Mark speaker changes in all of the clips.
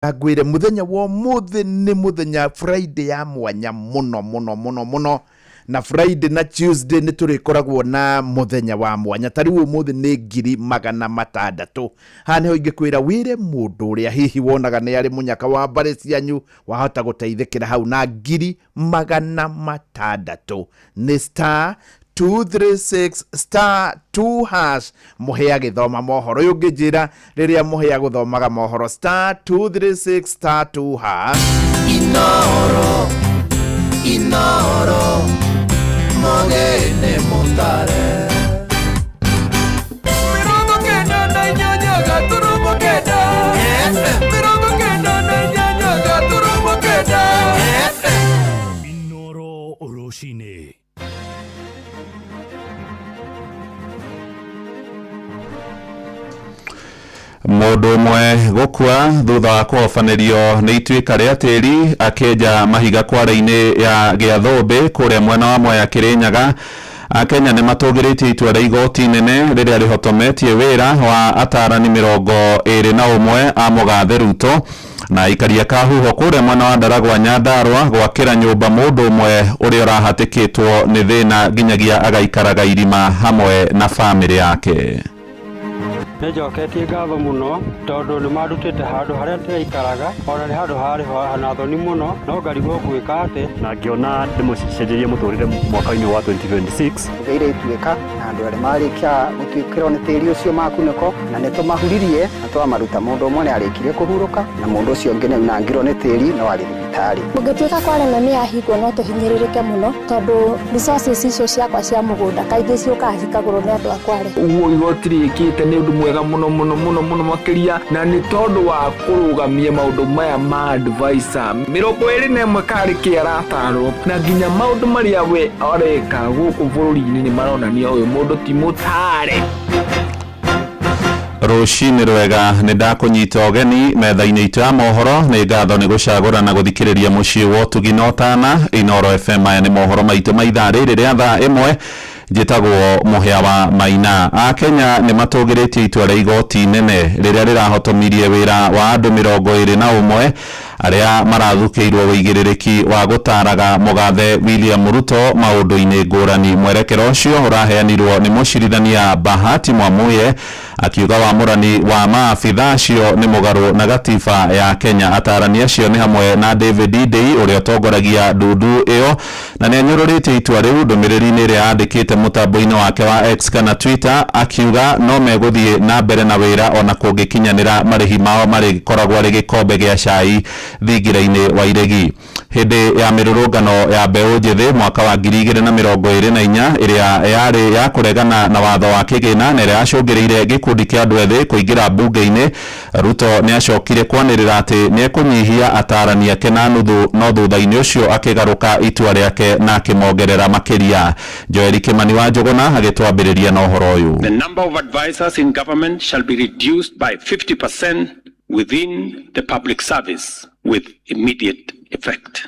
Speaker 1: Ngwĩre mũthenya wa ũmũthĩ nĩ mũthenya Friday ya mwanya mũno mũno mũno mũno, na Friday na Tuesday nĩ tũrĩkoragwo na mũthenya wa mwanya. Ta rĩu ũmũthĩ nĩ 600,000. Haha nĩho ingĩkwĩra wĩre mũndũ ũrĩa hihi wonaga nĩ arĩ mũnyaka wa mbarĩ cianyu, wahota gũteithĩkĩra hau na 600,000. Nĩ star 236 star 2 hash. Mũhĩa agĩthoma mohoro ũyũ ũngĩnjĩra rĩrĩa mũhĩa gũthomaga mohoro, star 236 star 2 hash.
Speaker 2: Inoro, Inoro, mogene mutare.
Speaker 3: 98.9 99.9 FM.
Speaker 4: Inoro rũcinĩ.
Speaker 5: Mũndũ ũmwe gũkua thutha wa kũhobanĩrio nĩ ituĩka rĩa tĩri akĩenja mahiga kware-inĩ ya Gĩathũmbĩ kũrĩa mwena wa Mwea Kĩrĩnyaga. Akenya nĩ matũgĩrĩtie itua rĩa igoti inene rĩrĩa rĩhotometie wĩra wa atarani 21 a mũgathe Ruto, na aikaria kahuho kũrĩa mwena wa Ndaragwa Nyandarua gwakĩra nyũmba mũndũ ũmwe ũrĩa ũrahatĩkĩtwo nĩ thĩna nginyagia agaikaraga irima hamwe na bamĩrĩ yake.
Speaker 6: Nĩ njoketie ngatho mũno tondũ nĩ mandutĩte handũ harĩa ndĩraikaraga, ona nĩ handũ harĩ na thoni mũno, no ngarigwo ngwĩka atĩ.
Speaker 7: Na ngĩona ndĩmũcenjerie mũtũrĩre mwaka-inĩ wa 2026.
Speaker 8: Tũgeire ituĩka na andũ arĩa marĩkia gũtuĩkĩrwo nĩ tĩri ũcio makunĩko, na nĩ tũmahuririe na twamaruta. Mũndũ ũmwe nĩ arĩkirie kũhurũka na mũndũ ũcio ũngĩ nĩ aunangirwo nĩ tĩri no arĩ thibitarĩ.
Speaker 9: Ũngĩtuĩka kware na nĩ yahingwo, no tũhinyĩrĩrĩke mũno tondũ resources icio ciakwa cia mũgũnda kaingĩ ciũkaga cikagũrwo nĩ andũ a Kware.
Speaker 3: Ũguo igoti rĩkĩte nĩ ũndũ mwega mũno mũno mũno mũno makĩria, na nĩ tondũ wa kũrũgamia maũndũ maya ma advisor 21 karĩ kĩ aratarwo, na nginya maũndũ marĩa we areka gũkũ bũrũri-inĩ nĩ maronania ũyũ mũndũ ti mũtare.
Speaker 5: Rũcinĩ rwega, nĩ ndakũnyita ũgeni metha-inĩ itũ ya mohoro. Nĩ ngatho nĩ gũcagũra na gũthikĩrĩria mũciĩ wa ũtugi na ũtana, Inoro FM. Aya nĩ mohoro maitũ ma ithaa rĩrĩ rĩa thaa 1. Njĩtagwo Mũhĩa wa Maina. Akenya nĩ matũgĩrĩtie itua rĩa igoti inene rĩrĩa rĩrahotomirie wĩra wa andũ 21 arĩa marathukĩirwo wĩigĩrĩrĩki wa gũtaraga mũgathe William Ruto maũndũ-inĩ ngũrani. Mwerekera ũcio ũraheanirwo nĩ mũcirithania Bahati Mwamuye, akiuga wamũrani wa maabitha acio nĩ mũgarũ na gatiba ya Kenya. Atarani acio nĩ hamwe na David Ndii ũrĩa ũtongoragia ndundu ĩyo, na nĩ anyũrũrĩtie itua rĩu ndũmĩrĩri-inĩ ĩrĩa andĩkĩte mũtambo-inĩ wake wa X kana Twitter, akiuga no megũthiĩ na mbere na wĩra ona kũngĩkinyanĩra marĩhi mao marĩkoragwo arĩ gĩkombe gĩa cai thingira-inĩ wa iregi. Hĩndĩ ya mĩrũrũngano ya mbeũ njĩthĩ mwaka wa 2024 ĩrĩa yarĩ ya kũregana na watho wa kĩgĩna na ĩrĩa yacũngĩrĩire gĩkundi kĩa andũ ethĩ kũingĩra mbunge-inĩ, Ruto nĩ acokire kwanĩrĩra atĩ nĩ ekũnyihia atarani ake na nuthu, no thutha-inĩ ũcio akĩgarũka itua rĩake na akĩmongerera makĩria. Joeli Kimani wa Njũgũna agĩtwambĩrĩria na ũhoro ũyũ.
Speaker 10: The number of advisors in government shall be reduced by 50% within the public service with immediate effect.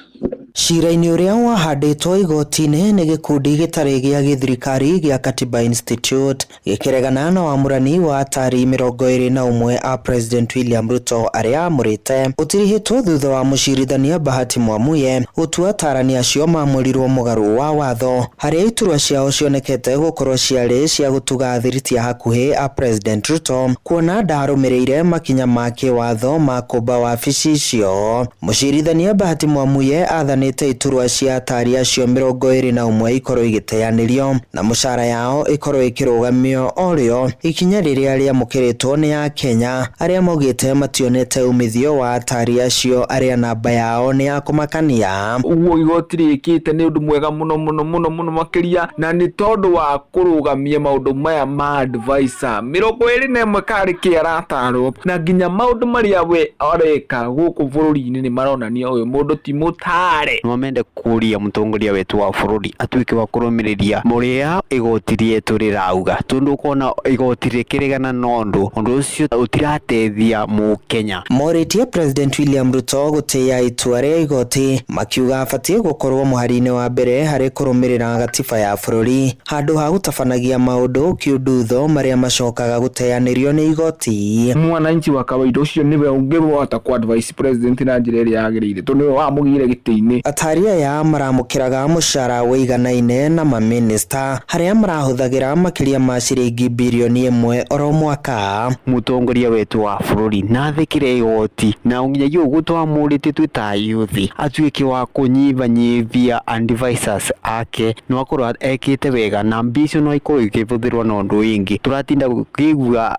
Speaker 11: Cira-inĩ ũrĩa wahandĩtwo igoti-inĩ nĩ gĩkundi gĩtarĩ gĩa gĩthirikari gĩa Katiba Institute gĩkĩregana na wamũrani wa atari 21 a President William Ruto arĩa amũrĩte, ũtirihĩtwo thutha wa mũcirithania Bahati Mwamuye gũtua atarani acio mamũrirwo mũgarũ wa watho, harĩa iturwa ciao cionekete gũkorwo ciarĩ cia gũtuga athiriti a hakuhĩ a President Ruto, kuona ndarũmĩrĩire makinya ma kĩwatho ma kũmba wabici icio. Mũcirithania Bahati Mwamuye athanĩte iturwa cia atari acio 21 ikorwo igĩteanĩrio na mũcara yao ĩkorwo ĩkĩrũgamio o rĩo, ikinya rĩrĩa rĩamũkĩrĩtwo nĩ Akenya arĩa maugĩte mationete umithio wa atari acio arĩa namba yao nĩ ya kũmakania.
Speaker 3: Ũguo igoti rĩkĩte nĩ ũndũ mwega mũno mũno mũno mũno makĩria, na nĩ tondũ wa kũrũgamia maũndũ maya ma advisor 21 karĩ kĩ aratarwo, na nginya maũndũ marĩa we areka gũkũ bũrũri-inĩ nĩ maronania ũyũ mũndũ ti mũtare.
Speaker 12: Kware.
Speaker 13: No mende kũria mũtongoria wetu wa bũrũri atuĩke wa kũrũmĩrĩria mũrĩa igoti rĩetu rĩrauga, tondũ ũkona igoti rĩkĩregana na ũndũ ũcio ũtirateithia mũkenya.
Speaker 11: Morĩtie President William Ruto gũtĩĩa itua rĩa igoti, makiuga abatiĩ gũkorwo mũhari-inĩ wa mbere harĩ kũrũmĩrĩra gatiba ya bũrũri handũ ha gũtabanagia maũndũ kiundutho marĩa macokaga gũteanĩrio nĩ igoti.
Speaker 3: Mwananchi wa kawaida ũcio nĩwe ũngĩhota ku advise president na njĩra ĩrĩa yagĩrĩire, tondũ nĩwe wamũgire gĩtĩ-inĩ.
Speaker 11: Atari aya maramũkĩraga mũcara wĩiganaine na mamĩnĩsta harĩa marahũthagĩra makĩria ma ciringi birioni 1 oro mwaka.
Speaker 13: Mũtongoria wetu wa bũrũri na athĩkĩre igoti na nginyagia ũguo twamũrĩtie twĩ ta youth atuĩke wa kũnyihanyihia advisors ake, no akorwo ekĩte wega na mbia icio no ikorwo ikĩhũthĩrwo na ũndũ ũngĩ. Tũratinda tũkĩigua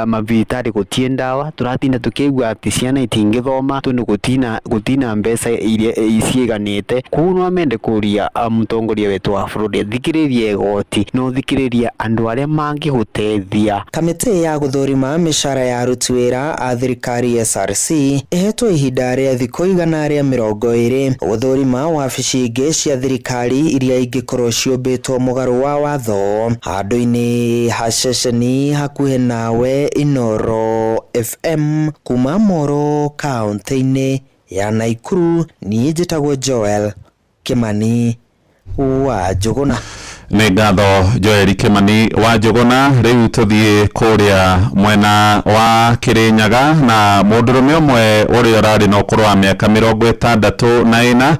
Speaker 13: mathibitarĩ gũtirĩ ndawa, tũratinda tũkĩigua atĩ ciana itingĩthoma tondũ gũtina mbeca iria ciiganĩte. Koguo no mende kũria mũtongoria wetu wa bũrũri athikĩrĩrie igoti na ũthikĩrĩrie andũ arĩa mangĩgũteithia.
Speaker 11: Kamĩtĩ ya gũthũrima mĩcara ya aruti wĩra a thirikari SRC ĩhetwo ihinda rĩa thikũ 120 gũthũrima wabici ingĩ cia thirikari iria ingĩkorwo ciũmbĩtwo mũgarũ wa watho. Handũ-inĩ ha ceceni hakuhĩ nawe Inooro FM kuma Moro kaũntĩ-inĩ ya Naikuru, niĩ njĩtagwo Joel Kimani wa Njũgũna.
Speaker 5: Nĩ ngatho Joel Kimani wa Njũgũna. Rĩu tũthiĩ kũrĩa mwena wa Kĩrĩnyaga na mũndũrũme ũmwe ũrĩa ũrarĩ na ũkũrũ wa mĩaka 64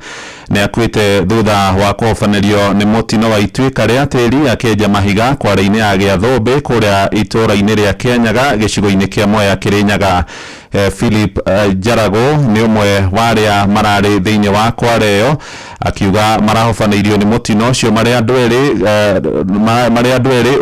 Speaker 5: nĩ akuĩte thutha wa kũhobanĩrio nĩ mũtino wa ituĩka rĩa tĩri akĩenja mahiga kware-inĩ ya Gĩathũmbĩ kũrĩa itũũra-inĩ rĩa Kĩanyaga gĩcigo-inĩ kĩa Mwea Kĩrĩnyaga. Philip Njarago nĩ ũmwe wa arĩa mararĩ thĩinĩ wa kware ĩyo, akiuga marahobanĩirio nĩ mũtino ũcio marĩ andũ erĩ,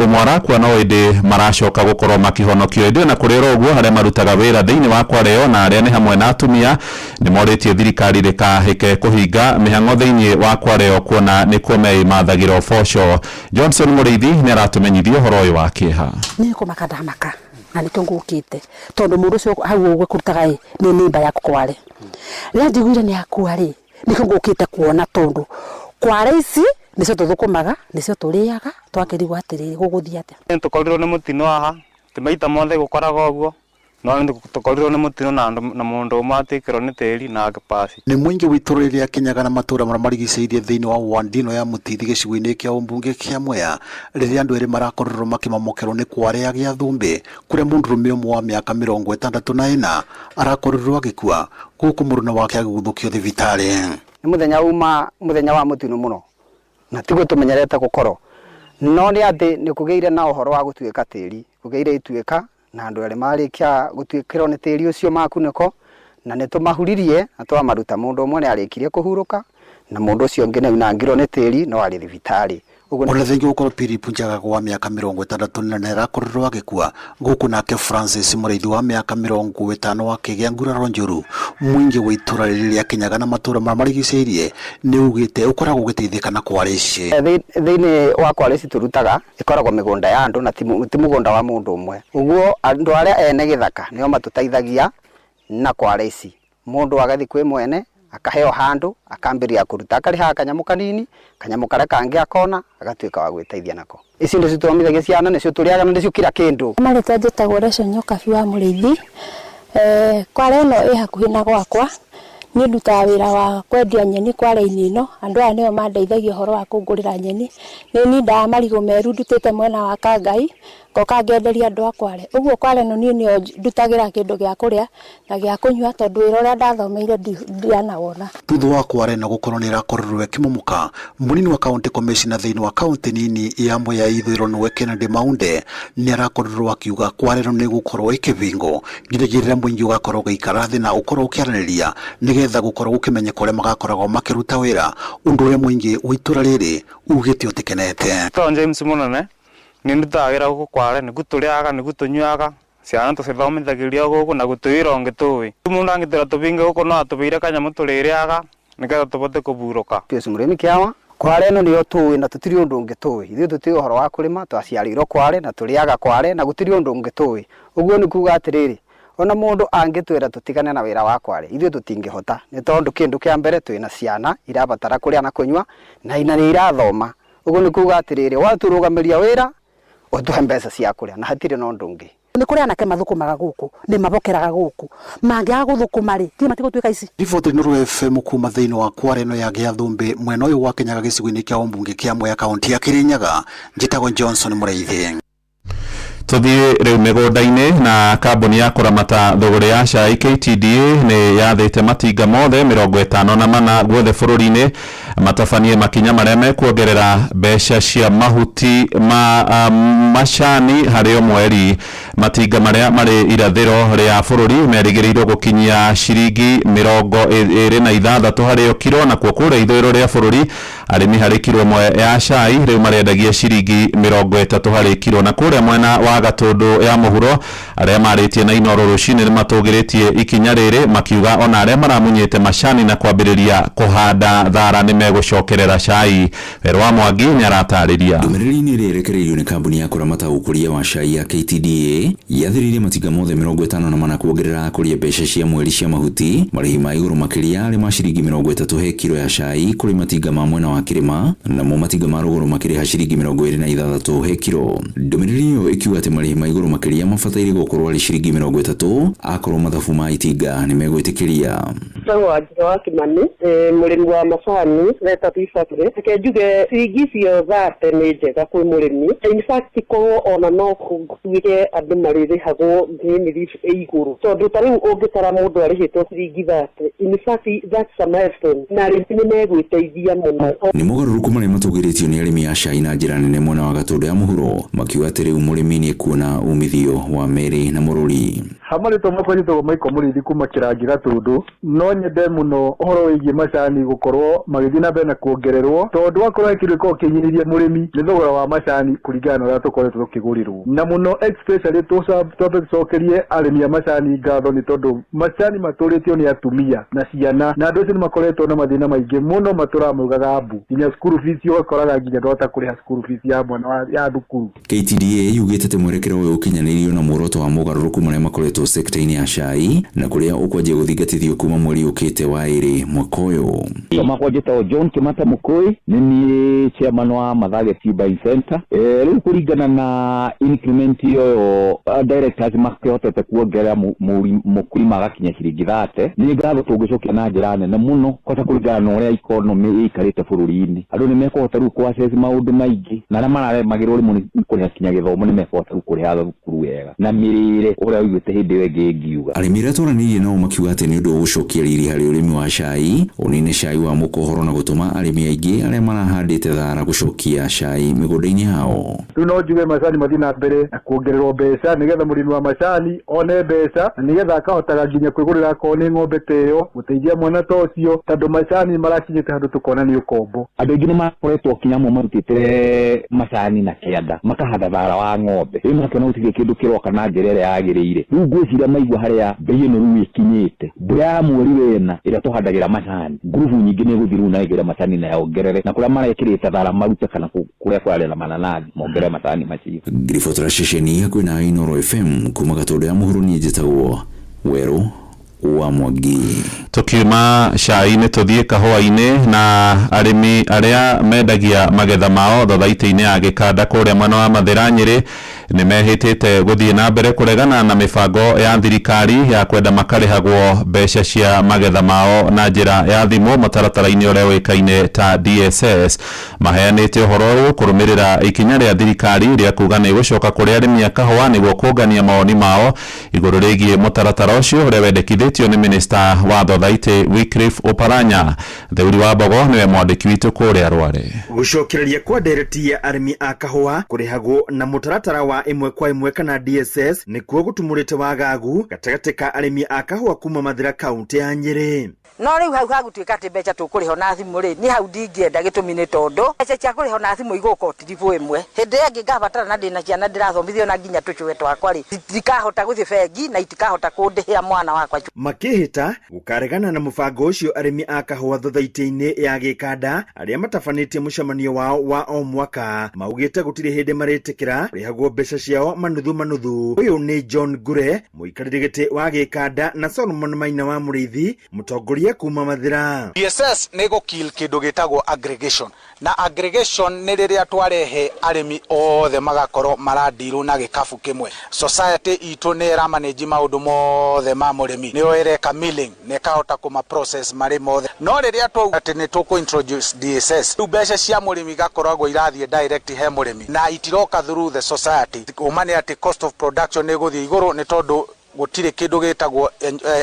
Speaker 5: ũmwe arakua no ĩndĩ maracoka gũkorwo makĩhonokio. Ĩndĩ ona kũrĩ oro ũguo, arĩa marutaga wĩra thĩinĩ wa kware ĩyo na arĩa nĩ hamwe na atumia nĩ morĩtie thirikari ndĩkahĩke kũhinga mĩhang'o thĩinĩ wa kware ĩyo kuona nĩkuo meĩmathagĩra ũboco. Johnson Mũrĩithi nĩ aratũmenyithia ũhoro ũyũ wa kĩeha.
Speaker 14: Nĩ kũmaka ndamaka na nĩkĩo ngũkĩte, tondũ mũndũ ũcio hau ũguo kũrutaga ĩ nĩ nĩmba yaku kware. Rĩrĩa njiguire nĩ akua rĩ, nĩkĩo ngũkĩte kuona, tondũ kware ici nĩcio tũthũkũmaga, nĩcio tũrĩaga, twakĩrigwo atĩrĩrĩ gũgũthiĩ atĩa.
Speaker 15: Nĩ tũkorirwo nĩ mũtino haha, ti maita mothe gũkoraga ũguo, no nĩ tũkorirwo nĩ mũtino na mũndũ ũmwe atuĩkĩrwo nĩ tĩri na akĩpaci.
Speaker 16: Nĩ mũingĩ wa itũũra rĩrĩa Kĩnyaga na matũũra marĩa marigicĩirie thĩinĩ wa wandino ya Mũtithi gĩcigo-inĩ kĩa ũmbunge kĩa Mwea, rĩrĩa andũ erĩ marakorirwo makĩmamokerwo nĩ kware ya Gĩathũmbĩ kũrĩa mũndũrũme ũmwe wa mĩaka 64 arakorirwo agĩkua gũkũ mũruna wake agĩguthũkio thibitarĩ.
Speaker 8: Nĩ mũthenya uma mũthenya wa mũtino mũno na tiguo tũmenyerete gũkorwo, no nĩ atĩ nĩ kũgĩire na ũhoro wa gũtuĩka tĩri, kũgĩire ituĩka na andũ erĩ marĩkia gũtuĩkĩrwo nĩ tĩri ũcio makunĩko, na nĩ tũmahuririe na twamaruta. Mũndũ ũmwe nĩ arĩkirie kũhurũka na mũndũ ũcio ũngĩ nĩ aunangirwo nĩ tĩri no arĩ thibitarĩ.
Speaker 16: Ona thengia gũkorwo Philip Njagago wa mĩaka 64 arakorirwo agĩkua gũkũ nake Francis Mũrĩithi wa mĩaka 50 akĩgĩa nguraro njũru. Mũingĩ wa itũũra rĩrĩ rĩa Kĩnyaga na matũũra marĩa marigicĩirie nĩ ugĩte ũkoragwo ũgĩteithĩka na kware ici.
Speaker 8: Thĩinĩ wa kware ici tũrutaga ĩkoragwo mĩgũnda ya andũ na ti mũgũnda wa mũndũ ũmwe, ũguo andũ arĩa ene gĩthaka nĩo matũteithagia na kware ici. Mũndũ agathiĩ kwĩ mwene akaheo handũ akambĩrĩria kũruta, akarĩhaga kanyamũ kanini, kanyamũ karĩa kangĩ akona agatuĩka wa gwĩteithia nako. Ici nĩcio tũthomithagia ciana, nĩcio tũrĩaga na nĩcio kila kĩndũ.
Speaker 9: Marĩtwa njĩtagwo Rachel Nyokabi wa Mũrĩithi. Kware ĩno ĩ hakuhĩ na gwakwa. Niĩ ndutaga wĩra wa kwendia nyeni kware-inĩ ĩno. Andũ aya nĩo mandeithagia ũhoro wa kũngũrĩra nyeni. Nĩ nindaga marigũ meru ndutĩte mwena wa Kangai, ngoka ngenderia andũ a kware. Ũguo kware ĩno niĩ nĩyo ndutagĩra kĩndũ gĩa kũrĩa na gĩa kũnyua, tondũ wĩra ũrĩa ndathomeire ndianawona.
Speaker 16: Thutha wa kware ĩno gũkorwo nĩ ĩrakorirwo ĩkĩmomoka, mũnini wa county commissioner thĩinĩ wa kaũntĩ nini ya Mwea Ithũĩro nĩwe Kennedy Maunde nĩ arakorirwo akiuga kware ĩno nĩ ĩgũkorwo ĩkĩbingwo nginyagia rĩrĩa mũingĩ ũgakorwo ũgĩikara thĩ na ũkorwo ũkĩaranĩria nĩgetha gũkorwo gũkĩmenyeka ũrĩa magakoragwo makĩruta wĩra, ũndũ ũrĩa mũingĩ wa itũũra rĩrĩ ugĩte ũtikenete.
Speaker 15: Tondũ James Mũnene nĩ ndutaga wĩra gũkũ kware, nĩguo tũrĩaga nĩguo tũnyuaga, ciana tũcithomithagĩria gũkũ na gũtĩ wĩra ũngĩ tũĩ. Mũndũ angĩtwĩra tũbinge gũkũ no atũbĩire kanyamũ tũrĩrĩaga nĩgetha tũbote kũburũka.
Speaker 8: Pius Mũrĩmi Kĩawa, kware ĩno nĩyo tũĩ na tũtirĩ ũndũ ũngĩ tũĩ. Ithuĩ tũtiũĩ ũhoro wa kũrĩma, twaciarĩirwo kware na tũrĩaga kware na gũtirĩ ũndũ ũngĩ tũĩ. Ũguo nĩ kuga atĩrĩrĩ, Ona mũndũ angĩtwĩra tũtigane na wĩra wa kware, ithuĩ tũtingĩhota, nĩ tondũ kĩndũ kĩa mbere twĩna ciana irabatara kũrĩa na kũnyua, na ina nĩ irathoma. Ũguo nĩ kuga atĩrĩrĩ, watũrũgamĩria wĩra ũtũhe mbeca cia kũrĩa, na hatirĩ na ũndũ ũngĩ.
Speaker 14: Nĩ kũrĩ anake mathũkũmaga gũkũ, nĩ mabokeraga gũkũ, mangĩaga gũthũkũma rĩ, ti matigũtuĩka ici.
Speaker 16: Riboti Inooro FM kuma thĩinĩ wa kware ĩno ya Gĩathũmbĩ mwena ũyũ wa Kĩnyaga gĩcigo-inĩ kĩa ũmbunge kĩa Mwea kaunti ya Kĩrĩnyaga. Njĩtagwo Johnson Mũrĩithi.
Speaker 5: Tuthiĩ rĩu mĩgũnda-inĩ na kambuni ya kũramata thũgũrĩ ya cai KTDA nĩ yathĩte matinga mothe 54 guothe bũrũri-inĩ matabanie makinya marĩa mekuongerera mbeca cia mahuti ma macani harĩ o mweri. Matinga marĩa marĩ irathĩro rĩa bũrũri merĩgĩrĩirwo gũkinyia ciringi 26 harĩ o kiro, nakuo kũrĩa ithũĩro rĩa bũrũri arĩmi harĩ kiro ĩmwe ya cai rĩu marendagia ciringi 30 harĩ kiro. Na kũrĩa mwena wa Gatũndũ ya mũhuro arĩa marĩtie na Inooro rũcinĩ nĩmatũgĩrĩtie ikinya rĩrĩ makiuga ona arĩa maramunyĩte macani na kwambĩrĩria kũhanda thara nĩmegũcokerera cai. Werũ wa Mwangi nĩaratarĩria.
Speaker 12: Ndũmĩrĩri-inĩ ĩrĩa ĩrekereirio nĩ kambuni ya kũramata ũkũria wa cai ya KTDA yathĩrĩirie matinga mothe 54 kuongerera akũria mbeca cia mweri cia mahuti marĩhi ma igũrũ makĩria arĩ ma ciringi 30 he kiro ya cai kũrĩ matinga ma mwena wa kĩrĩma, namo matinga ma rũgũrũ makĩrĩha ciringi 26 he kiro. Ndũmĩrĩri ĩyo ĩkiuga atĩ marĩhi ma igũrũ makĩria mabataire gũkorwo arĩ ciringi 30 akorwo mathabu ma itinga nĩmegwĩtĩkĩria.
Speaker 17: Njĩtagwo Wanjirũ wa Kimani, mũrĩmi wa macani Reta Tea Factory. Reke njuge ciringi icio 30 nĩ njega kwĩ mũrĩmi. In fact korwo ona no gũtuĩke andũ marĩrĩhagwo green leaf ĩ igũrũ, tondũ ta rĩu ũngĩkora mũndũ arĩhĩtwo ciringi 30, in fact that's a milestone, na arĩmi nĩ megwĩteithia mũno.
Speaker 12: Nĩ mogarũrũku marĩa matũgĩrĩtio nĩ arĩmi a cai na njĩra nene mwena wa Gatũndũ ya mũhuro makiuga atĩ rĩu mũrĩmi nĩ ekuona umithio wa merĩ na mũrũri.
Speaker 18: Hamarĩtwo makwa njĩtagwo Michael Mũrĩithi kuma Kĩrangi Gatũndũ. No nyende mũno ũhoro wĩgiĩ macani gũkorwo magĩthiĩ na mbere na kuongererwo, tondũ wakorwo he kĩndũ gĩkoragwo kĩhinyĩrĩirie mũrĩmi nĩ thogora wa macani kũringana na ũrĩa tũkoretwo tũkĩgũrĩrwo. Na mũno especially twambe tũcokerie arĩmi a macani ngatho, nĩ tondũ macani matũrĩtio nĩ atumia na ciana, na andũ acio nĩ makoretwo na mathĩna maingĩ mũno matũramaugaga mbu, nginya school fees ũgakoraga nginya ndwahota kũrĩha school fees ya mwana ya thukuru.
Speaker 12: KTDA yugĩte atĩ mwerekera ũyũ ũkinyanĩirio na muoroto wa mogarũrũku marĩa makoretwo sekta-inĩ ya cai na kũrĩa ũkwanjia gũthingatithio kuma mweri ũkĩte wa ĩrĩ mwaka ũyũ.
Speaker 19: Makwa njĩtagwo John Kimata Mũkũĩ, nĩ niĩ chairman wa Mathage Tea Buying Center. Rĩu kũringana na increment ĩyo directors makĩhotete kuongerera mũkulima agakinya ciringi 30, nĩ ngatho tũngĩcokia na njĩra nene mũno kwanza kũringana na ũrĩa economy ĩikarĩte bũrũri-inĩ. Andũ nĩ mekũhota rĩu kũ access maũndũ maingĩ, na arĩa mararemagĩrwo rĩmwe nĩ kũrĩha kinya gĩthomo nĩ mekũhota rĩu kũrĩha thukuru wega na mĩrĩre ũrĩa ũiguĩte hĩndĩ ĩyo ĩngĩ ngiuga.
Speaker 12: Arĩmi arĩa twaranĩirie nao makiuga atĩ nĩ ũndũ wa gũcokia riri harĩ ũrĩmi wa cai, ũnine cai wa mũkohoro na gũtũma arĩmi aingĩ arĩa marahandĩte thara gũcokia cai mĩgũnda-inĩ yao.
Speaker 18: Rĩu no njuge macani mathiĩ na mbere na kuongererwo mbeca nĩgetha mũrĩmi wa macani one mbeca, na nĩgetha akahotaga nginya kwĩgũrĩra akorwo nĩ ng'ombe ta ĩyo, gũteithia mwana ta ũcio, tondũ macani marakinyĩte handũ tũkona nĩ ũkombo.
Speaker 19: Andũ aingĩ nĩ makoretwo kinya amwe marutĩte macani na kĩanda makahanda thara wa ng'ombe, rĩu makĩona gũtirĩ kĩndũ kĩroka na njĩra ĩrĩa yagĩrĩire. Rĩu ngwĩciria maigua harĩa mbei ĩno rĩu ĩkinyĩte, mbura ya mweri wena ĩrĩa tũhandagĩra macani, ngurubu nyingĩ nĩ ĩgũthiĩ rĩu na ĩgĩre macani na yongerere, na kũrĩa marekĩrĩte thara marute, kana kũrĩa kũrarĩ na mananathi mongerere macani macio.
Speaker 12: Ngiribotera ceceni hakuhĩ na Inooro FM kuma Gatũndũ ya mũhuro, niĩ njĩtagwo Werũ wa Mwangi.
Speaker 5: Tukiuma cai-inĩ tũthiĩ kahũa-inĩ na arĩmi arĩa mendagia magetha mao thothaitĩ-inĩ ya Gĩkanda kũrĩa mwena wa Mathĩra Nyĩrĩ nĩ mehĩtĩte gũthiĩ na mbere kũregana na mĩbango ya thirikari ya kwenda makarĩhagwo mbeca cia magetha mao na njĩra ya thimũ mũtaratara-inĩ ũrĩa ũĩkaine ta DSS. Maheanĩte ũhoro ũyũ kũrũmĩrĩra ikinya rĩa thirikari rĩa kuga nĩ ĩgũcoka kũrĩ arĩmi a kahũa nĩguo kũngania mawoni mao igũrũ rĩgiĩ mũtaratara ũcio ũrĩa wendekithĩtio nĩ minista wa thothaitĩ Wycliffe Oparanya. Theuri wa Mbogo nĩwe mwandĩki witũ kũrĩa Rware.
Speaker 20: Gũcokereria kwa ndereti ya arĩmi a kahũa kũrĩhagwo na mũtaratara wa ĩmwe kwa ĩmwe kana DSS nĩkuo gũtumũrĩte wagagu gatagatĩ ka arĩmi a kahũa kuma Mathĩra kaunti ya Nyĩrĩ.
Speaker 21: No rĩu hau hagũtuĩka atĩ mbeca tũkũrĩhwo na thimũ rĩ, niĩ hau ndingĩenda, gĩtũmi nĩ tondũ mbeca cia kũrĩhwo na thimũ igũka o tiribũ ĩmwe. Hĩndĩ ĩrĩa ĩngĩ ngabatara na ndĩna ciana ndĩrathomithio na nginya tũcũwe twakwa rĩ, itikahota gũthiĩ bengi na itikahota kũndĩhĩra mwana wakwa.
Speaker 20: Makĩhĩta gũkaregana na mũbango ũcio arĩmi a kahũa thothaitĩ-inĩ ya gĩkanda arĩa matabanĩtie mũcemanio wao wa o mwaka maugĩte gũtirĩ hĩndĩ marĩtĩkĩra kũrĩhagwo mbeca ciao manuthu manuthu. Ũyũ nĩ John Ngure, mũikarĩri gĩtĩ wa gĩkanda, na Solomon Maina wa Mũrĩithi, mũtongoria kuma Mathĩra.
Speaker 22: DSS nĩ gũkill kĩndũ gĩtagwo aggregation, na aggregation nĩ rĩrĩa twarehe arĩmi othe magakorwo maradirwo na gĩkabu kĩmwe. Society itũ nĩ ĩramanage maũndũ mothe ma mũrĩmi, nĩyo ĩreka milling na ĩkahota kũma process marĩ mothe. No rĩrĩa twauga atĩ nĩ tũkũ introduce DSS, rĩu mbeca cia mũrĩmi igakoragwo irathiĩ direct he mũrĩmi na itiroka through the society. Ũma nĩ atĩ cost of production nĩ ĩgũthiĩ igũrũ nĩ tondũ gũtirĩ kĩndũ gĩtagwo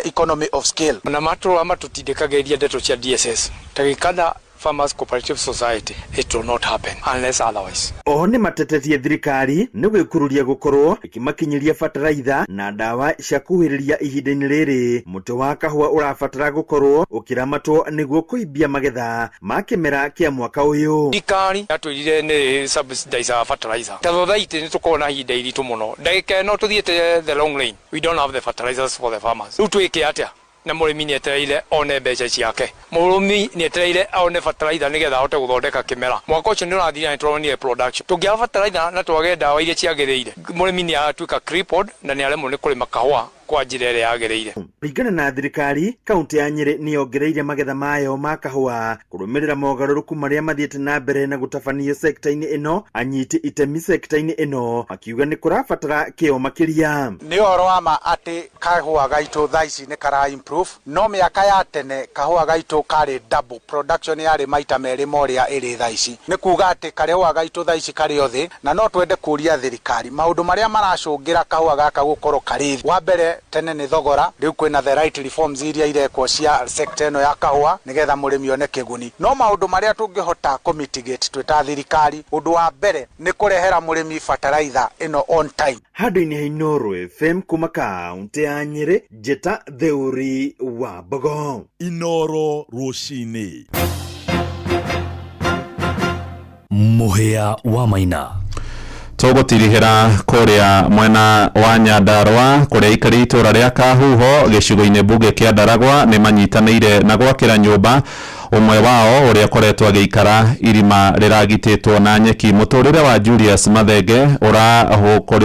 Speaker 22: economy of scale.
Speaker 23: Na matũra matũtindĩkagĩrĩria ndeto cia DSS ta gĩkanda Farmers Cooperative Society, it will not happen unless otherwise.
Speaker 20: Oho nĩ matetetie thirikari nĩ gwĩkururia gũkorwo ĩkĩmakinyĩria bataraitha na ndawa cia kuhĩrĩria ihinda-inĩ rĩrĩ. Mũtĩ wa kahũa ũrabatara gũkorwo ũkĩramatwo nĩguo kũimbia magetha ma kĩmera kĩa mwaka ũyũ.
Speaker 23: Thirikari yatwĩrire nĩ subsidize fertilizer. Ta thothaitĩ nĩ tũkorwo na ihinda iritũ mũno. Ndagĩka ĩno tũthiĩte the long lane. We don't have the fertilizers for the farmers. Rĩu twĩke atĩa? Na mũrĩmi nĩ etereire one mbeca ciake, mũrĩmi nĩ etereire one fertilizer nĩgetha ahote gũthondeka kĩmera. Mwaka ũcio nĩ ũrathira, nĩ tũronire production. Tũngĩaga fertilizer na twage ndawa iria ciagĩrĩire, mũrĩmi nĩ aratuĩka crippled na nĩ aremwo nĩ kũrĩma kahũa kwa njĩra ĩrĩa yagĩrĩire.
Speaker 20: Kũringana na thirikari, kaunti ya Nyĩrĩ nĩ yongereire magetha mayo ma kahũa kũrũmĩrĩra mogarũrũku marĩa mathiĩte na mbere na gũtabanio sekta-inĩ ĩno. Anyiti itemi sekta-inĩ ĩno makiuga nĩ kũrabatara kĩo makĩria.
Speaker 22: Nĩ ũhoro wa ma atĩ kahũa gaitũ thaa ici nĩ kara improve, no mĩaka ya tene kahũa gaitũ karĩ double production, yarĩ maita merĩ ma ũrĩa ĩrĩ thaa ici. Nĩ kuga atĩ kahũa gaitũ thaa ici karĩ o thĩ, na no twende kũria thirikari maũndũ marĩa maracũngĩra kahũa gaka gũkorwo karĩ thĩ. Wa mbere tene nĩ thogora, rĩu kwĩna the right reforms iria irekwo cia sector ĩno ya kahũa nĩgetha mũrĩmi one kĩguni. No maũndũ marĩa tũngĩhota kũ mitigate twĩ ta thirikari, ũndũ wa mbere nĩ kũrehera mũrĩmi fertilizer ĩno on time.
Speaker 20: Handũ-inĩ ha Inooro FM kuma kaunti ya Nyĩrĩ, Njĩta Theuri wa Mbogo.
Speaker 4: Inooro rũcinĩ. Mũhĩa wa Maina.
Speaker 5: Tũgũtirihĩra kũrĩa mwena wa Nyandarũa kũrĩa aikari itũra rĩa Kahuho gĩcigo-inĩ mbunge kĩa Ndaragwa nĩ manyitanĩire na gwakĩra nyũmba ũmwe wao ũrĩa ũkoretwo agĩikara irima rĩragitĩtwo na nyeki. Mũtũrĩre wa Julius Mathenge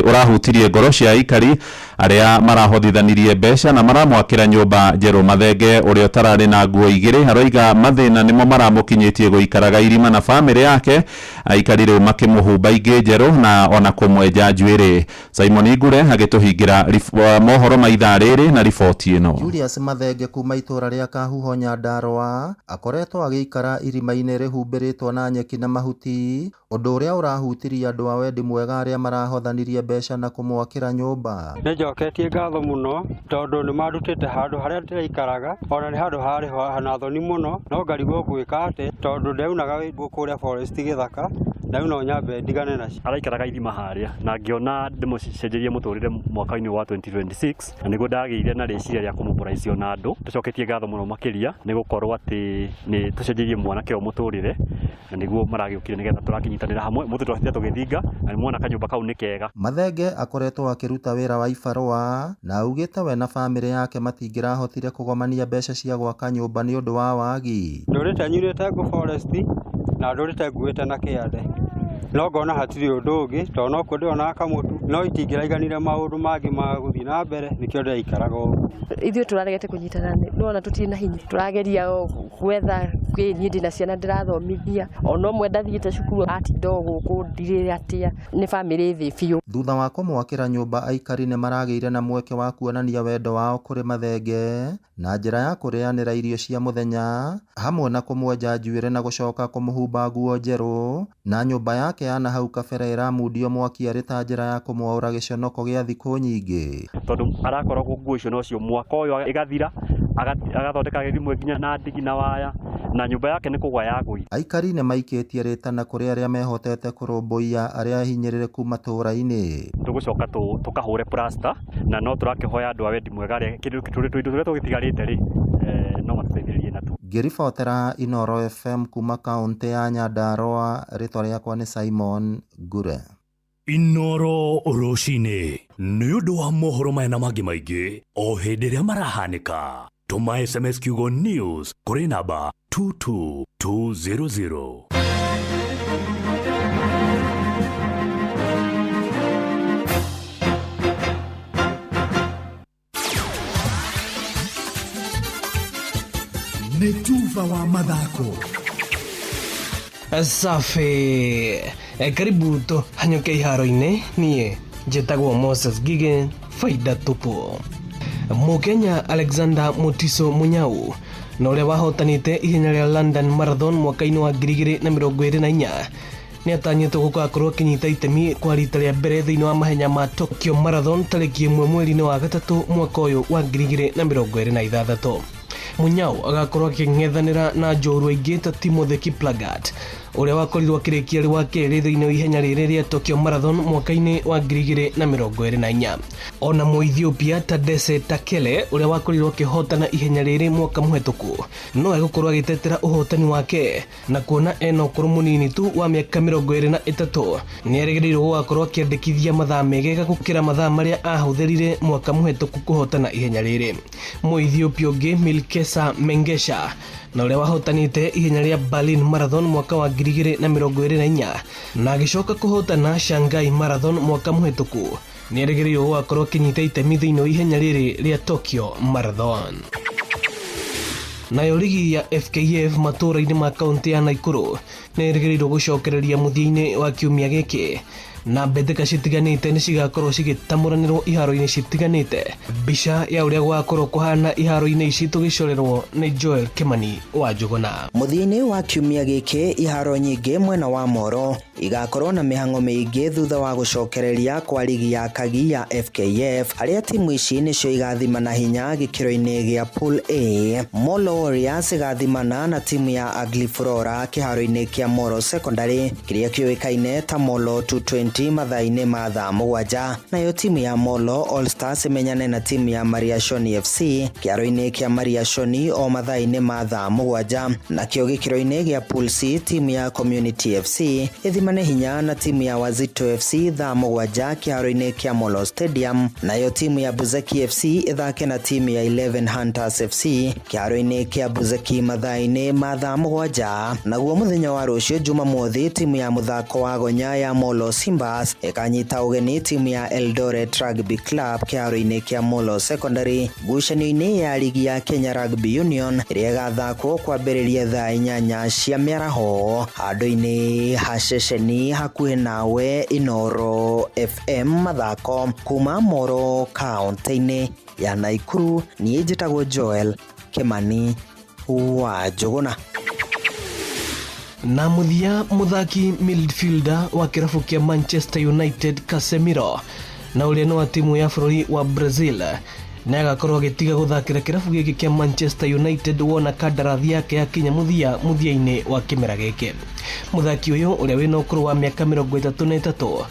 Speaker 5: ũrahutirie ngoro cia aikari arĩa marahotithanirie mbeca na maramwakĩra nyũmba njerũ. Mathenge ũrĩa ũtararĩ na nguo igĩrĩ aroiga mathĩna nĩmo maramũkinyĩtie gũikaraga irima na bamĩrĩ yake. Aikari rĩu makĩmũhumba ingĩ njerũ na ona kũmwenja njuĩrĩ. Simon Ngure agĩtũhingĩra mohoro ma ithaa rĩrĩ na riboti ĩno.
Speaker 2: Julius Mathenge kuma itũra rĩa Kahuho Nyandarũa akoretwo agĩikara irima-inĩ rĩhumbĩrĩtwo na nyeki na mahuti, ũndũ ũrĩa ũrahutirie andũ a wendi mwega arĩa marahothanirie mbeca na kũmwakĩra nyũmba.
Speaker 6: Nĩ njoketie ngatho mũno tondũ nĩ mandutĩte handũ harĩa ndĩraikaraga, ona nĩ handũ harĩ na thoni mũno, no ngarigwo ngwĩka atĩ tondũ ndaunaga kũrĩa forest gĩthaka na rĩu no nyambe ndigane nacio.
Speaker 7: Araikaraga irima harĩa na ngĩona ndĩmũcenjerie mũtũrĩre mwaka-inĩ wa 2026, na nĩguo ndagĩire na rĩciria rĩa kũmũbũraithio na andũ. Tũcoketie ngatho mũno makĩria nĩ gũkorwo atĩ nĩ tũcenjeirie mwanake ũyũ mũtũrĩre, na nĩguo maragĩũkire nĩgetha tũrakĩnyitanĩra hamwe mũthĩ twatinda tũgĩthinga na nĩmuona kanyũmba kau nĩ kega.
Speaker 2: Mathenge akoretwo akĩruta wĩra wa ibarũa na augĩte we na bamĩrĩ yake matingĩrahotire kũgomania mbeca cia gwaka nyũmba nĩ ũndũ wa wagi.
Speaker 6: Ndũrĩte nyurĩte ngũ forest na ndũrĩte nguĩte na kĩande, no ngona hatirĩ ũndũ ũngĩ tondũ no kuo ndĩronaga kamũtu, no itingĩraiganire maũndũ mangĩ ma gũthiĩ na mbere, nĩkĩo ndĩraikaraga ũguo.
Speaker 24: Ithuĩ tũraregete kũnyitana, nĩwona tũtirĩ na hinya, tũrageria gwetha kĩ, niĩ ndĩna ciana ndĩrathomithia, ona ũmwe ndathiĩte cukuru atinda o gũkũ ndirĩ atĩa, nĩ bamĩrĩ thĩ biũ.
Speaker 2: Thutha wa kũmwakĩra nyũmba, aikari nĩ maragĩire na mweke wa kuonania wendo wao kũrĩ Mathenge na njĩra ya kũrĩanĩra irio cia mũthenya hamwe na kũmwenja njuĩrĩ na gũcoka kũmũhumba nguo njerũ, na nyũmba yake ya nahau kabere ĩramundio mwaki arĩ ta njĩra ya kũmwaũra gĩconoko gĩa thikũ nyingĩ.
Speaker 7: Tondũ arakoragwo nguo icio nocio mwaka ũyũ ĩgathira, agathondeka rĩmwe nginya na ndigi na waya, na nyũmba yake nĩ kũgwa yagũire.
Speaker 2: Aikari nĩ maikĩtie rĩtana kũrĩ arĩa mehotete kũrũmbũiya arĩa ahinyĩrĩrĩku matũũra-inĩ.
Speaker 7: Tũgũcoka tũkahũre plaster, na no tũrakĩhoya andũ a wendi mwega arĩa kĩndũ tũindo tũrĩa tũgĩtigarĩte rĩ, no matũteithĩrĩrie.
Speaker 2: Ngĩribotera Inooro FM kuma kaũntĩ ya Nyandarua, rĩtwa rĩakwa nĩ Simon Ngure.
Speaker 4: Inooro rũcinĩ nĩ ũndũ wa mohoro maya na mangĩ maingĩ o hĩndĩ ĩrĩa marahanĩka, tũma SMS kiugo news kũrĩ namba 22200.
Speaker 1: Nĩ tuba wa mathako.
Speaker 3: Safi. Karibu tũhanyũke iharo-inĩ. Niĩ njĩtagwo Moses Ngigĩ, faida tupu. Mũkenya Alexander Mutiso Munyau na ũrĩa wahotanĩte ihenya rĩa London Marathon mwaka-inĩ wa 2024 nĩ atanyĩtwo gũgakorwo akĩnyita itemi kwa rita rĩa mbere thĩinĩ wa mahenya ma Tokyo Marathon tarĩki 1 mweri-inĩ wa gatatũ mwaka ũyũ wa 2026. Munyau agakorwo akĩng'ethanĩra na njorua ingĩ ta Timothy Kiplagat ũrĩa wakorirwo akĩrĩkia arĩ wa kerĩ thĩinĩ wa ihenya rĩrĩ rĩa Tokyo Marathon mwaka-inĩ wa 2024. Ona Mũethiopia Tadesse Takele ũrĩa wakorirwo akĩhotana ihenya rĩrĩ mwaka mũhetũku no egũkorwo agĩtetera ũhotani wake, na kuona ena ũkũrũ mũnini tu wa mĩaka 23 nĩ erĩgĩrĩirwo gũgakorwo akĩandĩkithia mathaa megega gũkĩra mathaa marĩa ahũthĩrire mwaka mũhetũku kũhotana ihenya rĩrĩ. Mũethiopia ũngĩ Milkesa Mengesha na ũrĩa wahotanĩte ihenya rĩa Berlin Marathon mwaka wa 2024 na agĩcoka kũhotana Shanghai Marathon mwaka mũhetũku nĩ erĩgĩrĩirwo gũgakorwo akĩnyita itemi thĩinĩ wa ihenya rĩrĩ rĩa Tokyo Marathon. Nayo ligi ya FKF matũũra-inĩ ma kaũntĩ ya Nakuru nĩ ĩrĩgĩrĩirwo gũcokereria mũthia-inĩ wa kiumia gĩkĩ, na mbĩtĩka citiganĩte nĩ cigakorwo cigĩtamũranĩrwo iharo-inĩ citiganĩte. Mbica ya ũrĩa gũgakorwo kũhana iharo-inĩ ici tũgĩcorerwo nĩ Joel Kimani wa Njuguna.
Speaker 11: Mũthia-inĩ wa kiumia gĩkĩ iharo nyingĩ mwena wa Moro igakorwo na mĩhang'o mĩingĩ thutha wa gũcokereria kwa ligi ya Kagi ya FKF, harĩa timu ici nĩcio igathimana hinya gĩkĩro-inĩ gĩa Pool A. Molo Warriors ĩgathimana na timu ya Ugly Flora kĩharo-inĩ kĩa Molo Secondary kĩrĩa kĩũĩkaine ta Molo 220 mathaa-inĩ ma thaa 7, nayo timu ya Molo All Stars ĩmenyane na timu ya Maria Shoni FC kĩharo-inĩ kĩa Maria Shoni o mathaa-inĩ ma thaa 7, nakĩo gĩkĩro-inĩ gĩa Pool C timu ya Community FC ĩthimane hinya na timu ya Wazito FC thaa 7 kĩharo-inĩ kĩa Molo Stadium, nayo timu ya Buzeki FC ĩthake na timu ya 11 Hunters FC kĩharo-inĩ kĩa Buzeki mathaa-inĩ ma thaa 7. Naguo mũthenya wa rũciũ Jumamothi timu ya mũthako wa gonya ya Molo Simbas ĩkanyita ũgeni timu ya Eldoret Rugby Club kĩharo-inĩ kĩa Molo Secondary ngucanio-inĩ ya ligi ya Kenya Rugby Union ĩrĩa ĩgathakwo kwambĩrĩria thaa 8 cia mĩaraho handũ-inĩ ha ceceni hakuhĩ nawe Inooro FM mathako kuma Moro kaũntĩ-inĩ ya Nakuru. Niĩ njĩtagwo Joel Kimani wa Njuguna.
Speaker 3: Na mũthia mũthaki midfielder wa kĩrabu kĩa Manchester United Casemiro na ũrĩa nĩ wa timu ya bũrũri wa Brazil nĩ agakorwo agĩtiga gũthakĩra kĩrabu gĩkĩ kĩa Manchester United wona kandarathi yake yakinya mũthia-inĩ wa kĩmera gĩkĩ. Mũthaki ũyũ ũrĩa wĩna ũkũrũ wa mĩaka 33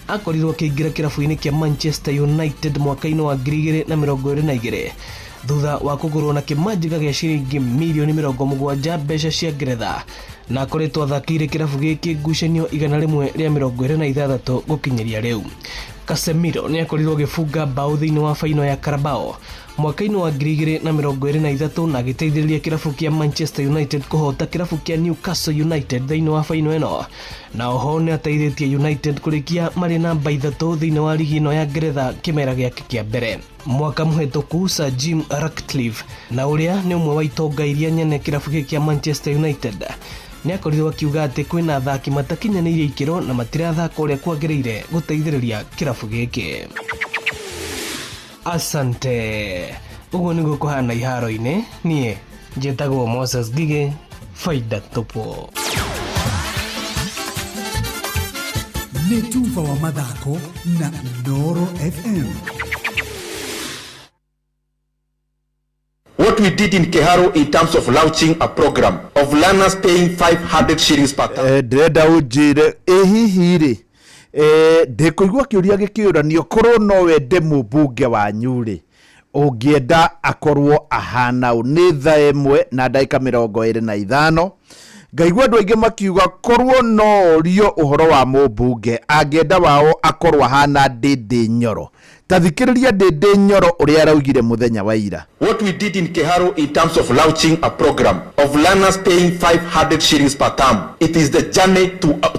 Speaker 3: akorirwo akĩingĩra kĩrabu-inĩ kĩa Manchester United mwaka-inĩ wa 2022 thutha wa kũgũrwo na kĩmanjĩka gĩa ciringi mirioni 70 mbeca cia Ngeretha, na akoretwo athakĩire kĩrabu gĩkĩ ngucanio 126 gũkinyĩria rĩu. Casemiro nĩ akorirwo agĩbunga mbaũ thĩinĩ wa faino ya Carabao mwaka-inĩ wa 2023 na agĩteithĩrĩria kĩrabu kĩa Manchester United kũhota kĩrabu kĩa Newcastle United thĩinĩ wa faino ĩno, na oho nĩ ateithĩtie United kũrĩkia marĩ namba 3 thĩinĩ wa ligi ĩno ya Ngeretha kĩmera gĩake kĩa mbere. Mwaka mũhetũku Sir Jim Ratcliffe na ũrĩa nĩ ũmwe wa itonga iria nyene kĩrabu gĩkĩ kĩa Manchester United nĩ akorirwo akiuga atĩ kwĩna athaki matakinyanĩirie ikĩro na matirathaka ũrĩa kwagĩrĩire gũteithĩrĩria kĩrabu gĩkĩ. Asante. Ũguo nĩguo kũhana iharo-inĩ. Niĩ njĩtagwo Moses Ngigĩ, faida tupu.
Speaker 1: Nĩ tuba wa mathako na Inooro FM.
Speaker 10: What we did in Kiharu in terms of launching a program of learners paying 500 shillings per term.
Speaker 13: Ndĩrenda ũnjĩre ĩ hihi rĩ, ndĩkũigua kĩũria gĩkĩũranio korwo no wende mũmbunge wanyu rĩ, Ũngĩenda akorwo ahana ũ? Nĩ thaa 1 na ndagĩka 25. Ngaigua andũ aingĩ makiuga korwo no orio ũhoro wa mũmbunge angĩenda wao akorwo ahana Ndĩndĩ Nyoro. Ta thikĩrĩria Ndĩndĩ Nyoro ũrĩa araugire mũthenya wa ira.
Speaker 10: What we did in Kiharu in terms of launching a program of learners paying 500 shillings per term, it is the journey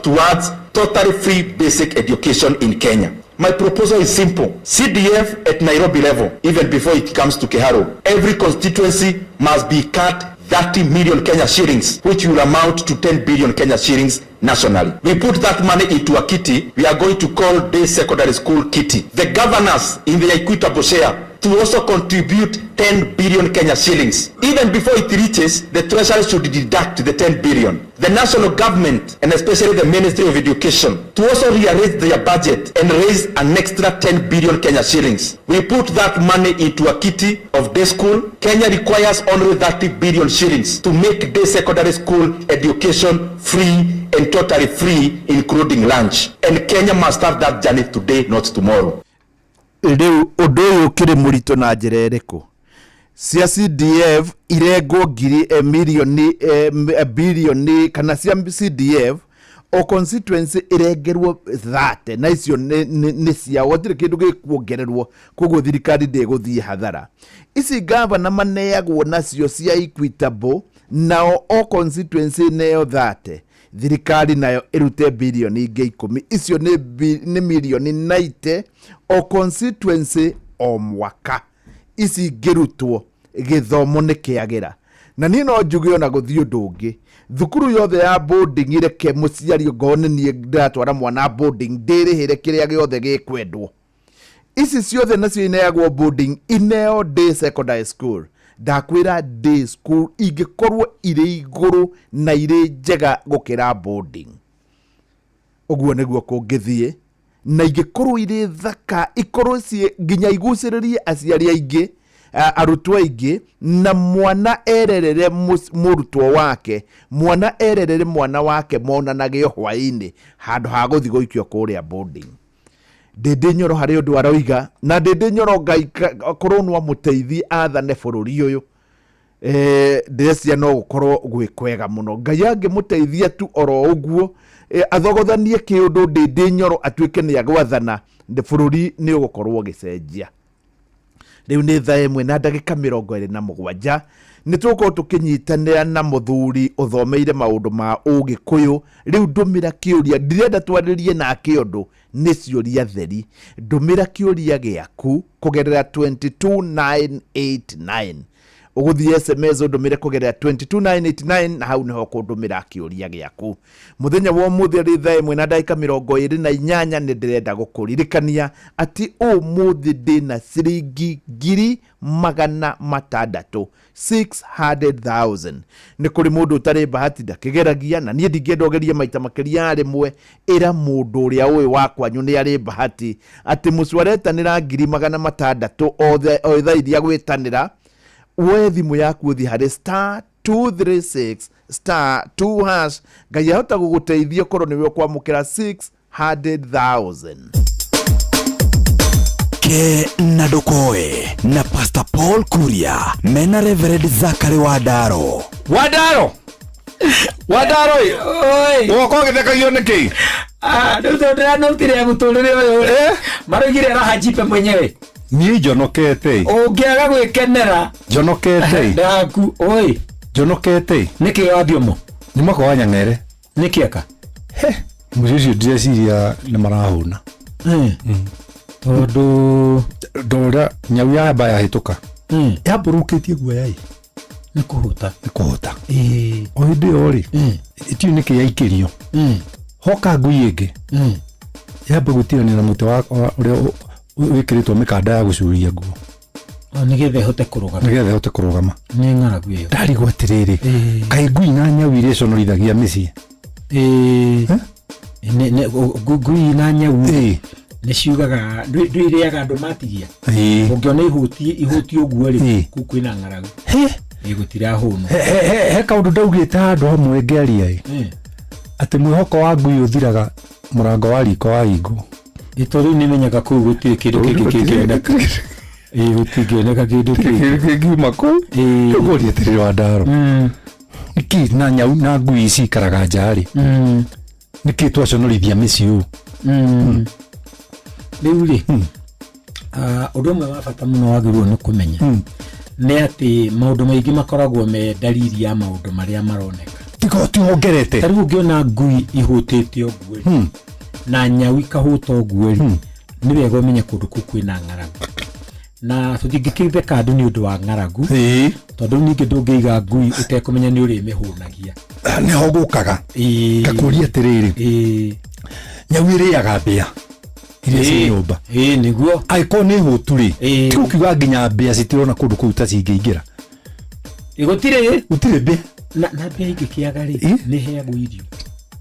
Speaker 10: towards totally free basic education in Kenya. My proposal is simple. CDF at Nairobi level, even before it comes to Kiharu, every constituency must be cut 30 million Kenya shillings, which will amount to 10 billion Kenya shillings nationally. We put that money into a kitty. We are going to call day secondary school kitty. The governors in the equitable share to also contribute 10 billion Kenya shillings. Even before it reaches, the treasury should deduct the 10 billion. The national government, and especially the Ministry of Education, to also rearrange their budget and raise an extra 10 billion Kenya shillings. We put that money into a kitty of day school. Kenya requires only 30 billion shillings to make day secondary school education free and totally free, including lunch. And Kenya must start that journey today, not tomorrow.
Speaker 13: Rĩu ũndũ ũyũ ũkĩrĩ mũritũ na njĩra ĩrĩkũ? Cia CDF irengwo ngiri mirioni bilioni, kana cia CDF o constituency ĩrengerwo 30, na icio nĩ ciao, gũtirĩ kĩndũ gĩkuongererwo, koguo thirikari ndĩgũthiĩ hathara. Ici gavana maneagwo nacio cia equitable, nao o constituency neo 30, thirikari nayo ĩrute bilioni ingĩ 10. Icio nĩ mirioni 90 o constituency o mwaka. Ici ingĩrutwo, gĩthomo nĩ kĩagĩra. Na niĩ no njuge ona gũthiĩ ũndũ ũngĩ, thukuru yothe ya boarding ireke mũciari, ongorwo nĩ niĩ ndĩratwara mwana boarding, ndĩrĩhĩre kĩrĩa gĩothe gĩkwendwo. Ici ciothe nacio ineagwo boarding ineo day secondary school. Ndakwĩra, day school ingĩkorwo irĩ igũrũ na irĩ njega gũkĩra boarding, ũguo nĩguo kũngĩthiĩ. Na ingĩkorwo irĩ thaka, ikorwo ciĩ nginya igucĩrĩrie aciari aingĩ, arutwo aingĩ, na mwana ererere mũrutwo wake, mwana ererere mwana wake, monanage hwaĩ-inĩ handũ ha gũthiĩ gũikio kũrĩa boarding. Ndĩndĩ Nyoro harĩ ũndũ aroiga, na Ndĩndĩ Nyoro, Ngai korwo no amũteithie athane bũrũri ũyũ, ndĩreciria no gũkorwo gwĩ kwega mũno. Ngai angĩmũteithia tu oro ũguo, athogothanie kĩũndũ, Ndĩndĩ Nyoro atuĩke nĩ agwathana, bũrũri nĩ ũgũkorwo ũgĩcenjia. Rĩu nĩ thaa 1 na ndagĩka 27. Nĩ tũgũkorwo tũkĩnyitanĩra na mũthuri ũthomeire maũndũ ma ũgĩkũyũ. Rĩu ndũmĩra kĩũria, ndirenda twarĩrie nake ũndũ, nĩ ciũria theri. Ndũmĩra kĩũria gĩaku kũgerera 22989. Ũgũthiĩ SMS ũndũmĩre kũgerera 22989, na hau nĩho kũndũmĩra kĩũria gĩaku. Mũthenya wa ũmũthĩ arĩ thaa 1 na ndagĩka 28. Nĩ ndĩrenda gũkũririkania atĩ ũmũthĩ ndĩna ciringi 600,000, 600,000. Nĩ kũrĩ mũndũ ũtarĩ bahati ndakĩgeragia, na niĩ ndingĩenda ũgerie maita makĩria ya rĩmwe. Ĩra mũndũ ũrĩa ũĩ wa kwanyu nĩ arĩ bahati atĩ mũcwaretanĩra 600,000 o thaa iria gwĩtanĩra. Woe thimũ yaku, ũthiĩ harĩ star 236 star 2 hash. Ngai ahota gũgũteithia korwo nĩwe ũkwamũkĩra 600,000.
Speaker 1: Ke na Ndukoe na Pastor Paul Kuria mena Reverend Zachary Wandaro.
Speaker 8: Wandaro, Wandaro, woka ũgĩthekagio nĩkĩ?
Speaker 9: Rĩu tondũ ndĩranotire mũtũrĩre ũyũ rĩ, maroigire raha jipe mwenyewe.
Speaker 8: Niĩ njonokete.
Speaker 9: Ũngĩaga gwĩkenera
Speaker 8: Njonokete.
Speaker 9: Ndaku oi.
Speaker 8: Njonokete.
Speaker 9: Nĩkĩ wathiomo?
Speaker 8: Nĩ mwaka wa nyang'ere.
Speaker 9: Nĩkĩ aka?
Speaker 8: He, mũciĩ ũcio ndireciria nĩ marahũna.
Speaker 9: Tondũ
Speaker 8: ndora nyau yamba yahĩtũka, yambũrũkĩtie guoya ĩ.
Speaker 9: Nĩ kũhũta.
Speaker 8: Nĩ kũhũta. O hĩndĩ ĩyo rĩ, ĩtiũĩ nĩkĩ yaikĩrio hoka ngui ĩngĩ yamba gwĩtirania na mũtĩ ũrĩa wĩkĩrĩtwo mĩkanda ya gũcuria nguo.
Speaker 9: Nĩgetha ĩhote kũrũgama.
Speaker 8: Nĩgetha ĩhote kũrũgama.
Speaker 9: Nĩ ng'aragu ĩyo.
Speaker 8: Ndarigwo atĩrĩrĩ, kaĩ ngui na nyau iria iconorithagia mĩciĩ?
Speaker 9: Ngui na nyau nĩ ciugaga ndwĩrĩaga andũ matigia. Ũngĩona ihũti ũguo rĩ, kũu kwĩna ng'aragu. Gũtirahũnwo.
Speaker 8: He kaũndũ ndaugĩte handũ hamwe ngĩaria ĩ, atĩ mwĩhoko wa ngui ũthiraga mũrango wa riko wahingwo.
Speaker 9: Tondũ rĩu nĩmenyaga kũu gũtirĩ kĩndũ kĩngĩ kĩngĩoneka. Ĩĩ, gũtingĩoneka kĩndũ kĩngĩ
Speaker 8: kĩngiuma kũu. Rĩu ngũria atĩrĩrĩ wa ndaro, nĩkĩ na nyau na ngui ici ikaraga nja rĩ, nĩkĩ twaconorithia mĩciĩ ũũ?
Speaker 9: Rĩu rĩ, ũndũ ũmwe wa bata mũno wagĩrĩirwo nĩ kũmenya nĩ atĩ maũndũ maingĩ makoragwo me ndariri ya maũndũ marĩa maroneka.
Speaker 8: Tiga tiwongerete.
Speaker 9: Ta rĩu ũngĩona ngui ihũtĩte ũguo rĩ, na nyau ikahũta ũguo rĩ, nĩ wega ũmenye kũndũ kũu kwĩna ng'aragu, na tũtingĩkĩtheka andũ nĩ ũndũ wa ng'aragu, tondũ ningĩ ndũngĩiga ngui ũtekũmenya nĩ ũrĩmĩhũnagia.
Speaker 8: Nĩho gũkaga ngakũria atĩrĩrĩ, nyau ĩrĩaga mbĩa iria ciĩ nyũmba.
Speaker 9: Ĩĩ nĩguo.
Speaker 8: Angĩkorwo nĩ hũtu rĩ, ti gũkiuga nginya mbĩa citirona kũndũ kũu ta cingĩingĩra?
Speaker 9: Gũtirĩ.
Speaker 8: Gũtirĩ mbĩa.
Speaker 9: Na mbĩa ingĩkĩaga rĩ, nĩ heagwo irio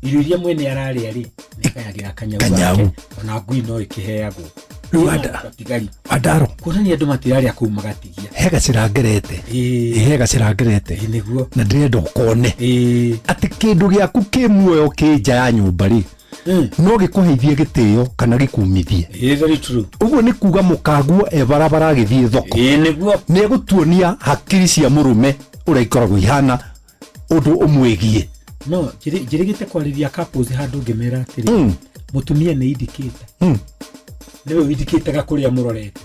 Speaker 9: irio iria mwene ararĩa rĩ, nĩagayagĩra kanyau
Speaker 8: Kanyau.
Speaker 9: gake. Ona ngui no ĩkĩheagwo.
Speaker 8: Rĩu
Speaker 9: Matigari.
Speaker 8: Wandaro.
Speaker 9: Kuonania andũ matirarĩa kũu magatigia.
Speaker 8: He gacĩra ngerete. He gacĩra ngerete.
Speaker 9: Nĩguo.
Speaker 8: Na ndĩrenda ũkone atĩ kĩndũ gĩaku kĩ muoyo kĩ nja ya nyũmba rĩ, no gĩkũheithie gĩtĩo kana gĩkumithie.
Speaker 9: Very true.
Speaker 8: Ũguo nĩ kuga mũkaguo e barabara agĩthiĩ thoko
Speaker 9: nĩguo
Speaker 8: nĩ egũtuonia hakiri cia mũrũme ũrĩa ikoragwo ihana ũndũ ũmwĩgiĩ.
Speaker 9: No njĩrĩgĩte kwarĩria couples handũ ngĩmera atĩrĩ, mũtumia nĩ indicator, nĩwe windicataga kũrĩa mũrorete.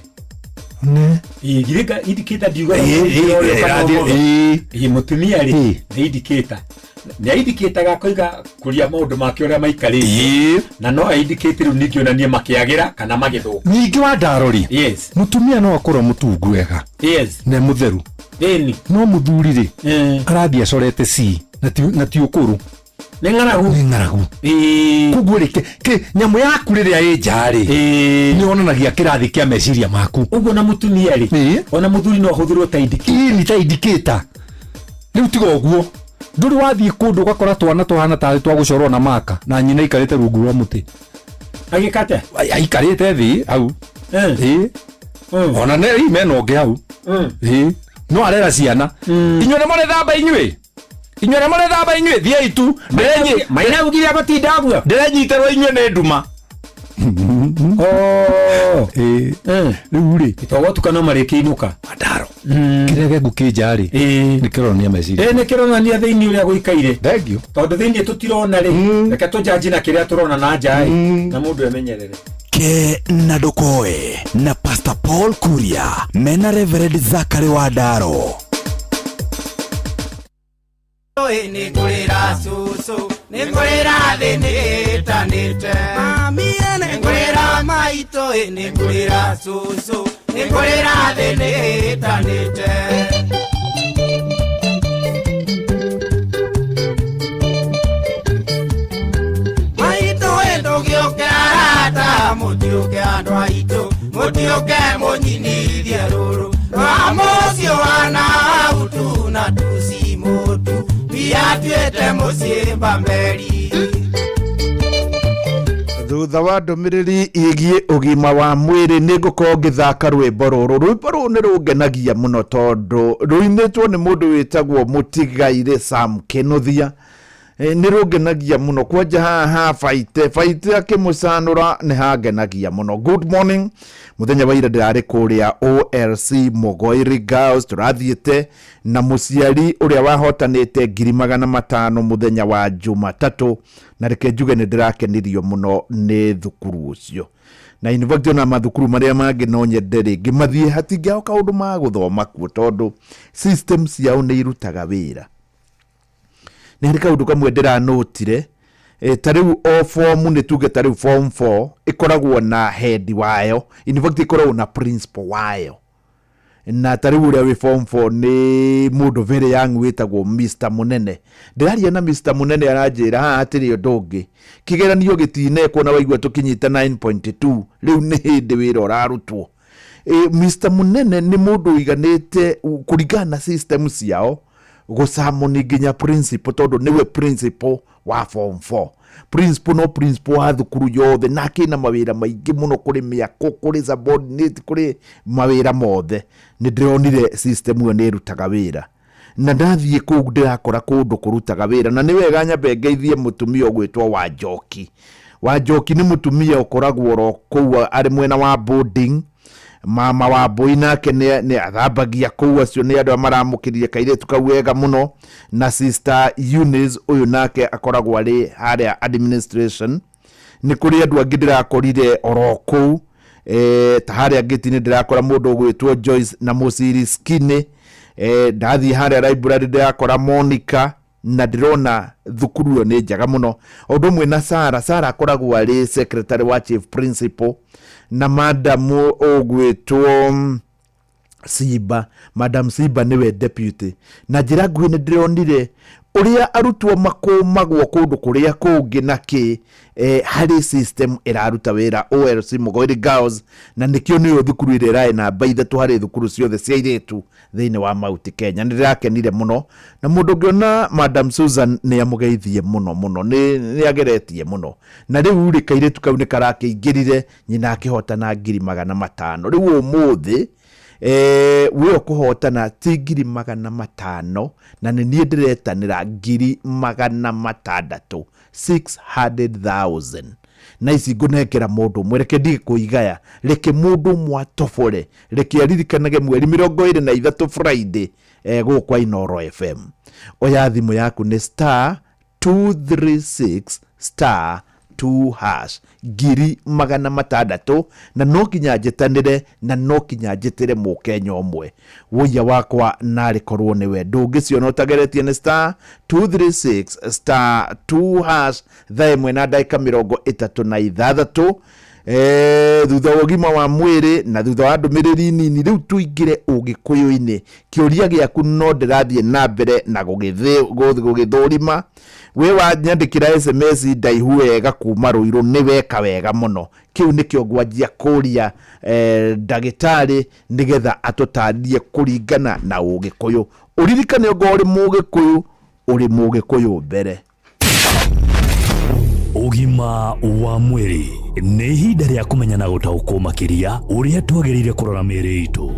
Speaker 8: Ne.
Speaker 9: Ĩĩ, githĩ indicator ndiugaga
Speaker 8: Ĩĩ,
Speaker 9: ũrĩa
Speaker 8: ĩĩ,
Speaker 9: kana
Speaker 8: ĩrathiĩ,
Speaker 9: ũmotho.
Speaker 8: ĩĩ.
Speaker 9: Ĩĩ, mũtumia rĩ nĩ indicator, nĩ aindicataga akauga kũrĩa maũndũ make ũrĩa maikarĩte, na no aindicate rĩu ningĩ onanie makĩagĩra kana magĩthũka.
Speaker 8: Ningĩ wa ndaro rĩ,
Speaker 9: Yes.
Speaker 8: mũtumia no akorwo mũtungu wega
Speaker 9: Yes.
Speaker 8: na e mũtheru.
Speaker 9: Ĩni.
Speaker 8: No mũthuri rĩ, arathiĩ acorete c na ti ũkũrũ.
Speaker 9: Nĩ ng'aragu.
Speaker 8: Nĩ ng'aragu. Koguo rĩ, nyamũ yaku rĩrĩa ĩ nja rĩ, nĩ yonanagia kĩrathi kĩa meciria maku.
Speaker 9: Ũguo na mũtumia rĩ, ona mũthuri no ahũthĩrwo ta indicator.
Speaker 8: Ĩni, ta indicator. Rĩu tiga ũguo, ndũrĩ wathiĩ kũndũ ũgakora twana tũhana tarĩ twa gũcorwo na maka, na nyina aikarĩte rungu rwa mũtĩ.
Speaker 9: Agĩka atĩa?
Speaker 8: Aikarĩte thĩ hau. Ĩĩ. Ona nĩ mena ũngĩ hau. Ĩĩ. No arera ciana. Inyuĩ nĩ mũrĩthamba inyuĩ? Inyuĩ nĩ mũrĩthamba inyuĩ? Thiĩi tu.
Speaker 9: Mainaugire gũtinda ũguo.
Speaker 8: Ndĩrenyitĩrwo inyuĩ nĩ nduma. Ĩĩ. Rĩu rĩ,
Speaker 9: Togũtuka no marĩkĩinũka.
Speaker 8: Mandaro. Kĩrĩa gĩaku kĩ nja rĩ, nĩ kĩronania meciria.
Speaker 9: Ĩĩ, nĩ kĩronania thĩinĩ ũrĩa gũikaire.
Speaker 8: Thank you.
Speaker 9: Tondũ thĩinĩ tũtirona rĩ, reke tũjanji na kĩrĩa tũrona na nja ĩ, na mũndũ emenyerere.
Speaker 1: Ke na Ndokoe na Pastor Paul Kuria mena Reverend Zachary Wandaro.
Speaker 14: Nĩ ngũrĩra cũcũ, nĩ ngũrĩra thĩ nĩ ĩtanĩte, nĩ ngũrĩra maitũ, nĩ ngũrĩra cũcũ, nĩ ngũrĩra thĩ nĩ ĩtanĩte. Maitũ ndũgĩũke arata, mũtiũke andũ aitũ, mũtiũke mũnyinithie rũrũ rwa mũciĩ wa nautu na tucimũtu, biatuĩte mũciĩ mbamberi.
Speaker 13: Thutha wa ndũmĩrĩri ĩgiĩ ũgima wa mwĩrĩ, nĩ ngũkorwo ngĩthaka rwĩmbo rũrũ. Rwĩmbo rũrũ nĩ rũngenagia mũno tondũ rũinĩtwo nĩ mũndũ wĩtagwo Mũtigairĩ Sam Kĩnuthia. Nĩ rũngenagia mũno kwanja haha ha baite baite akĩmũcanũra, nĩ hangenagia mũno. Good morning. Mũthenya wa ira ndĩrarĩ kũrĩa OLC Mũgoiri Girls, tũrathiĩte na mũciari ũrĩa wahotanĩte 500,000 mũthenya wa Jumatatũ, na reke njuge nĩ ndĩrakenirio mũno nĩ thukuru ũcio, na in fact ona mathukuru marĩa mangĩ no nyende rĩngĩ mathiĩ, hatingĩaga kaũndũ ma gũthoma kuo tondũ system ciao nĩ irutaga wĩra. Nĩ harĩ kaũndũ kamwe ndĩranotire, ta rĩu o form, nĩ tuge ta rĩu form 4 ĩkoragwo na head wayo, in fact ĩkoragwo na principal wayo, na ta rĩu ũrĩa wĩ form 4 nĩ mũndũ very young wĩtagwo Mr Munene. Ndĩraria na Mr Munene, aranjĩra haha hatirĩ ũndũ ũngĩ, kĩgeranio gĩtinekwo na waigua tũkinyĩte 9.2, rĩu nĩ hĩndĩ wĩra ũrarutwo. Mr Munene nĩ mũndũ ũiganĩte kũringana na system ciao gũcamoni nginya principal, tondũ nĩwe principal wa form 4, principal no principal wa thukuru yothe, na akĩna mawĩra maingĩ mũno, kũrĩ mĩako, kũrĩ subordinate, kũrĩ mawĩra mothe. Nĩ ndĩronire system ĩyo nĩ ĩrutaga wĩra, na ndathiĩ kũu ndĩrakora kũndũ kũrutaga wĩra. Na nĩ wega nyambe ngeithie mũtumia ũgwĩtwo Wanjoki. Wanjoki nĩ mũtumia ũkoragwo oro kũu arĩ mwena wa boarding. Mama wa mbũi nake nĩ athambagia kũu, acio nĩ andũ arĩa maramũkĩrire kairĩtu kau wega mũno. Na Sister Eunice ũyũ nake akoragwo arĩ harĩa administration. Nĩ kũrĩ andũ angĩ ndĩrakorire oro kũu, ta harĩa ngĩti-inĩ ndĩrakora mũndũ ũgwĩtwo Joyce na Mũciri Skinny. Ndathiĩ harĩa library ndĩrakora Monica, na ndĩrona thukuru ĩyo nĩ njega mũno, o ũndũ ũmwe na Sara. Sara akoragwo arĩ secretary wa chief principal, na madam ũgwĩtwo Simba, Madam Simba nĩwe deputy. Na njĩra nguhĩ nĩ ndĩronire ũrĩa arutwo makũmagwo kũndũ kũrĩa kũngĩ na kĩ, harĩ system ĩraruta wĩra OLC Mugoiri Girls, na nĩkĩo nĩyo thukuru ĩrĩa ĩrarĩ namba 3 harĩ thukuru ciothe cia airĩtu thĩinĩ wa Mount Kenya. Nĩ ndĩrakenire mũno, na mũndũ ũngĩona Madam Susan nĩ amũgeithie mũno mũno, nĩ ageretie mũno. Na rĩu rĩ, kairĩtu kau nĩ karakĩingĩrire, nyina akĩhotana 500,000. Rĩu ũmũthĩ we ũkũhotana ti 500,000, na nĩ niĩ ndĩretanĩra 600,000, 600,000, na ici ngũnengera mũndũ ũmwe. Reke ndige kũigaya, reke mũndũ ũmwe atobore, reke aririkanage mweri 23 Friday, gũkũ kwa Inooro FM. Oya thimũ yaku, nĩ star 236 star 2 hash, 600,000, na no nginya njĩtanĩre na no nginya njĩtĩre mũkenya ũmwe. Wũiya wakwa narĩ korwo nĩwe, ndũngĩciona ũtageretie. Nĩ star 236 star 2 hash. Thaa 1 na ndagĩka 36, thutha wa ũgima wa mwĩrĩ na thutha wa ndũmĩrĩri nini, rĩu tũingĩre ũgĩkũyũ-inĩ. Kĩũria gĩaku no ndĩrathiĩ na mbere na gũgĩthũrima. We wanyandĩkĩra SMS ndaihu wega kuma Rũirũ, nĩ weka wega mũno. Kĩu nĩkĩo ngwanjia kũria ndagĩtarĩ nĩgetha atũtarĩrie kũringana na ũgĩkũyũ. Ũririkane ongorwo ũrĩ mũgĩkũyũ, ũrĩ mũgĩkũyũ mbere.
Speaker 4: Ũgima wa mwĩrĩ nĩ ihinda rĩa kũmenya na gũtaũkwo makĩria ũrĩa twagĩrĩire kũrora mĩĩrĩ itũ.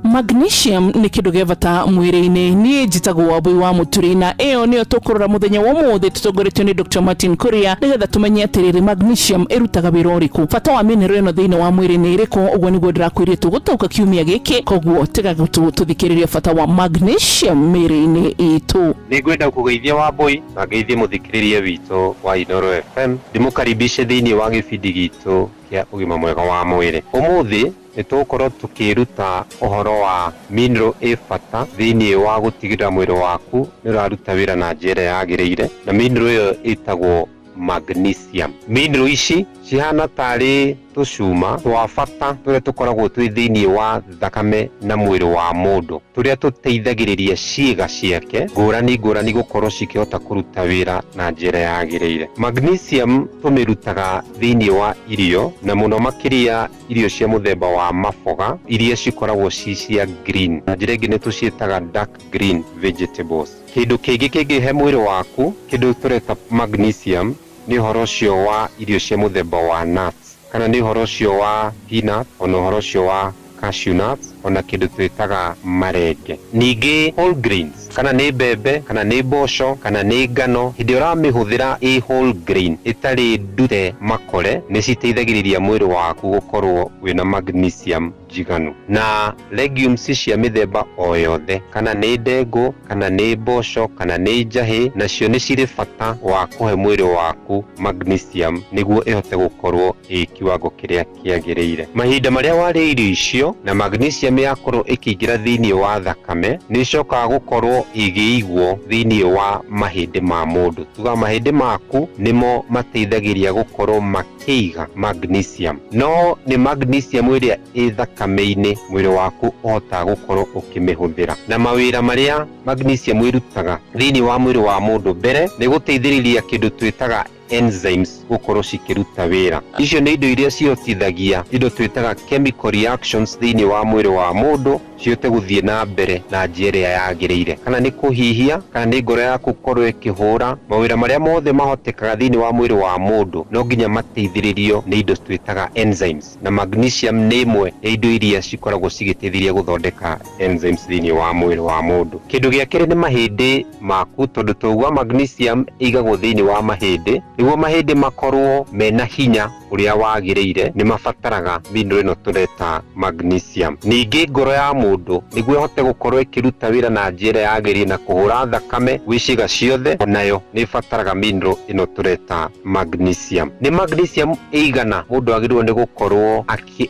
Speaker 15: Magnesium nĩ kĩndũ gĩa bata mwĩrĩ-inĩ. Niĩ njĩtagwo Wambui wa Mũturi, na ĩyo nĩyo tũkũrora mũthenya wa ũmũthĩ tũtongoretio nĩ Dr. Martin Kuria, nĩgetha tũmenye atĩrĩrĩ, magnesium ĩrutaga wĩra ũrĩkũ, bata wa mineral ĩno thĩinĩ wa mwĩrĩ nĩ ĩrĩkũ. Ũguo nĩguo ndĩrakwĩrie tũgũtaũka kiumia gĩkĩ, koguo tega gũtũ tũthikĩrĩrie bata wa magnesium mĩĩrĩ-inĩ itũ.
Speaker 16: Nĩ ngwenda kũgeithia Wambui na ngeithie mũthikĩrĩria witũ wa Inooro FM, ndĩmũkaribishe thĩinĩ wa gĩbindi gitũ kĩa ũgima mwega wa mwĩrĩ. Ũmũthĩ nĩ tũgũkorwo tũkĩruta ũhoro wa mineral ĩ bata thĩinĩ wa gũtigĩrĩra mwĩrĩ waku nĩ ũraruta wĩra na njĩra ĩrĩa yagĩrĩire, na mineral ĩyo ĩtagwo magnesium. Mineral ici cihana tarĩ tũcuma twa bata tũrĩa tũkoragwo twĩ thĩinĩ wa thakame na mwĩrĩ wa mũndũ, tũrĩa tũteithagĩrĩria ciĩga ciake ngũrani ngũrani gũkorwo cikĩhota kũruta wĩra na njĩra yagĩrĩire. Magnesium tũmĩrutaga thĩinĩ wa irio, na mũno makĩria irio cia mũthemba wa maboga iria cikoragwo ci cia green, na njĩra ĩngĩ nĩ tũciĩtaga dark green vegetables. Kĩndũ kĩngĩ kĩngĩhe mwĩrĩ waku kĩndũ tũreta magnesium nĩ ũhoro ũcio wa irio cia mũthemba wa nuts, kana nĩ ũhoro ũcio wa peanut, ona ũhoro ũcio wa cashew nuts, ona kĩndũ twĩtaga marenge. Ningĩ whole grains, kana nĩ mbembe, kana nĩ mboco, kana nĩ ngano, hĩndĩ ĩrĩa ũramĩhũthĩra ĩ whole grain ĩtarĩ ndute makore, nĩ citeithagĩrĩria mwĩrĩ waku gũkorwo wĩna magnesium njiganu. Na legumes cia mĩthemba o yothe, kana nĩ ndengũ, kana nĩ mboco, kana nĩ njahĩ, nacio nĩ cirĩ bata wa kũhe mwĩrĩ waku magnesium nĩguo ĩhote gũkorwo ĩ kiwango kĩrĩa kĩagĩrĩire. Mahinda marĩa warĩa irio icio na magnesium yakorwo ĩkĩingĩra thĩinĩ wa thakame, nĩ ĩcokaga gũkorwo ĩgĩigwo thĩinĩ wa mahĩndĩ ma mũndũ. Tuga mahĩndĩ maku nĩmo mateithagĩrĩria gũkorwo makĩiga magnesium, no nĩ magnesium ĩrĩa ĩ thakame-inĩ mwĩrĩ waku ũhotaga gũkorwo ũkĩmĩhũthĩra. Na mawĩra marĩa magnesium ĩrutaga thĩinĩ wa mwĩrĩ wa mũndũ, mbere nĩ gũteithĩrĩria kĩndũ twĩtaga enzymes gũkorwo cikĩruta wĩra. Icio nĩ indo iria cihotithagia indo twĩtaga chemical reactions thĩinĩ wa mwĩrĩ wa mũndũ. Cihote gũthiĩ na mbere na njĩra ĩrĩa yagĩrĩire, kana nĩ kũhihia, kana nĩ ngoro yaku gũkorwo ĩkĩhũra. Mawĩra marĩa mothe mahotekaga thĩinĩ wa mwĩrĩ wa mũndũ no nginya mateithĩrĩrio nĩ indo twĩtaga enzymes, na magnesium nĩ ĩmwe ya indo iria cikoragwo cigĩteithĩrĩria gũthondeka enzymes thĩinĩ wa mwĩrĩ wa mũndũ. Kĩndũ gĩa kerĩ nĩ mahĩndĩ maku, tondũ twaugua magnesium ĩigagwo thĩinĩ wa mahĩndĩ. Nĩguo mahĩndĩ makorwo mena hinya ũrĩa wagĩrĩire, nĩ mabataraga mineral ĩno tũreta magnesium. Ningĩ ngoro ya mũndũ nĩguo ĩhote gũkorwo ĩkĩruta wĩra na njĩra yagĩrĩire na kũhũra thakame gwĩ ciĩga ciothe, onayo nĩ ĩbataraga mineral ĩno tũreta magnesium. Nĩ magnesium ĩigana mũndũ agĩrĩirwo nĩ gũkorwo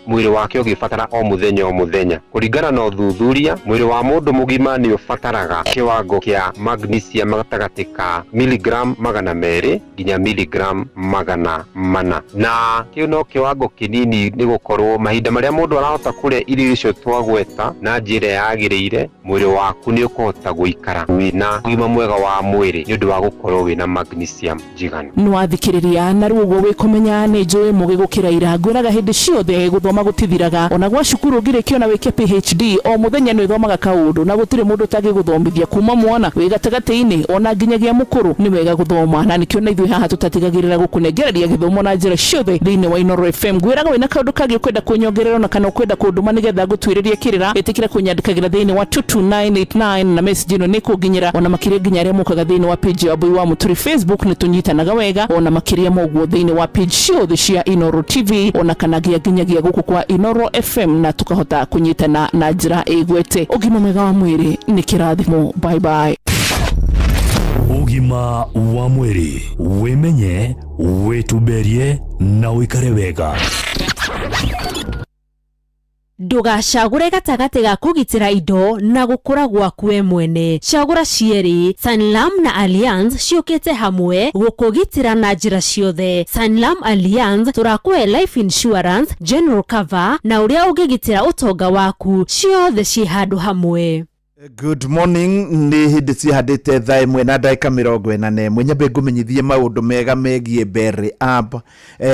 Speaker 16: mwĩrĩ wake ũgĩbatara o mũthenya o mũthenya? Kũringana na ũthuthuria, mwĩrĩ wa mũndũ mũgima nĩ ũbataraga kĩwango kĩa magnesium gatagatĩ ka miligram 200 nginya miligram 400, na kĩu no kĩwango kĩnini, nĩ gũkorwo mahinda marĩa mũndũ arahota kũrĩa irio icio twagweta na njĩra yagĩrĩire, mwĩrĩ waku nĩ ũkũhota gũikara wĩna ũgima mwega wa mwĩrĩ nĩ ũndũ wa gũkorwo wĩna magnesium njiganu.
Speaker 15: Nĩwathikĩrĩria na rĩu ũguo wĩkũmenya nĩ njũĩ mũgĩ gũkĩra ira. Ngwĩraga hĩndĩ ciothe gũthoma gũtithiraga, ona gwa cukuru ũngĩrĩkia ona wĩke PhD, o mũthenya nĩ ũthomaga kaũndũ, na gũtirĩ mũndũ ũtangĩgũthomithia, kuma mwana wĩ gatagatĩ-inĩ ona nginyagia mũkũrũ. Nĩ wega gũthoma, na nĩkĩo na ithuĩ haha tũtatigagĩrĩra gũkũnengereria gĩthomo na njĩra ciothe thĩinĩ wa Inooro FM. Ngwĩraga wĩna kaũndũ kangĩ ũkwenda kũnyongerera, ona kana ũkwenda kũndũma nĩgetha ngũtuĩrĩrie kĩrĩra, ĩtĩkĩra kũnyandĩkagĩra thĩinĩ wa 22989 na message ĩno nĩ kũnginyĩra. Ona makĩria nginya arĩa mokaga thĩinĩ wa page ya Wambui wa Mũturi Facebook, nĩ tũnyitanaga wega, ona makĩria ma ũguo thĩinĩ wa page ciothe cia Inooro TV, ona kana nginyagia gũkũ kwa Inooro FM, na tũkahota kũnyitana na njĩra ĩgwete. Ũgima mwega wa mwĩrĩ nĩ kĩrathimo. Bye bye.
Speaker 4: Ũgima wa mwĩrĩ: wĩmenye, wĩtumberie na ũikare wega.
Speaker 12: Ndũgacagũre gatagatĩ ga kũgitĩra indo na gũkũra gwaku we mwene, cagũra cierĩ. Sanlam na Allianz ciũkĩte hamwe gũkũgitĩra na njĩra ciothe. Sanlam Allianz tũrakũhe life insurance, general cover na ũrĩa ũngĩgitĩra ũtonga waku, ciothe ciĩ handũ hamwe.
Speaker 13: Good morning. Nĩ hĩndĩ cihandĩte thaa 1 na ndagĩka 41. Nyambe ngũmenyithie maũndũ mega megiĩ Berry App.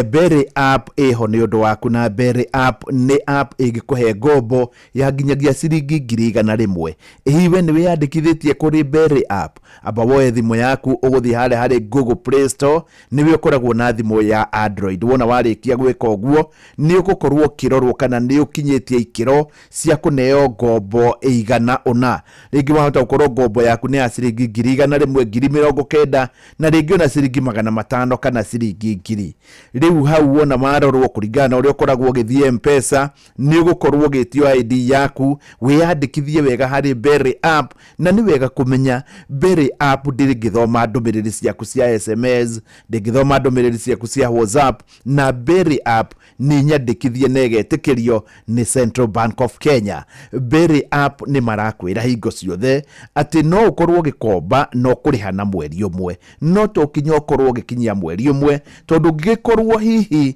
Speaker 13: Berry App ĩho nĩ ũndũ waku, na Berry App nĩ app ĩngĩkũhe ngombo ya nginyagia ciringi 100,000. Hihi we nĩ wĩyandĩkithĩtie kũrĩ Berry App? Amba woe thimũ yaku, ũgũthiĩ harĩa harĩ Google Play Store, nĩwe ũkoragwo na thimũ ya Android. Wona warĩkia gwĩka ũguo, nĩ ũgũkorwo ũkĩrorwo kana nĩ ũkinyĩtie ikĩro cia kũneo ngombo ĩigana ũna. Rĩngĩ wahota gũkorwo ngombo yaku nĩ ya ciringi 100,000, 90,000, na rĩngĩ ona ciringi 500 kana ciringi 1,000. Rĩu hau wona warorwo kũringana na ũrĩa ũkoragwo ũgĩthiĩ M-Pesa, nĩ ũgũkorwo ũgĩtio ID yaku, wĩyandĩkithie wega harĩ Berry App. Na nĩ wega kũmenya Berry App ndĩngĩthoma ndũmĩrĩri ciaku cia SMS, ndĩngĩthoma ndũmĩrĩri ciaku cia WhatsApp, na Berry App nĩ nyandĩkithie na ĩgetĩkĩrio nĩ Central Bank of Kenya. Berry App nĩ marakwĩra hingo ciothe atĩ no ũkorwo ũgĩkomba no kũrĩha na mweri ũmwe, no to kinya ũkorwo ũgĩkinyia mweri ũmwe, tondũ ũngĩgĩkorwo hihi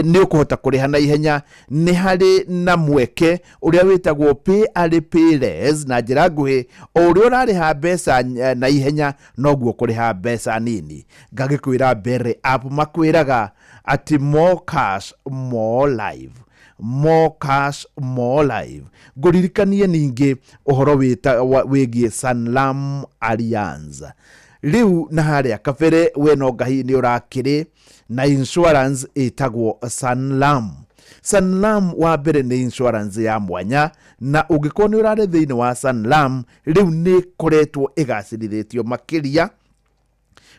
Speaker 13: nĩ ũkũhota kũrĩha na ihenya, nĩ harĩ na mweke ũrĩa wĩtagwo pay early pay less. Na njĩra nguhĩ, o ũrĩa ũrarĩha mbeca na ihenya, noguo kũrĩha mbeca nini. Ngagĩkwĩra Berry App makwĩraga atĩ more cash, more life, more cash, more life. Ngũririkanie ningĩ ũhoro wĩgiĩ Sanlam Allianz. Rĩu na harĩa kabere we no ngahi nĩ ũrakĩrĩ na insurance ĩtagwo Sanlam. Sanlam wa mbere nĩ insurance ya mwanya, na ũngĩkorwo nĩ ũrarĩ thĩinĩ wa Sanlam, rĩu nĩ ĩkoretwo ĩgacĩrithĩtio makĩria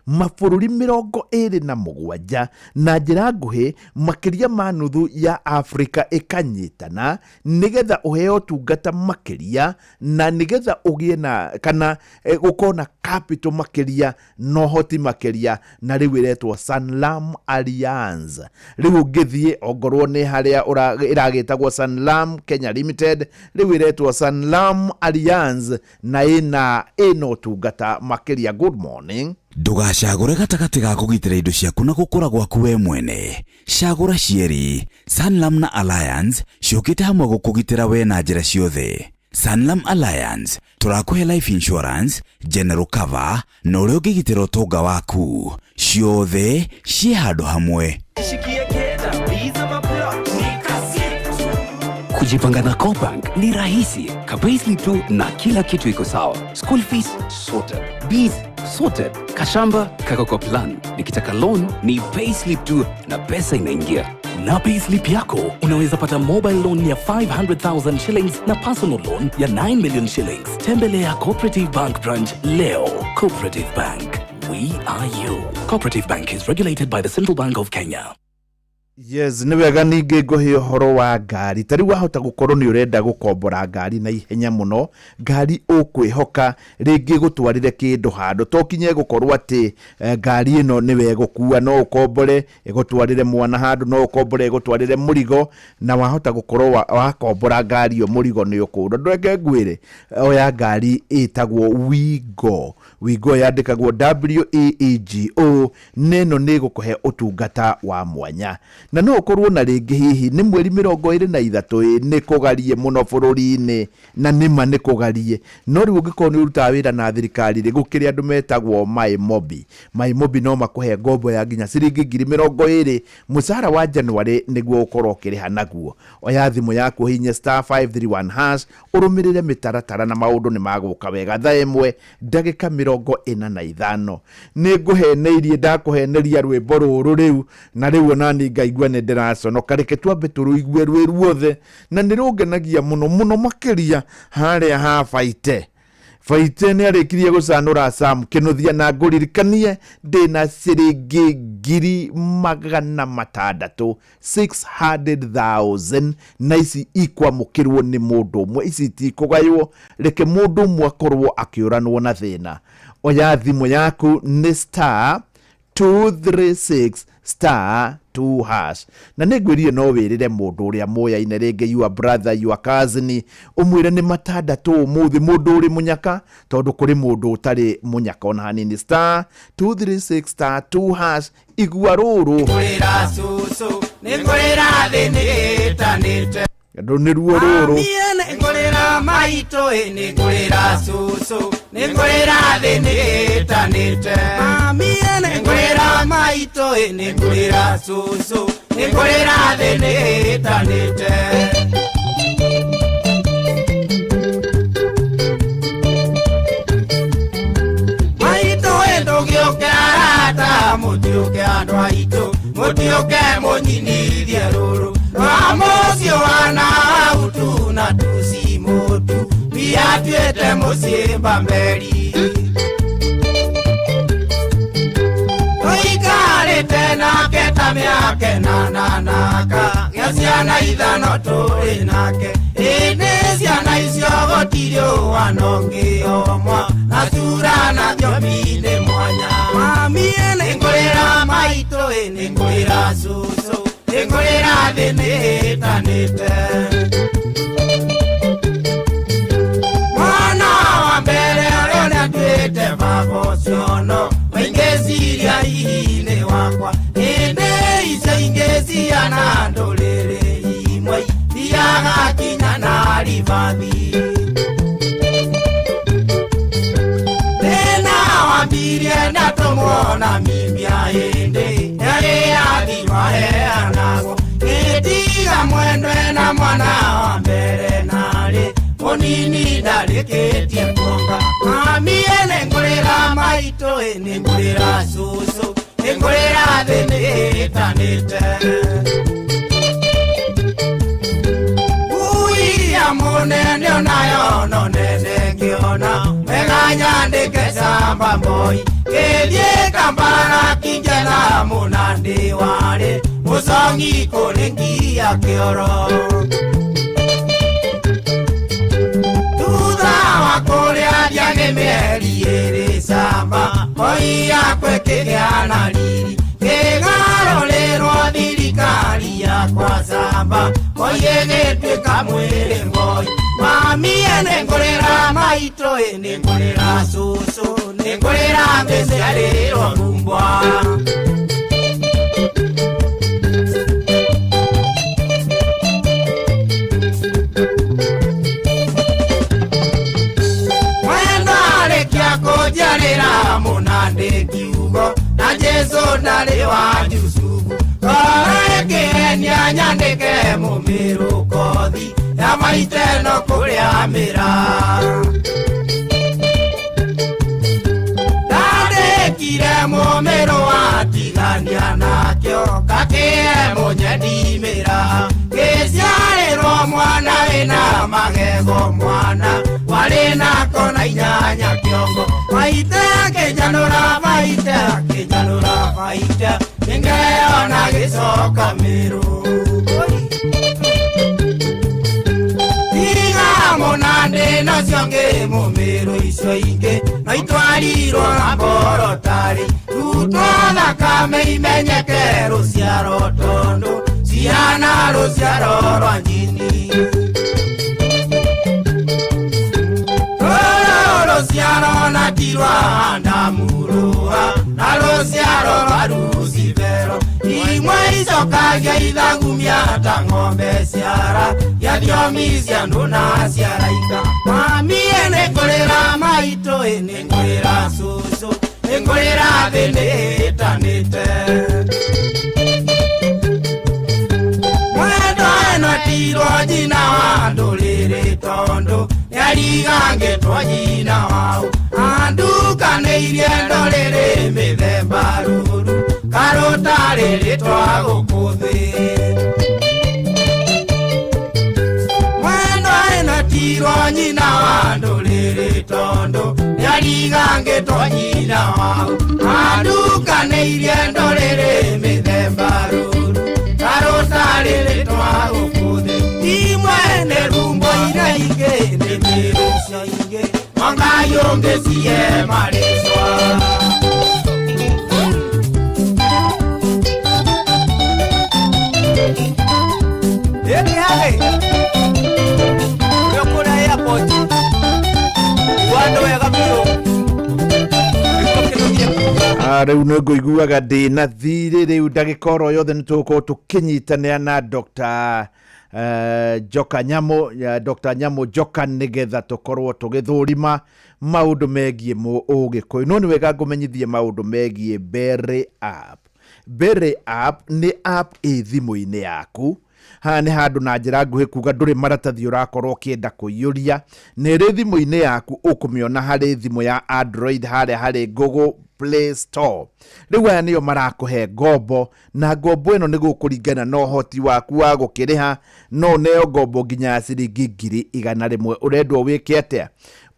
Speaker 13: mabũrũri 27, na njĩra nguhĩ makĩria ma nuthu ya Afrika ĩkanyitana, nĩgetha ũheo ũtungata makĩria, na nĩgetha ũgĩe na kana gũkorwo na capital makĩria na ũhoti makĩria, na rĩu ĩretwo Sanlam Allianz. Rĩu ũngĩthiĩ ongorwo nĩ harĩa ĩragĩtagwo Sanlam Kenya Limited, rĩu ĩretwo Sanlam Allianz na ĩna ũtungata makĩria. Good morning.
Speaker 1: Ndũgacagũre gatagatĩ ga kũgitĩra indo ciaku na gũkũra gwaku we mwene, cagũra cierĩ. Sanlam na Allianz ciũkĩte hamwe gũkũgitĩra we na njĩra ciothe. Sanlam Allianz tũrakũhe life insurance, general cover na ũrĩa ũngĩgitĩra ũtonga waku, ciothe ciĩ handũ hamwe.
Speaker 17: Kujipanga na CoBank ni rahisi. Ka payslip tu na kila kitu iko sawa. School fees sorted. Bills sorted. Kashamba kako kwa plan. Nikitaka loan ni payslip tu na pesa inaingia.
Speaker 4: Na payslip yako unaweza pata mobile loan ya 500,000 shillings na personal loan ya 9 million shillings. Tembelea Cooperative Bank branch leo. Cooperative Bank, we are you. Cooperative Bank is regulated by the Central Bank of Kenya.
Speaker 13: Yes, nĩ wega ningĩ ngũhe ũhoro wa ngari. Ta rĩu wahota gũkorwo nĩ ũrenda gũkombora ngari na ihenya mũno, ngari ũkwĩhoka rĩngĩ gũtwarĩre kĩndũ handũ. To kinye gũkorwo atĩ ngari ĩno nĩwe ĩgũkua, no ũkombore ĩgũtwarĩre mwana handũ, no ũkombore ĩgũtwarĩre mũrigo, na wahota gũkorwo wakombora ngari ĩyo mũrigo nĩ ũkũũra. Ndũreke ngwĩre, oya ngari ĩtagwo Wigo. Wigo yandĩkagwo WEEGO, na ĩno nĩ ĩgũkũhe ũtungata wa mwanya. Na no ũkorwo na rĩngĩ hihi nĩ mweri 23, ĩ nĩ kũgarie mũno bũrũri-inĩ, na nĩma nĩ kũgarie. No rĩu ũngĩkorwo nĩ ũrutaga wĩra na thirikari rĩ, gũkĩrĩ andũ metagwo Maimobi. Maimobi no makũhe ngombo ya nginya ciringi 20,000 mũcara wa January nĩguo ũkorwo ũkĩrĩha naguo. Oya thimũ yaku ũhihinye star 531 hash, ũrũmĩrĩre mĩtaratara na maũndũ nĩ magũka wega. Thaa ĩmwe ndagĩka 45. Nĩ ngũheneirie, ndakũheneria rwĩmbo rũrũ rĩu, na rĩu onani ngaigua nĩ ndĩraconoka. Reke twambe tũrũigue rwĩ ruothe, na nĩ rũngenagia mũno mũno makĩria harĩa ha Baite. Baite nĩ arĩkirie gũcanũra Sam Kĩnuthia, na ngũririkanie ndĩna ciringi 600,000, 600,000, na ici ikwamũkĩrwo nĩ mũndũ ũmwe, ici itikũgaywo. Reke mũndũ ũmwe akorwo akĩũranwo na thĩna. Oya thimũ yaku nĩ star 236 star 2 hash, na nĩ ngwĩrire no wĩrĩre mũndũ ũrĩa mũyaine, rĩngĩ your brother, your cousin, ũmwĩre nĩ matandatũ ũmũthĩ, mũndũ ũrĩ mũnyaka, tondũ kũrĩ mũndũ ũtarĩ mũnyaka ona hanini. Star 236 star 2 hash. Igua rũrũ.
Speaker 14: Ngũrĩra cũcũ, nĩngũrĩra thĩ nĩĩtanĩte.
Speaker 13: Rũrũ nĩruo rũrũ.
Speaker 14: Nĩngũrĩra maitũ, nĩngũrĩra cũcũ, nĩngũrĩra thĩ nĩĩtanĩte. Nĩngũrĩra maitũ, nĩngũrĩra cũcũ, nĩngũrĩra thĩ nĩĩtanĩte. Maitũ ndũgĩũke arata, mũtiũke andũ aitũ, mũtiũke mũnyinithie rũrũ. Rwa mũciĩ wa Nautu na tucimũtu, biatuĩte mũciĩ Mbamberi. Tũikarĩte nake ta mĩaka ĩnana naka, gĩa ciana ithano tũrĩ nake. Ĩndĩ ciana icio gũtirĩ ũhana ũngĩ omwa, na cura na thiomi nĩ mwanya. Mami nĩngũrĩra maitũ, nĩngũrĩra cũcũ, nĩngũrĩra thĩ nĩĩtanĩte. Mwana wa mbere ũrĩa nĩatuĩte baba ũcio no maingĩciria hihi nĩ wakwa. Ĩndĩ icio ingĩ ciana ndũrĩrĩ imwe thiaga kinya na ribathi. Thĩna wambirie ndatũmwo Namibia, hĩndĩ yarĩ yathirwa heanagwo. Ngĩtiga mwendwe na mwana wa mbere narĩ mũnini ndarĩkĩtie kuonga. Mami nĩngũrĩra maitũ, nĩngũrĩra cũcũ, nĩngũrĩra thĩ nĩĩtanĩte. Ngui ya mũnene onayo no nene ngĩona, wega nyandĩke camba mboi. Ngĩthiĩ Kampala kĩnjela mũnandĩ warĩ mũcongi kũrĩ ngia kĩoro. Thutha wa kũrĩa ndiagĩ mĩeri ĩrĩ camba mboi yakwa ĩkĩgĩa na riri. Ngĩgarũrĩrwo thirikari yakwa camba mboi ĩgĩtuĩka mwĩrĩ mboi. Mami nĩngũrĩra maitũ, nĩngũrĩra cũcũ, nĩngũrĩra ngĩciarĩrwo ngumbwa. Mwendwa arĩkia kũnjiarĩra mũnandĩ kiugo, na Jesũ ndarĩ wa Jusufu. Ngoro Nĩngĩhenia nyandĩke mũmĩrũ kothi ya maite no kũrĩa mĩraa. Ndandĩkire mũmĩrũ watigania nakĩo kakĩe mũnyendi mĩraa. Gĩciarĩrwo mwana wĩna magego mwana warĩ na kona inyanya kĩongo. Maite akĩnjanũra maite akĩnjanũra maite nĩngeona gĩcoka mĩrũ. Tiga mũnandĩ nacio ngĩmũmĩrũ icio ingĩ no itwarirwo na mborotarĩ. Tutwo thakame imenyeke rũciaro tondũ cihana rũciaro rwa njini. Rũrũ rũciaro na ti rwa Adamu rũa na rũciaro rwa Lucifero. Imwe icokagia ithagumia ta ng'ombe ciara ya thiomi cia andũ na cia araika. Mami nĩngũrĩra maitũ nĩngũrĩra cũcũ nĩngũrĩra thĩ nĩĩtanĩte. Mwendwa ĩno tirwo nyina wa ndũrĩrĩ tondũ nĩarigangĩtwo nyina wao. Andukanĩirie ndũrĩrĩ mĩthemba rũru karũtarĩ rĩtwa gũkũ thĩ. Mwendwa ĩno tirwo nyina wa ndũrĩrĩ tondũ nĩarigangĩtwo nyina wao. Andukanĩirie ndũrĩrĩ mĩthemba rũru karũtarĩ rĩtwa gũkũ thĩ. Imwe nĩ rumbo iria ingĩ nĩ mĩrũ icio ingĩ Wangai ũngĩcihe marĩtwa.
Speaker 18: Ĩni harĩ ũrĩa kũrĩa airport wandũ wega biũ.
Speaker 13: Rĩu nĩ ngũiguaga ndĩ na thirĩ rĩu ndagĩka oro yothe nĩ tũgũkorwo tũkĩnyitanĩra na Dr. Njoka Nyamu, Dr. Nyamu Njoka nĩgetha tũkorwo tũgĩthũrima maũndũ megiĩ ũgĩkũyũ. No nĩ wega ngũmenyithie maũndũ megiĩ Berry App. Berry App nĩ app ĩ thimũ-inĩ yaku. Haha nĩ handũ na njĩra nguhĩ kuga ndũrĩ maratathi ũrakorwo ũkĩenda kũiyũria. Nĩ ĩrĩ thimũ-inĩ yaku, ũkũmĩona harĩ thimũ ya Android harĩa harĩ Google Play Store. Rĩu aya nĩo marakũhe ngombo, na ngombo ĩno nĩ gũkũringana na ũhoti waku wa gũkĩrĩha, no ũneo ngombo nginya ya ciringi 100,000. Ũrendwo wĩke atĩa?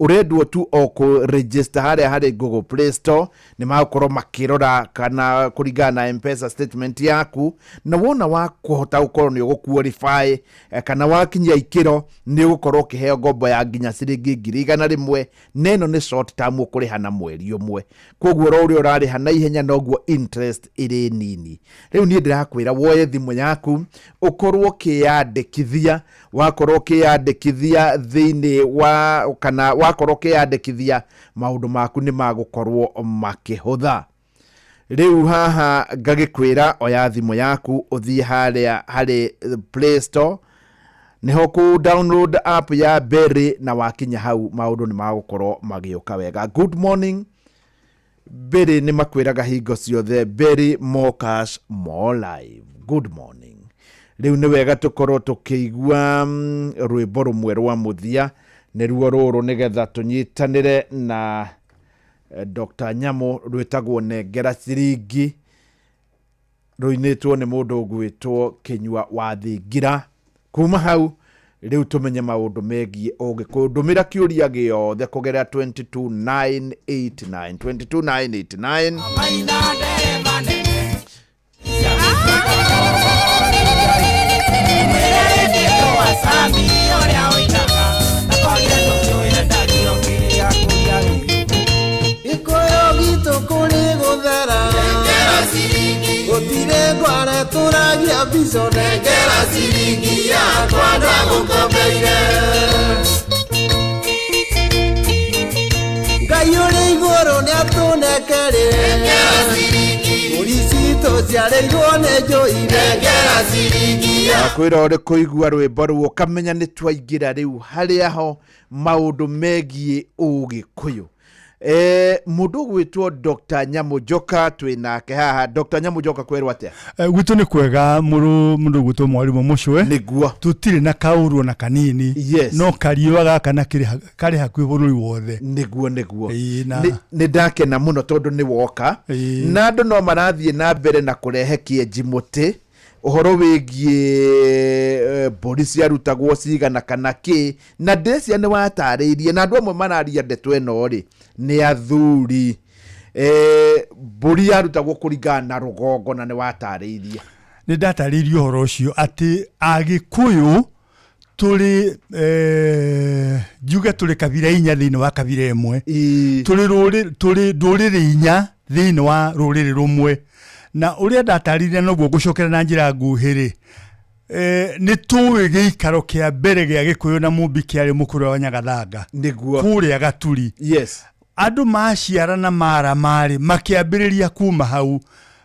Speaker 13: Ũrendwo tu o kũ-register harĩa harĩ Google Play Store, nĩ magũkorwo makĩrora kana kũringana na M-Pesa statement yaku, na wona wa kũhota gũkorwo nĩ ũgũ-qualify, kana wakinyia ikĩro nĩ ũgũkorwo ũkĩheo ngombo ya nginya ciringi 100,000, na ĩno nĩ short term ũkũrĩha na mweri ũmwe. Koguo oro ũrĩa ũrarĩha na ihenya noguo interest ĩrĩ nini. Rĩu niĩ ndĩrakwĩra woye thimũ yaku ũkorwo ũkĩyandĩkithia, wakorwo ũkĩyandĩkithia thĩinĩ wa kana wakorwo ũkĩyandĩkithia maũndũ maku nĩ magũkorwo makĩhũtha. Rĩu haha ngagĩkwĩra oya thimũ yaku ũthiĩ harĩa harĩ Play Store nĩho kũ download app ya Berry, na wakinya hau maũndũ nĩ magũkorwo magĩũka wega. Good morning Berry, nĩ makwĩraga hingo ciothe Berry, more cash more life. Good morning. Rĩu nĩ wega tũkorwo tũkĩigua rwĩmbo rũmwe rwa mũthia, nĩruo rũrũ nĩgetha tũnyitanĩre na Dr. Nyamu, rwĩtagwo Nengera Ciringi, rũinĩtwo nĩ mũndũ ũgwĩtwo Kĩnyua wa Thingira. Kuma hau rĩu tũmenye maũndũ megiĩ ũgĩkũyũ. Ndũmĩra kĩũria gĩothe kũgerera 22989 22989.
Speaker 19: Gĩkũyũ gitũ kũrĩ gũthera, gũtirĩ ngware tũragia mbico, nengera ciringi yakwa ndagũkombeire. Ngai ũrĩ igũrũ nĩatũnekerire, mbũri citũ ciarĩirwo nĩ njũi, nengera ciringi yakwa.
Speaker 13: Kwĩra ũrĩ kũigua rwĩmbo rũu ũkamenya nĩ twaingĩra rĩu harĩa ho maũndũ megiĩ ũgĩkũyũ. Mũndũ ũgwĩtwo Dr. Nyamũ Njoka twĩ nake haha. Dr. Nyamũ Njoka, kwerwo atĩa?
Speaker 8: Gwitũ nĩ kwega mũrũ mũndũ gwitũ mwarimũ mũcwe.
Speaker 13: Nĩguo.
Speaker 8: Tũtirĩ na kaũru ona kanini.
Speaker 13: Yes.
Speaker 8: No kariũa gaka na karĩ hakuhĩ bũrũri wothe.
Speaker 13: Nĩguo, nĩguo.
Speaker 8: Ĩĩ, na
Speaker 13: Nĩ ndakena mũno tondũ nĩ woka. Na andũ no marathiĩ na mbere na kũrehe kĩenji mũtĩ ũhoro wĩgiĩ mbũri ciarutagwo cigana kana kĩ, na ndĩrecia nĩ watarĩirie, na andũ amwe mararia ndeto ĩno rĩ nĩ athuri. Mbũri yarutagwo kũringana na rũgongo, na nĩ watarĩirie.
Speaker 8: Nĩ ndatarĩirie ũhoro ũcio atĩ Agĩkũyũ tũrĩ njuge tũrĩ kabira inya thĩinĩ wa kabira ĩmwe. Tũrĩ tũrĩ ndũrĩrĩ inya thĩinĩ wa rũrĩrĩ rũmwe. Na ũrĩa ndatarĩirie noguo ngũcokera na njĩra nguhĩ rĩ, nĩ tũĩ gĩikaro kĩa mbere gĩa Gĩkũyũ na Mũmbi kĩarĩ mũkũrwe wa Nyagathanga.
Speaker 13: Nĩguo.
Speaker 8: Kũrĩa Gaturi.
Speaker 13: Yes.
Speaker 8: Andũ maciara na mara marĩ makĩambĩrĩria kuma hau,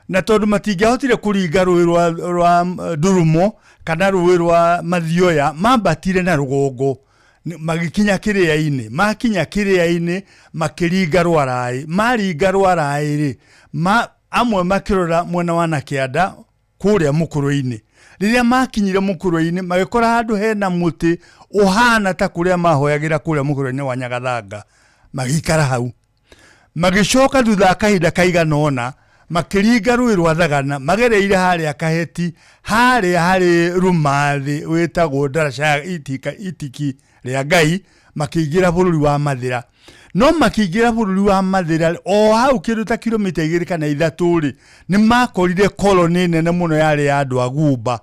Speaker 8: na tondũ matingĩahotire kũringa rũĩ rwa Ndurumo kana rũĩ rwa Mathioya, mambatire na rũgongo magĩkinya kĩrĩa-inĩ. Makinya kĩrĩa-inĩ makĩringa Rwaraĩ. Maringa Rwaraĩ rĩ, amwe makĩrora mwena wa Nakĩanda kũrĩa mũkũrwe-inĩ. Rĩrĩa makinyire mũkũrwe-inĩ magĩkora handũ hena mũtĩ ũhana ta kũrĩa mahoyagĩra kũrĩa mũkũrwe-inĩ wa Nyagathanga, magĩikara hau. Magĩcoka thutha wa kahinda kaigana ũna makĩringa rũĩ rwa Thagana, magereire harĩa Kaheti, harĩa harĩ rũmathĩ wĩtagwo ndaraca ya itiki rĩa Ngai, makĩingĩra bũrũri wa Mathĩra. No makĩingĩra bũrũri wa Mathĩra, o hau kĩndũ ta kilomita 2 kana 3 rĩ, nĩ makorire koloni nene mũno yarĩ ya andũ a Gumba,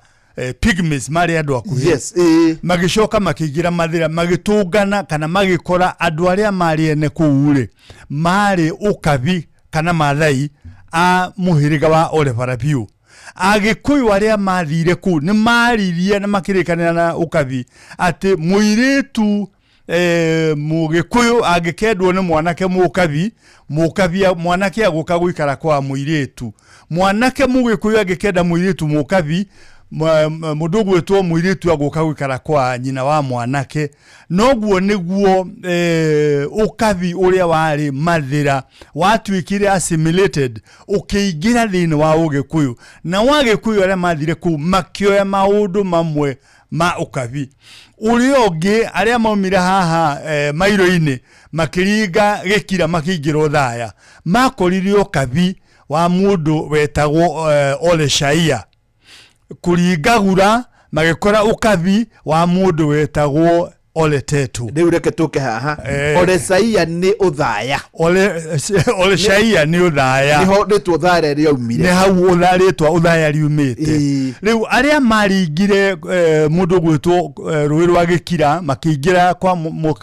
Speaker 8: pygmies marĩ andũ akuhĩ.
Speaker 13: Yes.
Speaker 8: Magĩcoka makĩingĩra Mathĩra, magĩtũngana kana magĩkora andũ arĩa marĩ ene kũu rĩ, marĩ Ũkabi kana Maathai a mũhĩrĩga wa Ole Barabiũ. Agĩkũyũ arĩa mathire kũu nĩ maririe na makĩrĩkanĩra na Ũkabi atĩ mũirĩtu mũgĩkũyũ angĩkendwo nĩ mwanake mũkabi, mũkabi mwanake agũka gũikara kwa mũirĩtu. Mwanake mũgĩkũyũ angĩkenda mũirĩtu mũkabi, mũndũ ũgwĩtwo mũirĩtu agũka gũikara kwa nyina wa mwanake. Noguo nĩguo ũkabi ũrĩa warĩ Mathĩra watuĩkire assimilated, ũkĩingĩra thĩinĩ wa ũgĩkũyũ. Na wagĩkũyũ arĩa mathire kũu makĩoya maũndũ mamwe ma ũkabi. Ũrĩa ũngĩ arĩa maumire haha mairo-inĩ makĩringa gĩkira makĩingĩra Othaya, makorire ũkabi wa mũndũ wetagwo Ole Shaia. Kũringa Gura magĩkora ũkabi wa mũndũ wetagwo Ole Tetu.
Speaker 13: Rĩu reke tũke haha. Ole Shaia nĩ Othaya.
Speaker 8: Ole Shaia nĩ Othaya.
Speaker 13: Nĩho rĩtwa Othaya rĩaumire.
Speaker 8: Nĩ hau rĩtwa Othaya riumĩte. Rĩu arĩa maringire mũndũ ũgwĩtwo rũĩ rwa Gĩkira makĩingĩra kwa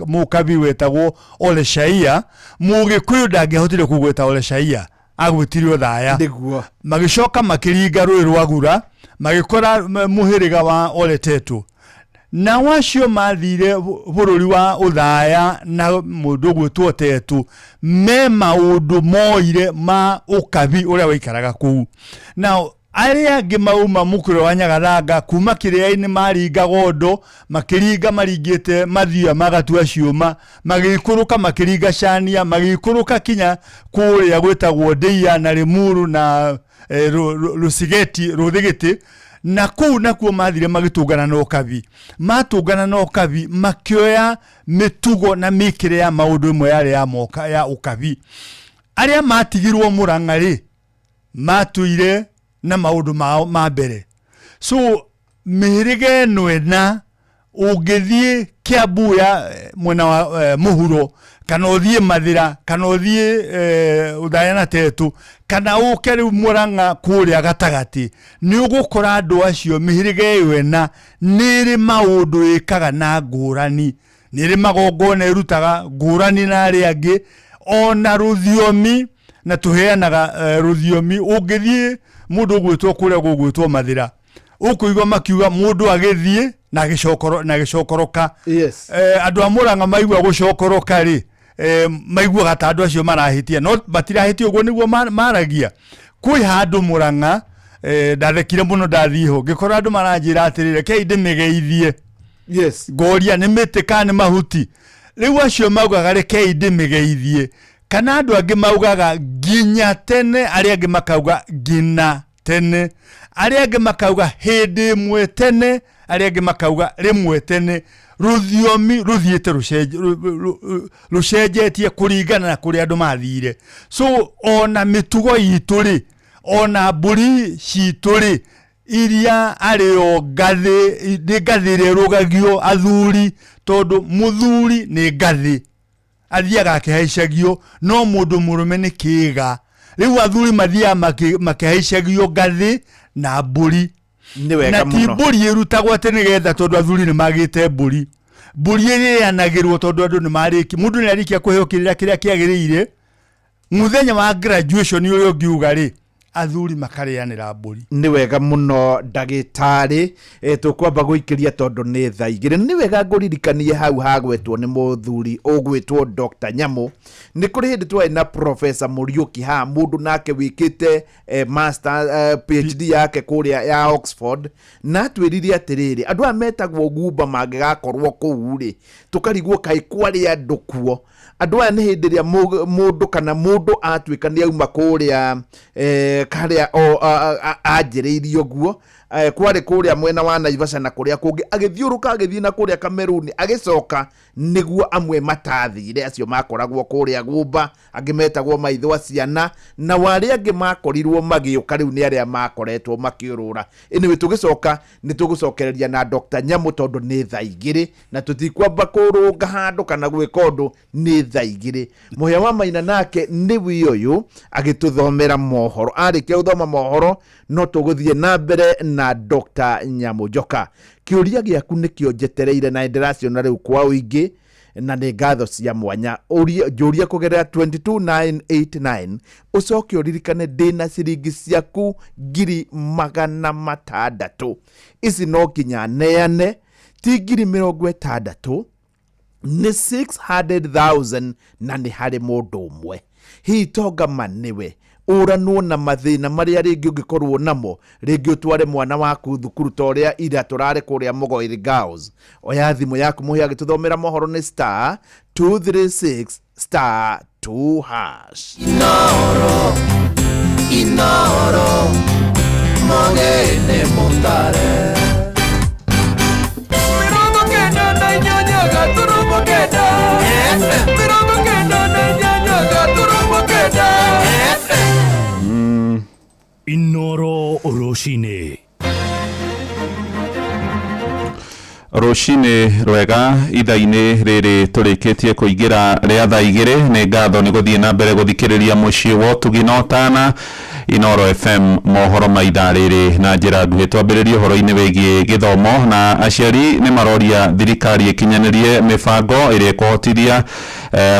Speaker 8: mũkabi wetagwo Ole Shaia, mũgĩkũyũ ndangĩahotire kũgweta Ole Shaia, agwĩtire Othaya.
Speaker 13: Nĩguo.
Speaker 8: Magĩcoka makĩringa rũĩ rwa Gura, magĩkora mũhĩrĩga wa Ole Tetu. Nao acio mathire bũrũri wa Othaya na mũndũ ũgwĩtwo Tetu me maũndũ moire ma ũkabi ũrĩa waikaraga kũu. Nao arĩa angĩ mauma mũkũrwe wa Nyagathanga kuma kĩrĩa-inĩ maringa Gondo, makĩringa maringĩte Mathioya magatua ciũma, magĩikũrũka makĩringa Cania, magĩikũrũka kinya kũrĩa gwĩtagwo Ndĩia na Limuru na Rũcigeti, Rũthigiti, na kũu nakuo mathire magĩtũngana na ũkabi. Matũngana na ũkabi makĩoya mĩtugo na mĩkĩre ya maũndũ ĩmwe yarĩ ya moka ya ũkabi. Arĩa matigirwo Mũrang'a rĩ, matũire na maũndũ mao ma mbere. So mĩhĩrĩga ĩno ĩna ũngĩthiĩ Kiambu ya mwena wa mũhuro, kana ũthiĩ Mathĩra, kana ũthiĩ Othaya na Tetu, kana ũke rĩu Mũrang'a kũrĩa gatagatĩ, nĩ ũgũkora andũ acio mĩhĩrĩga ĩyo ĩna nĩ ĩrĩ maũndũ ĩkaga na ngũrani, nĩ ĩrĩ magongona ĩrutaga ngũrani na arĩa angĩ, ona rũthiomi, na tũheanaga rũthiomi. Ũngĩthiĩ mũndũ ũgwĩtwo kũrĩa gũgwĩtwo Mathĩra, ũkũigua makiuga mũndũ agĩthiĩ na agĩcokoro, na agĩcokoroka.
Speaker 13: Yes.
Speaker 8: Andũ a Mũrang'a maigua gũcokoroka rĩ, maiguaga ta andũ acio marahĩtia, no matirahĩtia, ũguo nĩguo maragia. Kwĩ handũ Mũrang'a, ndathekire mũno ndathiĩ ho, ngĩkora andũ maranjĩra atĩrĩrĩ, rekei ndĩmĩgeithie.
Speaker 13: Yes.
Speaker 8: Ngoria nĩ mĩtĩ kana nĩ mahuti. Rĩu acio maugaga rekei ndĩmĩgeithie. Kana andũ angĩ maugaga nginya tene, arĩa angĩ makauga ngina tene, arĩa angĩ makauga hĩndĩ ĩmwe tene, arĩa angĩ makauga rĩmwe tene. Rũthiomi rũthiĩte rũcenjetie kũringana na kũrĩa andũ mathire. So ona mĩtugo itũ rĩ, ona mbũri citũ rĩ, iria arĩ o ngathĩ, nĩ ngathĩ ĩrĩa ĩrũgagio athuri, tondũ mũthuri nĩ ngathĩ athiaga akĩhaicagio, no mũndũ mũrũme nĩ kĩga. Rĩu athuri mathiaga makĩhaicagio ngathĩ na mbũri.
Speaker 13: Nĩ wega
Speaker 8: Na ti
Speaker 13: mũno.
Speaker 8: mbũri ĩrutagwo atĩ nĩgetha, tondũ athuri nĩ magĩte mbũri. Mbũri ĩrĩanagĩrwo tondũ andũ nĩ marĩki, mũndũ nĩ arĩkia kũheo kĩrĩra kĩrĩa kĩagĩrĩire mũthenya wa graduation ũrĩa ũngiuga rĩ, athuri makarĩanĩra mbũri.
Speaker 13: Nĩ wega mũno ndagĩtarĩ. Tũkwamba gũikĩria tondũ nĩ thaa 2. Nĩ wega ngũririkanie hau hagwetwo nĩ mũthuri ũgwĩtwo Dr. Nyamũ. Nĩ kũrĩ hĩndĩ twarĩ na Professor Mũriũki haha, mũndũ nake wĩkĩte master, PhD yake kũrĩa ya Oxford, na atwĩrire atĩrĩrĩ, andũ aya metagwo gumba mangĩgakorwo kũu rĩ, tũkarigwo kaĩ kwarĩ andũ kuo. Andũ aya nĩ hĩndĩ ĩrĩa mũndũ kana mũndũ atuĩka nĩ auma kũrĩa karĩa anjĩrĩirie ũguo, kwarĩ kũrĩa mwena wa Naivasha na kũrĩa kũngĩ, agĩthiũrũka agĩthiĩ na kũrĩa Kameruni, agĩcoka nĩguo amwe matathire, acio makoragwo kũrĩa Gumba, angĩ metagwo maitho a ciana, na arĩa angĩ makorirwo magĩũka rĩu nĩ arĩa makoretwo makĩũrũra. Anyway, tũgĩcoka nĩ tũgũcokereria na Dr. Nyamũ tondũ nĩ thaa 2 na tũtikwamba kũrũnga handũ kana gwĩka ũndũ, nĩ thaa 2. Mũhĩa wa Maina nake nĩwe ũyũ agĩtũthomera mohoro. Arĩkia gũthoma mohoro no tũgũthiĩ na mbere na Dr. Nyamũ Njoka. Kĩũria gĩaku nĩkĩo njetereire na ndĩraciona rĩu kwa ũingĩ, na nĩ ngatho cia mwanya. Njũria kũgerera 22989, ũcoke ũririkane ndĩna ciringi ciaku 600,000. Ici no nginya neane, ti 60,000, nĩ 600,000, na nĩ harĩ mũndũ ũmwe. Hihi tonga ma nĩwe ũranwo na mathĩna marĩa rĩngĩ ũngĩkorwo namo, rĩngĩ ũtware mwana waku thukuru ta ũrĩa ira tũrarĩ kũrĩa Mũgoiri Girls. Oya thimũ yaku mũhĩa agĩtũthomera mohoro nĩ star 236 star 2 hash.
Speaker 19: Inoro, inoro, mogene mutare. 98 gaturumo 9 FM. 98 gaturumo 9 FM.
Speaker 4: Inoro rũcinĩ.
Speaker 5: Rũcinĩ rwega ithaa-inĩ rĩrĩ tũrĩkĩtie kũingĩra rĩa thaa 2. Nĩ ngatho nĩ gũthiĩ na mbere gũthikĩrĩria mũciĩ wa ũtugi na ũtana Inoro FM, mohoro ma ithaa rĩrĩ na njĩra nguhĩ. Twambĩrĩrie ũhoro-inĩ wĩgiĩ gĩthomo, na aciari nĩ maroria thirikari ĩkinyanĩrie mĩbango ĩrĩa ĩkũhotithia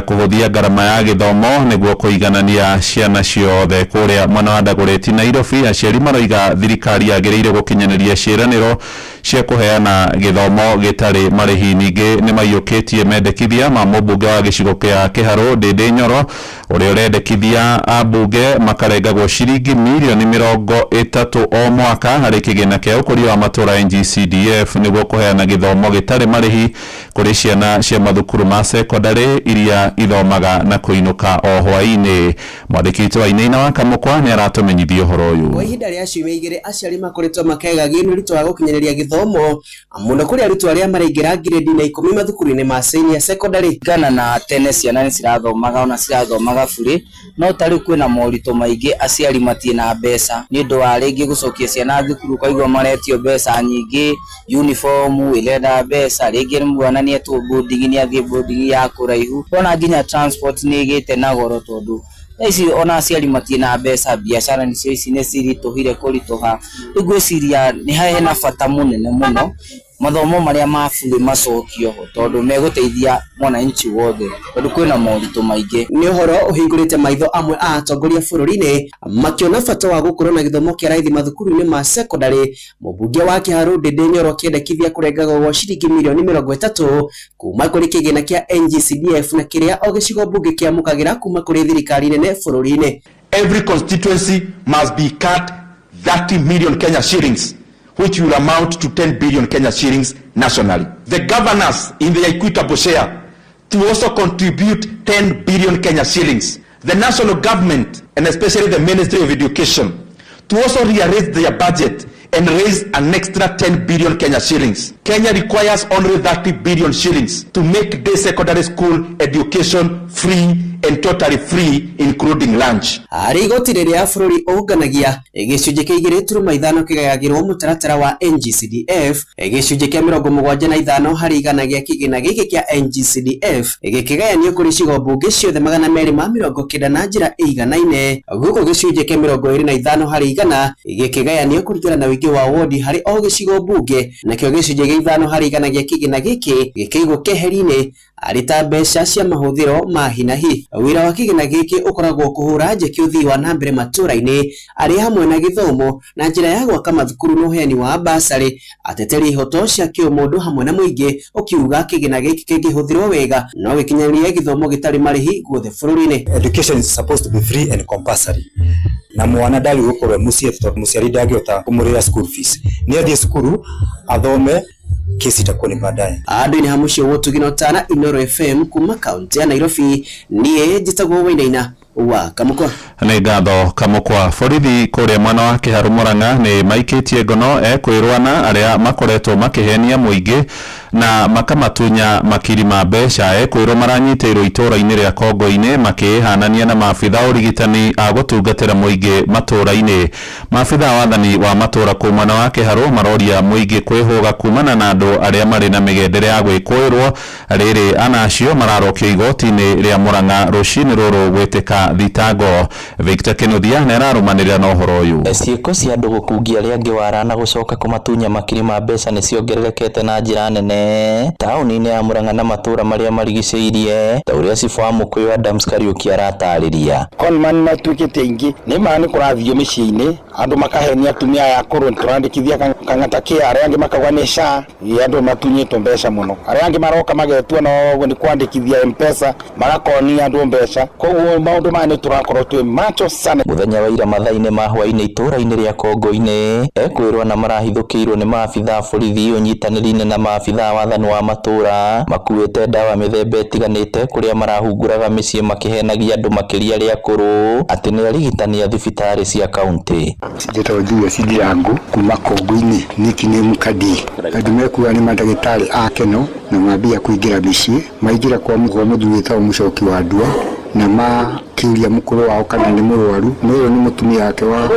Speaker 5: kũhũthia ngarama ya gĩthomo nĩguo kũiganania ciana ciothe. Kũrĩa mwena wa Dagoretti Nairobi, aciari maroiga thirikari yagĩrĩire gũkinyanĩria ciĩranĩro cia kũheana gĩthomo gĩtarĩ marĩhi. Ningĩ nĩ maiyũkĩtie mendekithia ma mũmbunge wa gĩcigo kĩa Kĩharũ Ndĩndĩ Nyoro, ũrĩa ũrendekithia ambunge makarengagwo ciringi mirioni 30 o mwaka harĩ kĩgĩna kĩa ũkũria wa matũũra NGCDF nĩguo kũheana gĩthomo gĩtarĩ marĩhi kũrĩ ciana cia mathukuru ma sekondarĩ iria ithomaga na kũinũka o hwaĩ-inĩ. Mwandĩki witũ wa Inaina wa Kamũkwa nĩ aratũmenyithia ũhoro ũyũ.
Speaker 20: Kwa ihinda rĩa ciumia 2 aciari makoretwo makegagio nĩ ũritũ wa gũkinyanĩria gĩthomo mũno kũrĩ arutwo arĩa maraingĩra ngirĩndi na 10 mathukuru-inĩ ma senior secondary.
Speaker 21: Gana na tene ciana nĩ cirathomaga ona cirathomaga burĩ, no ta rĩu kwĩna moritũ maingĩ, aciari matirĩ na mbeca nĩ ũndũ wa rĩngĩ gũcokia ciana thukuru, ũkaigua maretio mbeca nyingĩ, uniform ĩrenda mbeca, rĩngĩ mwana nĩ etwo boarding, nĩ athiĩ boarding ya kũraihu, ona nginya transport nĩ ĩgĩte na goro tondũ thaa ici ona aciari matirĩ na mbeca, biacara nicio ici nĩ ciritũhire kũritũha. Rĩu ngwĩciria nĩ hena bata mũnene mũno mathomo marĩa ma burĩ macokio ho tondũ megũteithia mwananchi wothe tondũ kwĩna moritũ maingĩ.
Speaker 20: Nĩ ũhoro ũhingũrĩte maitho amwe a atongoria bũrũri-inĩ makĩona bata wa gũkorwo na gĩthomo kĩa raithi mathukuru-inĩ ma secondary. Mũmbunge wa Kĩharũ Ndĩndĩ Nyoro akĩendekithia kũrengagwo gwa ciringi mirioni 30 kuma kũrĩ kĩgĩna kĩa NGCDF na kĩrĩa o gĩcigo mbunge kĩamũkagĩra kuma kũrĩ thirikari nene bũrũri-inĩ.
Speaker 10: Every constituency must be cut 30 million Kenya shillings, which will amount to 10 billion Kenya shillings nationally. The governors in their equitable share to also contribute 10 billion Kenya shillings. the national government and especially the Ministry of Education to also rearrange their budget and raise an extra 10 billion Kenya shillings. Kenya requires only 30 billion shillings to make day secondary school education free and totally free, including lunch.
Speaker 20: Harĩ igoti rĩrĩa bũrũri ũnganagia gĩcunjĩ kĩa 2.5 kĩgayagĩrwo mũtaratara wa NGCDF, gĩcunjĩ kĩa 75 harĩ igana gĩa kĩgĩna gĩkĩ kĩa NGCDF gĩkĩgayanio kũrĩ icigo mbunge ciothe 290 na njĩra ĩiganaine, gũkũ gĩcunjĩ kĩa 25 harĩ igana gĩkĩgayanio kũringana na ũingĩ wa wodi harĩ o gĩcigo mbunge, nakĩo gĩcunjĩ kĩa 5 harĩ igana gĩa kĩgĩna gĩkĩ gĩkĩigwo keheri-inĩ arĩ ta mbeca cia mahũthĩro ma hi na hi. Wĩra wa kĩgĩna gĩkĩ ũkoragwo kũhũra njeki ũthii wa na mbere matũra-inĩ arĩ hamwe na gĩthomo na njĩra ya gwaka mathukuru na ũheani wa basarĩ, ateteri ihoto cia kĩũmũndũ hamwe na mũingĩ ũkiuga kĩgĩna gĩkĩ kĩngĩhũthĩrwo wega no gĩkinyanĩrie gĩthomo gĩtarĩ marĩhi guothe bũrũri-inĩ.
Speaker 6: Education is supposed to be free and compulsory na mwana ndagä gukorwo e muciĩ tondũ mũciari ndangĩhota kũmũrĩra school fees nĩ athiĩ cukuru athome kesi itakuwa ni baadaye.
Speaker 20: Andũ-inĩ ha mũciĩ wa Ũtugi na Ũtana, Inooro FM kuma kaunti ya Nairobi, niĩ njĩtagwo Wainaina wa Kamũkwa.
Speaker 5: Nĩ ngatho Kamũkwa. Borithi kũrĩa mwena wa Kĩharũ Mũrang'a nĩ maikĩtie ngono ekwĩrwo ana arĩa makoretwo makĩhenia mũingĩ na makamatunya makiri ma mbeca. Ekwĩrwo maranyitĩirwo itũũra-inĩ rĩa Kongo-inĩ makĩhanania na maabitha ũrigitani a gũtungatĩra mũingĩ matũũra-inĩ. Maabitha a wathani wa matũũra kũu mwena wa Kĩharũ maroria mũingĩ kwĩhũga kumana na andũ arĩa marĩ na mĩgendere ya gwĩkũĩrwo. Rĩrĩ ana acio mararokio igoti-inĩ rĩa Mũrang'a rũcinĩ rũrũ gwĩtĩka thitango. Victor Kinuthia nĩ ararũmanĩrĩra na ũhoro ũyũ.
Speaker 22: Ciĩko cia andũ gũkungia arĩa angĩ wara na gũcoka kũmatunya makiri ma mbeca nĩ ciongererekete na njĩra nene taũni-inĩ ya Murang'a na matũũra marĩa marigicĩirie ta ũrĩa cibũ wa Mũkũyũ Adams Kariũki aratarĩria.
Speaker 23: Conman matuĩkĩte aingĩ nĩ ma nĩ kũrathio mĩciĩ-inĩ andũ makahenia atumia aya akũrũ nĩtũrandĩkithia kang'ata kĩa arĩa angĩ makauga nĩ SHA. Ĩ, andũ matunyĩtwo mbeca mũno, arĩa angĩ maroka magetua no nĩ kwandĩkithia M-Pesa magakonia andũ mbeca, koguo maũndũ maya nĩ tũrakorwo twĩ macho sana.
Speaker 22: Mũthenya wa ira mathaa-inĩ ma hwaĩ-inĩ itũũra-inĩ rĩa Kongo-inĩ ekwĩrwo na marahithũkĩirwo nĩ maabitha a borithi ũnyitanĩri-inĩ na maabitha a wathani wa matũũra makuĩte ndawa mĩthemba ĩtiganĩte kũrĩa marahunguraga mĩciĩ makĩhenagia andũ makĩria arĩa akũrũ atĩ nĩ arigitani a thibitarĩ cia kaunti.
Speaker 24: Njĩtagwo Julius Ndirangu kuma Kongo-inĩ nickname Kadi. Andũ mekuga nĩ mandagĩtarĩ a Keno na mambia kũingĩra mĩciĩ, maingĩra kwa mũthuri wĩtagwo Mũcoki wa Ndua na makĩũria mũkũrũ wao kana nĩ mũrwaru, no ũyũ nĩ mũtumia wake wa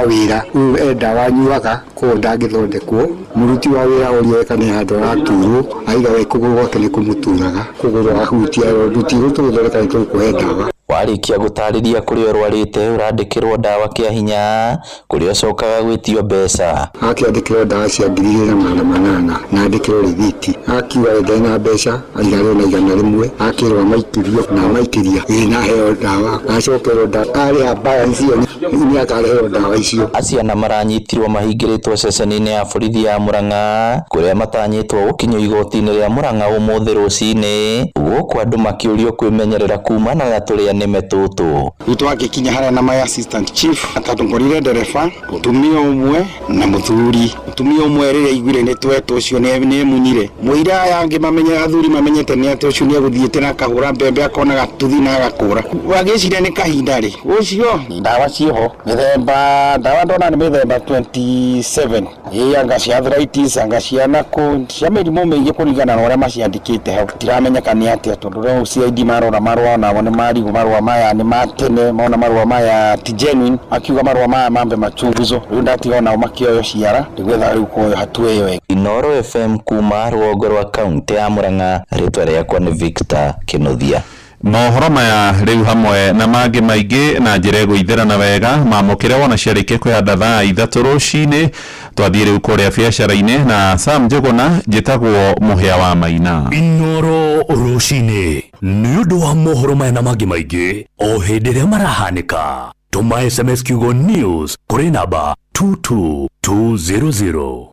Speaker 24: wĩra, ũyũ e ndawa anyuaga koguo ndangĩthondekwo. Mũruti wa wĩra oria kana he handũ araturwo, aiga we kũgũrũ gwake nĩ kũmũturaga, kũgũrũ ahutia tũtigũtũgũthondeka nĩ tũgũkũhe ndawa.
Speaker 22: Warĩkia gũtarĩria kũrĩa ũrwarĩte ũrandĩkĩrwo ndawa kĩa hinya kũrĩa ũcokaga gwĩtio mbeca.
Speaker 24: Akĩandĩkĩrwo ndawa cia 2800 na andĩkĩrwo rĩthiti, akiuga we ndarĩ na mbeca aiga arĩ na 100, akĩrwo amaikĩrio na amaikĩria ĩ na aheo ndawa, acokerwo ndawa arĩha balance ĩyo nĩ akareheo ndawa icio.
Speaker 22: Aciana maranyitirwo mahingĩrĩtwo ceceni-inĩ ya borithi ya Murang'a kũrĩa matanyĩtwo gũkinyio igoti-inĩ rĩa Murang'a ũmũthĩ rũcinĩ gũkũ andũ makĩũrio kwĩmenyerera kumana na tũrĩa nĩme tũtũ.
Speaker 23: Rĩu twagĩkinya harĩa na my assistant chief atũngorire ndereba mũtumia ũmwe na mũthuri. Mũtumia ũmwe rĩrĩa aiguire nĩ twetwo ũcio nĩ emunyire. Mũira aya angĩ mamenye athuri mamenyete nĩ atĩ ũcio nĩ egũthiĩte na akahũra mbembe akona gatuthi na agakũra. Wagĩciria nĩ kahinda rĩ ũcio ndawa ciĩho mĩthemba ndawa ndona nĩ mĩthemba 27 ĩ anga cia arthritis anga cia nakũ cia mĩrimũ mĩingĩ kũringana na ũrĩa maciandĩkĩte hau. Tiramenyeka nĩ atĩa tondũ rĩu CID marora marũa nao nĩ marigwo marũa maya nĩ ma tene, mona marũa maya ti genuine, akiuga marũa maya mambe machunguzo. Rĩu ndatiga onao makĩoyo ciara nĩgwetha rĩu kuoyo hatua ĩyo ĩngĩ.
Speaker 22: Inooro FM kuma rũgongo rwa kaunti ya Murang'a, rĩtwa rĩakwa nĩ Victor Kinuthia.
Speaker 5: Mohoro maya rĩu hamwe na mangĩ maingĩ na njĩra ĩgũithĩrana wega mamũkĩre wona ciarĩkia kwĩhanda thaa 3 rũcinĩ. Twathiĩ rĩu kũrĩa biacara-inĩ na Sam Njũgũna, njĩtagwo Mũhĩa wa Maina.
Speaker 4: Inooro rũcinĩ nĩ ũndũ wa mohoro maya na mangĩ maingĩ o hĩndĩ ĩrĩa marahanĩka. Tũma SMS kiugo news kũrĩ namba 22200.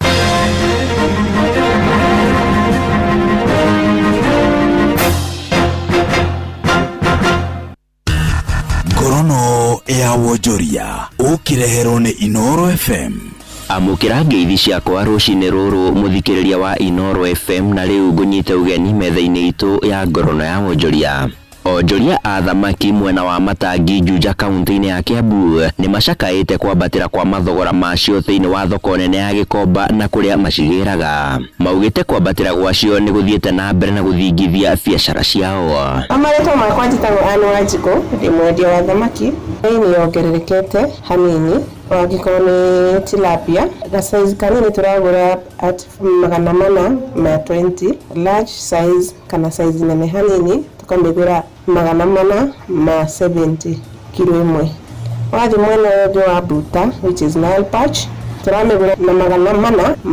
Speaker 1: Ngorono ya wonjoria ũkĩreherwo nĩ Inooro FM.
Speaker 25: Amũkĩra ngeithi ciakwa rũcinĩ rũrũ mũthikĩrĩria wa Inooro FM, na rĩu ngũnyite ũgeni metha-inĩ itũ ya ngorono ya wonjoria. Onjoria a thamaki mwena wa Matangi Juja kaunti-inĩ ya Kiambu nĩ macakaĩte kwambatĩra kwa mathogora macio thĩinĩ wa thoko nene ya Gĩkomba na kũrĩa macigĩraga. Maugĩte kwambatĩra gwacio nĩ gũthiĩte na mbere na gũthingithia biacara ciao.
Speaker 2: Marĩtwa makwa njĩtagwo Ann Wanjikũ, ndĩ mwendia wa thamaki. Bei nĩ yongererekete hanini, angĩkorwo nĩ tilapia ga size kanini tũragũra at 420, large size kana size nene hanini tũkamĩgũra 470 kiro ĩmwe. Wathiĩ mwena ũyũ ũngĩ wa mbuta which is Nile perch tũramĩgũra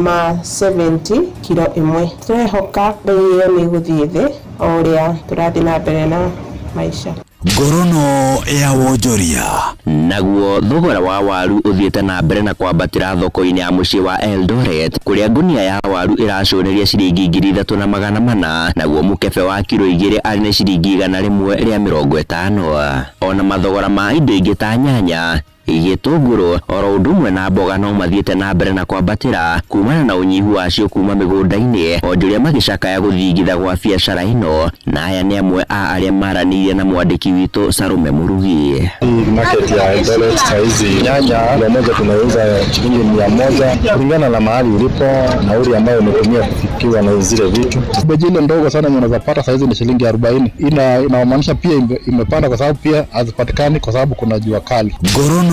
Speaker 2: na 470 kiro ĩmwe. Tũrehoka bei ĩyo nĩ ĩgũthiĩ thĩ o ũrĩa tũrathiĩ na mbere na maisha.
Speaker 1: Ngorono ya wonjoria.
Speaker 25: Naguo thogora wa waru ũthiĩte na mbere na kwambatĩra thoko-inĩ ya mũciĩ wa Eldoret kũrĩa ngunia ya waru ĩracũnĩria ciringi 3400, naguo mũkebe wa kiro 2 arĩ nĩ ciringi 150. Ona mathogora ma indo ingĩ ta nyanya, gĩtũngũrũ oro ũndũ ũmwe na mboga no mathiĩte na mbere na kwambatĩra kumana na ũnyihu wacio kuma mĩgũnda-inĩ, onjoria magĩcakaya gũthingitha gwa biacara ĩno. Na aya nĩ amwe a arĩa maranĩirie na mwandĩki witũ Salome Murugi.
Speaker 3: Market ya Eldoret saizi nyanya kilo moja tunauza shilingi 100 kulingana na mahali ulipo, nauli ambayo umetumia kufikiwa na zile vitu.
Speaker 7: Beji ile ndogo sana yenye unaweza pata saizi ni shilingi 40. Inamaanisha pia imepanda kwa sababu pia hazipatikani kwa sababu kuna jua kali.
Speaker 1: Ngorono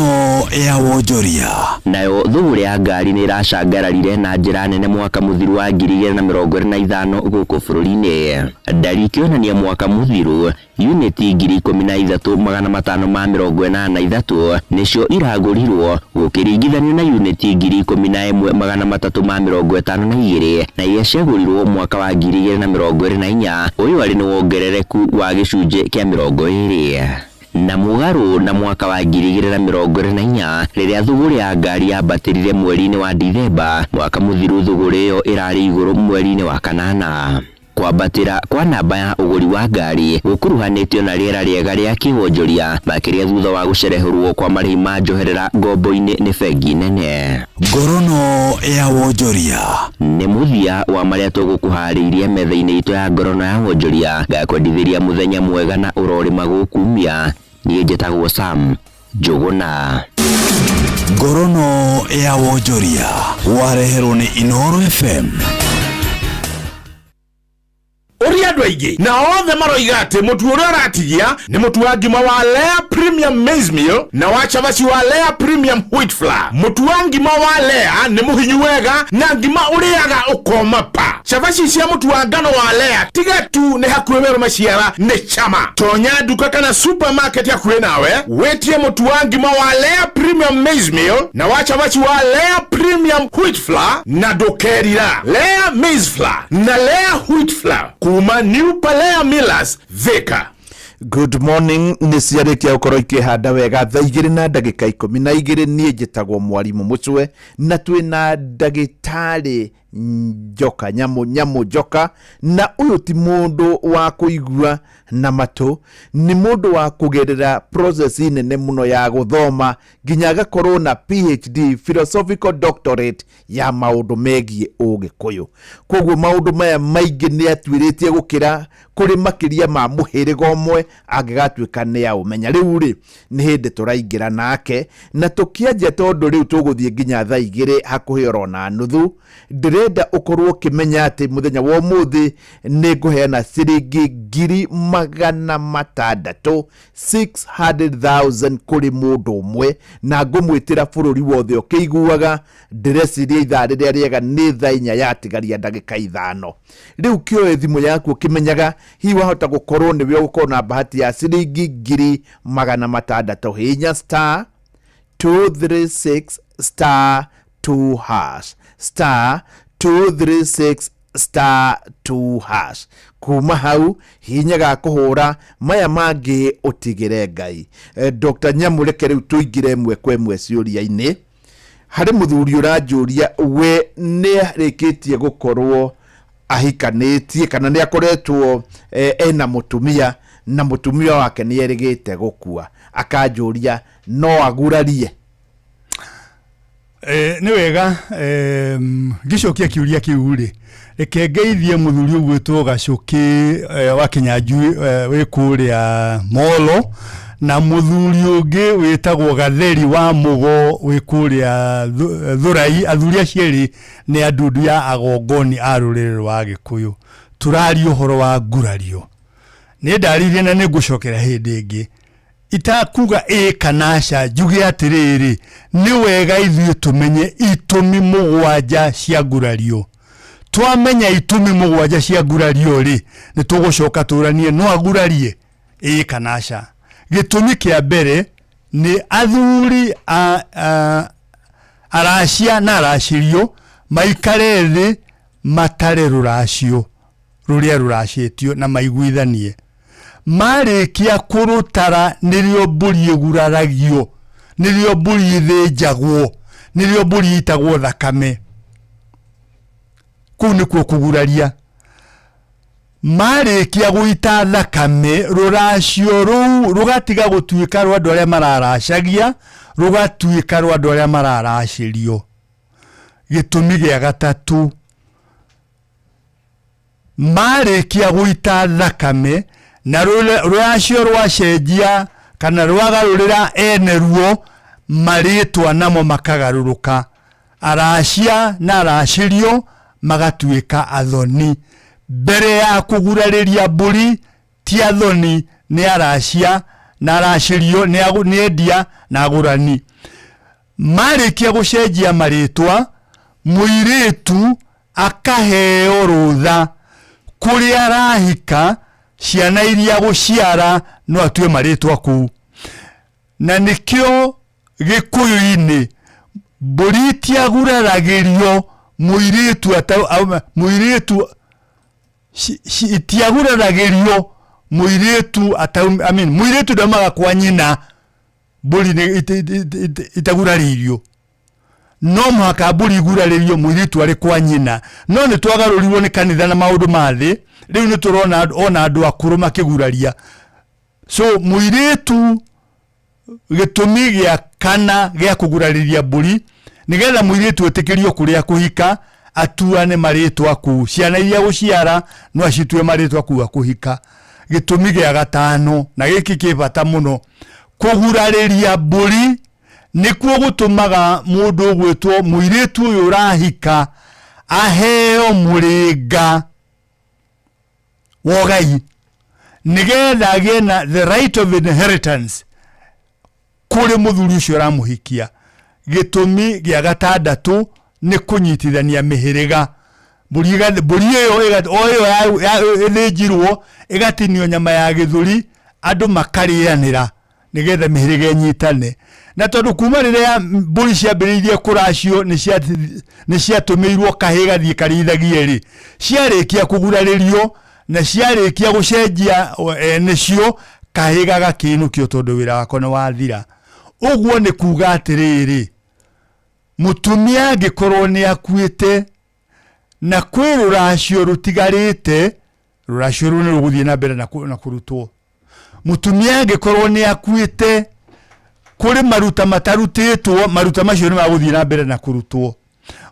Speaker 1: ya wonjoria.
Speaker 25: Nayo thũgũrĩ ya ngari nĩ ĩracangararire na njĩra nene mwaka mũthiru wa 2025 gũkũ bũrũri-inĩ. Ndari ikĩonania mwaka mũthiru uniti 13583 nĩcio iragũrirwo gũkĩringithanio na uniti 11352 na iria ciagũrirwo mwaka wa 2024. Ũyũ arĩ nĩ wongerereku wa gĩcunjĩ kĩa 20. Na mũgarũ na mwaka wa 2024 rĩrĩa thũgũrĩ ya ngari yambatĩrire mweri-inĩ wa Dithemba, mwaka mũthiru thũgũrĩ ĩyo ĩrarĩ igũrũ mweri-inĩ wa kanana. Kwambatĩra kwa namba ya ũgũri wa ngari gũkuruhanĩtio na rĩera rĩega rĩa kĩwonjoria, makĩria thutha wa gũcerehũrwo kwa marĩhi ma njoherera ngombo-inĩ nĩ bengi nene.
Speaker 1: Ngorono ya wonjoria.
Speaker 25: Nĩ mũthia wa marĩa tũgũkũharĩirie metha-inĩ itũ ya ngorono ya wonjoria. Ngakwendithĩria mũthenya mwega na ũrorĩma gũkumia. Niĩ njĩtagwo Sam Njũgũna.
Speaker 1: Ngorono ya wonjoria wareherwo nĩ Inooro FM.
Speaker 9: Ũria andũ aingĩ na othe maroiga atĩ mũtu ũrĩa ũratigia nĩ mũtu wa ngima wa Lea Premium Maize Meal na wa cabaci wa Lea Premium Wheat Flour. Mũtu wa ngima wa Lea nĩ mũhinyu wega na ngima ũrĩaga ũkoma pa. Cabaci cia mũtu wa ngano wa Lea tiga tu nĩ hakuhĩ werũ maciara nĩ chama. Tonya nduka kana supermarket hakuhĩ nawe wĩtie mũtu wa ngima wa Lea Premium Maize Meal na wa cabaci wa Lea Premium Wheat Flour na ndũkerira. Lea Maize Flour na Lea Wheat Flour kuma New Palea Millers Thika.
Speaker 13: Good morning. Nĩ ciarĩkia gũkorwo ikĩhanda wega thaa igĩrĩ na ndagĩka ikũmi na igĩrĩ. Niĩ njĩtagwo Mwarimũ Mũcwe na twĩna ndagĩtarĩ Njoka Nyamũ Nyamũ Njoka, na ũyũ ti mũndũ wa kũigua na matũ, nĩ mũndũ wa kũgerera process nene mũno ya gũthoma nginya agakorwo na PhD, philosophical doctorate ya maũndũ megiĩ ũgĩkũyũ. Koguo maũndũ maya maingĩ nĩ atuĩrĩtie gũkĩra kũrĩ makĩria ma mũhĩrĩga ũmwe angĩgatuĩka nĩ aũmenya. Rĩu rĩ nĩ hĩndĩ tũraingĩra nake na tũkĩanjia, tondũ rĩu tũgũthiĩ nginya thaa igĩrĩ hakuhĩ oro na nuthu. Ndĩrenda ũkorwo ũkĩmenya atĩ mũthenya wa ũmũthĩ nĩ ngũheana ciringi 600,000, 600,000 kũrĩ mũndũ ũmwe, na ngũmwĩtĩra bũrũri wothe ũkĩiguaga. Ndĩreciria ithaa rĩrĩa rĩega nĩ thaa inya yatigaria ndagĩka 5. Rĩu kĩoe thimũ yaku ũkĩmenyaga hihi wahota gũkorwo nĩwe ũgũkorwo na bahati ya ciringi 600,000. Hinya star 236 star 2 hash, star 236 star 2 hash. Kuma hau hinya ga kũhũra maya mangĩ ũtigĩre Ngai. Dr. Nyamu, reke rĩu tũingĩre ĩmwe kwa ĩmwe ciũria-inĩ. Harĩ mũthuri ũranjũria we nĩ arĩkĩtie gũkorwo ahikanĩtie kana nĩ akoretwo ena mũtumia na mũtumia wake nĩ erĩgĩte gũkua, akanjũria no agurarie.
Speaker 8: Nĩ wega, ngĩcokia kĩũria kĩu rĩ, reke ngeithie mũthuri ũgwĩtwo Gacũkĩ wa Kĩnyanjui wĩ kũrĩa Molo, na mũthuri ũngĩ wĩtagwo Gatheri wa Mũgo wĩ kũrĩa Thũrai. Athuri acio erĩ nĩ a ndundu ya agongoni a rũrĩrĩ rwa Gĩkũyũ. Tũraria ũhoro wa ngurario. Nĩ ndarĩirie na nĩ ngũcokera hĩndĩ ĩngĩ itakuga ĩ kana aca, njuge atĩrĩrĩ, nĩ wega ithuĩ tũmenye itũmi 7 cia ngurario. Twamenya itũmi 7 cia ngurario rĩ, nĩ tũgũcoka tũranie no agurarie ĩ kana aca. Gĩtũmi kĩa mbere nĩ athuri aracia na aracirio maikare thĩ matare rũracio rũrĩa rũracĩtio na maiguithanie. Marĩkia kũrũtara nĩrĩo mbũri ĩguraragio, nĩrĩo mbũri ĩthĩnjagwo, nĩrĩo mbũri ĩitagwo thakame. Kũu nĩkuo kũguraria. Marĩkia gũita thakame, rũracio rũu rũgatiga gũtuĩka rwa andũ arĩa mararacagia, rũgatuĩka rwa andũ arĩa mararacĩrio. Gĩtũmi gĩa gatatũ, marĩkia gũita thakame na rũracio rwacenjia kana rwagarũrĩra ene ruo, marĩtwa namo makagarũrũka, aracia na aracĩrio magatuĩka athoni. Mbere ya kũgurarĩria mbũri ti athoni, nĩ aracia na aracĩrio, nĩ endia na agũrani. Marĩkia gũcenjia marĩtwa, mũirĩtu akaheo rũtha kũrĩa arahika, ciana iria gũciara no atue marĩtwa kũu. Na nĩkĩo Gĩkũyũ-inĩ mbũri itiaguraragĩrio mũirĩtu mũirĩtu itiaguraragĩrio mũirĩtu I mean, mũirĩtu ndaumaga kwa nyina mbũri itagurarĩirio. No mũhaka mbũri igurarĩrio mũirĩtu arĩ kwa nyina. No nĩ twagarũrirwo nĩ kanitha na maũndũ ma thĩ, rĩu nĩ tũrona ona andũ akũrũ makĩguraria. So mũirĩtu, gĩtũmi gĩa kana gĩa kũgurarĩria mbũri nĩgetha mũirĩtu etĩkĩrio kũrĩa kũhika, atuane marĩtwa kũu, ciana iria gũciara no acitue marĩtwa kũu akũhika. Gĩtũmi gĩa gatano, na gĩkĩ kĩ bata mũno, kũgurarĩria mbũri nĩkuo gũtũmaga mũndũ ũgwĩtwo mũirĩtu ũyũ ũrahika aheo mũrĩnga wogai, nĩgetha agĩe na the right of inheritance kũrĩ mũthuri ũcio ũramũhikia. Gĩtũmi gĩa gatandatũ nĩ kũnyitithania mĩhĩrĩga. Mbũri ĩyo o ĩyo ĩthĩnjirwo ĩgatinio nyama ya gĩthũri, andũ makarĩanĩra nĩgetha mĩhĩrĩga ĩnyitane. Na tondũ kuma rĩrĩa mbũri ciambĩrĩirie kũracio nĩ ciatũmĩirwo kahĩĩ gathiĩ karĩithagie rĩ, ciarĩkia kũgurarĩrio na ciarĩkia gũcenjia ene cio, kahĩĩ gagakĩinũkio tondũ wĩra wako nĩ wathira. Ũguo nĩ kuga atĩrĩrĩ, mũtumia angĩkorwo nĩ akuĩte na kwĩ rũracio rũtigarĩte, rũracio rũu nĩ rũgũthiĩ na mbere na kũrutwo. Mũtumia angĩkorwo nĩ akuĩte, kũrĩ maruta matarutĩtwo, maruta macio nĩ magũthiĩ na mbere na kũrutwo.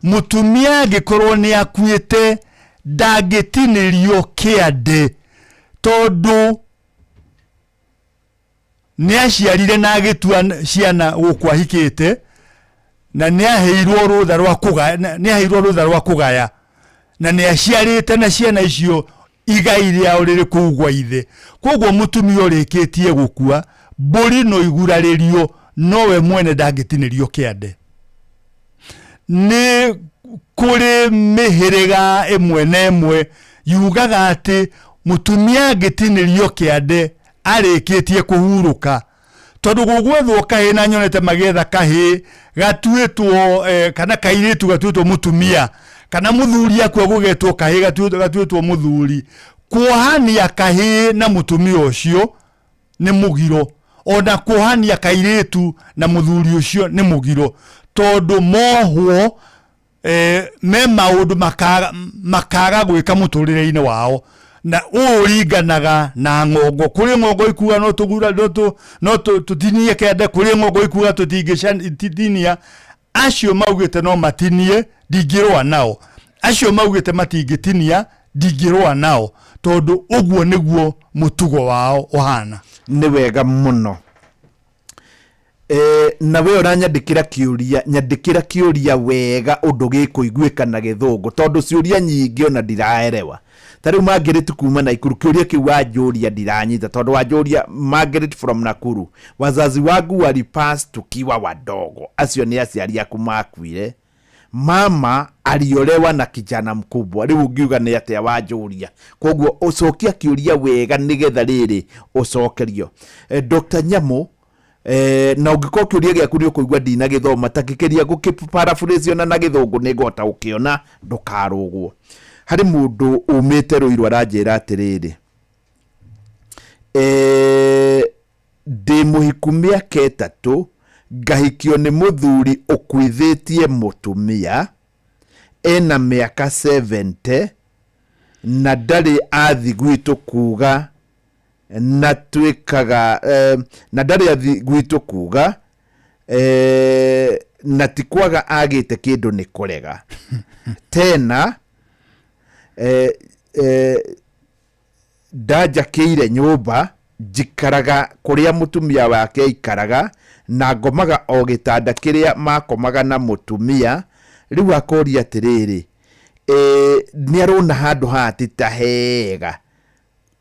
Speaker 8: Mũtumia angĩkorwo nĩ akuĩte, ndangĩtinĩrio kĩande tondũ nĩ aciarire na agĩtua ciana gũkũ ahikĩte, na nĩ aheirwo rũtha rwa kũgaya, nĩ aheirwo rũtha rwa kũgaya, na nĩ aciarĩte na ciana icio igai rĩao rĩrĩ kũu gwa ithe. Koguo mũtumia ũrĩkĩtie gũkua, mbũri no igurarĩrio, nowe mwene ndangĩtinĩrio kĩande. Nĩ kũrĩ mĩhĩrĩga ĩmwe na ĩmwe yugaga atĩ mũtumia angĩtinĩrio kĩande arĩkĩtie kũhurũka, tondũ gũgwethwo kahĩĩ, na nyonete magĩetha kahĩĩ gatuĩtwo kana kairĩtu gatuĩtwo mũtumia, kana mũthuri akua gũgetwo kahĩĩ gatuĩtwo mũthuri. Kuohania kahĩĩ na mũtumia ũcio nĩ mũgiro, ona kuohania kairĩtu na mũthuri ũcio nĩ mũgiro, tondũ mohwo me maũndũ makaga gwĩka mũtũrĩre-inĩ wao. Na ũũ ũringanaga na ng'ongo. Kũrĩ ng'ongo ikuga no tũgura, no tũ, no tũ, tũtinie kĩande, kũrĩ ng'ongo ikuga tũtingĩtinia. Acio maugĩte no matinie ndingĩrũa nao, acio maugĩte matingĩtinia ndingĩrũa nao, tondũ ũguo nĩguo mũtugo wao ũhana.
Speaker 13: Nĩ wega mũno. E, na we ũranyandĩkĩra kĩũria, nyandĩkĩra kĩũria wega ũndũ gĩkũiguĩka na gĩthũngũ, tondũ ciũria nyingĩ ona ndiraerewa. Ta rĩu Margaret kuma Nakuru, kĩũria kĩu wanjũria ndiranyita, tondũ wanjũria Margaret from Nakuru, wazazi wangu walipass tukiwa wadogo, acio nĩ aciari aku makuire, mama aliolewa na kijana mkubwa. Rĩu ũngiuga nĩ atĩa wanjũria? Koguo ũcokia kĩũria wega nĩgetha rĩrĩ ũcokerio. Dr. Nyamu, na ũngĩkorwo kĩũria gĩaku nĩ ũkũigua ndinagĩthoma, ta kĩkĩria gũkĩ ona na gĩthũngũ nĩngũhota gũkĩona, ndũkarũgwo. Harĩ mũndũ umĩte Rũirũ aranjĩra atĩrĩrĩ, ndĩ mũhiku mĩaka 3, ngahikio nĩ mũthuri ũkuithĩtie mũtumia, ena mĩaka 70 na ndarĩ athi gwitũ kuga na twĩkaga, na ndarĩ athi gwitũ kuga, na ti kwaga agĩte kĩndũ nĩ kũrega. Tena ndanjakĩire nyũmba, njikaraga kũrĩa mũtumia wake aikaraga, na ngomaga o gĩtanda kĩrĩa makomaga na mũtumia. Rĩu akoria atĩrĩrĩ, nĩ arona handũ haha ti ta hega,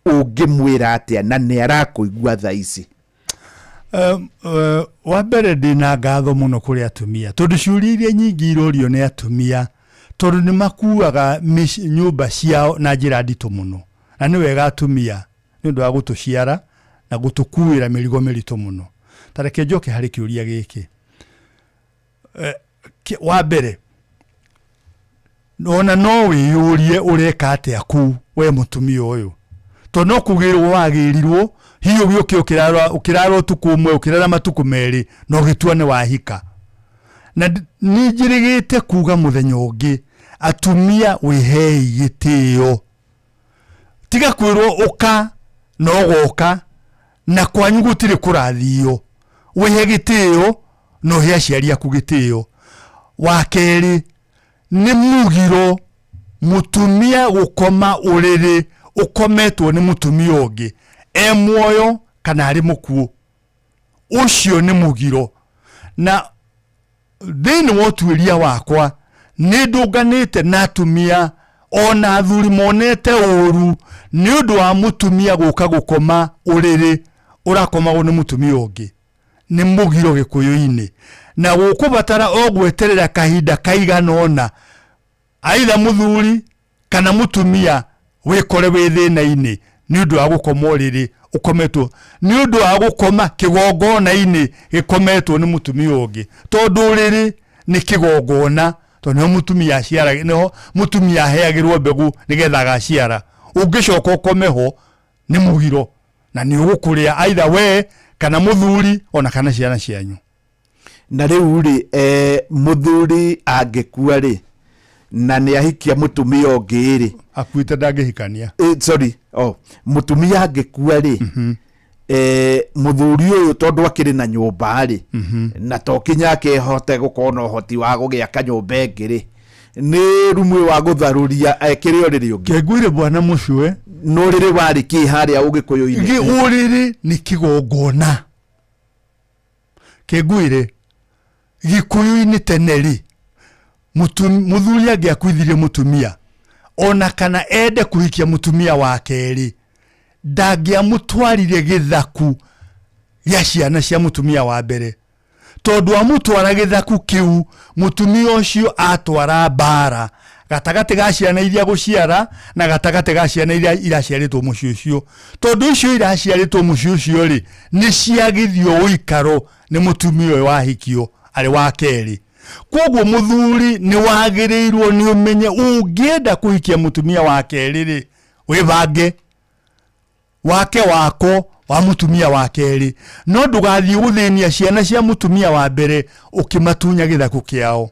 Speaker 13: ũngĩmwĩra atĩa na nĩ arakũigua thaa ici?
Speaker 8: Wa mbere ndĩna ngatho mũno kũrĩ atumia, tondũ ciũria iria nyingĩ irorio nĩ atumia, tondũ nĩ makuaga nyũmba ciao na njĩra nditũ mũno, na nĩ wega atumia nĩ ũndũ wa gũtũciara na gũtũkuĩra mĩrigo mĩritũ mũno. Ta reke njoke harĩ kĩũria gĩkĩ. Wa mbere ona no wĩyũrie ũreka atĩa kũu we mũtumia ũyũ, tondũ no kũgĩrwo wagĩrirwo, hihi ũgĩũke ũkĩrara ũtukũ ũmwe, ũkĩrara matukũ merĩ, na ũgĩtua nĩ wahika. Na nĩ njĩrĩgĩte kuga mũthenya ũngĩ, atumia wĩhei gĩtĩo, tiga kwĩrwo ũka na ũgoka, na kwanyu gũtirĩ kũrathio. Wĩhe gĩtĩo na ũhe aciari aku gĩtĩo. Wa kerĩ, nĩ mũgiro mũtumia gũkoma ũrĩrĩ ũkometwo nĩ mũtumia ũngĩ, e muoyo kana arĩ mũkuũ. Ũcio nĩ mũgiro. Na thĩinĩ wa ũtuĩria wakwa nĩ ndũnganĩte na atumia ona athuri monete ũru nĩ ũndũ wa mũtumia gũka gũkoma ũrĩrĩ ũrakomagwo nĩ mũtumia ũngĩ. Nĩ mũgiro gĩkũyũ-inĩ, na gũkũbatara o gweterera kahinda kaigana ũna, aitha mũthuri kana mũtumia wĩkore wĩ thĩna-inĩ nĩ ũndũ wa gũkoma ũrĩrĩ ũkometwo, nĩ ũndũ wa gũkoma kĩgongona-inĩ gĩkometwo nĩ mũtumia ũngĩ, tondũ ũrĩrĩ nĩ kĩgongona, tondũ nĩho mũtumia aciara, nĩho mũtumia aheagĩrwo mbegũ nĩgetha agaciara. Ũngĩcoka ũkome ho nĩ mũgiro, na nĩ ũgũkũrĩa aitha we kana mũthuri ona kana ciana cianyu.
Speaker 13: Na rĩu rĩ, mũthuri angĩkua rĩ, na nĩ ahikia mũtumia ũngĩ rĩ,
Speaker 8: akuĩte ndangĩhikania.
Speaker 13: Sorry, oh, mũtumia angĩkua rĩ, mũthuri ũyũ tondũ akĩrĩ na nyũmba rĩ, na to kinya akĩhote gũkorwo na ũhoti wa gũgĩaka nyũmba ĩngĩ rĩ, nĩ rumu ĩyo wa gũtharũria ekĩre ũrĩrĩ ũngĩ.
Speaker 8: Kĩnguire bwana mũcwe.
Speaker 13: Na ũrĩrĩ warĩ kĩ harĩa ũgĩkũyũ-inĩ?
Speaker 8: Ũrĩrĩ nĩ kĩgongona. Kĩnguire gĩkũyũ-inĩ tene rĩ, mũthuri angĩakuithirie mũtumia ona kana ende kũhikia mũtumia wa kerĩ, ndangĩamũtwarire gĩthaku gĩa ciana cia mũtumia wa mbere, tondũ amũtwara gĩthaku kĩu mũtumia ũcio atwara mbara gatagatĩ ga ciana iria gũciara na gatagatĩ ga ciana iria iraciarĩtwo mũciĩ ũcio, tondũ icio iraciarĩtwo mũciĩ ũcio rĩ, nĩ ciagithio ũikaro nĩ mũtumia ũyũ wahikio arĩ wa kerĩ. Koguo mũthuri nĩ wagĩrĩirwo nĩ ũmenye ũngĩenda kũhikia mũtumia wa kerĩ rĩ, wĩbange wake wako wa mũtumia wa kerĩ, no ndũgathiĩ gũthĩnia ciana cia mũtumia wa mbere ũkĩmatunya gĩthaku kĩao.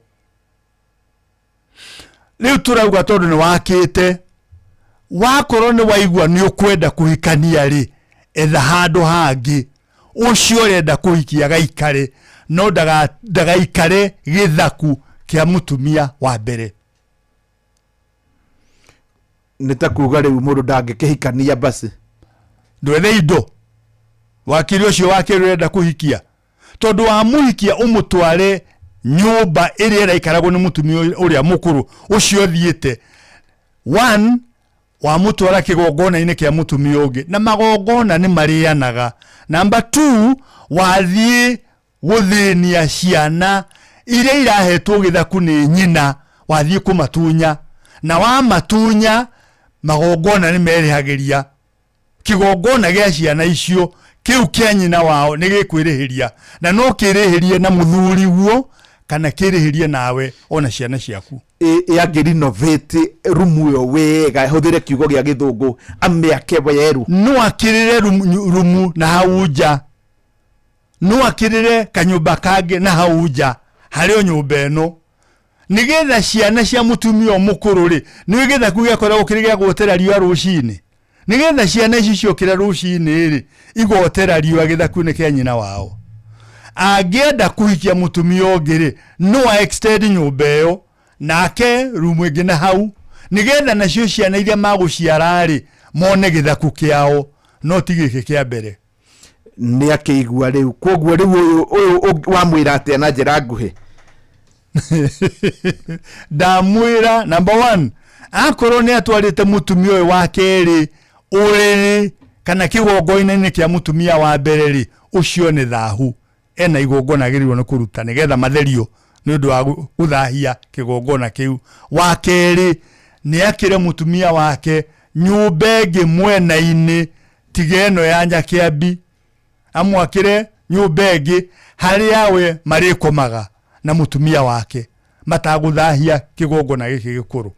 Speaker 8: Rĩu tũrauga tondũ nĩ wakĩte, wakorwo nĩ waigua nĩ ũkwenda kũhikania rĩ, etha handũ hangĩ ũcio ũrenda kũhikia gaikare, No ndagaikare gĩthaku kĩa mũtumia wa mbere.
Speaker 13: Nĩ ta kuga rĩu mũndũ ndangĩkĩhikania basi.
Speaker 8: Ndwethe indo wakiri ũcio wa kerĩ ũrenda kũhikia, tondũ wamũhikia ũmũtware nyũmba ĩrĩa ĩraikaragwo nĩ mũtumia ũrĩa mũkũrũ ũcio ũthiĩte, one wamũtwara kĩgongona-inĩ kĩa mũtumia ũngĩ, na magongona nĩ marĩanaga. Number 2, wathiĩ gũthĩnia ciana iria irahetwo gĩthaku nĩ nyina, wathiĩ kũmatunya, na wamatunya magongona nĩ merĩhagĩria. Kĩgongona gĩa ciana icio kĩu kĩa nyina wao nĩ gĩkwĩrĩhĩria, na no kĩrĩhĩrie na mũthuri guo kana kĩrĩhĩrie nawe ona ciana ciaku.
Speaker 13: Ĩ renovate rumu ĩyo wega, hũthĩre kiugo gĩa gĩthũngũ, amĩake werũ.
Speaker 8: No akĩrĩre rumu na hau nja, no akĩrĩre kanyũmba kangĩ na hau nja harĩ o nyũmba ĩno, nĩgetha ciana cia mũtumia ũyũ mũkũrũ rĩ, nĩ gĩthaku gĩakoragwo kĩrĩ gĩa guotera riũa rũcinĩ, nĩgetha ciana ici ciokĩra rũcinĩ rĩ, igotera riũa gĩthaku-inĩ kĩa nyina wao. Angĩenda kũhikia mũtumia ũngĩ rĩ, no a extend nyũmba ĩyo nake rumu ĩngĩ na hau, nĩgetha nacio ciana iria magũciara rĩ, mone gĩthaku kĩao, no ti gĩkĩ kĩa mbere.
Speaker 13: Nĩ akĩigua rĩu, koguo rĩu ũyũ wamwĩra atĩa na njĩra nguhĩ?
Speaker 8: Ndamwĩra number 1, akorwo nĩ atwarĩte mũtumia ũyũ wa kerĩ ũrĩrĩ kana kĩgongona-inĩ kĩa mũtumia wa mbere rĩ, ũcio nĩ thahu, ena igongona agĩrĩirwo nĩ kũruta nĩgetha matherio nĩ ũndũ wa gũthahia kĩgongona kĩu. Wa kerĩ, nĩ akĩre mũtumia wake nyũmba ĩngĩ mwena-inĩ tiga ĩno ya Nyakĩambi, amwakĩre nyũmba ĩngĩ harĩa we marĩkomaga na mũtumia wake matagũthahia kĩgongona gĩkĩ gĩkũrũ.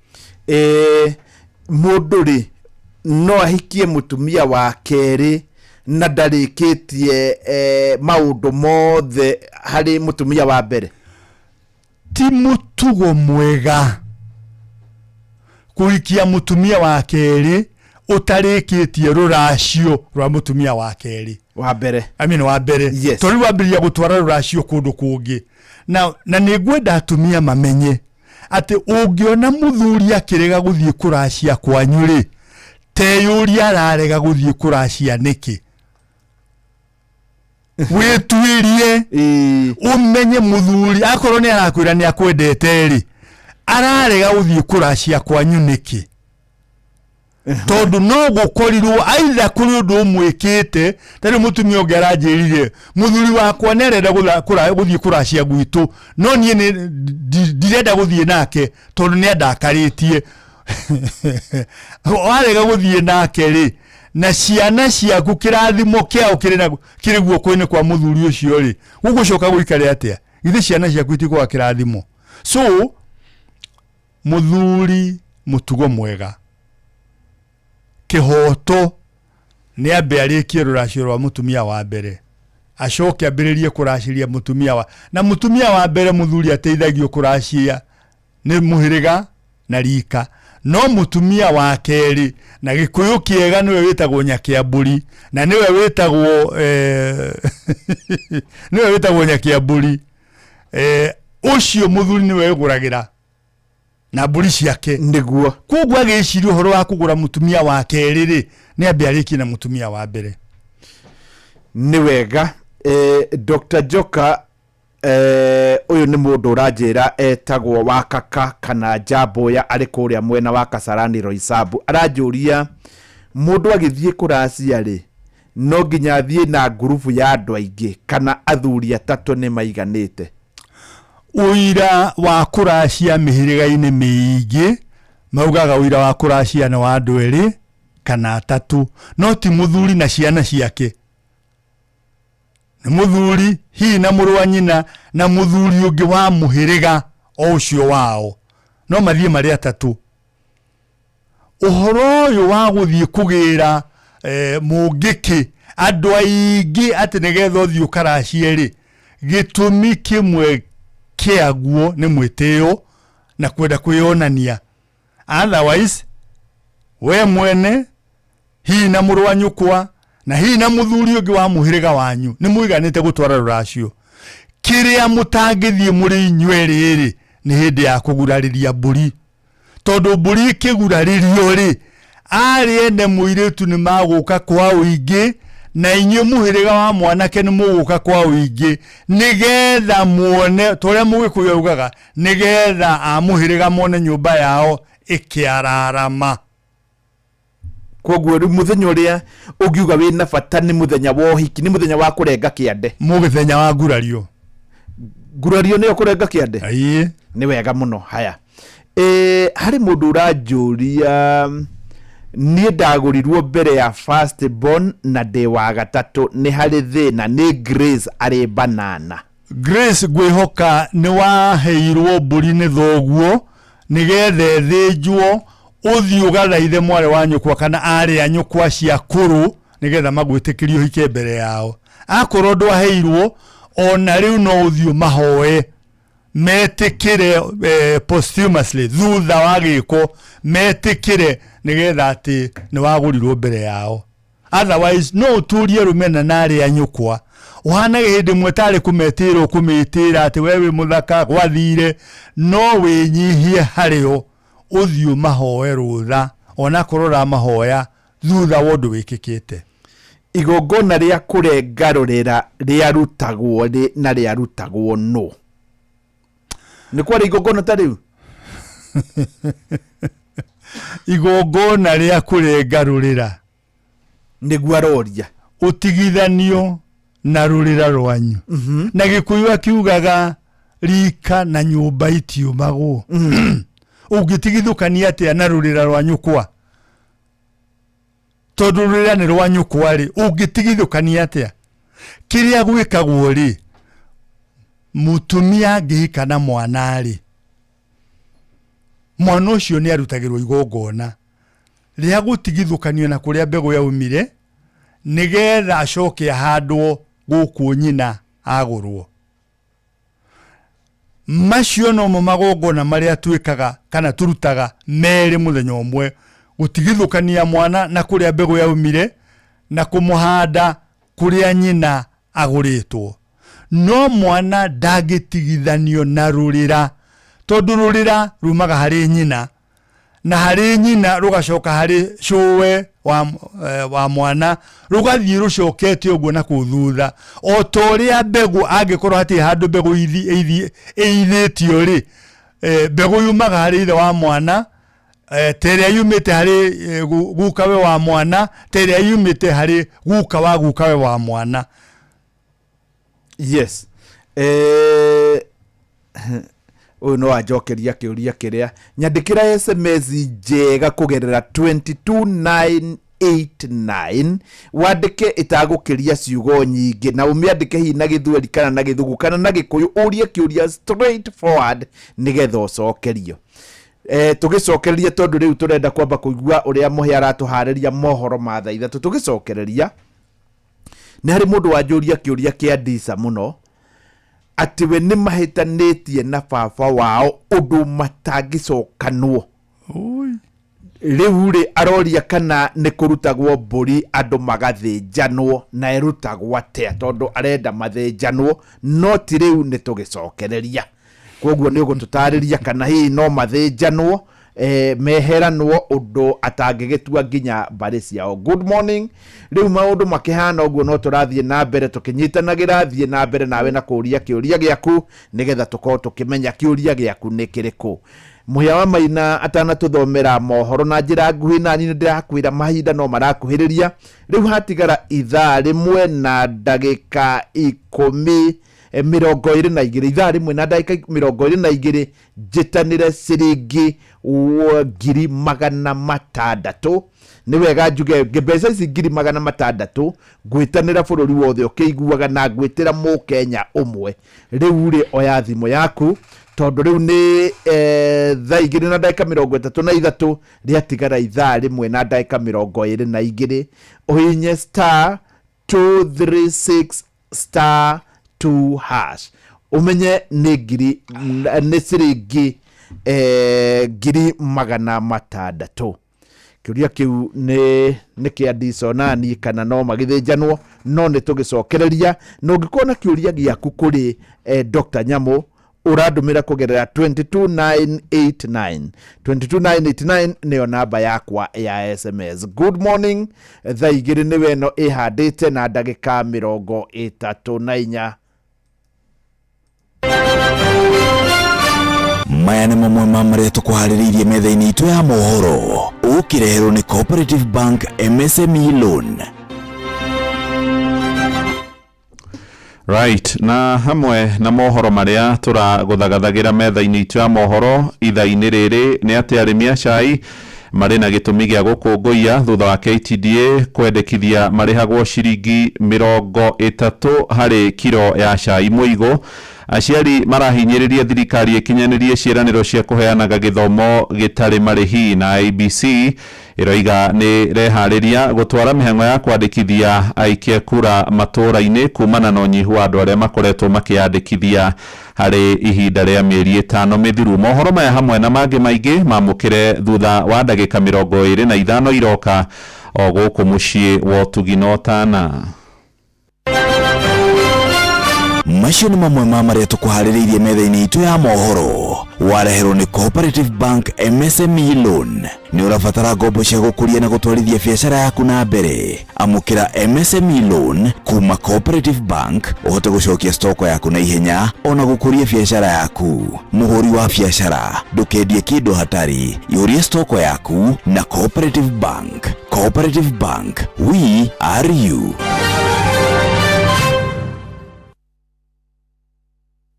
Speaker 13: Mũndũ rĩ no ahikie mũtumia wa kerĩ na ndarĩkĩtie maũndũ mothe harĩ mũtumia wa mbere?
Speaker 8: Ti mũtugo mwega kũhikia mũtumia wa kerĩ ũtarĩkĩtie rũracio rwa mũtumia wa kerĩ.
Speaker 13: Wa mbere.
Speaker 8: I mean, wa mbere.
Speaker 13: Yes.
Speaker 8: Tondũ rĩu wambĩrĩria gũtwara rũracio kũndũ kũngĩ. Na nĩ ngwenda atumia mamenye atĩ ũngĩona mũthuri akĩrega gũthiĩ kũracia kwanyu rĩ, teyũria ararega gũthiĩ kũracia nĩkĩ. Wĩtuĩrie ũmenye mũthuri akorwo nĩ arakwĩra nĩ akwendete rĩ, ararega gũthiĩ kũracia kwanyu nĩkĩ? Tondũ no gũkorirwo aitha kũrĩ ũndũ ũmwĩkĩte. Ta rĩu mũtumia ũngĩ aranjĩrire, mũthuri wakwa nĩ arenda gũthiĩ kũracia gwitũ, no niĩ ndirenda gũthiĩ nake tondũ nĩ andakarĩtie. Warega gũthiĩ nake rĩ, na ciana ciaku kĩrathimo kĩao kĩrĩ guoko-inĩ kwa mũthuri ũcio rĩ, gũgũcoka gũikare atĩa? Githĩ ciana ciaku itikwaga kĩrathimo? So mũthuri mũtugo mwega, kĩhoto nĩ ambe arĩkie rũracio rwa mũtumia wa mbere, acoke ambĩrĩrie kũracĩria mũtumia wa, na mũtumia wa mbere mũthuri ateithagio kũracia nĩ mũhĩrĩga na rika, no mũtumia wa kerĩ na gĩkũyũ kĩega nĩwe wĩtagwo Nyakĩambũri, na nĩwe wĩtagwo nĩwe wĩtagwo Nyakĩambũri. Ũcio mũthuri nĩwe wĩgũragĩra na mbũri ciake.
Speaker 13: Nĩguo.
Speaker 8: Koguo agĩciria ũhoro wa kũgũra mũtumia wa kerĩ rĩ, nĩ ambe arĩkie na mũtumia wa mbere.
Speaker 13: Nĩ wega. Dr. Joka, ũyũ nĩ mũndũ ũranjĩra etagwo Wakaka kana Njamboya, arĩ kũrĩa mwena wa Kasarani Roysambu. Aranjũria mũndũ agĩthiĩ kũracia rĩ, no nginya athiĩ na ngurubu ya andũ aingĩ kana athuri atatũ nĩ maiganĩte?
Speaker 8: Ũira wa kũracia mĩhĩrĩga-inĩ mĩingĩ maugaga ũira wa kũracia nĩ wa andũ erĩ kana atatũ, no ti mũthuri na ciana ciake. Nĩ mũthuri hihi na mũrũ wa nyina na mũthuri ũngĩ wa mũhĩrĩga o ũcio wao, no mathiĩ marĩ atatũ. Ũhoro ũyũ wa gũthiĩ kũgĩra mũngĩkĩ andũ aingĩ atĩ nĩgetha ũthiĩ ũkaracie rĩ, gĩtũmi kĩmwe kĩaguo nĩ mwĩtĩo na kwenda kwĩyonania. Otherwise we mwene hihi na mũrũ wa nyũkwa na hihi na mũthuri ũngĩ wa mũhĩrĩga wanyu nĩ mũiganĩte gũtwara rũracio. Kĩrĩa mũtangĩthiĩ mũrĩ inyuerĩ rĩ, nĩ hĩndĩ ya kũgurarĩria mbũri. Tondũ mbũri ĩkĩgurarĩrio rĩ, arĩ ene mũirĩtu nĩ magũka kwa ũingĩ, na inyuĩ mũhĩrĩga wa mwanake nĩ mũgũka kwa ũingĩ, nĩgetha muone, ta ũrĩa Mũgĩkũyũ augaga, nĩgetha a mũhĩrĩga mone nyũmba yao ĩkĩararama.
Speaker 13: Koguo rĩu mũthenya ũrĩa ũngiuga wĩna bata nĩ mũthenya wa ũhiki, nĩ mũthenya wa kũrenga kĩande.
Speaker 8: Mũthenya wa ngurario.
Speaker 13: Ngurario nĩyo kũrenga kĩande?
Speaker 8: Ĩĩ.
Speaker 13: Nĩ wega mũno. Haya, e, harĩ mũndũ ũranjũria, niĩ ndagũrirwo mbere ya first born na ndĩ wa gatatũ, nĩ harĩ thĩna? Nĩ Grace arĩ Banana.
Speaker 8: Grace, ngwĩhoka nĩ waheirwo mbũri nĩ thoguo nĩgetha ĩthĩnjwo, ũthiĩ ũgathaithe mwarĩ wa nyũkwa kana aarĩ a nyũkwa cia kũrũ nĩgetha magwĩtĩkĩrie ũhike mbere yao. Akorwo ndwaheirwo, ona rĩu no ũthiĩ ũmahoe metĩkĩre posthumously, thutha wa gĩko metĩkĩre nĩgetha atĩ nĩ wagũrirwo mbere yao. Otherwise no ũtũrie rũmena na arĩa nyũkwa, ũhanage hĩndĩ ĩmwe tarĩ kũmetĩra ũkũmĩtĩra atĩ we wĩ mũthaka gwathire, no wĩnyihie harĩo, ũthiĩ ũmahoe rũtha onakorwo ũramahoya thutha wa ũndũ wĩkĩkĩte.
Speaker 13: Igongona rĩa kũrenga rũrĩra rĩarutagwo rĩ na rĩarutagwo nũ? Nĩ kwarĩ igongona ta rĩu?
Speaker 8: Igongona rĩa kũrenga rũrĩra
Speaker 13: nĩguo aroria.
Speaker 8: Ũtigithanio na rũrĩra rwanyu. Na Gĩkũyũ akiugaga rika na nyũmba itiumagwo. Ũngĩtigithũkania atĩa na rũrĩra rwa nyũkwa? Tondũ rũrĩra nĩ rwa nyũkwa rĩ, ũngĩtigithũkania atĩa? Kĩrĩa gwĩkagwo rĩ, mũtumia angĩhika na mwana rĩ, mwana ũcio nĩ arutagĩrwo igongona rĩa gũtigithũkanio na kũrĩa mbegũ yaumire, nĩgetha acoke ahandwo gũkũ nyina agũrwo. Macio nomo magongona marĩa twĩkaga kana tũrutaga merĩ mũthenya ũmwe, gũtigithũkania mwana na kũrĩa mbegũ yaumire na kũmũhanda kũrĩa nyina agũrĩtwo. No mwana ndangĩtigithanio na rũrĩra, tondũ rũrĩra rumaga harĩ nyina, na harĩ nyina rũgacoka harĩ cũwe wa mwana, rũgathiĩ rũcokete ũguo na kũu thutha. O ta ũrĩa mbegũ, angĩkorwo hatirĩ handũ mbegũ ĩithĩtio rĩ, mbegũ yumaga harĩ ithe wa mwana, ta ĩrĩa yumĩte harĩ gukawe wa mwana, ta ĩrĩa yumĩte harĩ guka wa gukawe wa mwana.
Speaker 13: Yes. Ũyũ no anjokeria kĩũria kĩrĩa. Nyandĩkĩra SMS njega kũgerera 22989, wandĩke ĩtagũkĩria ciugo nyingĩ, na ũmĩandĩke hihi na Gĩthweri kana na Gĩthũngũ kana na Gĩkũyũ, ũrie kĩũria straight forward nĩgetha ũcokerio. Tũgĩcokereria, tondũ rĩu tũrenda kwamba kũigua ũrĩa Mũhĩa aratũharĩria mohoro ma thaa ithatũ. Tũgĩcokereria, nĩ harĩ mũndũ wanjũria kĩũria kĩa ndisa mũno, atĩ we nĩ mahĩtanĩtie na baba wao ũndũ matangĩcokanwo. Rĩu rĩ, aroria kana nĩ kũrutagwo mbũri andũ magathĩnjanwo, na ĩrutagwo atĩa, tondũ arenda mathĩnjanwo, no ti rĩu nĩ tũgĩcokereria. Koguo nĩ ũgũtũtarĩria kana hihi no mathĩnjanwo, meheranwo ũndũ atangĩgĩtua nginya mbarĩ ciao. Good morning. Rĩu maũndũ makĩhana ũguo, no tũrathiĩ na mbere tũkĩnyitanagĩra. Thiĩ na mbere nawe na kũũria kĩũria gĩaku nĩgetha tũkorwo tũkĩmenya kĩũria gĩaku nĩ kĩrĩkũ. Mũhĩa wa Maina atanatũthomera mohoro na njĩra nguhĩ, na niĩ nĩndĩrakwĩra mahinda no marakuhĩrĩria. Rĩu hatigara ithaa rĩmwe na ndagĩka ikũmi, 22, ithaa rĩmwe na ndagĩka 22, njĩtanĩre ciringi 600,000. Nĩ wega njuge mbeca ici 600,000 ngwĩtanĩra bũrũri wothe ũkĩiguaga, na ngwĩtĩra mũkenya ũmwe. Rĩu rĩ, oya thimũ yaku, tondũ rĩu nĩ thaa igĩrĩ na ndagĩka 33, rĩatigara ithaa rĩmwe na ndagĩka 22. Ũhinye star 236 star 2 hash, ũmenye nĩ ngiri, nĩ ciringi 600,000. Kĩũria kĩu nĩ nĩ kĩa Disonani kana no magĩthĩnjanwo, no nĩ tũgĩcokereria. Na ũngĩkorwo na kĩũria gĩaku kũrĩ Dr. Nyamu, ũrandũmĩra kũgerera 22989. 22989 nĩyo namba yakwa ya SMS. Good morning. Thaa 2 nĩwe ĩno ĩhandĩte na ndagĩka 34.
Speaker 1: Maya nĩ mamwe ma marĩa tũkũharĩrĩirie metha-inĩ itũ ya mohoro, ũkĩreherwo nĩ Cooperative Bank MSME Loan.
Speaker 5: Right, na hamwe na mohoro marĩa tũragũthagathagira metha-inĩ itũ ya mohoro ithaa-inĩ rĩrĩ nĩ atĩ arĩmi a cai marĩ na gĩtũmi gĩa gũkũngũiya thutha wa KTDA kwendekithia marĩhagwo ciringi 30 harĩ kiro ya cai mũigũ. Aciari marahinyĩrĩria thirikari ĩkinyanĩrie ciĩranĩro cia kũheanaga gĩthomo gĩtarĩ marĩhi, na IEBC ĩroiga nĩ reharĩria gũtwara mĩhang'o ya kwandĩkithia aikia kura matũũra-inĩ kumana na ũnyihu wa andũ arĩa makoretwo makĩyandĩkithia harĩ ihinda rĩa mĩeri 5 mĩthiru. Mohoro maya hamwe na mangĩ maingĩ mamũkĩre thutha wa ndagĩka 25 iroka o gũkũ mũciĩ wa ũtugi na ũtana.
Speaker 1: Macio nĩ mamwe ma marĩa tũkũharĩrĩirie metha-inĩ itũ ya mohoro, wareherwo nĩ Cooperative Bank MSME Loan. Nĩ ũrabatara ngombo cia gũkũria na gũtwarithia biacara yaku na mbere? Amũkĩra MSME Loan kuma Cooperative Bank ũhote gũcokia stoko yaku na ihenya ona gũkũria biacara yaku. Mũhũri wa biacara, ndũkendie kĩndũ hatarĩ, ihũrie stoko yaku na Cooperative Bank. Cooperative Bank, we are you.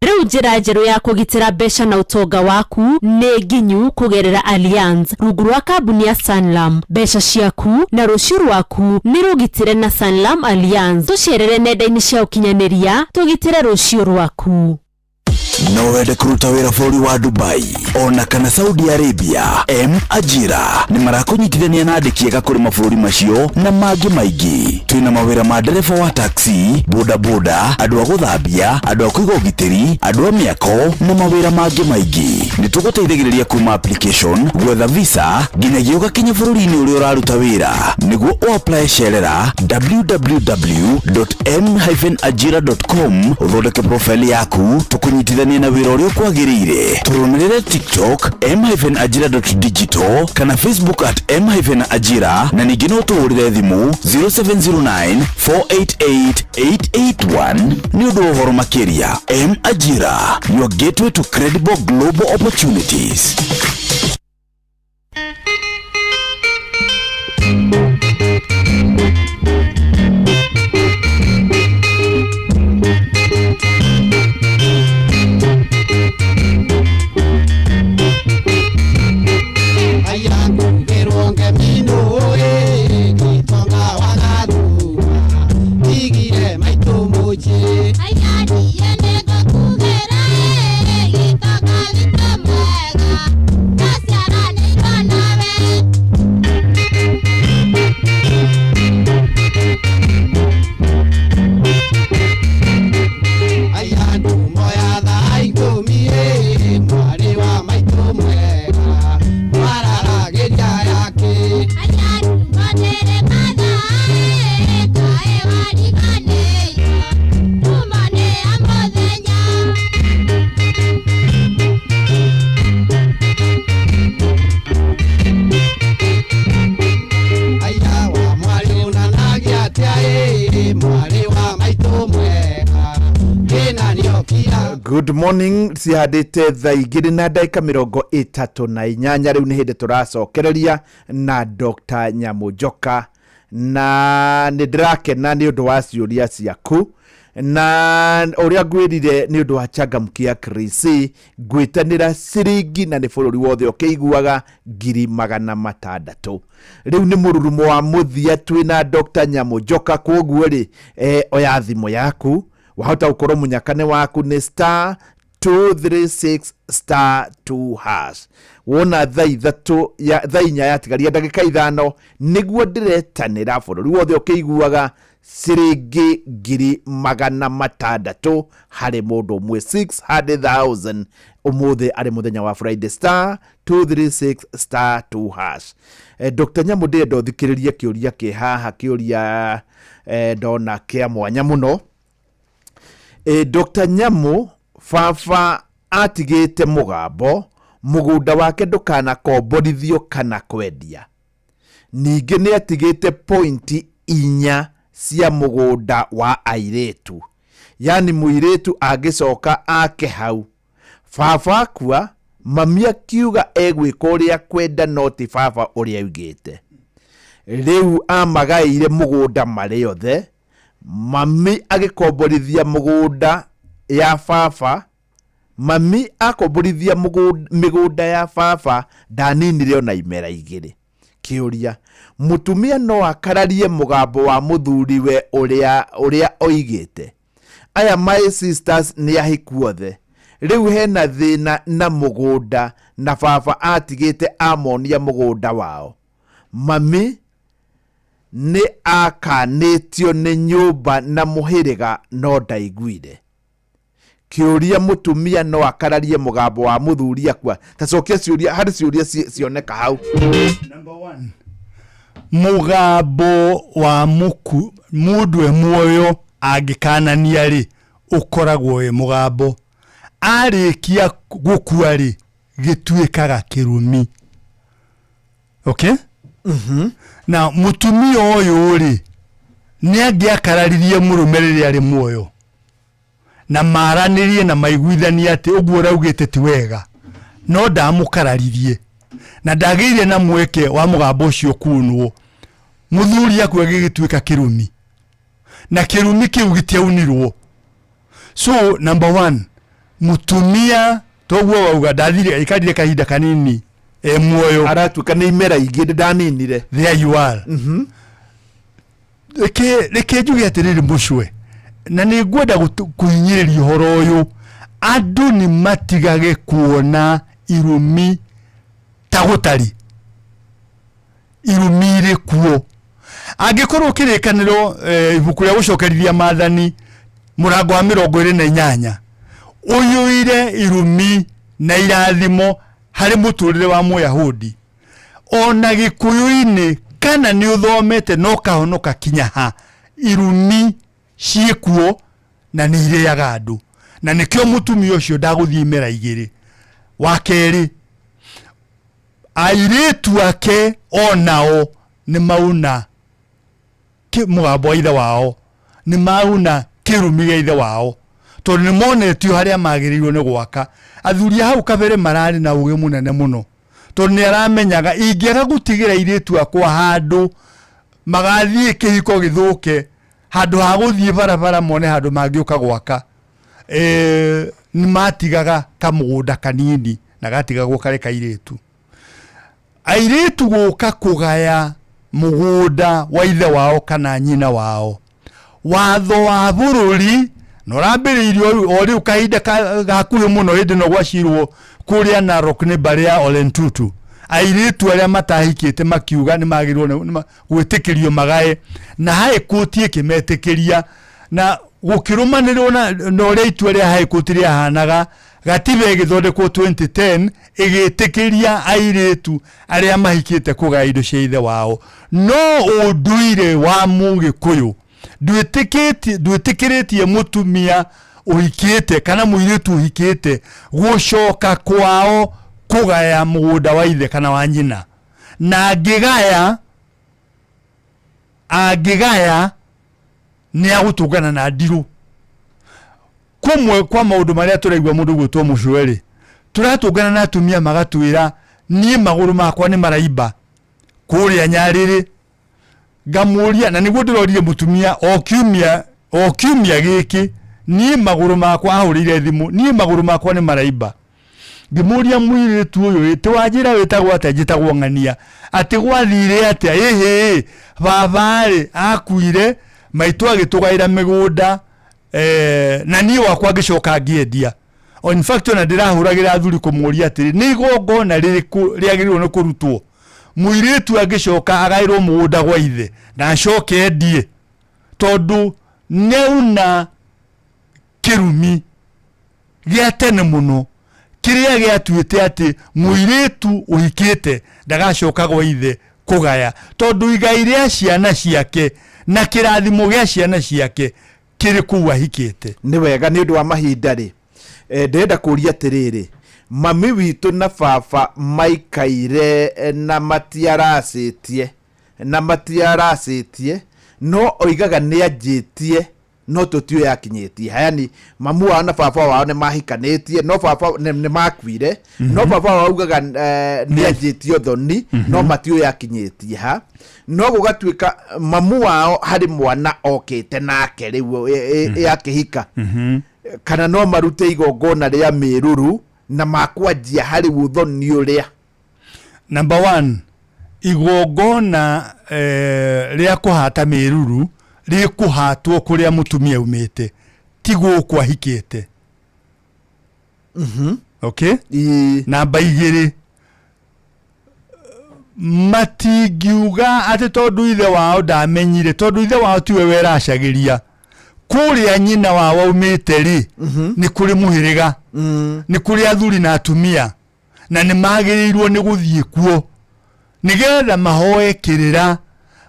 Speaker 11: Rĩu njĩra njerũ ya kũgitĩra mbeca na ũtonga waku nĩ nginyu kũgerera Allianz rungu rwa kambuni ya Sanlam. Mbeca ciaku na rũciũ rwaku nĩ rũgitĩre na Sanlam Allianz. Tũcerere nenda-inĩ cia ũkinyanĩria tũgitĩre rũciũ rwaku.
Speaker 1: No wende kũruta wĩra bũrũri wa Dubai ona kana Saudi Arabia? M Ajira nĩ marakũnyitithania na andĩki ega kũrĩ mabũrũri macio na mangĩ maingĩ. Twĩna mawĩra ma ndereba wa taxi, bodaboda, andũ a gũthambia, andũ a kũiga ũgitĩri, andũ a mĩako na mawĩra mangĩ maingĩ. Nĩ tũgũteithagĩrĩria kuma application, gwetha visa nginyagia ũgakinya bũrũri-inĩ ũrĩa ũraruta wĩra. Nĩguo ũapply, cerera www.m-ajira.com, ũthondeke profile yaku, tũkũnyitithanie na wĩra ũrĩa ũkwagĩrĩire. Tũrũmĩrĩre TikTok m-ajira.digital kana Facebook at m-ajira, na ningĩ no tũhũrĩre thimũ 0709 488 881 nĩ ũndũ wa ũhoro makĩria. M Ajira, your gateway to credible global opportunities.
Speaker 13: Good morning. Cihandĩte thaa 2 na ndagĩka 38. Rĩu nĩ hĩndĩ tũracokereria na Dr. Nyamu Njoka, na nĩ ndĩrakena nĩ ũndũ wa ciũria ciaku na ũrĩa ngwĩrire nĩ ũndũ wa Changamkia Krisi ngwĩtanĩra ciringi na nĩ bũrũri wothe ũkĩiguaga 600,000. Rĩu nĩ mũrurumo wa mũthia twĩna Dr. Nyamu Njoka, kwoguo rĩ, oya thimũ yaku, wahota gũkorwo mũnyakane waku nĩ star 236 star 2 hash. Wona thaa 3 ya thaa 4 yatigaria ndagĩka 5 nĩguo ndĩretanĩra bũrũri wothe ũkĩiguaga ciringi 600,000 harĩ mũndũ ũmwe, 600,000. Ũmũthĩ arĩ mũthenya wa Friday, star 236 star 2 hash. Dr. Nyamu, ndĩrenda ũthikĩrĩrie kĩũria kĩ haha, kĩũria ndona kĩa mwanya mũno. Dr. Nyamu, baba atigĩte mũgambo mũgũnda wake ndũkanakomborithio kana kwendia. Ningĩ nĩ atigĩte pointi 4 cia mũgũnda wa airĩtu, yani mũirĩtu angĩcoka ake hau. Baba akua, mami akiuga egwĩka ũrĩa kwenda, no ti baba ũrĩa augĩte. Rĩu amagaĩire mũgũnda marĩ othe. Mami agĩkomborithia mũgũnda ya baba. Mami akomborithia mĩgũnda ya baba, ndaninire ona imera 2. Kĩũria, mũtumia no akararie mũgambo wa mũthuriwe ũrĩa oigĩte? Aya my sisters nĩ ahiku othe. Rĩu hena thĩna na mũgũnda, na baba atigĩte amonia mũgũnda wao. Mami nĩ akanĩtio nĩ nyũmba na mũhĩrĩga, no ndaiguire. Kĩũria, mũtumia no akararie mũgambo wa mũthuri akua? Ta cokia ciũria harĩ ciũria cioneka hau.
Speaker 8: Mũgambo wa mũku mũndũ e muoyo angĩkanania rĩ, ũkoragwo wĩ mũgambo. Arĩkia gũkua rĩ, gĩtuĩkaga kĩrumi. Okay? Na mũtumia ũyũ rĩ, nĩ angĩakararirie mũrũme rĩrĩa arĩ muoyo na maranĩrie na maiguithanie atĩ ũguo ũraugĩte ti wega, no ndamũkararirie na ndagĩire na mweke wa mũgambo ũcio kunwo. Mũthuri akua gĩgĩtuĩka kĩrumi, na kĩrumi kĩu gĩtiaunirwo. So number 1, mũtumia toguo wauga ndathire aikarire kahinda kanini e muoyo,
Speaker 13: aratuĩka nĩ imera 2 ndaninire.
Speaker 8: There you are. Reke njuge atĩrĩrĩ mũcwe, na nĩ ngwenda kũhinyĩrĩria ũhoro ũyũ. Andũ nĩ matigage kuona irumi ta gũtari. Irumi irĩ kuo. Angĩkorwo kĩrĩkanĩro, ibuku rĩa gũcokerithia maathani mũrango wa 28 ũiyũire irumi na irathimo harĩ mũtũrĩre wa Mũyahudi, ona Gĩkũyũ-inĩ kana nĩ ũthomete na ũkahonoka kinya ha, irumi ciĩkuo na nĩ irĩaga andũ, na nĩkĩo mũtumia ũcio ndagũthiĩ imera 2. Wa kerĩ, airĩtu ake onao nĩ mauna mũgambo wa ithe wao, nĩ mauna kĩrumi gĩa ithe wao, tondũ nĩ monetio harĩa magĩrĩirwo nĩ gwaka. Athuri a hau kabere mararĩ na ũgĩ mũnene mũno, tondũ nĩ aramenyaga ingĩaga gũtigĩra airĩtu akwa handũ magathiĩ kĩhiko gĩthũke, handũ ha gũthiĩ barabara mone handũ mangĩũka gwaka, nĩ matigaga kamũgũnda kanini na gatigagwo karĩ kairĩtu. Airĩtu gũka kũgaya mũgũnda wa ithe wao kana nyina wao, watho wa bũrũri na ũrambĩrĩirio o rĩu kahinda gakuhĩ mũno, hĩndĩ ĩno gwacirwo kũrĩa Narok nĩ mbarĩ ya Olentutu. Airĩtu arĩa matahikĩte makiuga nĩ magĩrĩirwo nĩ gwĩtĩkĩrio magae, na High Court ĩkĩmetĩkĩria, na gũkĩrũmanĩrĩrwo na ũrĩa itua rĩa High Court rĩahanaga. Gatiba ĩgĩthondekwo 2010 ĩgĩtĩkĩria airĩtu arĩa mahikĩte kũgaya indo cia ithe wao. No ũndũire wa Mũgĩkũyũ ndwĩtĩkĩrĩtie mũtumia ũhikĩte kana mũirĩtu ũhikĩte gũcoka kwao kũgaya mũgũnda wa ithe kana wa nyina, na angĩgaya nĩ agũtũngana na ndirũ. Kũmwe kwa maũndũ marĩa tũraigua mũndũ gwĩtwo mũcwe-rĩ, tũratũngana na atumia magatwĩra niĩ magũrũ makwa nĩ maraimba kũrĩa nyarĩrĩ. Ngamũria, na nĩguo ndĩrorire mũtumia o kiumia gĩkĩ, niĩ magũrũ makwa, ahũrĩire thimũ, niĩ magũrũ makwa nĩ maraimba. Ngĩmũria mũirĩtu ũyũ, ĩ, ti wanjĩra wĩtagwo atĩa? Njĩtagwo Ng'ania. Atĩ gwathire atĩa? Ĩhĩ, baba-rĩ akuire, maitũ agĩtũgaĩra mĩgũnda, na niĩ wakwa ngĩcoka ngĩendia. In fact, ona ndĩrahũragĩra athuri kũmũria atĩrĩ, nĩ igongona rĩrĩkũ rĩagĩrĩirwo nĩ kũrutwo mũirĩtu angĩcoka agaĩrwo mũgũnda gwa ithe na acoke endie, tondũ nĩauna kĩrumi gĩa tene mũno. Kĩrĩa gĩatuĩte atĩ mũirĩtu ũhikĩte ndagacoka gwa ithe kũgaya, tondũ igai rĩa ciana ciake na kĩrathimo gĩa ciana ciake kĩrĩ kũu ahikĩte.
Speaker 13: Nĩ wega, nĩ ũndũ wa mahinda rĩ, eh, ndĩrenda kũria atĩrĩrĩ, mami witũ na baba maikaire eh, na matiaracĩtie na matiaracĩtie no oigaga nĩ anjĩtie no tũtiũĩ akinyĩtie ha. Yani mamu wao na baba wao nĩ mahikanĩtie no baba nĩ nĩ makuire no baba wao augaga eh, nĩ anjĩtie ũthoni no matiũĩ akinyĩtie ha no gũgatuĩka mamu wao harĩ mwana okĩte nake rĩu ĩ- ĩ- ĩ- akĩhika kana no marute igongona rĩa mĩruru na makwanjia harĩ ũthoni ũrĩa.
Speaker 8: Number one, igongona eh, rĩa kũhata mĩruru rĩkũhatwo kũrĩa mũtumia aumĩte, ti gũkũ ahikĩte. Okay? Namba igĩrĩ, matingiuga atĩ tondũ ithe wao ndamenyire, tondũ ithe wao tiwe weracagĩria kũrĩa nyina wao aumĩte rĩ, nĩ kũrĩ mũhĩrĩga, nĩ kũrĩ athuri na atumia, na nĩ magĩrĩirwo nĩ gũthiĩ kuo nĩgetha mahoe kĩrĩra,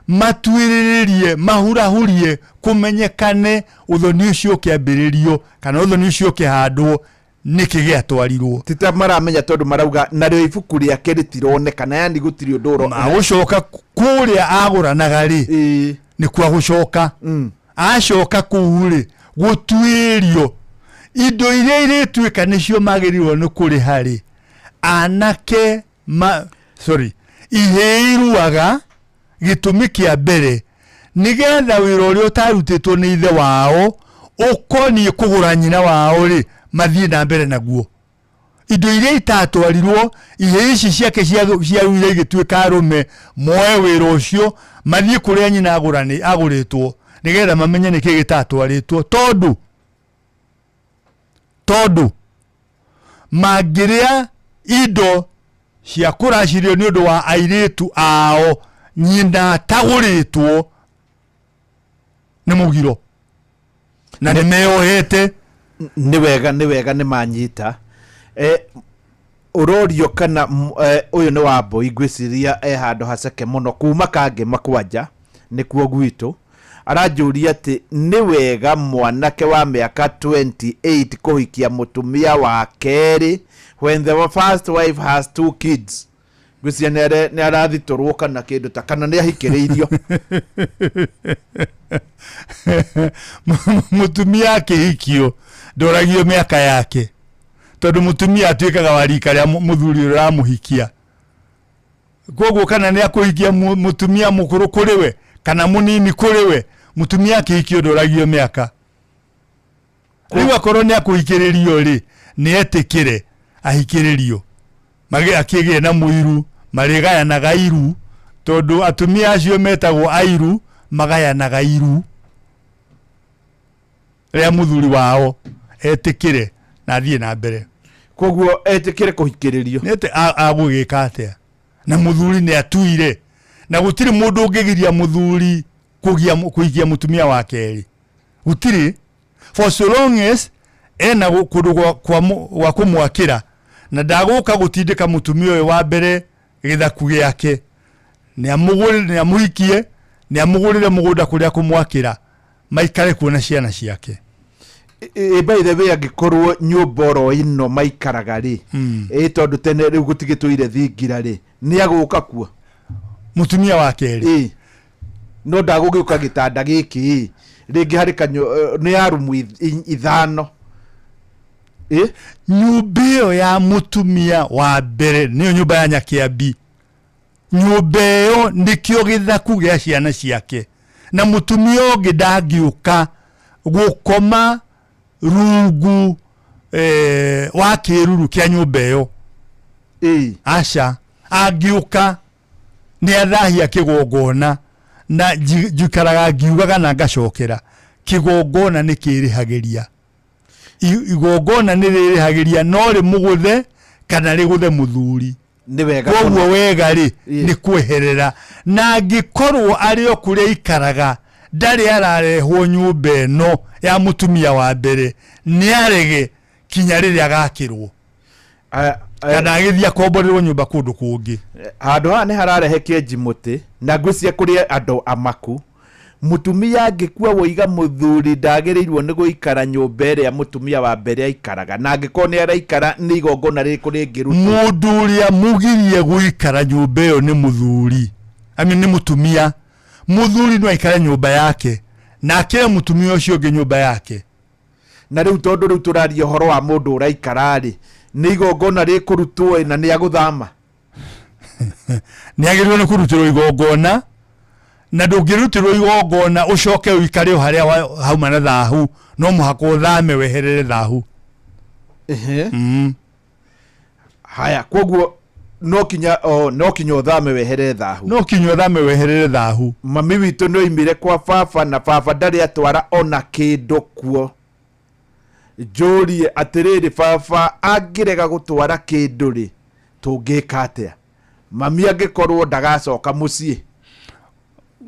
Speaker 8: matuĩrĩrĩrie, mahurahurie, kũmenyekane ũthoni ũcio ũkĩambĩrĩrio kana ũthoni ũcio ũkĩhandwo nĩkĩ gĩatwarirwo.
Speaker 13: Tita maramenya tondũ marauga narĩo ibuku rĩake rĩtironekana, yani gũtirĩ ũndũ ũro.
Speaker 8: Agũcoka kũrĩa agũranaga rĩ, nĩkuo agũcoka. Acoka kũu rĩ, gũtuĩrio indo iria irĩtuĩka nĩcio magĩrĩirwo nĩ kũrĩha rĩ, anake ma, sorry, ihĩĩ iruaga gĩtũmi kĩa mbere nĩgetha wĩra ũrĩa ũtarutĩtwo nĩ ithe wao ũkoniĩ kũgũra nyina wao rĩ, mathiĩ na mbere naguo. Indo iria itatwarirwo, ihĩĩ ici ciake ciaruire igĩtuĩka arũme, moe wĩra ũcio mathiĩ kũrĩa nyina agũrĩtwo nĩgetha mamenye nĩkĩ gĩtatwarĩtwo, tondũ mangĩrĩa indo cia kũracirio nĩ ũndũ wa airĩtu ao nyina atagũrĩtwo nĩ mũgiro na nĩ meyohete.
Speaker 13: Nĩ wega, nĩ wega, nĩ manyita. Eh, ũrorio kana eh, ũyũ nĩ wa mbũi ngwĩciria e handũ haceke mũno kuma Kangema kwanja nĩkuo gwitũ. Aranjũria atĩ nĩ wega mwanake wa mĩaka 28 kũhikia mũtumia wa kerĩ when the first wife has two kids. Ngwĩciria nĩ arathitũrwo kana kĩndũ ta kana nĩ ahikĩrĩirio.
Speaker 8: Mũtumia akĩhikio ndoragio mĩaka yake, tondũ mũtumia atuĩkaga wa rika rĩa mũthuri ũrĩa ũramũhikia. Koguo kana nĩ akũhikia mũtumia mũkũrũ kũrĩ we kana mũnini kũrĩ we, mũtumia akĩhikio ndoragio mĩaka. Rĩu akorwo nĩ akũhikĩrĩrio rĩ, nĩ etĩkĩre ahikĩrĩrio, akĩgĩe na mũiru, marĩgayanaga iru, tondũ atumia acio metagwo airu magayanaga iru rĩa mũthuri wao. Etĩkĩre na athiĩ na mbere.
Speaker 13: Koguo etĩkĩre kũhikĩrĩrio.
Speaker 8: Nĩ agũgĩka atĩa na mũthuri nĩ atuire, na gũtirĩ mũndũ ũngĩgiria mũthuri kũhikia mũtumia wa kerĩ, gũtirĩ, for so long as ena kũndũ gwa kũmwakĩra na ndagũka gũtindĩka mũtumia ũyũ wa mbere gĩthaku gĩake. Nĩ amũgũrĩre, nĩ amũhikie, nĩ amũgũrĩre mũgũnda kũrĩa kũmwakĩra, maikare kuo na ciana ciake.
Speaker 13: Ĩ by the way, angĩkorwo nyũmba oro ĩno maikaraga rĩ, ĩ tondũ tene rĩu gũtigĩtũire thingira rĩ, nĩ agũka kuo
Speaker 8: mũtumia wa kerĩ?
Speaker 13: Ĩ no ndagũgĩũka gĩtanda gĩkĩ ĩ rĩngĩ harĩ kanyo nĩ ya rumu ithano ĩ.
Speaker 8: Nyũmba ĩyo ya mũtumia wa mbere nĩyo nyũmba ya Nyakĩambi. Nyũmba ĩyo nĩkĩo gĩthaku gĩa ciana ciake, na mũtumia ũngĩ ndangĩũka gũkoma rungu wa kĩruru kĩa nyũmba ĩyo. Aca, angĩũka nĩ athahia kĩgongona, na njikaraga ngiugaga na ngacokera, kĩgongona nĩ kĩrĩhagĩria. Igongona nĩ rĩrĩhagĩria, no rĩmũgũthe kana rĩgũthe mũthuri.
Speaker 13: Nĩ wega.
Speaker 8: Koguo
Speaker 13: mũno.
Speaker 8: Wega rĩ nĩ kweherera, na angĩkorwo arĩ o kũrĩa ikaraga ndarĩ ararehwo nyũmba ĩno ya mũtumia wa mbere, nĩ arege kinya rĩrĩa agakĩrwo. Kana agĩthiĩ akomborerwo nyũmba kũndũ kũngĩ.
Speaker 13: Handũ haha nĩ hararehe kĩenji mũtĩ na ngwĩciria kũrĩ andũ amaku. Mũtumia angĩkua woiga mũthuri ndagĩrĩirwo nĩ gũikara nyũmba ĩrĩa mũtumia wa mbere aikaraga, na angĩkorwo nĩ araikara nĩ igongona rĩrĩkũ rĩngĩrutwo?
Speaker 8: Mũndũ ũrĩa mũgirie gũikara nyũmba ĩyo nĩ mũthuri, I mean, nĩ mũtumia. Mũthuri no aikare nyũmba yake na akĩre mũtumia ũcio ũngĩ nyũmba yake.
Speaker 13: Na rĩu tondũ rĩu tũraria ũhoro wa mũndũ ũraikara rĩ, nĩ igongona rĩkũrutwo ĩ na nĩ agũthama?
Speaker 8: Nĩ agĩrĩirwo nĩ kũrutĩrwo igongona, na ndũngĩrutĩrwo igongona ũcoke ũikare o harĩa hauma na thahu, no mũhaka ũthame weherere thahu.
Speaker 13: Haya, koguo no kinya, o, no kinya ũthame weherere thahu.
Speaker 8: No kinya ũthame weherere thahu.
Speaker 13: Mami witũ nĩ oimire kwa baba na baba ndarĩ atwara ona kĩndũ kuo. Njũrie atĩrĩrĩ, baba angĩrega gũtwara kĩndũ rĩ, tũngĩka atĩa? Mami angĩkorwo ndagacoka mũciĩ.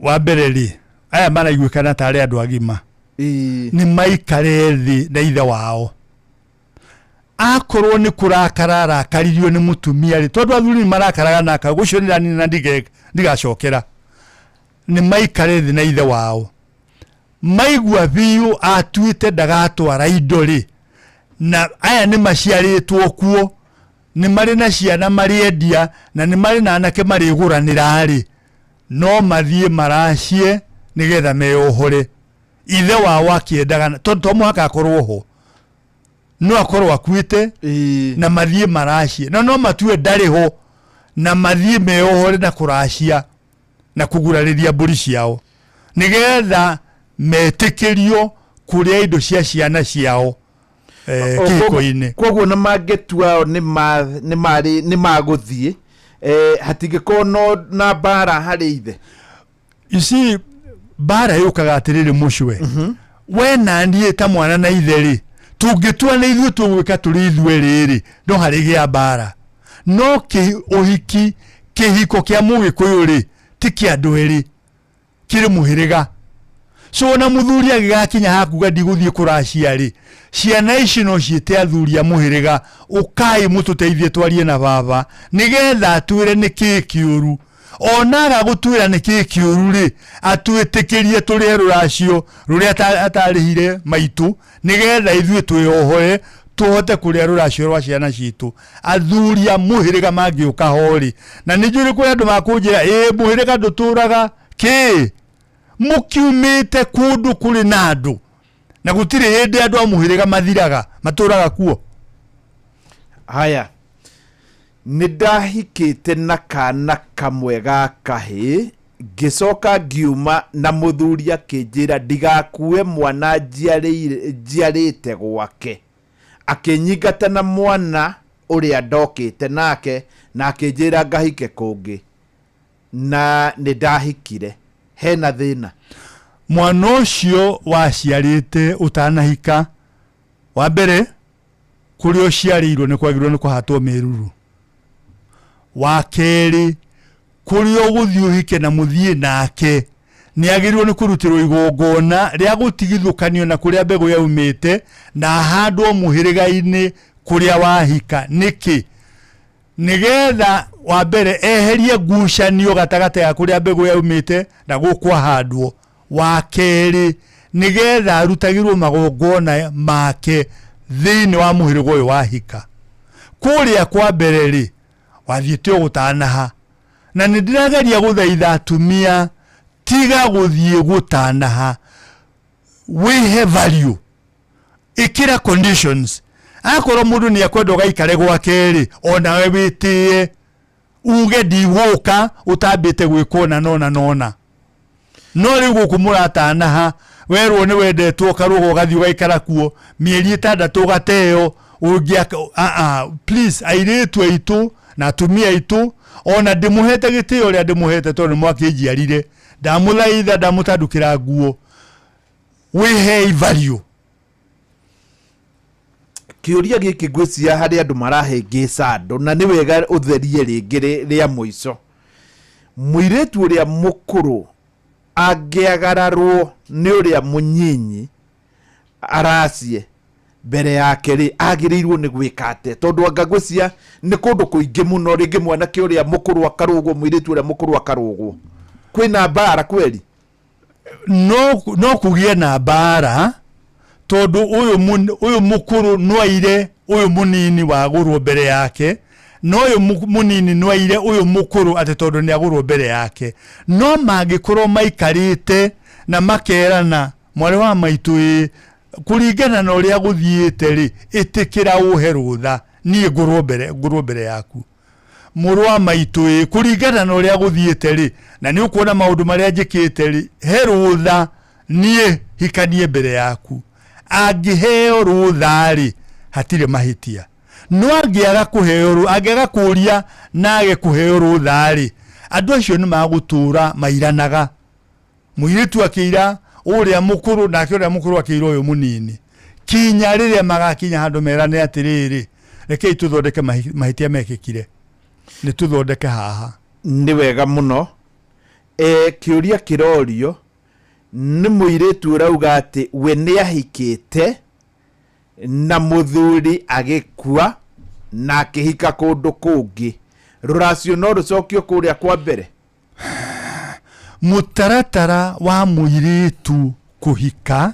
Speaker 8: Wa mbere rĩ, aya maraiguĩkana tarĩ andũ agima. Nĩ maikare thĩ na ithe wao. Akorwo nĩ kũrakara arakaririo nĩ mũtumia rĩ, tondũ athuri nĩ marakaraga na akauga ũcio nĩ na ndigacokera. Nĩ maikare thĩ na ithe wao. Maigua biũ atuĩte ndagatwara indo rĩ, na aya nĩ maciarĩtwo kuo, nĩ marĩ na ciana marĩendia, na nĩ marĩ na anake marĩgũranĩra rĩ, no mathiĩ maracie nĩgetha meyohore. Ithe wao akĩendaga, tondũ to mũhaka akorwo ho, no akorwo akuĩte, na mathiĩ maracie, na no matue ndarĩ ho, na mathiĩ meyohore na kũracia na kũgurarĩria mbũri ciao, nĩgetha metĩkĩrio kũrĩa indo cia ciana ciao kĩhiko-inĩ.
Speaker 13: Koguo na mangĩtua nĩ magũthiĩ, hatingĩkorwo no na mbara harĩ ithe.
Speaker 8: Ici mbara yũkaga atĩrĩrĩ mũcwe, we na niĩ ta mwana na ithe rĩ, tũngĩtua nĩ ithuĩ tũgwĩka tũrĩ ithuĩ rĩrĩ, no harĩgĩa mbara. No ũhiki, kĩhiko kĩa mũgĩkũyũ rĩ, ti kĩa andũ erĩ, kĩrĩ mũhĩrĩga. So ona mũthuri agĩgakinya hakuga ndigũthiĩ kũracia rĩ, ciana ici no ciĩte athuri a mũhĩrĩga, ũkai mũtũteithie twarie na baba, nĩgetha atwĩre nĩ kĩĩ kĩũru. Ona aga gũtwĩra nĩ kĩĩ kĩũru rĩ, atwĩtĩkĩrie tũrĩhe rũracio rũrĩa atarĩhire maitũ, nĩgetha ithuĩ twĩyohore tũhote kũrĩa rũracio rwa ciana citũ. Athuri a mũhĩrĩga mangĩũka ho rĩ, na nĩ njũĩ kũrĩ andũ makũnjĩra, ĩĩ mũhĩrĩga ndũtũraga kĩ, mũkiumĩte kũndũ kũrĩ na andũ, na gũtirĩ hĩndĩ andũ a mũhĩrĩga mathiraga, matũraga kuo.
Speaker 13: Haya, nĩ ndahikĩte na kana kamwe ga kahĩĩ, ngĩcoka ngiuma na mũthuri akĩnjĩra ndigakue mwana njiarĩte gwake. Akĩnyingata na mwana ũrĩa ndokĩte nake na akĩnjĩra ngahike kũngĩ, na nĩ ndahikire. Hena thĩna.
Speaker 8: Mwana ũcio waciarĩte ũtanahika, wa mbere kũrĩa ũciarĩirwo nĩ kwagĩrĩirwo nĩ kũhatwo mĩruru. Wa kerĩ, kũrĩa ũgũthiĩ ũhike na mũthiĩ nake nĩ agĩrĩirwo nĩ kũrutĩrwo igongona rĩa gũtigithũkanio na kũrĩa mbegũ yaumĩte na ahandwo mũhĩrĩga-inĩ kũrĩa wahika. Nĩkĩ? Nĩgetha wa mbere eherie ngucanio gatagatĩ ga kũrĩa mbegũ yaumĩte na gũkũ ahandwo. Wa kerĩ, nĩgetha arutagĩrwo magongona make thĩinĩ wa mũhĩrĩga ũyũ wahika. Kũrĩa kwa mbere rĩ, wathiĩte ũgũtanaha. Na nĩ ndĩrageria gũthaitha atumia, tiga gũthiĩ gũtanaha, wĩhe value, ĩkĩra conditions. Akorwo mũndũ nĩ akwenda ũgaikare gwake rĩ, onawe wĩtĩe, uge ndigũka ũtambĩte gwĩka ũna na ũna na ũna. No rĩu gũkũ mũratanaha, werwo nĩ wendetwo ũkarũga ũgathiĩ ũgaikara kuo mĩeri ĩtandatũ ũgateo, please airĩtu aitũ na atumia aitũ, ona ndĩmũhete gĩtĩo ũrĩa ndĩmũhete tondũ nĩ mwakĩnjiarire, ndamũthaitha, ndamũtandũkĩra nguo, wĩhei value.
Speaker 13: Kĩũria gĩkĩ ngwĩciria harĩ andũ marahĩngĩca andũ, na nĩ wega ũtherie rĩngĩ rĩa mũico. Mũirĩtu ũrĩa mũkũrũ angĩagararwo nĩ ũrĩa mũnyinyi aracie, Mbere yake rĩ, agĩrĩirwo nĩ gwĩka atĩa? Tondũ anga ngwĩciria nĩ kũndũ kũingĩ mũno, rĩngĩ mwanake ũrĩa mũkũrũ akarũgwo, mũirĩtu ũrĩa mũkũrũ akarũgwo. Kwĩna mbara kweri?
Speaker 8: No, no kũgĩe na mbara tondũ ũyũ ũyũ mũkũrũ no aire ũyũ mũnini wagũrwo mbere yake, na ũyũ mũnini no aire ũyũ mũkũrũ atĩ tondũ nĩ agũrwo mbere yake. No mangĩkorwo maikarĩte na makerana, mwarĩ wa maitũ ĩ, kũringana na ũrĩa gũthiĩte rĩ, ĩtĩkĩra ũhe rũtha niĩ ngũrwo mbere, ngũrwo mbere yaku. Mũrũ wa maitũ ĩ, kũringana na ũrĩa gũthiĩte rĩ, na nĩ ũkuona maũndũ marĩa njĩkĩte rĩ, he rũtha niĩ hikanie mbere yaku. Angĩheo rũtha rĩ, hatirĩ mahĩtia. No angĩaga kũheo rũ, angĩaga kũria na age kũheo rũtha rĩ, andũ acio nĩ magũtũra mairanaga. Mũirĩtu akĩira ũrĩa mũkũrũ, nake ũrĩa mũkũrũ akĩira ũyũ mũnini. Kinya rĩrĩa magakinya handũ merane atĩrĩrĩ, rekei tũthondeke mahĩtia mekĩkire, nĩ tũthondeke haha.
Speaker 13: Nĩ wega mũno. Kĩũria kĩrorio nĩ mũirĩtu ũrauga atĩ we nĩ ahikĩte na mũthuri agĩkua na akĩhika kũndũ kũngĩ. Rũracio no rũcokio kũrĩa kwa mbere?
Speaker 8: Mũtaratara wa mũirĩtu kũhika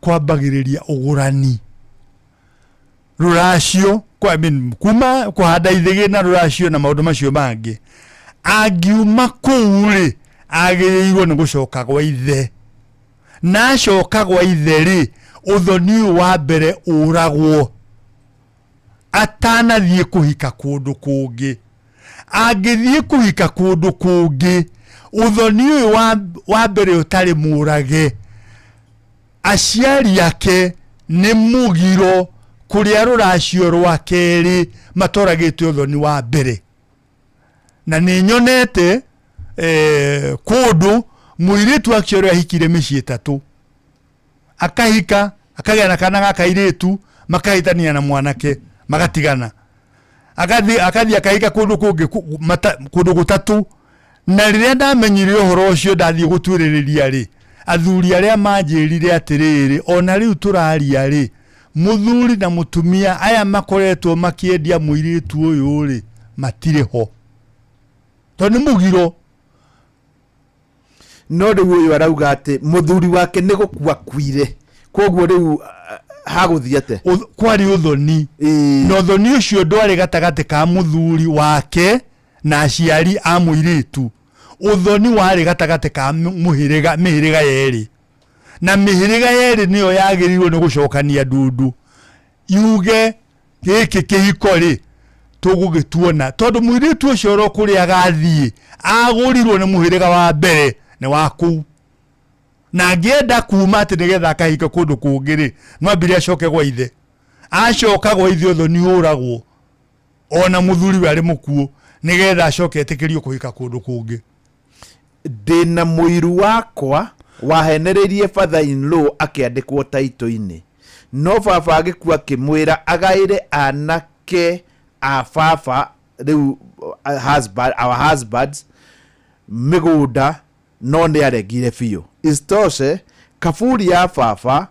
Speaker 8: kwambagĩrĩria ũgũrani. Rũracio, kwa, I mean, kuma kũhanda ithĩgĩ na rũracio na maũndũ macio mangĩ. Angiuma kũu rĩ, agĩrĩirwo nĩ gũcoka gwa ithe. Na acoka gwa ithe rĩ, ũthoni ũyũ wa mbere ũragwo atanathiĩ kũhika kũndũ kũngĩ. Angĩthiĩ kũhika kũndũ kũngĩ, ũthoni ũyũ wa mbere ũtarĩ mũrage, aciari ake nĩ mũgiro kũrĩa rũracio rwa kerĩ matoragĩte ũthoni wa mbere. Na nĩ nyonete kũndũ mũirĩtu actually ahikire mĩciĩ ĩtatũ, akahika akagĩa na kana ga kairĩtu, makahĩtania na mwanake magatigana, akathiĩ akahika kũndũ kũngĩ kũndũ gũtatũ. Na rĩrĩa ndamenyire ũhoro ũcio ndathiĩ gũtuĩrĩrĩria rĩ, athuri arĩa manjĩrire atĩrĩrĩ, ona rĩu tũraria rĩ, mũthuri na mũtumia aya makoretwo makĩendia mũirĩtu ũyũ rĩ, matirĩ ho tondũ nĩ mũgiro.
Speaker 13: No rĩu ũyũ arauga atĩ mũthuri wake nĩ gũkua kuire, koguo rĩu hagũthiĩ atĩa?
Speaker 8: Kwarĩ ũthoni. Na ũthoni ũcio ndwarĩ gatagatĩ ka mũthuri wake na aciari a mũirĩtu. Ũthoni warĩ gatagatĩ ka mĩhĩrĩga yerĩ. Na mĩhĩrĩga yerĩ nĩyo yagĩrĩirwo nĩ gũcokania ndundu, yuge gĩkĩ kĩhiko rĩ tũgũgĩtuona, tondũ mũirĩtu ũcio oro kũrĩa agathiĩ agũrirwo nĩ mũhĩrĩga wa mbere nĩ wa kũu, na angĩenda kuma atĩ nĩgetha akahike kũndũ kũngĩ rĩ, no ambire acoke gwa ithe. Acoka gwa ithe ũthoni ũragwo ona mũthuri we arĩ mũkuũ, nĩgetha acoke etĩkĩrio kũhika kũndũ kũngĩ.
Speaker 13: Ndĩna mũiru wakwa wahenereirie father in law akĩandĩkwo taitũ-inĩ, no baba agĩkua akĩmwĩra agaĩre anake a baba rĩu husband, our husbands mĩgũnda, no nĩ aregire biũ. Isitoshe kaburi ya baba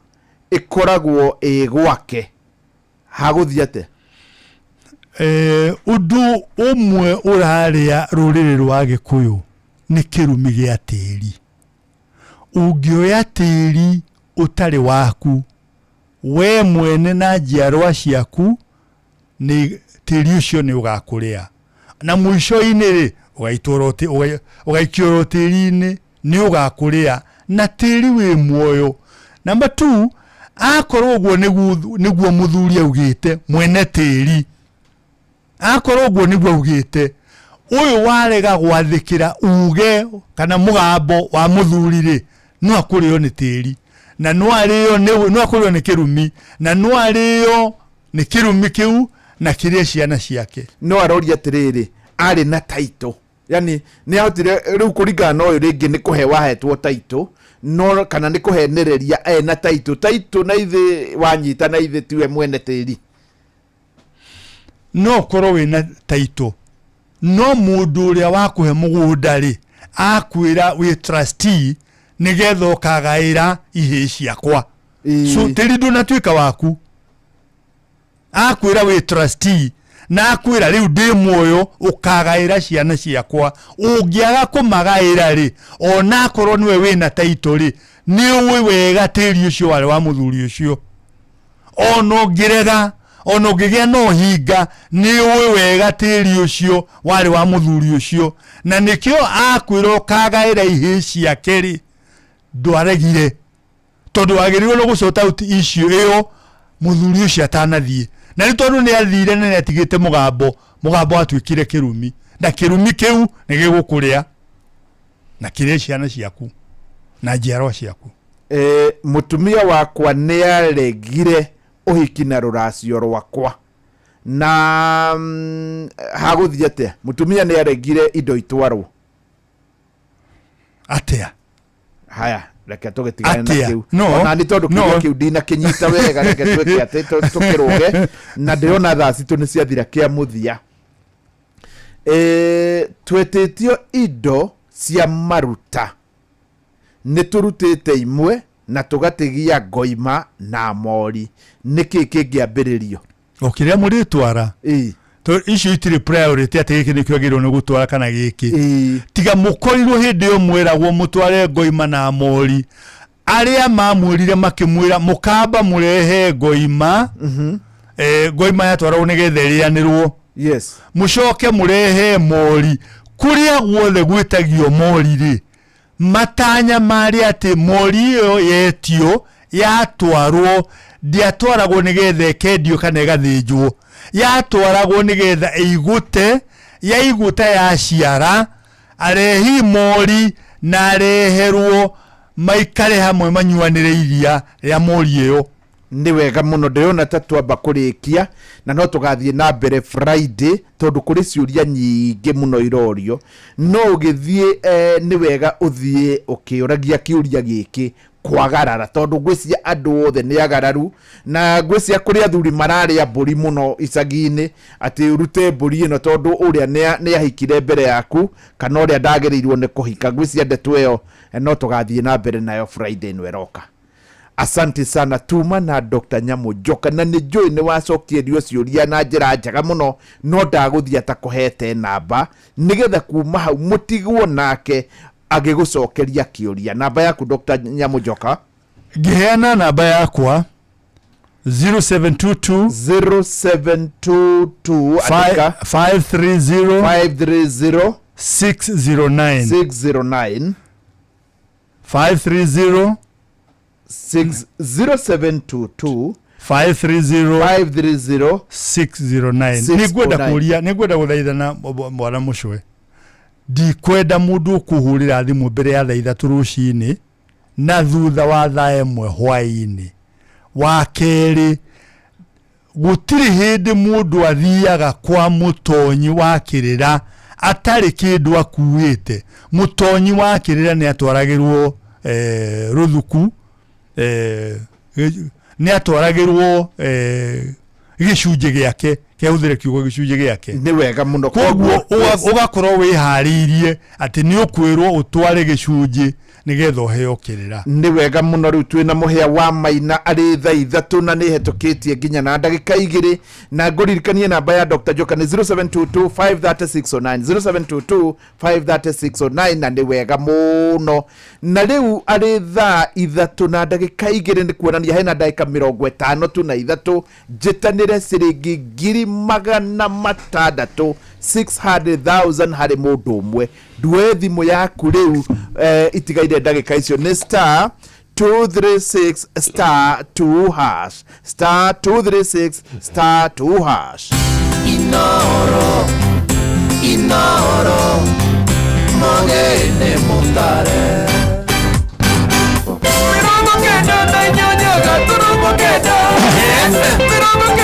Speaker 13: ĩkoragwo ĩ gwake. Hagũthiĩ atĩa?
Speaker 8: Ũndũ ũmwe ũrarĩa rũrĩrĩ rwa Gĩkũyũ nĩ kĩrumi gĩa tĩri. Ũngĩoya tĩri ũtarĩ waku, we mwene na njiarwa ciaku, nĩ tĩri ũcio nĩ ũgakũrĩa. Na mũico-inĩ rĩ, ũgaikio oro tĩri-inĩ, nĩ ũgakũrĩa, na tĩri wĩ muoyo. Number 2, akorwo ũguo nĩguo mũthuri augĩte, mwene tĩri, akorwo ũguo nĩguo augĩte, ũyũ warega gwathĩkĩra uge kana mũgambo wa mũthuri rĩ, no akũrĩo nĩ tĩri, na no arĩo nĩ, no akũrĩo nĩ kĩrumi, na no arĩo nĩ kĩrumi kĩu na kĩrĩe ciana ciake.
Speaker 13: No aroria atĩrĩrĩ, arĩ na title, yani nĩ ahotire rĩu kũringana na ũyũ rĩngĩ nĩ kũhe wahetwo title, no kana nĩ kũhenereria ena title, title na ithe wanyita na ithe tiwe mwene tĩri.
Speaker 8: No ũkorwo wĩna title, no mũndũ ũrĩa wakũhe mũgũnda rĩ, akwĩra wĩ trustee nĩgetha ũkagaĩra ihĩĩ ciakwa. So tĩri ndũnatuĩka waku. Akwĩra wĩ trustee na akwĩra rĩu ndĩ muoyo ũkagaĩra ciana ciakwa. Ũngĩaga kũmagaĩra rĩ, ona akorwo nĩwe wĩna taito rĩ, nĩ ũĩ wega tĩri ũcio warĩ wa mũthuri ũcio. Ona ũngĩrega, ona ũngĩgĩa na ũhinga, nĩ ũĩ wega tĩri ũcio warĩ wa mũthuri ũcio, na nĩkĩo akwĩra ũkagaĩra ihĩĩ ciake rĩ, ndwaregire, tondũ wagĩrĩirwo nĩ gũ sort out issue ĩyo mũthuri ũcio atanathiĩ. Na nĩ tondũ nĩ athire na nĩ atigĩte mũgambo, mũgambo watuĩkire kĩrumi, na kĩrumi kĩu nĩ gĩgũkũrĩa na kĩrĩe ciana ciaku na njiarwa ciaku.
Speaker 13: Mũtumia wakwa nĩ aregire ũhiki na rũracio rwakwa, na hagũthiĩ atĩa? Mũtumia nĩ aregire indo itwarwo.
Speaker 8: Atĩa?
Speaker 13: Haya, reke tũgĩtigane na
Speaker 8: Atĩa?
Speaker 13: kĩu.
Speaker 8: No,
Speaker 13: Ona nĩ tondũ
Speaker 8: no.
Speaker 13: kĩũria kĩu ndinakĩnyita wega, reke twĩke atĩ tũkĩrũge, na ndĩrona thaa citũ nĩ ciathira kĩa mũthia. Twetĩtio indo cia maruta, nĩ tũrutĩte imwe na tũgatigia ngoima na mori, nĩkĩ kĩngĩambĩrĩrio?
Speaker 8: O kĩrĩa mũrĩtwara. Icio itirĩ priority atĩ gĩkĩ nĩkĩo agĩrĩirwo nĩ gũtwara kana gĩkĩ. Tiga mũkorirwo hĩndĩ ĩyo mwĩragwo mũtware ngoima na mori, arĩa mamwĩrire makĩmwĩra mũkamba mũrehe ngoima. Ngoima yatwaragwo nĩgetha ĩrĩanĩrwo. Mũcoke mũrehe mori. Kũrĩa guothe gwĩtagio mori rĩ, matanya marĩ atĩ mori ĩyo yetio yatwarwo, ndĩatwaragwo nĩgetha ĩkendio kana ĩgathĩnjwo, yatwaragwo nĩgetha ĩigũte. Yaigũta yaciara, arehi mori na areherwo maikare hamwe manyuanĩre iria rĩa mori ĩyo.
Speaker 13: Nĩ wega mũno, ndĩrona ta twamba kũrĩkia na no tũgathiĩ na mbere Friday, tondũ kũrĩ ciũria nyingĩ mũno irorio. No ũgĩthiĩ, nĩ wega ũthiĩ ũkĩũragia kĩũria gĩkĩ kwagarara, tondũ ngwĩciria andũ othe nĩ agararu, na ngwĩciria kũrĩ athuri mararĩa mbũri mũno icagi-inĩ, atĩ ũrute mbũri ĩno tondũ ũrĩa nĩ ahikire mbere yaku, kana ũrĩa ndagĩrĩirwo nĩ kũhika. Ngwĩciria ndeto ĩyo no tũgathiĩ na mbere nayo Friday ĩno ĩroka. Asante sana, tuma na Dr. Nyamu Njoka, na nĩ njũĩ nĩ wacokierio ciũria na njĩra njega mũno, no ndagũthiĩ atakũhete namba nĩgetha kuma hau mũtigwo nake agĩgũcokeria kĩũria. Namba yaku, Dr. Nyamu Njoka?
Speaker 8: Ngĩheana namba yakwa 0722
Speaker 13: 0722, andĩka.
Speaker 8: 530
Speaker 13: 530
Speaker 8: 609
Speaker 13: 609
Speaker 8: 530
Speaker 13: 0722
Speaker 8: 530
Speaker 13: 530
Speaker 8: 609. Nĩngwenda kũria, nĩngwenda gũthaithana mwana mũcwe, ndikwenda mũndũ ũkũhũrĩra thimũ mbere ya thaa 3 rũcinĩ na thutha wa thaa 1 hwaĩ-inĩ. Wa kerĩ, gũtirĩ hĩndĩ mũndũ athiaga kwa mũtonyi wa kĩrĩra atarĩ kĩndũ akuĩte. Mũtonyi wa kĩrĩra nĩ atwaragĩrwo rũthuku, nĩ atwaragĩrwo gĩcunjĩ gĩake, kehũthĩre kiugo gĩcunjĩ gĩake.
Speaker 13: Nĩ wega mũno.
Speaker 8: Koguo ũgakorwo wĩharĩirie atĩ nĩ ũkwĩrwo ũtware gĩcunjĩ nĩgetha ũheo kĩrĩra.
Speaker 13: Nĩ wega mũno. Rĩu twĩna mũhĩa wa maina arĩ thaa 3 na nĩ hetũkĩtie nginya na ndagĩka 2, na ngũririkanie namba ya Dr. Njoka nĩ 0722 53609, 0722 53609, na nĩ wega mũno. Na rĩu arĩ thaa 3 na ndagĩka 2, nĩ kuonania hena ndagĩka 53 tu na ithatũ njĩtanĩre ciringi 600,000, 600,000 harĩ mũndũ ũmwe. Nduoe thimũ yaku rĩu, itigaire ndagĩka icio nĩ star 236 star 2 hash, star 236 star 2 hash.
Speaker 19: Inoro, Inoro, mogene mutare. 98 gaturumo 9,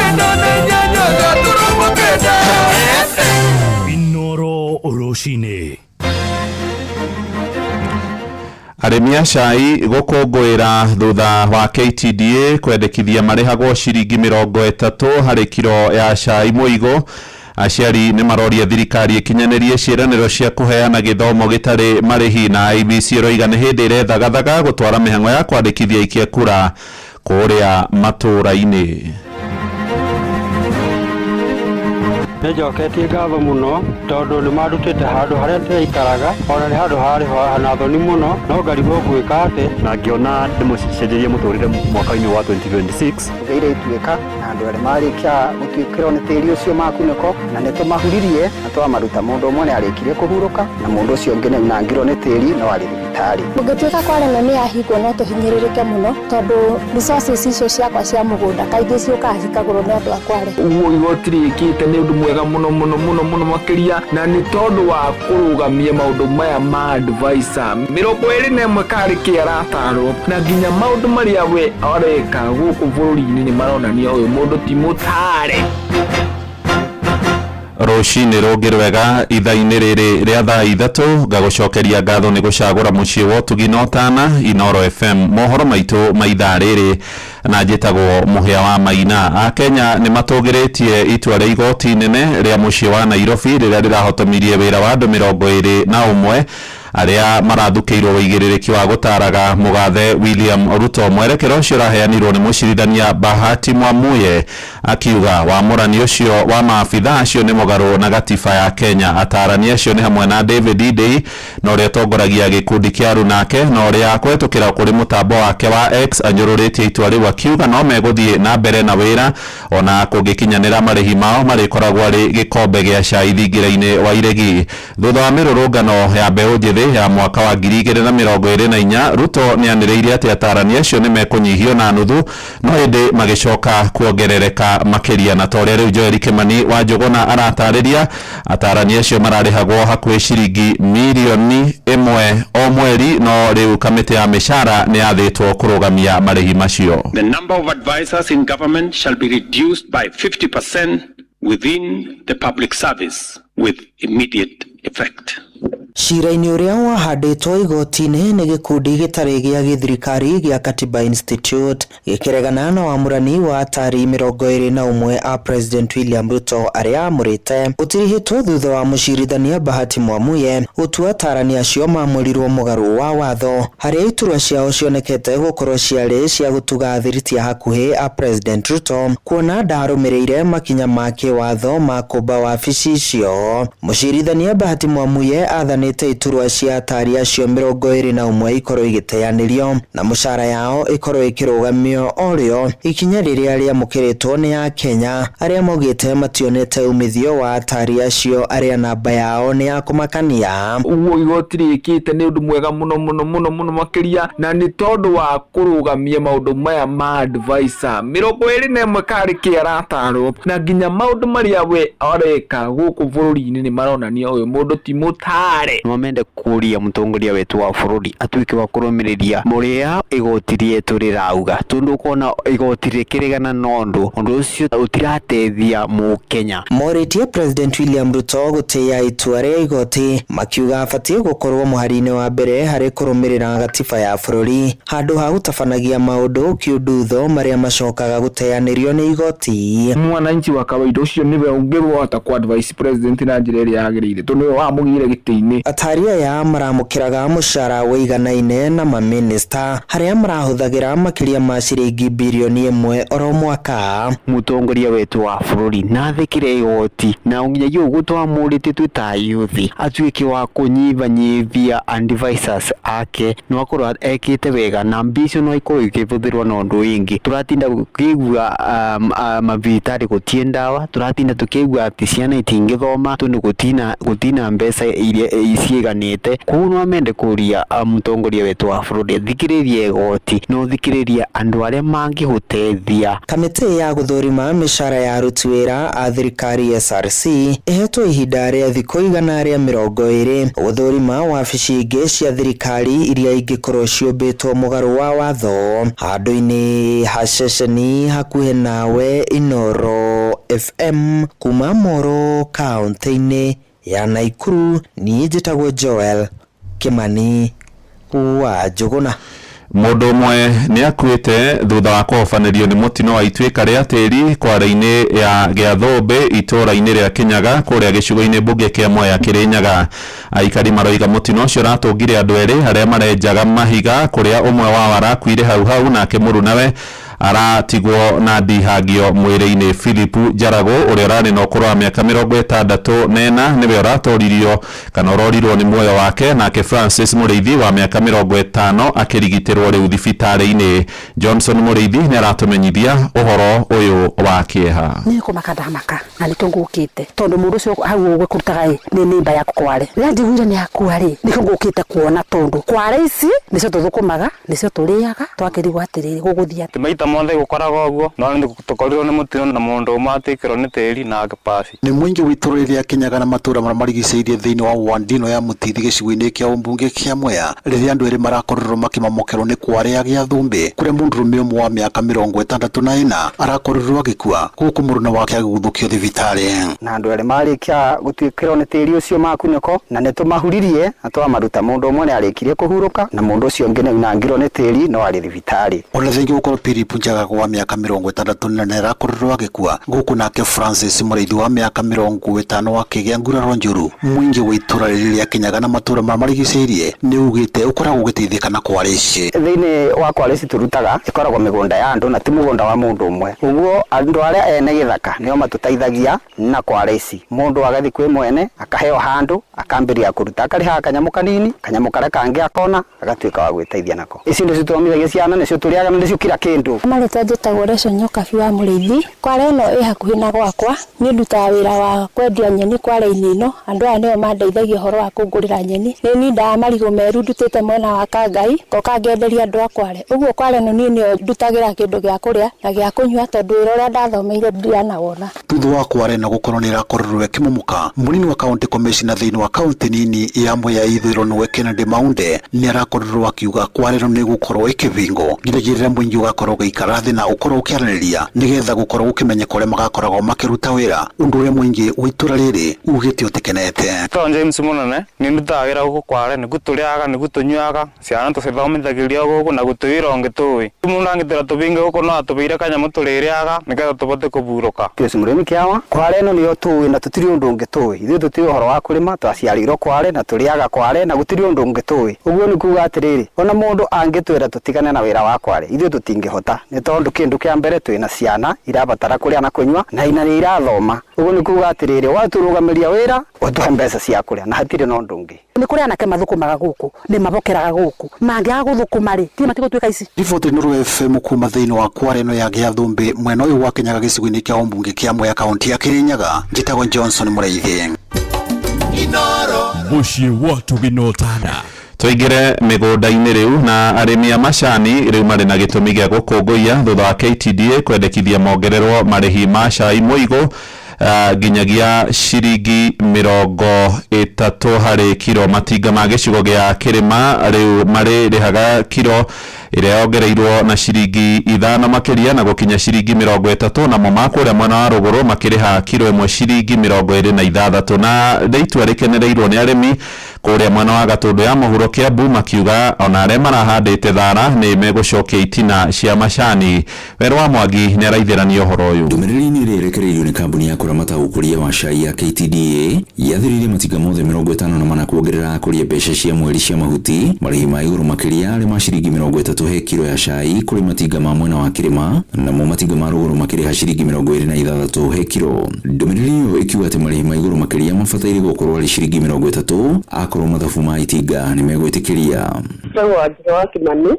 Speaker 19: 98 gaturumo 9.
Speaker 4: Inoro rũcinĩ.
Speaker 5: Arĩmi a cai gũkũngũĩra thutha wa KTDA kwendekithia marĩhagwo ciringi 30 harĩ kiro ya cai mũigũ. Aciari nĩ maroria thirikari ĩkinyanĩrie ciĩranĩro cia kũheana gĩthomo gĩtarĩ marĩhi, na IEBC ĩroiga nĩ hĩndĩ ĩrethagathaga gũtwara mĩhang'o ya kwandĩkithia aikia kura. kũrĩa matũũra-inĩ.
Speaker 12: Nĩ njoketie ngatho mũno tondũ nĩ mandutĩte handũ harĩa ndĩraikaraga ona nĩ handũ harĩ na thoni mũno no ngarigwo ngwĩka atĩ.
Speaker 14: Na ngĩona ndĩmũcenjerie mũtũrĩre mwaka-inĩ wa 2026.
Speaker 15: Tũgeire ituĩka na andũ arĩa marĩkia gũtuĩkĩrwo nĩ tĩri ũcio makunĩko na nĩ tũmahuririe na twamaruta. Mũndũ ũmwe nĩ arĩkirie kũhurũka na mũndũ ũcio ũngĩ nĩ aunangirwo nĩ tĩri no arĩ thibitarĩ.
Speaker 16: Ũngĩtuĩka Kwale nĩ yahingwo no tũhinyĩrĩrĩke mũno tondũ resources icio ciakwa cia mũgũnda kaingĩ ciũkaga cikagũrwo nĩ andũ a Kwale.
Speaker 17: Ũguo igoti rĩkĩte nĩ ũndũ mwega mũno mũno mũno mũno makĩria, na nĩ tondũ wa kũrũgamia maũndũ maya ma advisor 21 karĩ kĩ aratarwo, na nginya maũndũ marĩa we areka gũkũ bũrũri-inĩ nĩ maronania ũyũ mũndũ ti mũtare.
Speaker 5: Rũcinĩ rũngĩ rwega ithaa-inĩ rĩrĩ rĩa thaa 3, ngagũcokeria ngatho nĩ gũcagũra mũciĩ wa ũtugi na ũtana Inoro FM. Mohoro maitũ ma ithaa rĩrĩ na njĩtagwo Mũhĩa wa Maina. Akenya nĩ matũgĩrĩtie itua rĩa igoti inene rĩa mũciĩ wa Nairobi rĩrĩa rĩrahotomirie wĩra wa andũ 21 arĩa marathukĩirwo wĩigĩrĩrĩki wa gũtaraga mũgathe William Ruto. Mwerekera ũcio ũraheanirwo nĩ mũcirithania Bahati Mwamuye akiuga wamũrani ũcio wa maabitha acio nĩ mũgarũ na gatiba ya Kenya. Atarani acio nĩ hamwe na David Ndii na ũrĩa ũtongoragia gĩkundi kĩa Runake, na ũrĩa kũhetũkĩra kũrĩ mũtambo wake wa X anyũrũrĩtie itua rĩu akiuga no megũthiĩ na mbere na wĩra ona kũngĩkinyanĩra marĩhi mao marĩkoragwo arĩ gĩkombe gĩa cai thingira-inĩ wa iregi. Thutha wa mĩrũrũngano ya mbeũ njĩthĩ ya mwaka wa 2024, Ruto nĩ anĩrĩire atĩ atarani acio nĩ mekũnyihio na nuthu, no ĩndĩ magĩcoka kuongerereka makĩria. Na ta ũrĩa rĩu Joel Kimani wa Njũgũna aratarĩria, atarani acio mararĩhagwo hakuhĩ ciringi mirioni 1 o mweri, no rĩu kamĩtĩ ya mĩcara nĩ yathĩtwo kũrũgamia marĩhi macio.
Speaker 26: The number of advisors in government shall be reduced by 50% within the public service with immediate effect.
Speaker 27: Cira-inĩ ũrĩa wahandĩtwo igoti-inĩ nĩ gĩkundi gĩtarĩ gĩa gĩthirikari gĩa Katiba Institute gĩkĩregana na wamũrani wa atari 21 a President William Ruto arĩa amũrĩte ũtirihĩtwo thutha wa mũcirithania Bahati Mwamuye gũtua atarani acio mamũrirwo mũgarũ wa watho, harĩa iturwa ciao cionekete gũkorwo ciarĩ cia gũtuga thiriti a hakuhĩ a President Ruto, kuona ndarũmĩrĩire makinya ma kĩwatho ma kũmba wabici icio. Mũcirithania Bahati Mwamuye athanĩte iturwa cia atari acio 21 ikorwo igĩteanĩrio na mũcara yao ĩkorwo ĩkĩrũgamio orĩo, ikinya rĩrĩa rĩamũkĩrĩtwo nĩ Akenya arĩa maugĩte mationete umithio wa atari acio arĩa namba yao nĩ ya kũmakania.
Speaker 17: Ũguo igoti rĩkĩte nĩ ũndũ mwega mũno mũno mũno mũno makĩria, na nĩ tondũ wa kũrũgamia maũndũ maya ma advisor 21 karĩ kĩ aratarwo, na nginya maũndũ marĩa we areka gũkũ bũrũri-inĩ nĩ maronania ũyũ mũndũ ti mũtare.
Speaker 28: No mende kũria mũtongoria wetu wa bũrũri atuĩke wa kũrũmĩrĩria mũrĩa igoti rĩetu rĩrauga, tondũ ũkona igoti rĩkĩregana na ũndũ ũcio ũtirateithia mũkenya.
Speaker 27: Morĩtie President William Ruto gũtĩĩa itua rĩa igoti, makiuga abatiĩ gũkorwo mũhari-inĩ wa mbere harĩ kũrũmĩrĩra gatiba ya bũrũri handũ ha gũtabanagia maũndũ kĩundutho marĩa macokaga gũteanĩrio nĩ igoti.
Speaker 17: Mwananchi wa kawaida ũcio nĩwe ũngĩhota ku advise president na njĩra ĩrĩa yagĩrĩire, tondũ nĩwe wamũgĩire gĩtĩ-inĩ.
Speaker 27: Atari aya maramũkĩraga mũcara ũiganaine na mamĩnĩsta harĩa marahũthagĩra makĩria ma ciringi birioni 1 oro mwaka.
Speaker 28: Mũtongoria wetu wa bũrũri na athĩkĩre igoti, na nginyagia ũguo twamũrĩte twĩ ta youth atuĩke wa kũnyihanyihia advisors ake, no akorwo ekĩte wega na mbia icio no ikorwo ikĩhũthĩrwo na ũndũ ũngĩ. Tũratinda tũkĩigua mathibitarĩ gũtirĩ ndawa, tũratinda tũkĩigua atĩ ciana itingĩthoma tondũ gũtina mbeca iria ciiganĩte. Koguo no mende kũria mũtongoria wetu wa bũrũri athikĩrĩrie igoti na ũthikĩrĩrie andũ arĩa mangĩgũteithia.
Speaker 27: Kamĩtĩ ya gũthũrima mĩcara ya aruti wĩra a thirikari SRC ĩhetwo ihinda rĩa thikũ 120 gũthũrima wabici ingĩ cia thirikari iria ingĩkorwo ciũmbĩtwo mũgarũ wa watho. Handũ-inĩ ha ceceni hakuhĩ nawe Inoro FM kuma Moro kaũntĩ-inĩ ya Naikuru, niĩ njĩtagwo Joel Kimani wa Njũgũna.
Speaker 5: Mũndũ ũmwe nĩ akuĩte thutha wa kũhobanĩrio nĩ mũtino wa ituĩka rĩa tĩri kware-inĩ ya Gĩathũmbĩ itũũra-inĩ rĩa Kĩnyaga kũrĩa gĩcigo-inĩ mbunge kĩa Mwea Kĩrĩnyaga. Aikari maroiga mũtino ũcio ũratũngire andũ erĩ arĩa marenjaga mahiga, kũrĩa ũmwe wao arakuire hau hau nake mũrunawe Aratigwo na ndihangio mwĩrĩ-inĩ. Philip Njarago ũrĩa ũrarĩ na ũkũrũ wa mĩaka 64 nĩwe ũratoririo kana ũrorirwo nĩ muoyo wake, nake Francis Mũrĩithi wa mĩaka 50 akĩrigitĩrwo rĩu thibitarĩ-inĩ. Johnson Mũrĩithi nĩ aratũmenyithia ũhoro ũyũ wa kĩeha.
Speaker 6: Nĩ kũmaka ndamaka na nĩkĩo ngũkĩte, tondũ mũndũ ũcio hau ũguo kũrutaga ĩ nĩ nĩmba yaku kware. Rĩrĩa njiguire nĩ akua rĩ, nĩkĩo ngũkĩte kuona, tondũ kware ici nĩcio tũthũkũmaga, nĩcio tũrĩaga, twakĩrigwo atĩrĩrĩ, gũgũthiĩ atĩa?
Speaker 10: Ti maita mothe gũkoragwo ũguo, no nĩ tũkorirwo nĩ mũtino na mũndũ ũmwe atuĩkĩrwo nĩ tĩri na akĩpaci.
Speaker 18: Nĩ mũingĩ wa itũũra rĩrĩa Kĩnyaga na matũũra marĩa marigicĩirie thĩinĩ wa ward ĩno ya Mũtithi gĩcigo-inĩ kĩa ũmbunge kĩa Mwea, rĩrĩa andũ erĩ marakorirwo makĩmamokerwo nĩ kware ya Gĩathũmbĩ, kũrĩa mũndũrũme ũmwe wa mĩaka 64 arakorirwo agĩkua gũkũ mũruna wake agĩguthũkio thibitarĩ.
Speaker 15: Na andũ erĩ marĩkia gũtuĩkĩrwo nĩ tĩri ũcio makunĩko, na nĩ tũmahuririe na twamaruta. Mũndũ ũmwe nĩ arĩkirie kũhurũka na mũndũ ũcio ũngĩ nĩ aunangirwo nĩ tĩri no arĩ thibitarĩ.
Speaker 18: Ona thengia gũkorwo Philip Njagago wa mĩaka 64 arakorirwo agĩkua gũkũ, nake Francis Mũrĩithi wa mĩaka 50 akĩgĩa nguraro njũru. Mũingĩ wa itũũra rĩrĩ rĩa Kĩnyaga na matũũra marĩa marigicĩirie nĩ ugĩte ũkoragwo ũgĩteithĩka na kware ici.
Speaker 15: Thĩinĩ wa kware ici tũrutaga ĩkoragwo mĩgũnda ya andũ na ti mũgũnda wa mũndũ ũmwe, ũguo andũ arĩa ene gĩthaka nĩo matũteithagia na kware ici. Mũndũ agathiĩ kwĩ mwene akaheo handũ akambĩrĩria kũruta, akarĩhaga kanyamũ kanini, kanyamũ karĩa kangĩ akona agatuĩka wa gwĩteithia nako. Ici nĩcio tũthomithagia ciana, nĩcio tũrĩaga na nĩcio kila kĩndũ.
Speaker 16: Marĩtwa njĩtagwo Rachel Nyokabi wa Mũrĩithi. Kware ĩno ĩ hakuhĩ na gwakwa. Niĩ ndutaga wĩra wa kwendia nyeni kware-inĩ ĩno. Andũ aya nĩo mandeithagia ũhoro wa kũngũrĩra nyeni. Nĩ nindaga marigũ meru ndutĩte mwena wa Kangai, ngoka ngenderia andũ a kware. Ũguo kware ĩno niĩ nĩyo ndutagĩra kĩndũ gĩa kũrĩa na gĩa kũnyua, tondũ wĩra ũrĩa ndathomeire ndiranawona.
Speaker 18: Thutha wa kware ĩno gũkorwo nĩ ĩrakorirwo ĩkĩmomoka, mũnini wa county commissioner thĩinĩ wa kaunti nini ya Mwea Ithũĩro nĩwe Kennedy Maunde nĩ arakorirwo akiuga kware ĩno nĩ ĩgũkorwo ĩkĩbingwo nginyagia rĩrĩa mũingĩ ũgakorwo ũgĩikara thĩ na ũkorwo ũkĩaranĩria nĩgetha gũkorwo gũkĩmenyeka ũrĩa magakoragwo makĩruta wĩra, ũndũ ũrĩa mũingĩ wa itũũra rĩrĩ ugĩte ũtekenete.
Speaker 10: Tom James Mũnene, nĩ ndutaga wĩra gũkũ kware, nĩguo tũrĩaga, nĩguo tũnyuaga, ciana tũcithomithagĩria gũkũ na gũtirĩ wĩra ũngĩ tũĩ. Mũndũ angĩtwĩra tũbinge gũkũ no atũbĩire kanyamũ tũrĩrĩaga nĩgetha tũbote kũburũka.
Speaker 15: Pius Mũrĩmi Kĩawa, kware ĩno nĩyo tũĩ na tũtirĩ ũndũ ũngĩ tũĩ. Ithuĩ tũtiũĩ ũhoro wa kũrĩma, twaciarĩirwo kware na tũrĩaga kware na gũtirĩ ũndũ ũngĩ tũĩ. Ũguo nĩ kuga atĩrĩrĩ, ona mũndũ angĩtwĩra tũtigane na wĩra wa kware, ithuĩ tũtingĩhota, nĩ tondũ kĩndũ kĩa mbere twĩna ciana irabatara kũrĩa na kũnyua na ina nĩ irathoma. Ũguo nĩ kuga atĩrĩrĩ, watũrũgamĩria wĩra ũtũhe mbeca cia kũrĩa na hatirĩ na ũndũ ũngĩ.
Speaker 6: Nĩ kũrĩ anake mathũkũmaga gũkũ, nĩ mabokeraga gũkũ, mangĩaga gũthũkũma rĩ, ti matigũtuĩka ici.
Speaker 18: Riboti Nuru FM kuma thĩinĩ wa kware ĩno ya Gĩathũmbĩ mwena ũyũ wa Kĩnyaga gĩcigo-inĩ kĩa ũmbunge kĩa Mwea kaunti ya Kĩrĩnyaga. Njĩtagwo Johnson Mũrĩithi.
Speaker 1: Mũciĩ wa ũtugi na ũtana.
Speaker 5: Tũingĩre mĩgũnda-inĩ rĩu, na arĩmi a macani rĩu marĩ na gĩtũmi gĩa gũkũngũiya thutha wa KTDA kwendekithia mongererwo marĩhi ma cai mũigũ nginyagia ciringi 30 harĩ kiro. Matinga ma gĩcigo gĩa kĩrĩma rĩu marĩrĩhaga kiro ĩrĩa yongereirwo na ciringi 5 makĩria na gũkinya ciringi 30, namo ma kũrĩa mwena wa rũgũrũ makĩrĩha kiro ĩmwe ciringi 26. Na nĩ itua rĩkenereirwo nĩ arĩmi kũrĩa mwena wa Gatũndũ ya mũhuro Kiambu, makiuga ona arĩa marahandĩte thara nĩ megũcokia itina cia macani. Werũ wa Mwangi nĩ araithĩrania ũhoro ũyũ.
Speaker 20: Ndũmĩrĩri-inĩ ĩrĩa ĩrekereirio nĩ kambuni ya kũramata ũkũria wa cai ya KTDA yathĩrĩirie matinga mothe 54 kuongerera akũria mbeca cia mweri cia mahuti, marĩhi ma igũrũ makĩria arĩ ma ciringi 30 he kiro ya cai kũrĩ matinga ma mwena wa kĩrĩma, namo matinga ma rũgũrũ makĩrĩha ciringi 26 he kiro. Ndũmĩrĩri ĩyo ĩkiuga atĩ marĩhi ma igũrũ makĩria mabataire gũkorwo arĩ ciringi 30 akorwo mathabu ma itinga nĩ megwĩtĩkĩria.
Speaker 2: Njĩtagwo Wanjirũ wa Kimani,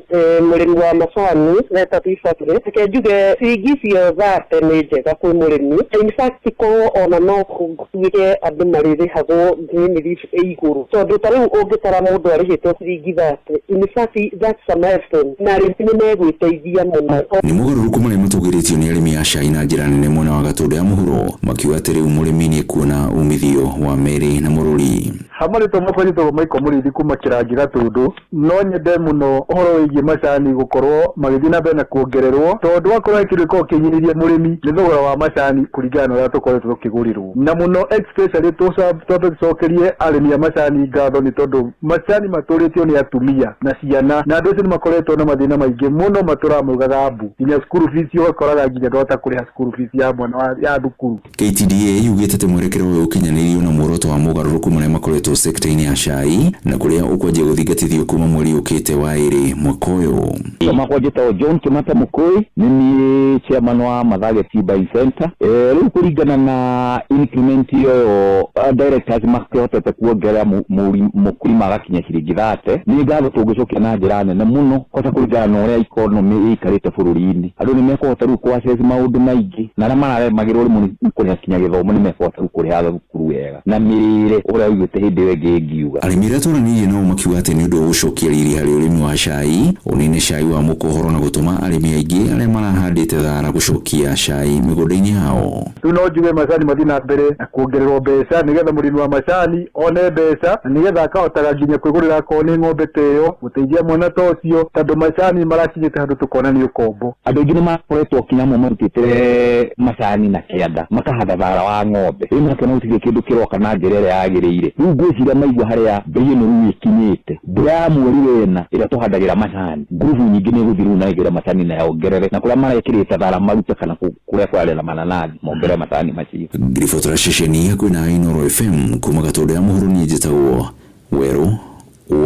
Speaker 2: mũrĩmi wa macani Leta Tea Factory. Reke njuge ciringi icio 30 nĩ njega kwĩ mũrĩmi. In fact korwo ona no gũtuĩke andũ marĩrĩhagwo green leaf ĩ igũrũ, tondũ ta rĩu ũngĩtara mũndũ arĩhĩtwo ciringi 30, in fact that's a milestone, na arĩmi nĩ megwĩteithia mũno.
Speaker 20: Nĩ mogarũrũku marĩa matũgĩrĩtio nĩ arĩmi a cai na njĩra nene mwena wa Gatũndũ ya mũhuro, makiuga atĩ rĩu mũrĩmi nĩ ekuona umithio wa merĩ na mũrũri.
Speaker 7: Hamarĩtwo makwa njĩtagwo Michael Mũrĩithi kuma Kĩrangi Gatũndũ. No nyende mũno ũhoro wĩgiĩ macani gũkorwo magĩthiĩ na mbere na kuongererwo, tondũ wakorwo he kĩndũ gĩkoragwo kĩhinyĩrĩirie mũrĩmi nĩ thogora wa macani kũringana na ũrĩa tũkoretwo tũkĩgũrĩrwo. Na mũno especially twambe tũcokerie arĩmi a macani ngatho, nĩ tondũ macani matũrĩtio nĩ atumia na ciana, na andũ acio nĩ makoretwo na mathĩna maingĩ mũno matũramaugaga mbu, nginya school fees ũgakoraga nginya ndwahota kũrĩha school fees ya mwana ya thukuru.
Speaker 20: KTDA yugĩte atĩ mwerekera ũyũ ũkinyanĩirio na muoroto wa mogarũrũku marĩa makoretwo sekta-inĩ ya cai, na kũrĩa ũkwanjia gũthingatithio kuma mweri ũkĩte wa ĩrĩ mwaka ũyũ.
Speaker 3: Makwa njĩtagwo John Kĩmata Mũkũĩ, nĩ niĩ chairman wa Mathage Tea Buying Center. Rĩu kũringana na increment ĩyo directors makĩhotete kuongerera mũkulima agakinya ciringi 30, nĩ ngatho tũngĩcokia na njĩra nene mũno, kwanza kũringana na ũrĩa economy ĩikarĩte bũrũri-inĩ. Andũ nĩ mekũhota rĩu kũ access maũndũ maingĩ, na arĩa mararemagĩrwo rĩmwe nĩ kũrĩha kinya gĩthomo nĩ mekũhota rĩu kũrĩha thukuru wega na mĩrĩre ũrĩa ũiguĩte hĩndĩ ĩyo ĩngĩ ĩngiuga.
Speaker 20: Arĩmi arĩa twaranĩirie nao makiuga atĩ nĩ ũndũ wa gũcokia riri harĩ ũrĩmi wa cai, ũnine cai wa mũkohoro na gũtũma arĩmi aingĩ arĩa marahandĩte thara gũcokia cai mĩgũnda-inĩ yao.
Speaker 7: Rĩu no njuge macani mathiĩ na mbere na kuongererwo mbeca nĩgetha mũrĩmi wa macani one mbeca na nĩgetha akahotaga nginya kwĩgũrĩra akorwo nĩ ng'ombe ta ĩyo, gũteithia mwana ta ũcio, tondũ macani marakinyĩte handũ tũkona nĩ ũkombo.
Speaker 3: Andũ aingĩ nĩ makoretwo kinya amwe marutĩte macani na kĩanda makahanda thara wa ng'ombe, rĩu makĩona gũtirĩ kĩndũ kĩroka na njĩra ĩrĩa yagĩrĩire. Rĩu ngwĩciria maigua harĩa mbei ĩno rĩu ĩkinyĩte, mbura ya mweri wena ĩrĩa tũhandagĩra macani, ngurubu nyingĩ nĩ ĩgũthiĩ rĩu na ĩgĩre macani na yongerere, na kũrĩa marekĩrĩte thara marute, kana kũrĩa kũrarĩ mananathi mongerere macani macio.
Speaker 20: Ngiribotera ceceni hakuhĩ na Inooro FM kuma Gatũndũ ya mũhuro, niĩ njĩtagwo Werũ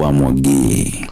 Speaker 20: wa Mwangi.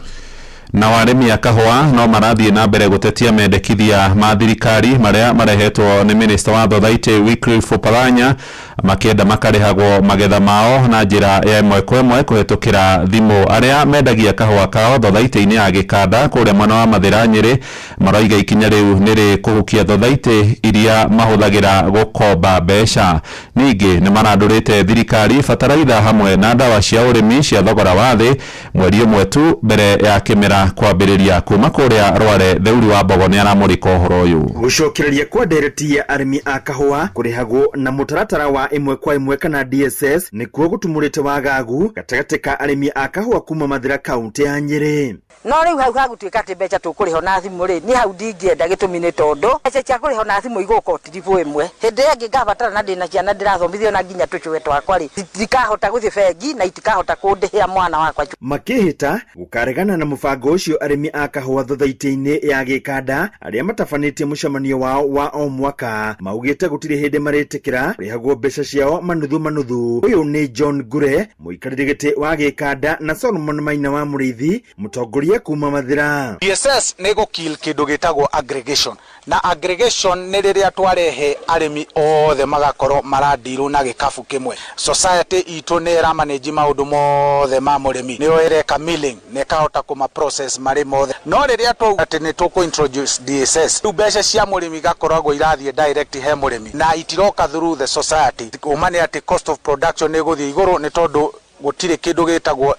Speaker 5: Na arĩmi a kahũa no marathiĩ na mbere gũtetia mendekithia ma thirikari marĩa marehetwo nĩ minista wa thothaitĩ Wycliffe Oparanya, makĩenda makarĩhagwo magetha mao na njĩra ya ĩmwe kwa ĩmwe kũhĩtũkĩra thimũ. Arĩa mendagia kahũa kao thothaitĩ-inĩ ya Gĩkanda kũrĩa mwena wa Mathĩra Nyĩrĩ maroiga ikinya rĩu nĩ rĩkũhukia thothaitĩ iria mahũthagĩra gũkomba mbeca. Ningĩ nĩ marandũrĩte thirikari bataraitha hamwe na ndawa cia ũrĩmi cia thogora wa thĩ mweri ũmwe tu mbere ya kĩmera kwambĩrĩria. Kuma kũrĩa Rware, Theuri wa Mbogo nĩ aramũrĩka ũhoro ũyũ.
Speaker 9: Gũcokereria kwa ndereti ya arĩmi a kahũa kũrĩhagwo na mũtaratara wa ĩmwe kwa ĩmwe kana DSS nĩkuo gũtumũrĩte wagagu gatagatĩ ka arĩmi a kahũa kuma Mathĩra kaũntĩ ya Nyĩrĩ.
Speaker 11: No rĩu hau hagũtuĩka atĩ mbeca tũkũrĩhwo na thimũ rĩ, niĩ hau ndingĩenda, gĩtũmi nĩ tondũ mbeca cia kũrĩhwo na thimũ igũka o tiribũ ĩmwe. Hĩndĩ ĩrĩa ĩngĩ ngabatara na ndĩna ciana ndĩrathomithio na nginya tũcũwe twakwa rĩ, itikahota gũthiĩ bengi na itikahota kũndĩhĩra mwana wakwa.
Speaker 9: Makĩhĩta gũkaregana na mũbango ũcio arĩmi a kahũa thothaitĩ-inĩ ya Gĩkanda arĩa matabanĩtie mũcemanio wao wa o mwaka maugĩte gũtirĩ hĩndĩ marĩtĩkĩra kũrĩhagwo mbeca ciao manuthu manuthu. Ũyũ nĩ John Ngure, mũikarĩri gĩtĩ wa Gĩkanda, na Solomon Maina wa Mũrĩithi, mũtongoria kuma Mathĩra.
Speaker 21: DSS nĩ gũkill kĩndũ gĩtagwo aggregation, na aggregation nĩ rĩrĩa twarehe arĩmi othe magakorwo maradirwo na gĩkabu kĩmwe. Society itũ nĩ ĩramanage maũndũ mothe ma mũrĩmi, nĩyo ĩreka milling na ĩkahota kũma process marĩ mothe. No rĩrĩa twauga atĩ nĩ tũkũ introduce DSS, rĩu mbeca cia mũrĩmi igakoragwo irathiĩ direct he mũrĩmi na itiroka through the society. Ũma nĩ atĩ cost of production nĩ ĩgũthiĩ igũrũ nĩ tondũ gũtirĩ kĩndũ gĩtagwo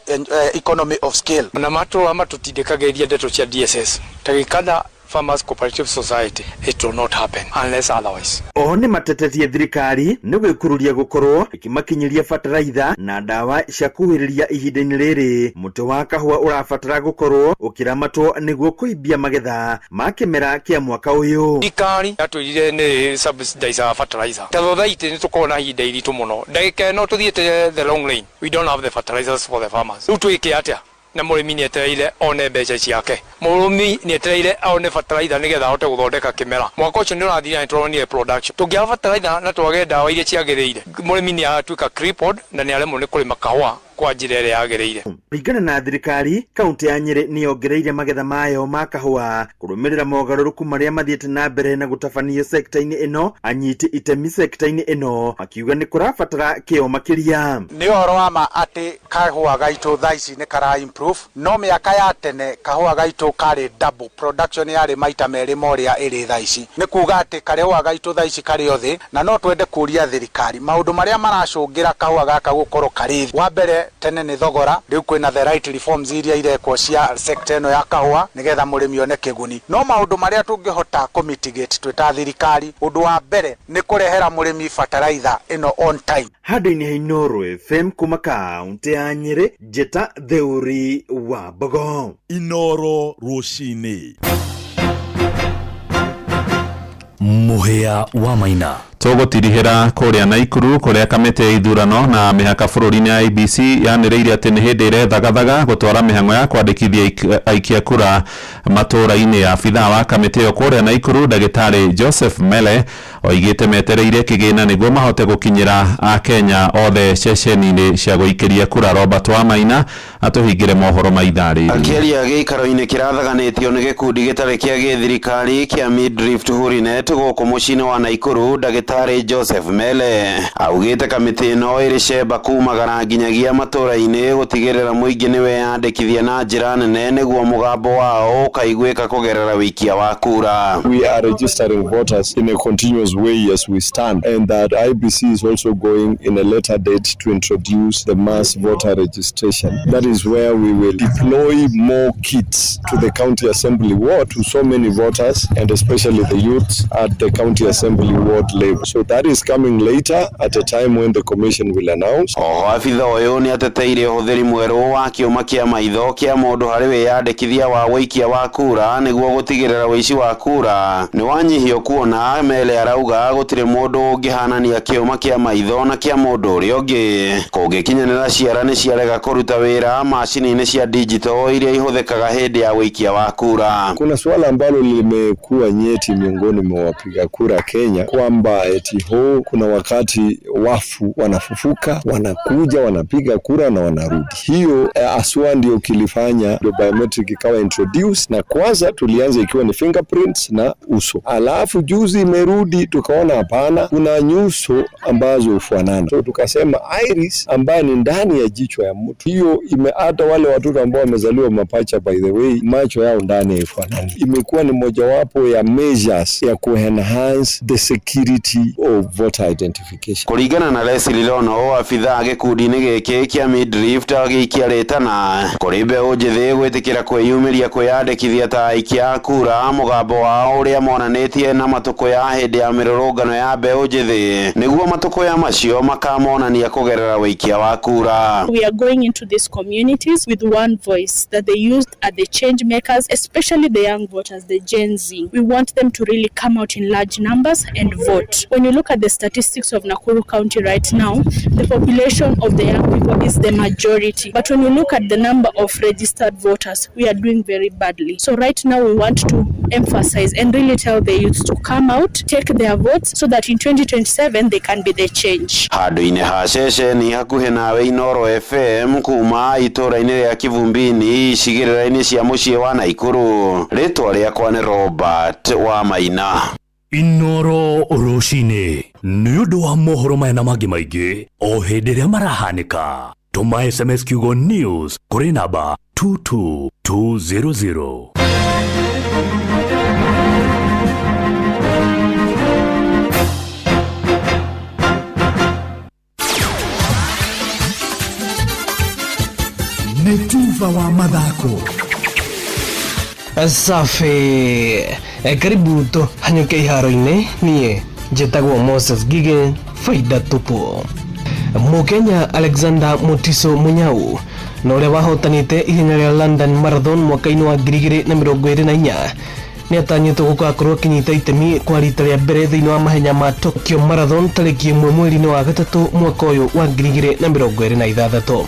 Speaker 21: economy of scale.
Speaker 22: Na matũra matũtindĩkagĩrĩria ndeto cia DSS ta Gĩkanda Farmers Cooperative Society, it will not happen unless otherwise.
Speaker 9: Oho nĩ matetetie thirikari nĩ gwĩkururia gũkorwo ĩkĩmakinyĩria bataraitha na ndawa cia kuhĩrĩria ihinda-inĩ rĩrĩ. Mũtĩ wa kahũa ũrabatara gũkorwo ũkĩramatwo nĩguo kũimbia magetha ma kĩmera kĩa mwaka ũyũ.
Speaker 22: Thirikari yatwĩrire nĩ subsidize fertilizer. Ta thothaitĩ nĩ tũkoragwo na ihinda iritũ mũno, ndagĩka ĩno tũthiĩte the long lane, we don't have the fertilizers for the farmers. Rĩu twĩke atĩa? Na mũrĩmi nĩ etereire one mbeca ciake, mũrĩmi nĩ etereire one fertilizer nĩgetha ahote gũthondeka kĩmera. Mwaka ũcio nĩ ũrathira, nĩ tũronire production. Tũngĩaga fertilizer na twage ndawa iria ciagĩrĩire, mũrĩmi nĩ aratuĩka crippled na nĩ aremwo nĩ kũrĩma kahũa kwa njĩra ĩrĩa yagĩrĩire.
Speaker 9: Kũringana na thirikari, kaunti ya Nyĩrĩ nĩ yongereire magetha mayo ma kahũa kũrũmĩrĩra mogarũrũku marĩa mathiĩte na mbere na gũtabanio sekta-inĩ ĩno. Anyiti itemi sekta-inĩ ĩno makiuga nĩ kũrabatara kĩo makĩria.
Speaker 21: Nĩ ũhoro wa ma atĩ kahũa gaitũ thaa ici nĩ kara improve, no mĩaka ya tene kahũa gaitũ karĩ double production, yarĩ maita merĩ ma ũrĩa ĩrĩ thaa ici. Nĩ kuga atĩ kahũa gaitũ thaa ici karĩ o thĩ, na no twende kũria thirikari maũndũ marĩa maracũngĩra kahũa gaka gũkorwo karĩ thĩ. Wa mbere tene nĩ thogora, rĩu kwĩna the right reforms iria irekwo cia sector ĩno ya kahũa nĩgetha mũrĩmi one kĩguni. No maũndũ marĩa tũngĩhota kũ mitigate twĩ ta thirikari, ũndũ wa mbere nĩ kũrehera mũrĩmi fertilizer ĩno on time.
Speaker 9: Handũ-inĩ ha Inooro FM kuma kaunti ya Nyĩrĩ, Njĩta Theuri wa Mbogo.
Speaker 1: Inooro rũcinĩ.
Speaker 4: Mũhĩa wa Maina.
Speaker 5: Tũgũtirihĩra kũrĩa Naikuru kũrĩa kamĩtĩ ya ithurano na mĩhaka bũrũri-inĩ IEBC yanĩrĩire atĩ nĩ hĩndĩ ĩrethagathaga gũtwara mĩhang'o ya kwandĩkithia aikia kura matũũra-inĩ. Abithaa wa kamĩtĩ ĩyo kũrĩa Naikuru ndagĩtarĩ Joseph Mele oigĩte metereire kĩgĩna nĩguo mahote gũkinyĩra akenya othe ceceni-inĩ cia gũikĩria kura. Robert Wamaina atũhingĩre mohoro ma ithaa rĩrĩ.
Speaker 8: Akĩaria gĩikaro-inĩ kĩrathaganĩtio nĩ gĩkundi gĩtarĩ kĩa gĩthirikari kĩa Midrift Hurinet gũkũ mũciĩ-inĩ wa Naikuru, ndagĩtarĩ Joseph Mele augĩte kamĩtĩ ĩno ĩrĩ cemba kumagara nginyagia matũũra-inĩ gũtigĩrĩra mũingĩ nĩweyandĩkithia na njĩra nene nĩguo mũgambo wao ũkaiguĩka kũgerera wĩikia wa kura.
Speaker 12: We are registering voters in a continuous way as we stand, and that IEBC is also going in a later date to introduce the mass voter registration. That is where we will deploy more kits to the county assembly ward to so many voters and especially the youths at the county assembly ward level. So that is coming later at a time when the commission will announce.
Speaker 8: Oho abitha ũyũ nĩ ateteire ũhũthĩri mwerũ wa kĩũma kĩa maitho kĩa mũndũ harĩ wĩyandĩkithia wa wũikia wa kura nĩguo gũtigĩrĩra wũici wa kura nĩ wanyihio, kuona Mele arauga gũtirĩ mũndũ ũngĩhanania kĩũma kĩa maitho na kĩa mũndũ ũrĩa ũngĩ. Kũngĩkinyanĩra ciara nĩ ciarega kũruta wĩra macini-inĩ cia digital iria ihũthĩkaga hĩndĩ ya wũikia wa kura.
Speaker 12: Kuna suala ambalo limekuwa nyeti miongoni mwa wapiga kura Kenya kwamba eti ho kuna wakati wafu wanafufuka, wanakuja wanapiga kura na wanarudi. Hiyo aswa ndio kilifanya ndio biometric ikawa introduce, na kwanza tulianza ikiwa ni fingerprints na uso, alafu juzi imerudi tukaona hapana, kuna nyuso ambazo hufanana, so tukasema iris ambayo ni ndani ya jicho ya mtu, hiyo ime hata wale watoto ambao wamezaliwa mapacha, by the way, macho yao ndani haifanani. Imekuwa ni mojawapo ya measures ya kuenhance the security of voter identification.
Speaker 8: Kũringana na Leslie Rono, abithaa gĩkundi-inĩ gĩkĩ kĩa Midrift agĩikia rĩtana kũrĩ mbeũ njĩthĩ gwĩtĩkĩra kwĩyumĩria kwĩyandĩkithia ta aikia a kura, mũgambo wao ũrĩa monanĩtie na matũkũya hĩndĩ ya mĩrũrũngano ya mbeũ njĩthĩ nĩguo matũkũya macio makamonania kũgerera wĩikia wa kura.
Speaker 13: We are going into these communities with one voice, that the youth are the change makers, especially the young voters, the Gen Z. We want them to really come out in large numbers and vote. When you look at the statistics of Nakuru County right now, the population of the young people is the majority. But when you look at the number of registered voters, we are doing very badly. So right now we want to emphasize and really tell the youth to come out, take their votes, so that in 2027 they can be the change.
Speaker 8: Handũ-inĩ ha ceceni hakuhĩ nawe Inooro FM kuma itũũra-inĩ rĩa Kivumbini icigĩrĩra-inĩ cia mũciĩ wa Naikuru, rĩtwa rĩakwa nĩ Robert wa Maina.
Speaker 4: Inoro rũcinĩ nĩ ũndũ wa mohoro maya na mangĩ maingĩ o hĩndĩ ĩrĩa marahanĩka, tũma SMS kiugo news kũrĩ namba 22200.
Speaker 14: Nĩ tuba wa mathako.
Speaker 19: Safi. Karibu tũhanyũke iharo-inĩ. Niĩ njĩtagwo Moses Gige, faida tupu. Mũkenya Alexander Mutiso Munyau na ũrĩa wahotanĩte ihenya rĩa London Marathon mwaka-inĩ wa 2024 nĩ atanyĩtwo gũgakorwo akĩnyita itemi kwa rita rĩa mbere thĩinĩ wa mahenya ma Tokyo Marathon tarĩki 1 mweri-inĩ wa 3 mwaka ũyũ wa 2026.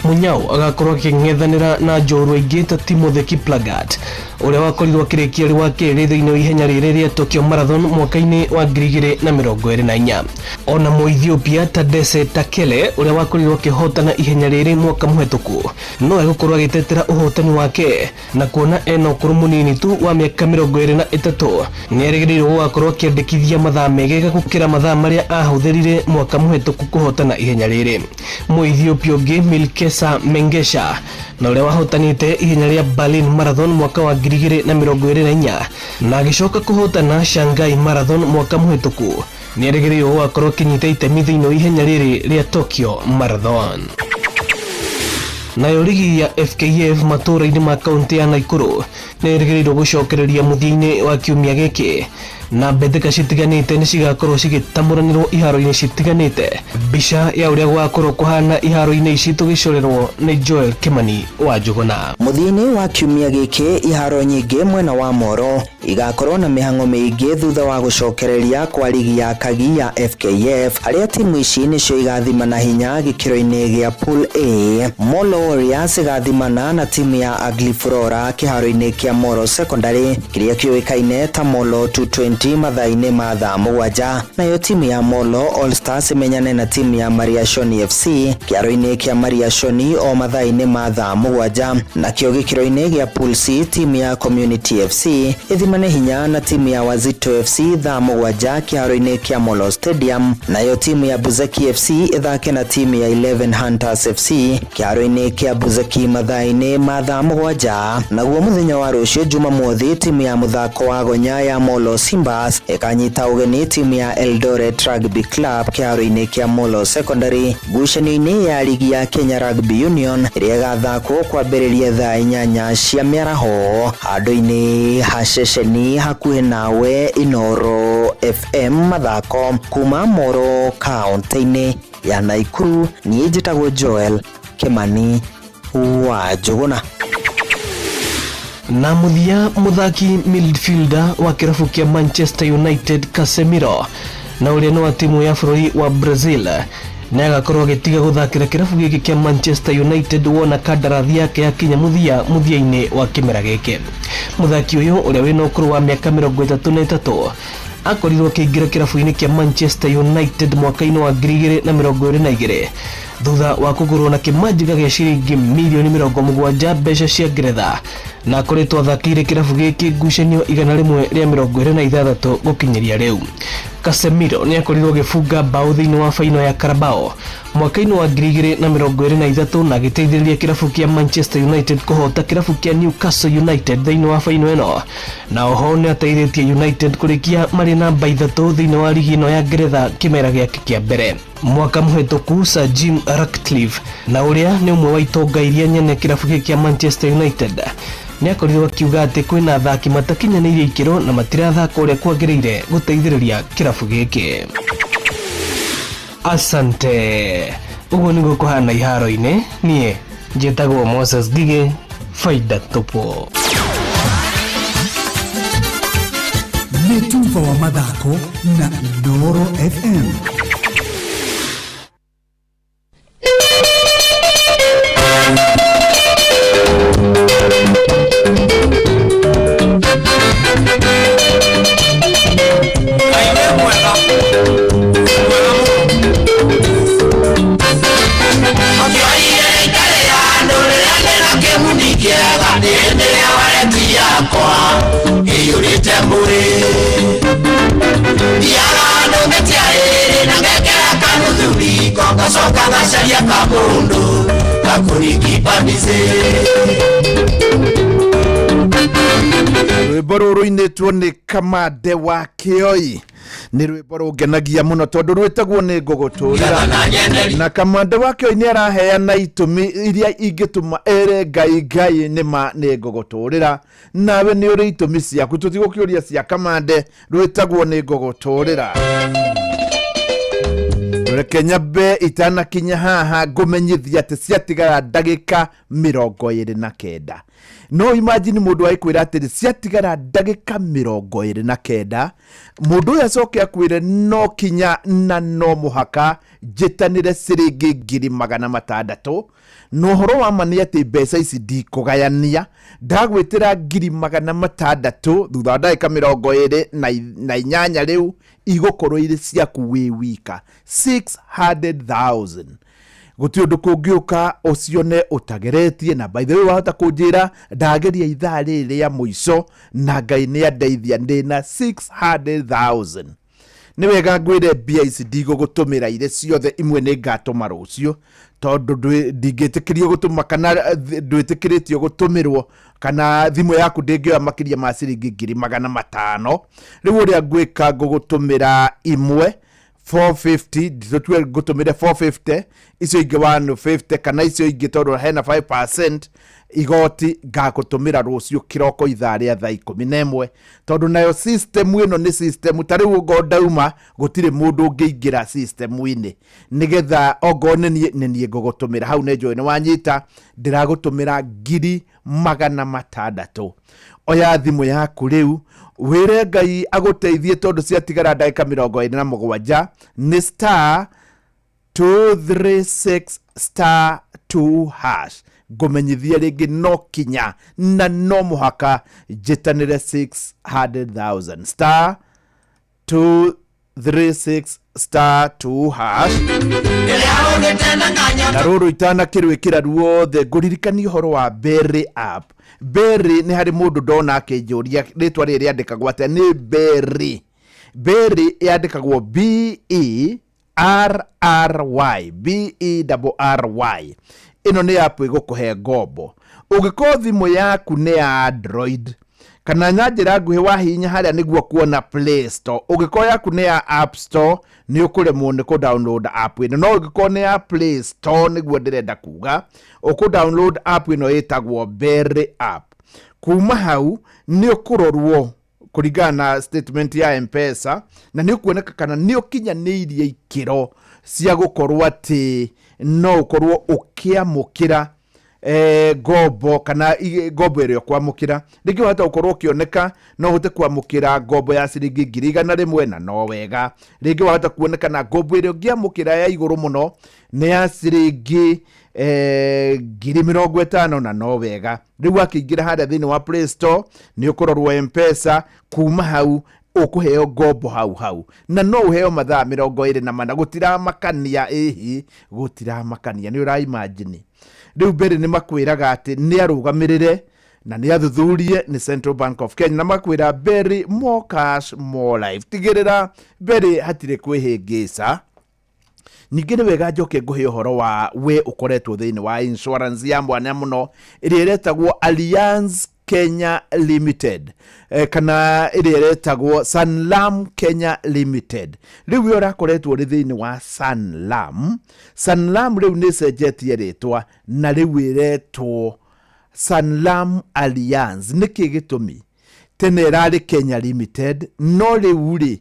Speaker 19: Munyau agakorwo akĩng'ethanĩra na njorua ingĩ ta Timothy Kiplagat ũrĩa wakorirwo akĩrĩkia arĩ wa kerĩ thĩinĩ wa ihenya rĩrĩ rĩa Tokyo Marathon mwaka-inĩ wa 2024. Ona Mũethiopia Tadesse Takele ũrĩa wakorirwo akĩhotana ihenya rĩrĩ mwaka mũhetũku no egũkorwo agĩtetera ũhotani wake, na kuona ena ũkũrũ mũnini tu wa mĩaka 23 nĩ erĩgĩrĩirwo gũgakorwo akĩandĩkithia mathaa megega gũkĩra mathaa marĩa ahũthĩrire mwaka mũhetũku kũhotana ihenya rĩrĩ. Mũethiopia ũngĩ Milkesa Mengesha na ũrĩa wahotanĩte ihenya rĩa Berlin Marathon mwaka wa 2024 na agĩcoka kũhotana Shanghai Marathon mwaka mũhetũku nĩ erĩgĩrĩirwo gũgakorwo akĩnyita itemi thĩinĩ wa ihenya rĩrĩ rĩa Tokyo Marathon. Nayo rigi ya FKF matũũra-inĩ ma kaunti ya Naikuru nĩ ĩrĩgĩrĩirwo gũcokereria mũthia-inĩ wa kiumia gĩkĩ, Na mbĩtĩka citiganĩte nĩ cigakorwo cigĩtamũranĩrwo iharo-inĩ citiganĩte. Mbica ya ũrĩa gũgakorwo kũhana iharo-inĩ ici tũgĩcorerwo nĩ Joel Kimani wa Njũgũna.
Speaker 14: Mũthia-inĩ wa kiumia gĩkĩ iharo nyingĩ mwena wa Moro igakorwo na mĩhang'o mĩingĩ thutha wa gũcokereria kwa ligi ya Kagi ya FKF harĩa timu ici nĩcio igathimana hinya gĩkĩro-inĩ gĩa Pool A. Molo Warriors ĩgathimana na timu ya Ugly Flora kĩharo-inĩ kĩa Moro Secondary kĩrĩa kĩũĩkaine ta Molo 220 mathaa-inĩ ma thaa 7, nayo timu ya Molo All Stars ĩmenyane na timu ya Maria Shoni FC kĩharo-inĩ kĩa Maria Shoni o mathaa-inĩ ma thaa 7, nakĩo gĩkĩro-inĩ gĩa Pool C timu ya Community FC ĩthimane hinya na timu ya Wazito FC thaa 7 kĩharo-inĩ kĩa Molo Stadium, nayo timu ya Buzeki FC ĩthake na timu ya 11 Hunters FC kĩharo-inĩ kĩa Buzeki mathaa-inĩ ma thaa 7. Naguo mũthenya wa rũciũ Jumamothi timu ya mũthako wa gonya ya Molo Simbas ĩkanyita ũgeni timu ya Eldoret Rugby Club kĩharo-inĩ kĩa Molo Secondary ngucanio-inĩ ya ligi ya Kenya Rugby Union ĩrĩa ĩgathakwo kwambĩrĩria thaa 8 cia mĩaraho handũ-inĩ ha ceceni hakuhĩ nawe Inooro FM mathako kuma Moro kaunti-inĩ ya Naikuru. Niĩ njĩtagwo Joel Kimani wa Njũgũna.
Speaker 19: Na mũthia mũthaki midfielder wa kĩrabu kĩa Manchester United Casemiro na ũrĩa nĩ wa timu ya bũrũri wa Brazil nĩ agakorwo agĩtiga gũthakĩra kĩrabu gĩkĩ kĩa Manchester United wona kandarathi yake yakinya mũthia-inĩ wa kĩmera gĩkĩ. Mũthaki ũyũ ũrĩa wĩna ũkũrũ wa mĩaka 33 akorirwo akĩingĩra kĩrabu-inĩ kĩa Manchester United mwaka-inĩ wa 2022 thutha wa kũgũrwo na kĩmanjĩka gĩa ciringi mirioni 70 mbeca cia Ngeretha, na akoretwo athakĩire kĩrabu gĩkĩ ngucanio 126 gũkinyĩria rĩu. Casemiro nĩ akorirwo agĩbunga mbaũ thĩinĩ wa faino ya Carabao mwaka-inĩ wa 2023 na agĩteithĩrĩria kĩrabu kĩa Manchester United kũhota kĩrabu kĩa Newcastle United thĩinĩ wa faino ĩno, na oho nĩ ateithĩtie United kũrĩkia marĩ namba 3 thĩinĩ wa ligi ĩno ya Ngeretha kĩmera gĩake kĩa mbere. Mwaka mũhĩtũku Sir Jim Ratcliffe na ũrĩa nĩ ũmwe wa itonga iria nyene kĩrabu gĩkĩ kĩa Manchester United nĩ akorirwo akiuga atĩ kwĩna athaki matakinyanĩirie ikĩro na matirathaka ũrĩa kwagĩrĩire gũteithĩrĩria kĩrabu gĩkĩ. Asante. Ũguo nĩguo kũhana iharo-inĩ. Niĩ njĩtagwo Moses Ngigĩ, faida tupu.
Speaker 17: Nĩ tuba wa mathako na Inooro FM.
Speaker 23: Rwĩmbo rũrũ rũinĩtwo nĩ Kamande wa Kĩoi nĩ rwĩmbo rũngenagia mũno tondũ rwĩtagwo nĩ ngũgũtũrĩra, na Kamande wa Kĩoi nĩ araheana itũmi iria ingĩtũma ere Ngai Ngai nĩ ma nĩ ngũgũtũrĩra. Nawe nĩ ũrĩ itũmi ciaku, tũtigũkĩũria cia Kamande, rwĩtagwo nĩ ngũgũtũrĩra. Reke nyambe itanakinya haha ngũmenyithia atĩ ciatigara ndagĩka 29. No imagine mũndũ agĩkwĩra atĩrĩ ciatigara ndagĩka 29, mũndũ ũyũ acoke akwĩre no kinya na no mũhaka njĩtanĩre ciringi 600,000. Na ũhoro wa ma nĩ atĩ mbeca ici ndikũgayania, ndagwĩtĩra 600,000 thutha wa ndagĩka 28 rĩu igũkorwo irĩ ciaku wĩ wika 600,000. Gũtirĩ ũndũ kũngĩũka ũcione ũtageretie. Na by the way wahota kũnjĩra ndageria ithaa rĩrĩ rĩa mũico na Ngai nĩ andeithia ndĩna 600,000. Nĩ wega ngwĩre mbia ici ndigũgũtũmĩra irĩ ciothe, imwe nĩ ngatũma rũciũ tondũ ndingĩtĩkĩrio gũtũma kana ndwĩtĩkĩrĩtio gũtũmĩrwo kana thimũ yaku ndĩngĩoya makĩria ma ciringi 500,000. Rĩu ũrĩa ngwĩka ngũgũtũmĩra imwe 450, tũtue ngũtũmĩre 450, icio ingĩ 150 kana icio ingĩ tondũ hena 5% igoti, ngagũtũmĩra rũciũ kĩroko ithaa rĩa thaa 11, tondũ nayo system ĩno nĩ system ta rĩu ongorwo ndauma gũtirĩ mũndũ ũngĩingĩra system-inĩ, nĩgetha ongorwo nĩ niĩ nĩ niĩ ngũgũtũmĩra hau. Nĩ njũĩ nĩ wanyita, ndĩragũtũmĩra 600,000. Oya thimũ yaku rĩu, wĩre Ngai agũteithie, tondũ ciatigara ndagĩka 27. Nĩ star 236 star 2 hash. Ngũmenyithie rĩngĩ, no kinya na no mũhaka njĩtanĩre 600,000, star 236 star 2 hash. Na rũrũ itanakĩrwĩkĩra ruothe, ngũririkania ũhoro wa Berry app. Berry, nĩ harĩ mũndũ ndona akĩnjũria rĩtwa rĩrĩ rĩandĩkagwo atĩa. Nĩ Berry. Berry yandĩkagwo B E R R Y, B E R R Y. Ĩno nĩ app ĩgũkũhe ngombo ũngĩkorwo thimũ yaku nĩ ya Android, kana na njĩra nguhĩ wahihinya harĩa nĩguo kuona Play Store. Ũngĩkorwo yaku nĩ ya App Store, nĩ ũkũremwo nĩ kũ download app ĩno, no ũngĩkorwo nĩ ya Play Store, nĩguo ndĩrenda kuga, ũkũ download app ĩno ĩtagwo Berry app. Kuma hau nĩ ũkũrorwo kũringana na statement ya Mpesa, na nĩ ũkuoneka kana nĩ ũkinyanĩirie ikĩro cia gũkorwo atĩ no ũkorwo ũkĩamũkĩra ngombo kana ngombo ĩrĩa ũkwamũkĩra. Rĩngĩ wahota gũkorwo ũkĩoneka no ũhote kwamũkĩra ngombo ya ciringi 100,000, na no wega. Rĩngĩ wahota kuoneka na ngombo ĩrĩa ũngĩamũkĩra ya igũrũ mũno nĩ ya ciringi 50,000, na no wega. Rĩu wakĩingĩra harĩa thĩinĩ wa Play Store, nĩ ũkũrorwo Mpesa. Kuma hau ũkũheo ngombo hau hau, na no ũheo mathaa 24. Gũtiramakania, ĩhi, gũtiramakania. Nĩ ũraimagine rĩu mbere nĩ makwĩraga atĩ nĩ arũgamĩrĩre na nĩ athuthurie nĩ Central Bank of Kenya, na makwĩra Berry, more cash, more life. Tigĩrĩra Berry hatirĩ kwĩhĩngĩca. Ningĩ nĩ wega njoke ngũhe ũhoro wa we ũkoretwo thĩinĩ wa insurance ya mwanya mũno ĩrĩa ĩretagwo Allianz Kenya Limited, kana ĩrĩa ĩretagwo Sanlam Kenya Limited. Rĩu we ũrakoretwo ũrĩ thĩinĩ wa Sanlam, Sanlam rĩu nĩ ĩcenjetie rĩtwa na rĩu ĩretwo Sanlam Allianz. Nĩkĩ gĩtũmi? Tene ĩrarĩ Kenya Limited, no rĩu rĩ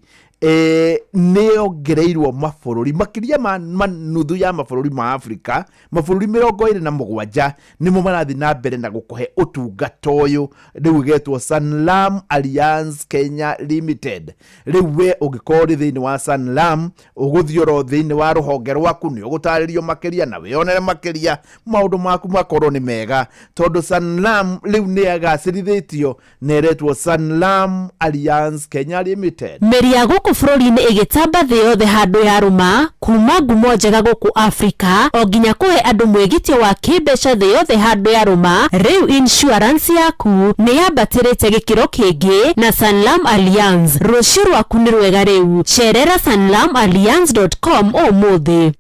Speaker 23: nĩ yongereirwo mabũrũri makĩria ma nuthu ya mabũrũri ma Afrika. Mabũrũri 27 nĩmo marathiĩ na mbere na gũkũhe ũtungata ũyũ. Rĩu ĩgetwo Sanlam Allianz Kenya Limited. Rĩu we ũngĩkorwo ũrĩ thĩinĩ wa Sanlam, ũgũthiĩ oro thĩinĩ wa rũhonge rwaku, nĩ ũgũtarĩrio makĩria na wĩyonere makĩria, maũndũ maku makorwo nĩ mega, tondũ Sanlam rĩu nĩ ĩgacĩrithĩtio na ĩretwo Sanlam Allianz Kenya Limited.
Speaker 10: Mĩri ya gũkũ bũrũri-inĩ ĩgĩtamba thĩ yothe handũ yarũma, kuma ngumo njega gũkũ Afrika o nginya kũhe andũ mwĩgitio wa kĩmbeca thĩ yothe handũ yarũma. Rĩu insurance yaku nĩ yambatĩrĩte gĩkĩro kĩngĩ na Sanlam Allianz. Rũciũ rwaku nĩ rwega rĩu. Cerera sanlamallianz.com ũmũthĩ.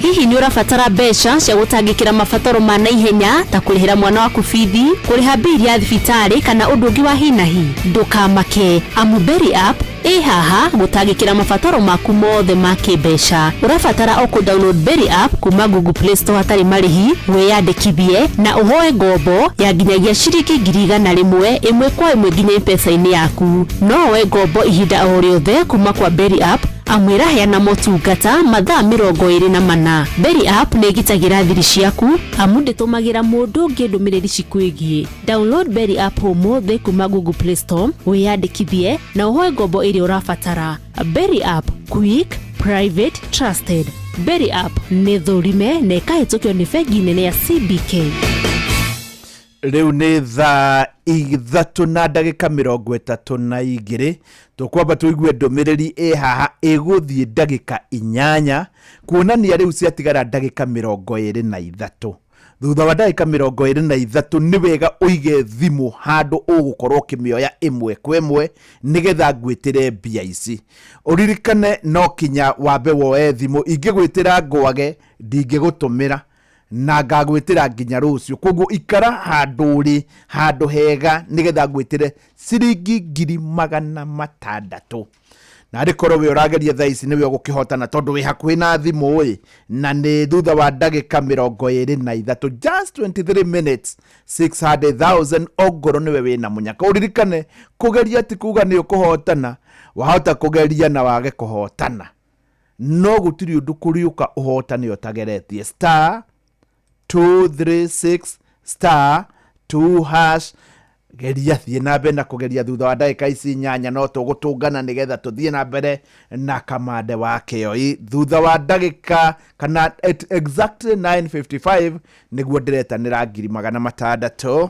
Speaker 10: Hihi nĩ ũrabatara mbeca cia gũtangĩkĩra mabataro ma naihenya ta kũrĩhĩra mwana waku bithi, kũrĩha mbili ya thibitarĩ, kana ũndũ ũngĩ wa hinahi? Ndũkamake, amu Berry app ĩ haha gũtangĩkĩra mabataro maku mothe ma kĩmbeca. Ũrabatara o kũ download Berry app kuma Google Play Store hatarĩ marĩhi, wĩyandĩkithie na ũhoe ngombo ya nginyagia ciringi 100,000 ĩmwe kwa ĩmwe nginya M-Pesa-inĩ yaku. No woe ngombo ihinda o rĩothe kuma kwa Berry app, amu ĩraheana motungata mathaa 24. Berry app nĩ ĩgitagĩra thiri ciaku, amu ndĩtũmagĩra mũndũ ũngĩ ndũmĩrĩri cikwĩgiĩ. Download Berry app ũmũthĩ kuma Google Play Store, wĩyandĩkithie na ũhoe ngombo ĩrĩa ũrabatara. Berry app, quick, private, trusted. Berry app nĩ thũrime na ĩkahĩtũkio nĩ bengi nene ya CBK.
Speaker 23: Rĩu nĩ thaa 3 na ndagĩka 32. Tũkwamba tũigue ndũmĩrĩri ĩ haha ĩgũthiĩ ndagĩka 8, kuonania rĩu ciatigara ndagĩka 23. Thutha wa ndagĩka 23, nĩ wega ũige thimũ handũ ũgũkorwo ũkĩmĩoya ĩmwe kwa ĩmwe, nĩgetha ngwĩtĩre mbia ici. Ũririkane no kinya wambe woe thimũ. Ingĩgwĩtĩra ngwage, ndingĩgũtũmĩra na ngagwĩtĩra nginya rũciũ. Koguo ikara handũ ũrĩ handũ hega, nĩgetha ngwĩtĩre ciringi 600,000. Na arĩ korwo we ũrageria thaa ici nĩwe ũgũkĩhotana, tondũ wĩ hakuhĩ na thimũ ĩ, na nĩ thutha wa ndagĩka 23, just 23 minutes, 600,000 ongorwo nĩwe wĩna mũnyaka. Ũririkane kũgeria ti kuga nĩ ũkũhotana. Wahota kũgeria na wage kũhotana, no gũtirĩ ũndũ kũriũka ũhotane ũtageretie. Star 236 star 2 hash. Geria, thiĩ na mbere na kũgeria. Thutha wa ndagĩka ici 8 no tũgũtũngana nĩgetha tũthiĩ na mbere na kamande wa kĩoi. Thutha wa ndagĩka kana at exactly 9:55 nĩguo ndĩretanĩra 600,000.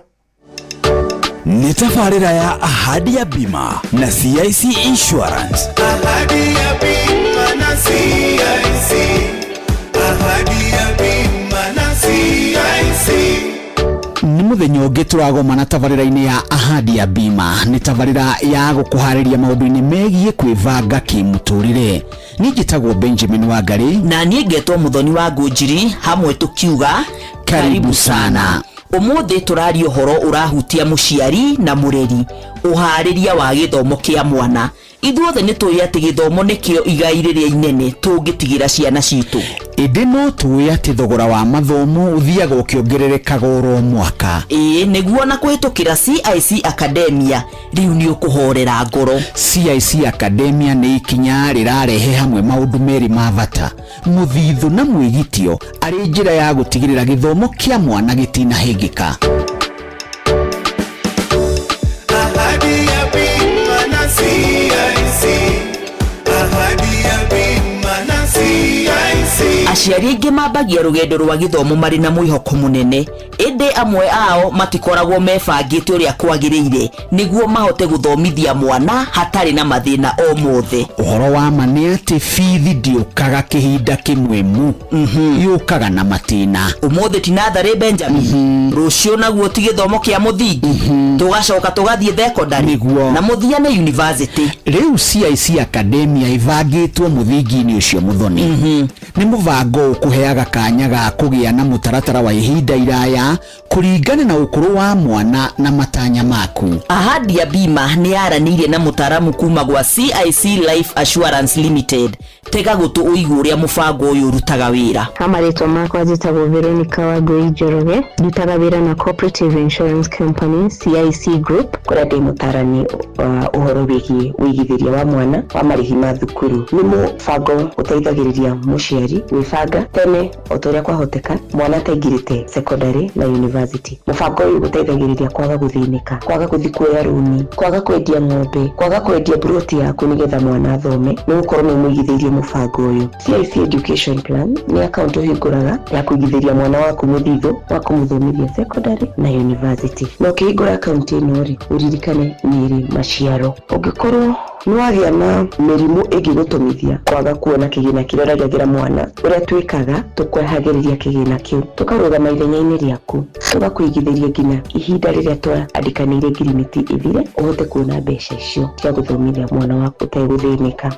Speaker 1: Nĩ tabarĩra ya Ahadi ya Bima na CIC Insurance.
Speaker 6: Ahadi ya Bima na CIC. Ahadi ya Bima na CIC.
Speaker 15: Nĩ mũthenya ũngĩ tũragomana tabarĩra-inĩ ya Ahadi ya Bima. Nĩ tabarĩra ya gũkũharĩria maũndũ-inĩ megiĩ kwĩbanga kĩmũtũrĩre. Niĩ njĩtagwo Benjamin Wangari.
Speaker 16: Na niĩ ngetwo Mũthoni wa Ngũnjiri. Hamwe tũkiuga
Speaker 15: karibu sana.
Speaker 16: Ũmũthĩ tũraria ũhoro ũrahutia mũciari na mũreri, ũharĩria wa gĩthomo kĩa mwana. Ithuothe nĩ tũĩ atĩ gĩthomo nĩkĩo igai rĩrĩa inene tũngĩtigĩra ciana citũ.
Speaker 15: Ĩndĩ no tũĩ atĩ thogora wa mathomo ũthiaga ũkĩongererekaga oro mwaka.
Speaker 16: Ĩĩ nĩguo, na kũhĩtũkĩra CIC Academia rĩu nĩ ũkũhorera ngoro.
Speaker 15: CIC Academia nĩ ikinya rĩrarehe hamwe maũndũ merĩ ma bata, mũthithũ na mwĩgitio, arĩ njĩra ya gũtigĩrĩra gĩthomo kĩa mwana gĩtinahĩngĩka.
Speaker 6: Ahadi ya Bima na CIC. Ahadi ya Bima na CIC.
Speaker 16: Aciari aingĩ mambagia rũgendo rwa gĩthomo marĩ na mwĩhoko mũnene, ĩndĩ amwe ao matikoragwo mebangĩte ũrĩa kwagĩrĩire nĩguo mahote gũthomithia mwana hatarĩ na mathĩna o mothe.
Speaker 15: Ũhoro wa ma nĩ atĩ bithi ndĩũkaga kĩhinda kĩmwe mu, yũkaga na matĩna.
Speaker 16: Ũmũthĩ ti natharĩ, Benjamin, rũciũ naguo ti gĩthomo kĩa mũthingi, tũgacoka tũgathiĩ thekondarĩ.
Speaker 15: Nĩguo.
Speaker 16: Na mũthia nĩ university.
Speaker 15: Rĩu CIC Academia ĩbangĩtwo mũthingi-inĩ ũcio. Mũthoni, nĩ mũbango ũkũheaga kanya ga kũgĩa na mũtaratara wa ihinda iraya kũringana na ũkũrũ wa mwana na matanya maku.
Speaker 16: Ahadi ya Bima nĩ yaranĩirie na mũtaaramu kuma gwa CIC Life Assurance Limited. Tega gũtũ ũigue ũrĩa mũbango ũyũ ũrutaga wĩra.
Speaker 24: Marĩtwa makwa njĩtagwo Veronica Wangui Njoroge, ndutaga wĩra na Cooperative Insurance Company, CIC Group,
Speaker 2: kũrĩa ndĩ mũtarani wa ũhoro wĩgiĩ ũigithĩria wa mwana wa marĩhi ma thukuru. Nĩ mũbango ũteithagĩrĩria mũciari gwĩbanga tene o ta ũrĩa kwahoteka mwana ataingĩrĩte secondary na university. Mũbango ũyũ ũteithagĩrĩria kwaga gũthĩnĩka, kwaga gũthiĩ kuoya rũni, kwaga kwendia ng'ombe, kwaga kwendia buroti yaku nĩgetha mwana athome, nĩ gũkorwo nĩ ũmũigithĩirie mũbango ũyũ. CIC Education Plan nĩ akaunti ũhingũraga ya kũigithĩria mwana waku mũthithũ wa kũmũthomithia secondary na university. Na ũkĩhingũra akaunti ĩno rĩ, ũririkane nĩ ĩrĩ maciaro. Ũngĩkorwo nĩ wagĩa na mĩrimũ ĩngĩgũtũmithia kwaga kuona kĩgĩna kĩrĩa ũragethera mwana, ũrĩa twĩkaga, tũkwehagĩrĩria kĩgĩna kĩu, tũkarũgama ithenya-inĩ rĩaku, tũgakũigithĩria nginya ihinda rĩrĩa twaandĩkanĩire ngirimiti ĩthire, ũhote kuona mbeca icio cia gũthomithia mwana waku ũtegũthĩnĩka.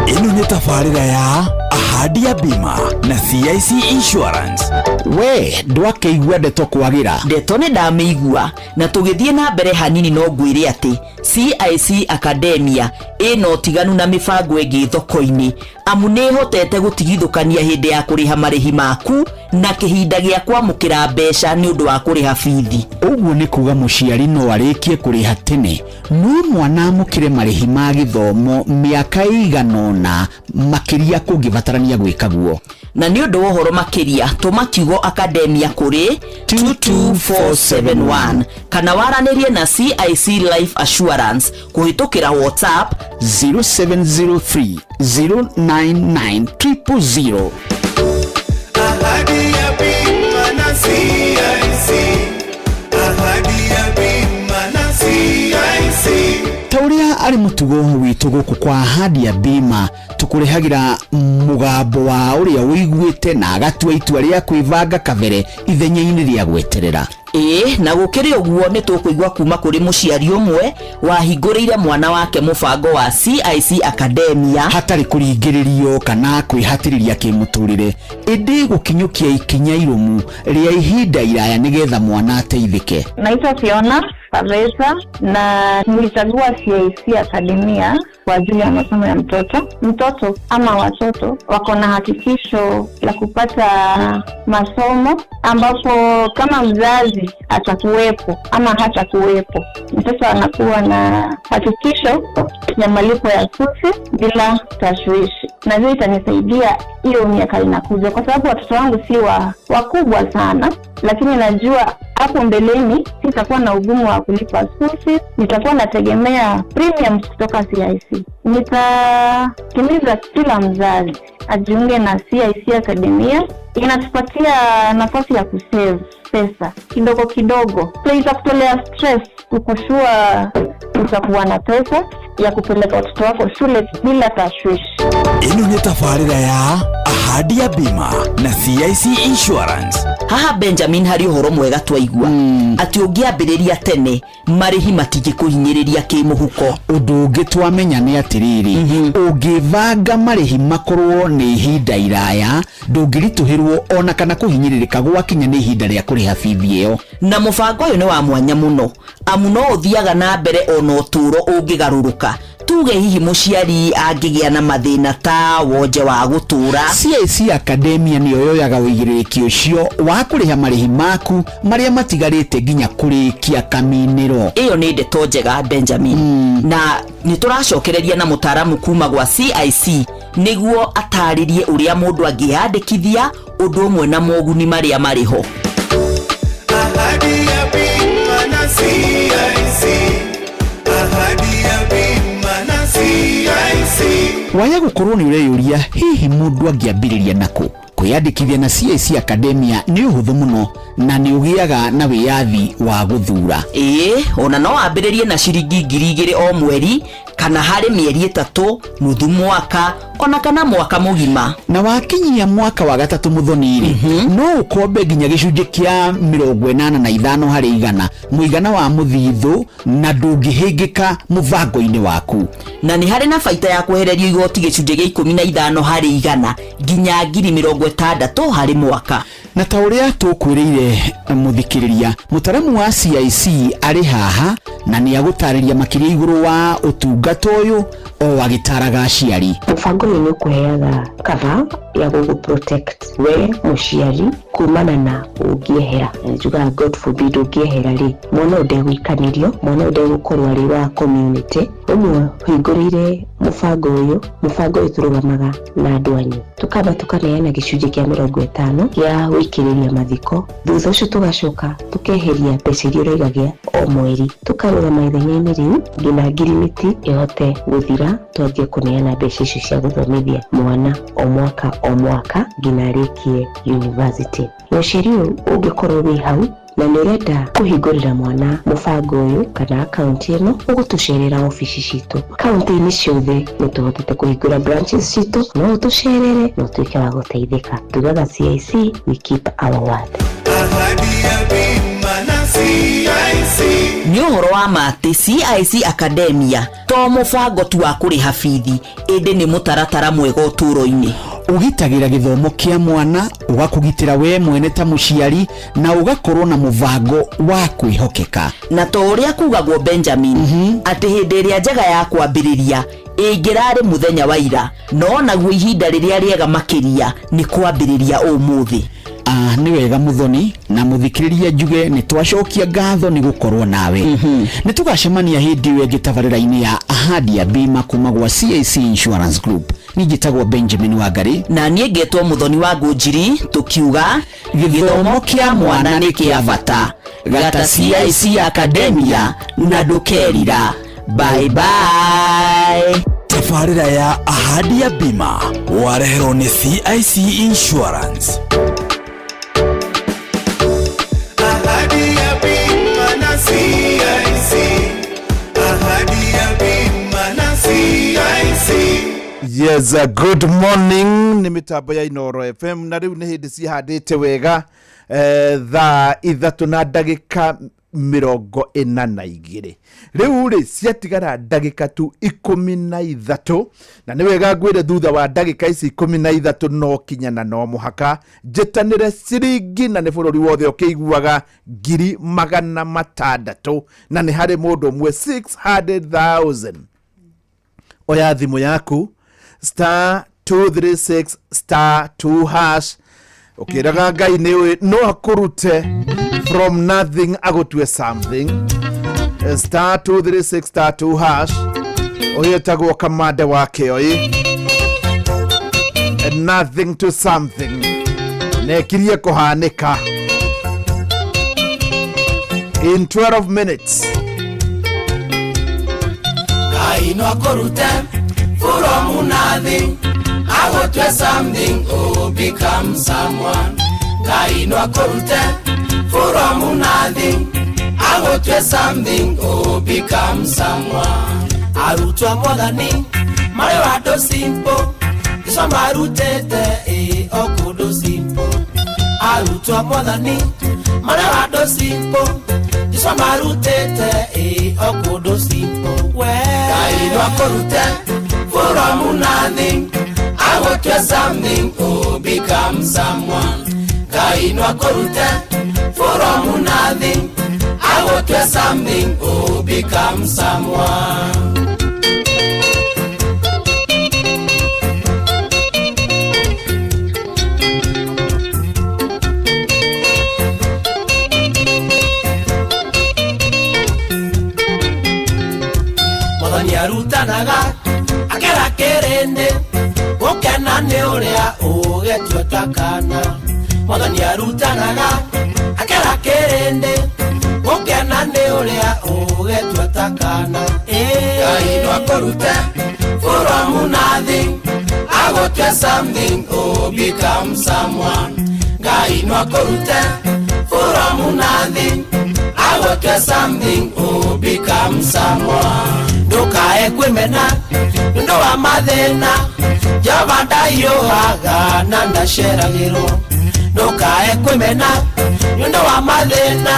Speaker 1: Ĩno nĩ tabarĩra ya Ahadi ya Bima na CIC Insurance.
Speaker 15: We ndwakĩigua ndeto kwagĩra?
Speaker 16: Ndeto nĩ ndamĩigua, na tũgĩthiĩ na mbere hanini no ngwĩre atĩ CIC Academia ĩna ũtiganu na mĩbango ĩngĩ thoko-inĩ, amu nĩ ĩhotete gũtigithũkania hĩndĩ ya kũrĩha marĩhi maku na kĩhinda gĩa kwamũkĩra mbeca nĩ ũndũ wa kũrĩha bithi.
Speaker 15: Ũguo nĩ kuga mũciari no arĩkie kũrĩha tene, no mwana amũkĩre marĩhi ma gĩthomo mĩaka ĩigana ũna makĩria kũngĩbatarania gwĩka guo.
Speaker 16: Na nĩ ũndũ wa ũhoro makĩria, tũma kiugo Academia kũrĩ 22471 kana waranĩrie na CIC Life Assurance kũhĩtũkĩra WhatsApp
Speaker 15: 0703 099 000.
Speaker 6: Ahadi ya Bima na CIC. Ahadi ya Bima na CIC.
Speaker 15: Ta ũrĩa arĩ mũtugo witũ gũkũ kwa Ahadi ya Bima, tũkũrehagĩra mũgambo wa ũrĩa ũiguĩte na agatua itua rĩa kwĩbanga kabere ithenya-inĩ rĩa gweterera.
Speaker 16: Ĩĩ, na gũkĩrĩ ũguo nĩ tũkũigua kuma kũrĩ mũciari ũmwe wahingũrĩire mwana wake mũbango wa CIC Academia
Speaker 15: hatarĩ kũringĩrĩrio kana kwĩhatĩrĩria kĩmũtũrĩre, ĩndĩ gũkinyũkia ikinya irũmu rĩa ihinda iraya nĩgetha mwana ateithĩke.
Speaker 25: Naitwa Fiona Pavesa na nilichagua CIC Academia.
Speaker 3: kwa ajili ya masomo ya mtoto. Mtoto ama watoto wako na hakikisho la kupata masomo, ambapo kama mzazi atakuwepo ama hatakuwepo, mtoto anakuwa na hakikisho ya malipo ya school fees bila tashwishi, na hiyo itanisaidia hiyo miaka inakuja, kwa sababu watoto wangu si wakubwa sana, lakini najua hapo mbeleni sitakuwa na ugumu wa kulipa school fees, nitakuwa nategemea premiums kutoka CIC. Nitatimiza kila mzazi ajiunge na CIC Academia. Inatupatia nafasi ya kusave pesa kidogo kidogo, so itakutolea stress, kukushua utakuwa na pesa ya kupeleka watoto wako shule bila tashwishi.
Speaker 1: Ĩno nĩ tabarĩra ya Ahadi ya Bima na CIC Insurance.
Speaker 16: Haha Benjamin, harĩ ũhoro mwega twaigua atĩ ũngĩambĩrĩria tene marĩhi matingĩkũhinyĩrĩria kĩmũhuko.
Speaker 15: Ũndũ ũngĩ twamenya nĩ atĩrĩrĩ, ũngĩbanga marĩhi makorwo nĩ ihinda iraya, ndũngĩritũhĩrwo ona kana kũhinyĩrĩrĩka gwakinya nĩ ihinda rĩa kũrĩha bithi ĩyo.
Speaker 16: Na mũbango ũyũ nĩ wa mwanya mũno, amu no ũthiaga na mbere ona ũtũũro ũngĩgarũrũka. Tuge hihi mũciari angĩgĩa na mathĩna ta wonje wa gũtũũra,
Speaker 15: CIC Academia nĩyo yoyaga ũigĩrĩrĩki ũcio wa kũrĩha marĩhi maku marĩa matigarĩte nginya kũrĩkia kaminĩro.
Speaker 16: Ĩyo nĩ ndeto njega, Benjamin. Na nĩ tũracokereria na mũtaaramu kuma gwa CIC nĩguo atarĩrie ũrĩa mũndũ angĩyandĩkithia, ũndũ ũmwe na moguni marĩa marĩ ho.
Speaker 6: Ahadi ya bima na CIC. Ahadi ya bima na CIC.
Speaker 15: Waya gũkorwo nĩ ũreyũria hihi mũndũ angĩambĩrĩria nakũ, kwĩyandĩkithia na CIC Academia nĩ ũhũthũ mũno na nĩ ũgĩaga na wĩyathi wa gũthura.
Speaker 16: Ĩĩ, ona no wambĩrĩrie na ciringi 2,000 o mweri, kana harĩ mĩeri 3, nuthu mwaka, ona kana mwaka mũgima.
Speaker 15: Na wakinyia mwaka wa gatatũ, mũthoni-rĩ, no ũkombe nginya gĩcunjĩ kĩa 85% mũigana wa mũthithũ na ndũngĩhĩngĩka mũbango-inĩ waku.
Speaker 16: Na nĩ harĩ na baita ya kwehererio igoti gĩcunjĩ gĩa 15% nginya 60,000 harĩ mwaka.
Speaker 15: Na ta ũrĩa tũkwĩrĩire mũthikĩrĩria, mũtaramu wa CIC arĩ haha na nĩ agũtarĩria makĩria igũrũ wa ũtungata ũyũ o agĩtaraga aciari.
Speaker 24: Mũbango ũyũ nĩ ũkũheaga cover ya gũgũ protect we mũciari kumana na ũngĩehera. Na njugaga God forbid ũngĩehera rĩ, mwana ũyũ ndegũikanĩrio, mwana ũyũ ndegũkorwo arĩ wa community. Ũguo hingũrĩire mũbango ũyũ, mũbango ũyũ tũrũgamaga na andũ anyu, tũkamba tũkaneana gĩcunjĩ kĩa 50 gĩa gũikĩrĩria mathiko, thutha ũcio tũgacoka tũkeheria mbeca iria ũraigagia o mweri, tũkarũgama ithenya-inĩ rĩu nginya ngirimiti ĩhote gũthira, twanjie kũneana mbeca icio cia gũthomithia mwana o mwaka o mwaka nginya arĩkie university. Mũciari ũyũ ũngĩkorwo wĩ hau na nĩ ũrenda kũhingũrĩra mwana mũbango ũyũ kana akaunti ĩno, ũgũtũcerera obici citũ kaunti-inĩ ciothe. Nĩ tũhotete kũhingũra branches citũ, no ũtũcerere na ũtuĩke wa gũteithĩka. Tugaga CIC, we keep our word.
Speaker 6: Ahadi ya bima na CIC.
Speaker 16: Nĩ ũhoro wa ma atĩ CIC Academia to mũbango tu wa kũrĩha bithi, ĩndĩ nĩ mũtaratara mwega ũtũũro-inĩ.
Speaker 15: Ũgitagĩra gĩthomo kĩa mwana, ũgakũgitĩra we mwene ta mũciari, na ũgakorwo na mũbango wa kwĩhokeka.
Speaker 16: Na to ũrĩa kugagwo, Benjamin, atĩ hĩndĩ ĩrĩa njega ya kwambĩrĩria ĩngĩrarĩ mũthenya wa ira, no naguo ihinda rĩrĩa rĩega makĩria nĩ kwambĩrĩria ũmũthĩ.
Speaker 15: Ah, nĩ wega mũthoni na mũthikĩrĩria, njuge nĩ twacokia ngatho nĩ gũkorwo nawe. Nĩ tũgacemania hĩndĩ ĩyo ĩngĩ tabarĩra-inĩ ya Ahadi ya Bima kuma gwa CIC Insurance Group. Niĩ njĩtagwo Benjamin Wangari.
Speaker 16: Na niĩ ngetwo Mũthoni wa Ngũnjiri, tũkiuga
Speaker 15: gĩthomo kĩa mwana nĩ kĩa bata, gata CIC Academia
Speaker 16: na ndũkerira. Bye bye.
Speaker 1: Tabarĩra ya Ahadi ya Bima wareherwo nĩ CIC Insurance.
Speaker 6: Ahadi ya bima na CIC. Ahadi ya bima na CIC.
Speaker 23: Yes, good morning. Nĩ mĩtambo ya Inoro FM na rĩu nĩ hĩndĩ cihandĩte wega, thaa 3:42 rĩu rĩ, ciatigara ndagĩka tu 13, na nĩ wega ngwĩre thutha wa ndagĩka ici 13 no kinya na no mũhaka njĩtanĩre ciringi, na nĩ bũrũri wothe ũkĩiguaga, 600,000, na nĩ harĩ mũndũ ũmwe 600,000. Oya thimũ yaku, star 236 star 2 hash, ũkĩraga Ngai nĩ ũĩ no akũrute from nothing agũtue something. Star 236 star 2 hash. Ũyũ etagwo Kamande wa Kĩoi, nothing to something, na ĩkirie kũhanĩka in 12 minutes.
Speaker 6: Ngai no akũrute from nothing agũtue something, oh, become someone. Ngai no akũrute from nothing agũtue something, oh, become someone. Arutwo a Mwathani marĩ wandũ simple, Jesũ amarutĩte ĩ o kũndũ simple. Arutwo a Mwathani marĩ wandũ simple, Jesũ amarutĩte ĩ o kũndũ simple. We Ngai no akũrute from nothing agũtue something, oh, become someone. Ngai no akũrute from nothing agũtue something, oh, become someone. Mwathani arutanaga akera kĩrĩndĩ gũkena nĩ ũrĩa ũgetua ta kana. Mwathani arutanaga akera kĩrĩndĩ gũkena nĩ ũrĩa ũgetua ta kana. Ngai no akũrute from nothing agũtue something, oh, become someone. Ngai no akũrute from nothing agũtue something, oh, become someone. Ndũkae kwĩmena nĩũndũ wa mathĩna, Jehova ndahiũhaga na ndaceragĩrwo. Ndũkae kwĩmena nĩũndũ wa mathĩna,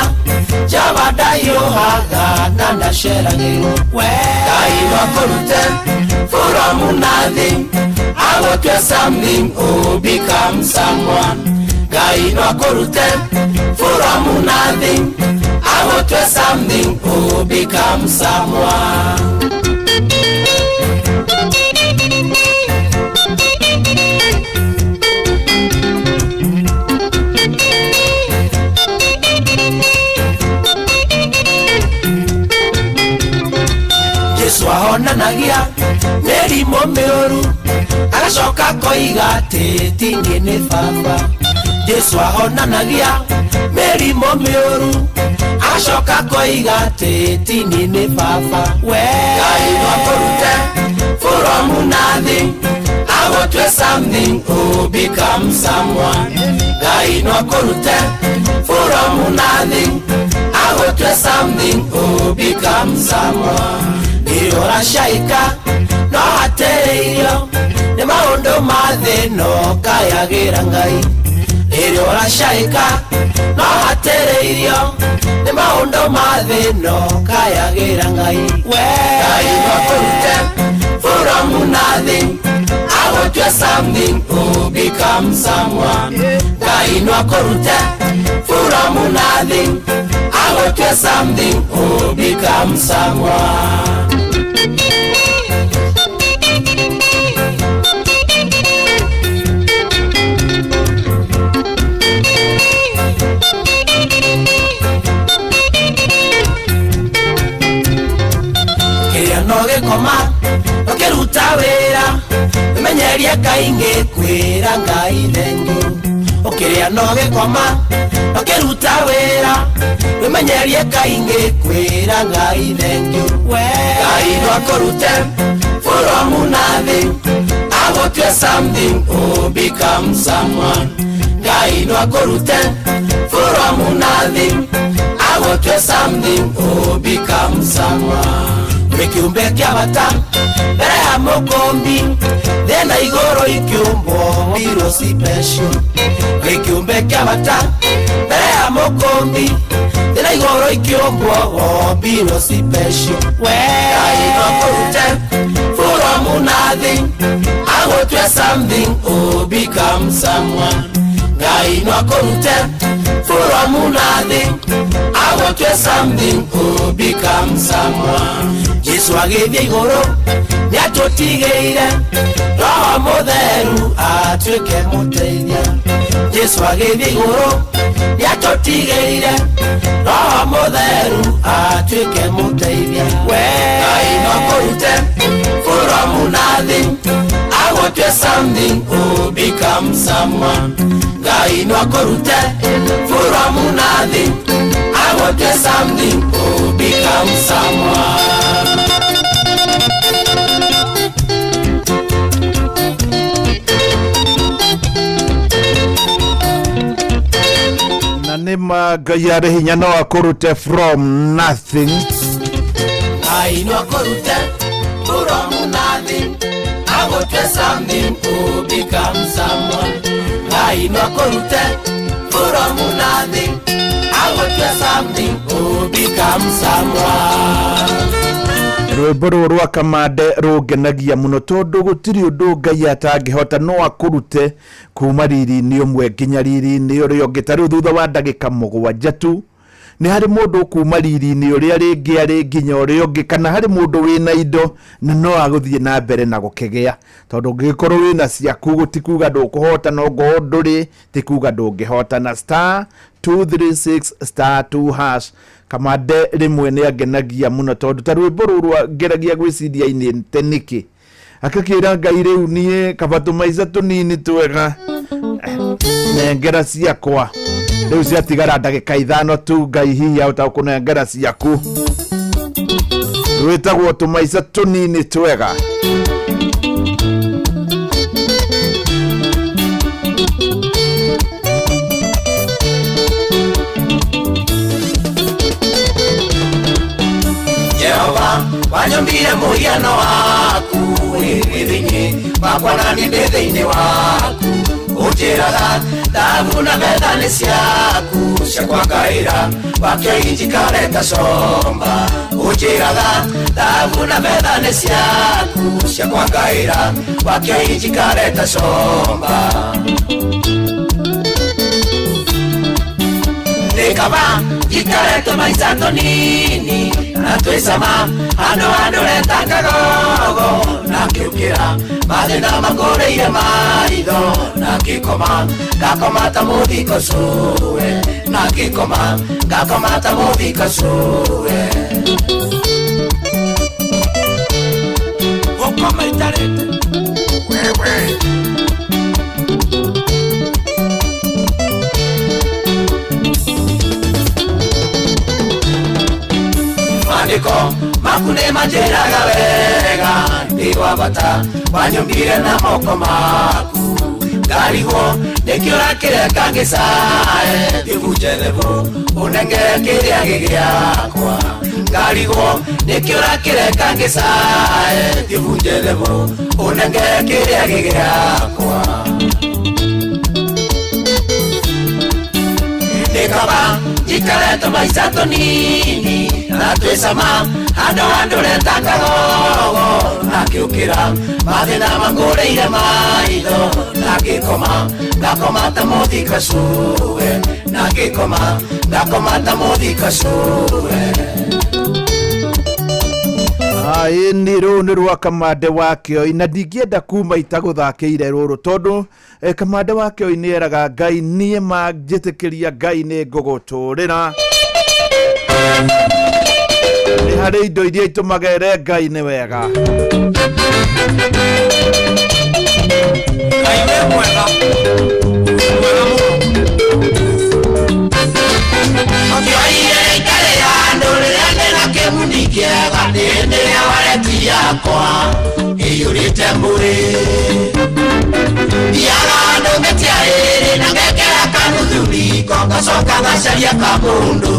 Speaker 6: Jehova ndahiũhaga na ndaceragĩrwo. We Ngai no akũrute from nothing agũtue something, oh, become someone. Ngai no akũrute from nothing agũtue something, oh, become someone. Jesu ahonanagia mĩrimũ mĩũru agacoka akoiga atĩ ti niĩ nĩ baba. Jesu ahonanagia mĩrimũ mĩũru agacoka akoiga atĩ ti niĩ nĩ baba. We Ngai no akũrute from nothing agũtue something, oh, become someone. Ngai no akũrute from nothing agũtue something, oh, become someone. Nĩ ũracaika no hatĩrĩirio nĩ maũndũ ma thĩ no kayagĩra Ngai. Rĩrĩa ũracaika no hatĩrĩirio nĩ maũndũ ma thĩ no kayagĩra Ngai. We Ngai no akũrute from nothing agũtue something, oh, become someone. Ngai no akũrute from nothing agũtue something, oh, become someone. Kĩrĩa no gĩkoma ũkĩruta wĩra wĩmenyerie kaingĩ kwĩra Ngai thengiũ. Ũkĩrĩa no gĩkoma ũkĩruta wĩra wĩmenyerie kaingĩ kwĩra Ngai thengiũ. We Ngai no akũrute from nothing agũtue something, oh, become someone. Ngai no akũrute from nothing agũtue something, oh, become someone. Wĩ kĩũmbe kĩa bata mbere ya mũkũmbi, thĩ na igũrũ ikĩũmbwo wombirwo special. Wĩ kĩũmbe kĩa bata mbere ya mũkũmbi, thĩ na igũrũ ikĩũmbwo wombirwo special. We Ngai no akũrute from nothing agũtue something, oh, become someone. Ngai no akũrute from nothing agũtue something, oh, become someone. Jesu agĩthiĩ igũrũ nĩatũtigĩire Roho Mũtheru atuĩke mũteithia. Jesu agĩthiĩ igũrũ nĩatũtigĩire Roho Mũtheru atuĩke mũteithia. We Ngai no akũrute from nothing agũtue something oh become someone. Ngai no akũrute from nothing agũtue something oh become someone.
Speaker 23: Na nĩ ma Ngai arĩ hinya no akũrute from nothing.
Speaker 6: Ngai no akũrute from nothing agũtue something oh become someone. Ngai no akũrute from nothing agũtue something oh become someone.
Speaker 23: Rwĩmbo rũrũ rwa Kamande rũngenagia mũno tondũ gũtirĩ ũndũ Ngai atangĩhota, no akũrute kuma riri-inĩ ũmwe nginya riri-inĩ ũrĩa ũngĩ. Ta rĩu thutha wa ndagĩka 7 tu nĩ harĩ mũndũ ũkuma riri-inĩ ũrĩa rĩngĩ arĩ nginya ũrĩa ũngĩ, kana harĩ mũndũ wĩna indo na no agũthiĩ na mbere na gũkĩgĩa, tondũ ũngĩgĩkorwo wĩna ciaku gũtikuga ndũkũhotana, ongorwo ndũrĩ ti kuga ndũngĩhotana. Star 236 star 2 hash. Kamande rĩmwe nĩ angenagia mũno tondũ ta rwĩmbo rũrũ ngeragia gwĩciria inĩte nĩkĩ, akakĩra Ngai rĩu niĩ kaba tũmaica tũnini twega nengera ciakwa rĩu ciatigara ndagĩka 5 tu, Ngai hihi ahota gũkũnengera ciaku. Rwĩtagwo tũmaica tũnini twega.
Speaker 6: Jehova wanyũmbire mũhiano waku wĩ thĩinĩ wakwa na niĩ ndĩ thĩinĩ waku, ũnjĩraga thahabu na betha nĩ ciaku cia kwangaĩra wakĩo injikare ta comba, ũnjĩraga thahabu na betha nĩ ciaku cia kwangaĩra wakĩo injikare ta comba. Nĩ kaba njikare tũmaica tũnini na twĩcama handũ handũre ta kagogo, na ngĩũkĩra mathĩna mangũrĩire maitho, na ngĩkoma ngakoma ta mũthiko cũwe, na ngĩkoma ngakoma ta mũthiko cũwe. Gũkoma itarĩte wewe. Maandĩko maku nĩ manjĩraga wega ndĩ wa bata, wanyũmbire na moko maku, ngarigwo nĩkĩ ũrakĩreka ngĩcae, ngĩbunje thebũ ũnengere kĩrĩa gĩ gĩakwa, ngarigwo nĩkĩ ũrakĩreka ngĩcae, ngĩbunje thebũ ũnengere kĩrĩa gĩ gĩakwa. Nĩ kaba njikare tũmaica tũnini na twĩcama handũ handũre ta kagogo, na ngĩũkĩra mathĩna mangũrĩire maitho, na ngĩkoma ngakoma ta mũthika cũwe, na ngĩkoma ngakoma ta mũthika cũwe.
Speaker 23: Ĩni rũũ nĩ rwa Kamande wa Kĩoi, na ndingĩenda kuma itagũthakĩire rũrũ tondũ Kamande wa Kĩoi nĩ eraga Ngai niĩ manjĩtĩkĩria Ngai nĩ ngũgũtũrĩra. Nĩ harĩ indo iria itũmaga ere Ngai nĩ wega.
Speaker 6: Ngai wĩ mwega, mwega mũno. Kĩoire itarĩ handũ rĩrĩa ndĩna kĩguni kĩega, ndĩndĩrĩa wareti yakwa ĩiyũrĩte mbũrĩ. Thiaga handũ ngĩtia ĩrĩ na ngekĩra kanuthu riko, ngacoka ngacaria kamũndũ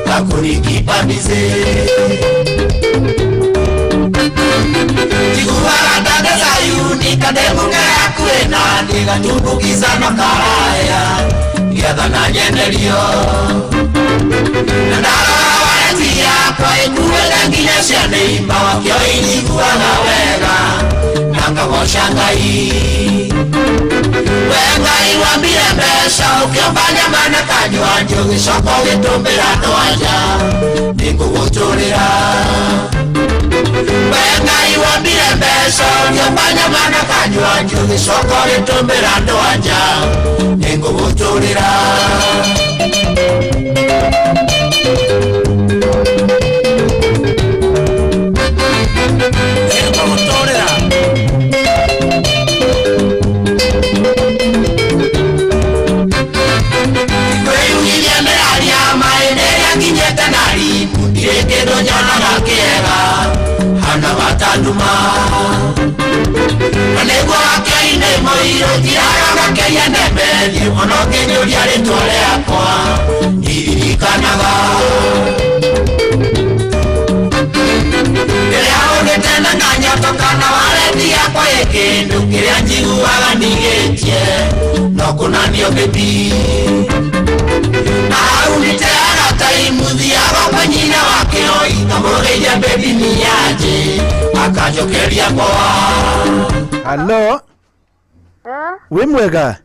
Speaker 6: gakũringipa mbici. Njiguaga ta ndĩ Zayuni, kandemu ke hakuhĩ naniĩ, gatumbukiza na karaya nĩgetha na nyenderio. Na ndarora wareti yakwa ĩkuĩte nginya cia nĩimba, wakĩo injiguaga wega na ngagoca Ngai. We Ngai wambire mbeca ũkĩũmba nyama na kanyua, ũgĩcoka ũgĩtũmbĩra andũ anja, nĩngũgũtũrĩra. We Ngai wombire mbeca ũgĩũmba nyama na kanyua ũgĩcoka ũgĩtũmbĩra andũ a nja nĩngũgũtũrĩra. Nĩngũgũtũrĩra. Kwĩyugithia ndĩraria maĩ rĩrĩa nginyĩte nari ndirĩ kĩndũ nyonaga kĩega hana batanduma na nĩguo wakĩainĩ mũirũ tiraragakeria nembe thiĩ mũno ngĩnyũria rĩtwa rĩakwa ndirikanaga rĩrĩa ũgĩte na nganyoto kana wareti yakwa ĩ kĩndũ kĩrĩa njiguaga ndigĩtie no kũnanio ngĩthi na hau nĩteaga taimu thiaga kwa nyina wa kĩoi ngamũgeithia bebi niaje akanjokeria poa.
Speaker 23: Halo, wĩ mwega?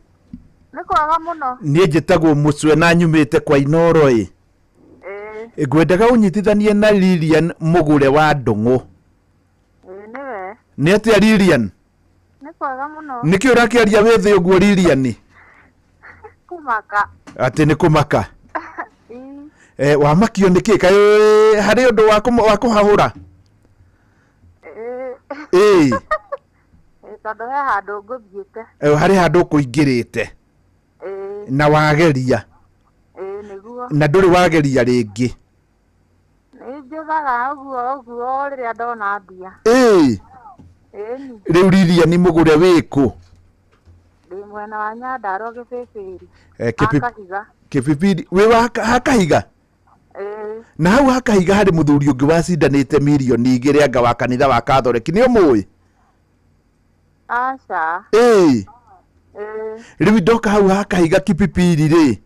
Speaker 7: Nĩ kwega mũno.
Speaker 23: Niĩ njĩtagwo Mũcwe na nyumĩte kwa Inoro ĩ. Ngwendaga ũnyitithanie na Lilian Mũgũre wa Ndũng'ũ.
Speaker 7: Ĩĩ nĩwe.
Speaker 23: Nĩ atĩa Lilian?
Speaker 7: Nĩ kwega mũno.
Speaker 23: Nĩkĩ ũrakĩaria wĩ thĩ ũguo Lilian?
Speaker 7: Kũmaka.
Speaker 23: Atĩ nĩ kũmaka?
Speaker 7: Ĩĩ.
Speaker 23: Wamakio nĩkĩ? Kaĩ harĩ ũndũ wa kũhahũra?
Speaker 7: Ĩĩ.
Speaker 23: Ĩĩ.
Speaker 7: Ĩĩ, tondũ he handũ ngũthiĩte.
Speaker 23: Harĩ handũ ũkũingĩrĩte
Speaker 7: Ĩĩ.
Speaker 23: na wageria?
Speaker 7: Ĩĩ nĩguo.
Speaker 23: Na ndũrĩ wageria rĩngĩ?
Speaker 7: Nĩ njũthaga ũguo ũguo rĩrĩa ndona mbia.
Speaker 23: Ĩĩ.
Speaker 7: Ĩĩni.
Speaker 23: Rĩu Lilian Mũgũre wĩkũ?
Speaker 7: Ndĩ mwena wa Nyandarua Gĩbĩbĩri. Kahiga.
Speaker 23: Kĩbĩbĩri wĩ wa ha Kahiga?
Speaker 7: Ĩĩ.
Speaker 23: Na hau ha Kahiga harĩ mũthuri ũngĩ wacindanĩte mirioni igĩrĩ anga wa kanitha wa Katholeki, nĩ ũmũĩ?
Speaker 7: Aca.
Speaker 23: Ĩĩ.
Speaker 7: Ĩĩ.
Speaker 23: Rĩu ndoka hau ha Kahiga Kipipiri rĩ,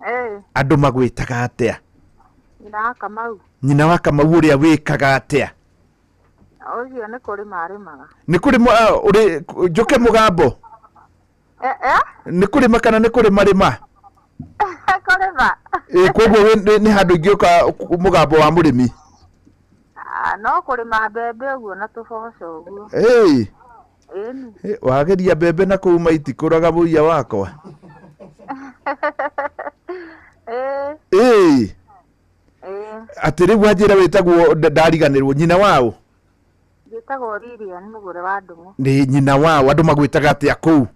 Speaker 7: Ĩĩ.
Speaker 23: andũ magwĩtaga atĩa?
Speaker 7: Nyina wa Kamau.
Speaker 23: Nyina wa Kamau ũrĩa wĩkaga atĩa?
Speaker 7: Ũcio nĩ kũrĩma arĩmaga.
Speaker 23: Nĩ kũrĩma ũrĩ njũke mũgambo? Nĩ kũrĩma kana nĩ kũrĩma rĩma?
Speaker 7: Kũrĩma.
Speaker 23: Ĩĩ, koguo nĩ handũ ingĩũka mũgambo wa mũrĩmi?
Speaker 7: No kũrĩma mbembe ũguo na tũboco ũguo.
Speaker 23: Ĩĩ.
Speaker 7: Ĩni.
Speaker 23: Wageria mbembe na kũu maitikũraga mũiya wakwa.
Speaker 7: Ĩĩ.
Speaker 23: Ĩĩ.
Speaker 7: Ĩĩ.
Speaker 23: Atĩ rĩu wanjĩra wĩtagwo ndariganĩrwo nyina waũ?
Speaker 7: Njĩtagwo Lilian Mũgũre wa Ndũng'ũ.
Speaker 23: Nĩ nyina waũ, andũ magwĩtaga atĩa kũu?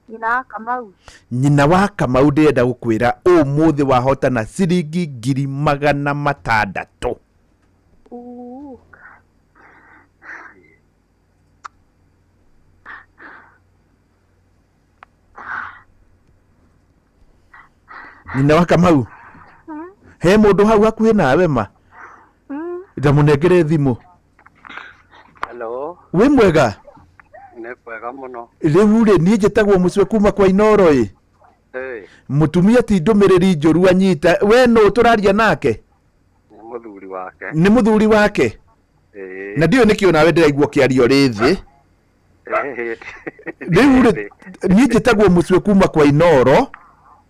Speaker 7: Nyina wa Kamau.
Speaker 23: Nyina wa Kamau ndĩrenda gũkwĩra ũmũthĩ wahotana ciringi 600,000.
Speaker 7: Uu.
Speaker 23: Nyina wa Kamau, he mũndũ hau hakuhĩ nawe ma? Ndamũnengere thimũ.
Speaker 11: Hello,
Speaker 23: Wĩ mwega?
Speaker 11: nĩ kwega mũno.
Speaker 23: Rĩu rĩ, niĩ njĩtagwo Mũcwe kuma kwa Inoro ĩ.
Speaker 11: Ĩĩ,
Speaker 23: Mũtumia ti ndũmĩrĩri njũru anyita. We nũ tũraria nake?
Speaker 11: nĩ mũthuri wake.
Speaker 23: Nĩ mũthuri wake?
Speaker 11: Ĩĩ.
Speaker 23: Na ndiũĩ nĩkĩ onawe ndĩraigua ũkĩaria ũrĩ thĩ.
Speaker 11: Ĩĩ.
Speaker 23: Rĩu rĩ, niĩ njĩtagwo Mũcwe kuma kwa Inoro.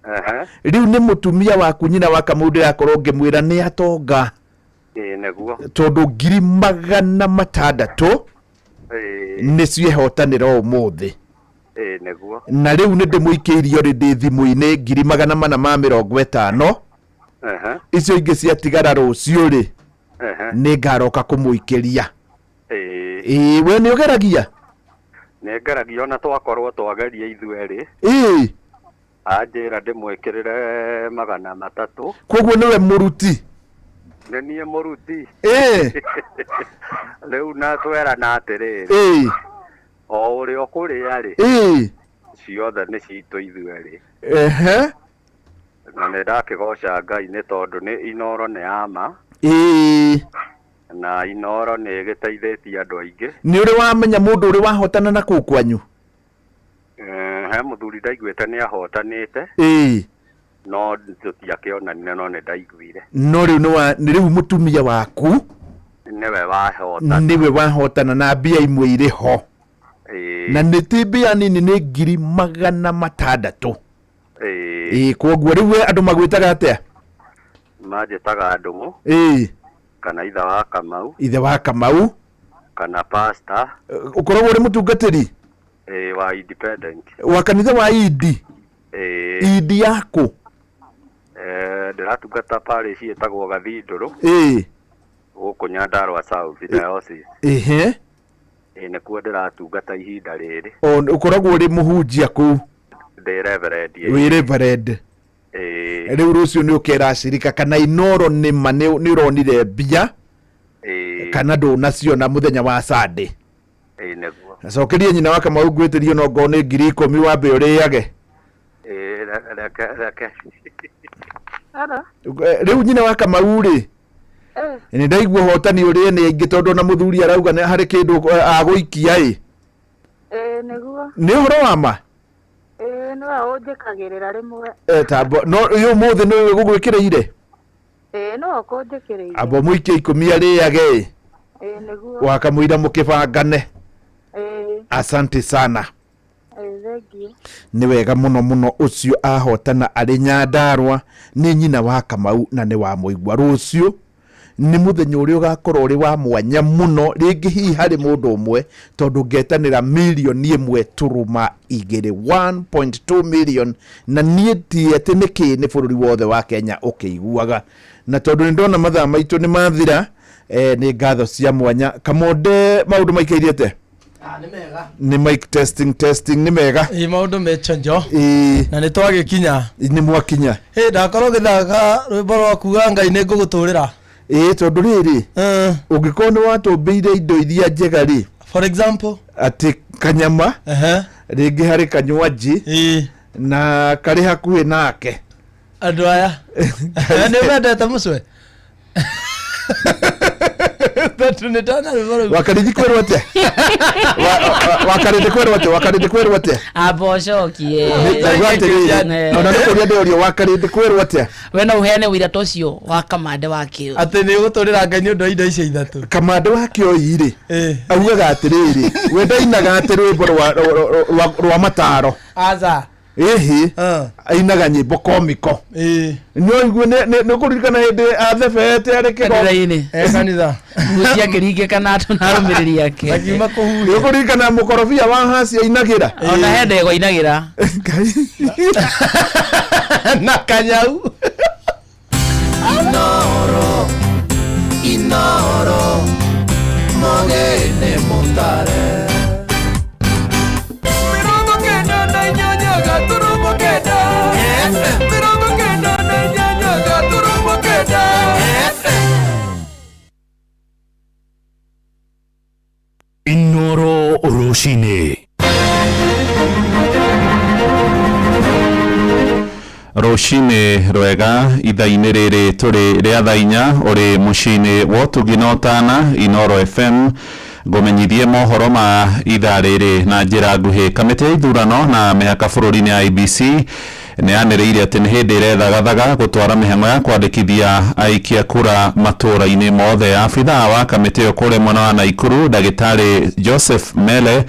Speaker 11: Ehe.
Speaker 23: Rĩu nĩ mũtumia waku nyina wa Kamau ndĩrakorwo ngĩmwĩra nĩ atonga.
Speaker 11: Ĩĩ nĩguo.
Speaker 23: Tondũ 600,000
Speaker 11: Ĩĩ.
Speaker 23: nĩcio ehotanĩra ũmũthĩ.
Speaker 11: Ĩĩ nĩguo.
Speaker 23: Na rĩu nĩ ndĩmũikĩirio rĩ ndĩ thimũ-inĩ 450,000.
Speaker 11: Ehe.
Speaker 23: Icio ingĩ ciatigara rũciũ rĩ,
Speaker 11: Ehe.
Speaker 23: nĩ ngaroka kũmũikĩria.
Speaker 11: Ĩĩ.
Speaker 23: Ĩĩ, we nĩ ũgeragia?
Speaker 11: Nĩ ngeragia ona twakorwo twageria ithuerĩ.
Speaker 23: Ĩĩ.
Speaker 11: Anjĩra ndĩmwĩkĩrĩre 300.
Speaker 23: Koguo nĩwe mũruti?
Speaker 11: Nĩ niĩ mũruti.
Speaker 23: Ĩĩ.
Speaker 11: Rĩu na twerana atĩrĩrĩ.
Speaker 23: Ĩĩ.
Speaker 11: O ũrĩa ũkũrĩa rĩ.
Speaker 23: Ĩĩ.
Speaker 11: Ciothe nĩ citũ ithuerĩ.
Speaker 23: Ehe.
Speaker 11: Na nĩ ndakĩgoca Ngai nĩ tondũ nĩ Inoro nĩ ya ma.
Speaker 23: Ĩĩ.
Speaker 11: Na Inoro nĩ ĩgĩteithĩtie andũ aingĩ.
Speaker 23: Nĩ ũrĩ wamenya mũndũ ũrĩ wahotana na kũu kwanyu?
Speaker 11: He mũthuri ndaiguĩte nĩ ahotanĩte.
Speaker 23: Ĩĩ.
Speaker 11: No tũtiakĩonanire no nĩ ndaiguire.
Speaker 23: No rĩu nĩ rĩu mũtumia waku
Speaker 11: Nĩwe wahotana.
Speaker 23: nĩwe wahotana na mbia imwe irĩ ho.
Speaker 11: Ĩĩ.
Speaker 23: Na nĩ ti mbia nini, nĩ 600,000.
Speaker 11: Ĩĩ.
Speaker 23: Ĩĩ, koguo rĩu we andũ magwĩtaga atĩa?
Speaker 11: Manjĩtaga Ndũng'ũ.
Speaker 23: Ĩĩ.
Speaker 11: Kana ithe wa Kamau.
Speaker 23: Ithe wa Kamau.
Speaker 11: Kana pastor.
Speaker 23: Ũkoragwo ũrĩ mũtungatĩri?
Speaker 11: Ĩĩ, wa independent.
Speaker 23: Wa kanitha wa Idi?
Speaker 11: Ĩĩ.
Speaker 23: Idi yaku?
Speaker 11: Ndĩratungata parish ĩtagwo Gathindũrũ.
Speaker 23: Ĩĩ.
Speaker 11: Gũkũ Nyandarua South Diocese.
Speaker 23: Ĩhĩ.
Speaker 11: Ĩĩ, nĩkuo ndĩratungata ihinda rĩrĩ.
Speaker 23: O ũkoragwo ũrĩ mũhunjia kũu?
Speaker 11: Ndĩ reverend. Ĩĩ.
Speaker 23: Wĩ reverend?
Speaker 11: Ĩĩ.
Speaker 23: Rĩu rũciũ nĩ ũkera acirika kana Inoro nĩma nĩ ũronire mbia?
Speaker 11: Ĩĩ.
Speaker 23: Kana ndũnaciona mũthenya wa Sunday?
Speaker 11: Ĩĩ, nĩguo.
Speaker 23: Cokeria nyina wa Kamau ngwĩtĩrio no ngorwo nĩ 10,000 wambe ũrĩage.
Speaker 11: Ĩĩ, reke reke.
Speaker 7: Hello.
Speaker 23: Rĩu nyina wa Kamau rĩ, nĩ ndaigua ũhotani ũrĩe nĩ aingĩ tondũ ona mũthuri arauga nĩ harĩ kĩndũ agũikia ĩ.
Speaker 7: Ĩĩ, nĩguo.
Speaker 23: Nĩ ũhoro wa ma?
Speaker 7: Ĩĩ, nĩwe ũnjĩkagĩrĩra rĩmwe.
Speaker 23: Tambo no ũyũ ũmũthĩ nĩwe ũgũgwĩkĩrĩire?
Speaker 7: Ĩĩ, nĩwe ũkũnjĩkĩrĩire.
Speaker 23: Amba mũikie 10 arĩage ĩ.
Speaker 7: Ĩĩ, nĩguo.
Speaker 23: Wakamũira mũkĩbangane.
Speaker 7: Ĩĩ.
Speaker 23: Asante sana.
Speaker 7: Ĩĩ, thengiũ.
Speaker 23: Nĩ wega mũno mũno ũcio ahotana arĩ Nyandarua nĩ nyina wa Kamau na nĩ wa mũigua. Rũciũ nĩ mũthenya ũrĩa ũgakorwo ũrĩ wa mwanya mũno rĩngĩ hihi harĩ mũndũ ũmwe tondũ ngetanĩra 1.2 million, 1.2 million, na niĩ ti atĩ nĩkĩ nĩ bũrũri wothe wa Kenya ũkĩiguaga. Na tondũ nĩ ndona mathaa maitũ nĩ mathira, nĩ ngatho cia mwanya. Kamonde, maũndũ maikaire atĩa? Nĩ mic testing, testing, nĩ mega.
Speaker 18: Ĩ, maũndũ me chonjo.
Speaker 23: Ĩĩ.
Speaker 18: Na nĩ twagĩkinya.
Speaker 23: Nĩ mwakinya.
Speaker 18: Ĩ, ndakorwo ngĩthaka rwĩmbo rwa kuga Ngai nĩ ngũgũtũrĩra.
Speaker 23: Ĩĩ, tondũ rĩrĩ ũngĩkorwo nĩ watũmbĩire indo iria njega rĩ,
Speaker 18: for example
Speaker 23: atĩ kanyama rĩngĩ harĩ kanywanji na karĩ hakuhĩ nake.
Speaker 18: Andũ aya nĩ mendete mũcwe tondũ nĩ ndona rwĩmbo rũu.
Speaker 23: Wakarithi kwĩrwo atĩa? Wakarĩndĩ kwĩrwo atĩa? Wakarĩndĩ kwĩrwo atĩa?
Speaker 20: Amba ũcokie.
Speaker 23: Ndaigua atĩrĩrĩ, ona nĩ kũria ndĩorio, wakarĩndĩ kwĩrwo atĩa?
Speaker 20: We no ũheane ũira ta ũcio wa Kamande wa kĩo.
Speaker 18: Atĩ nĩ ũgũtũrĩra Ngai nĩ ũndũ wa indo icio ithatũ.
Speaker 23: Kamande wa kĩoi rĩ, augaga atĩrĩrĩ, we ndainaga atĩ rwĩmbo rwa mataro.
Speaker 18: Aca.
Speaker 23: Ĩhĩ, ainaga nyĩmbo komiko. Nĩ ũigue nĩ ũkũririkana hĩndĩ athebete arĩ kĩgo
Speaker 20: Kanitha-inĩ.
Speaker 18: Kanitha.
Speaker 20: Nguo ciakĩringĩka na andũ na arũmĩrĩri ake.
Speaker 18: Makiuma kũhuria.
Speaker 23: Nĩ ũkũririkana mũkorobia wa haci ainagĩra?
Speaker 20: Ona he ndegwa ainagĩra.
Speaker 18: Na kanyau.
Speaker 6: Inoro, Inoro, mogene mutare. 98.9 FM. 98.9 FM.
Speaker 4: Inoro rũcinĩ.
Speaker 5: Rũcinĩ rwega, ithaa-inĩ rĩrĩ tũrĩ rĩa thaa 4 ũrĩ mũciĩ-inĩ wa ũtugi na ũtana Inoro FM, ngũmenyithie mohoro ma ithaa rĩrĩ na njĩra nguhĩ. Kamĩtĩ ya ithurano na mĩhaka bũrũri-inĩ IEBC nĩ yanĩrĩire atĩ nĩ hĩndĩ ĩrethagathaga gũtwara mĩhang'o ya kwandĩkithia aikia kura matũũra-inĩ mothe. Abithaa wa kamĩtĩ ĩyo kũrĩa mwena wa Naikuru, ndagĩtarĩ Joseph Mele,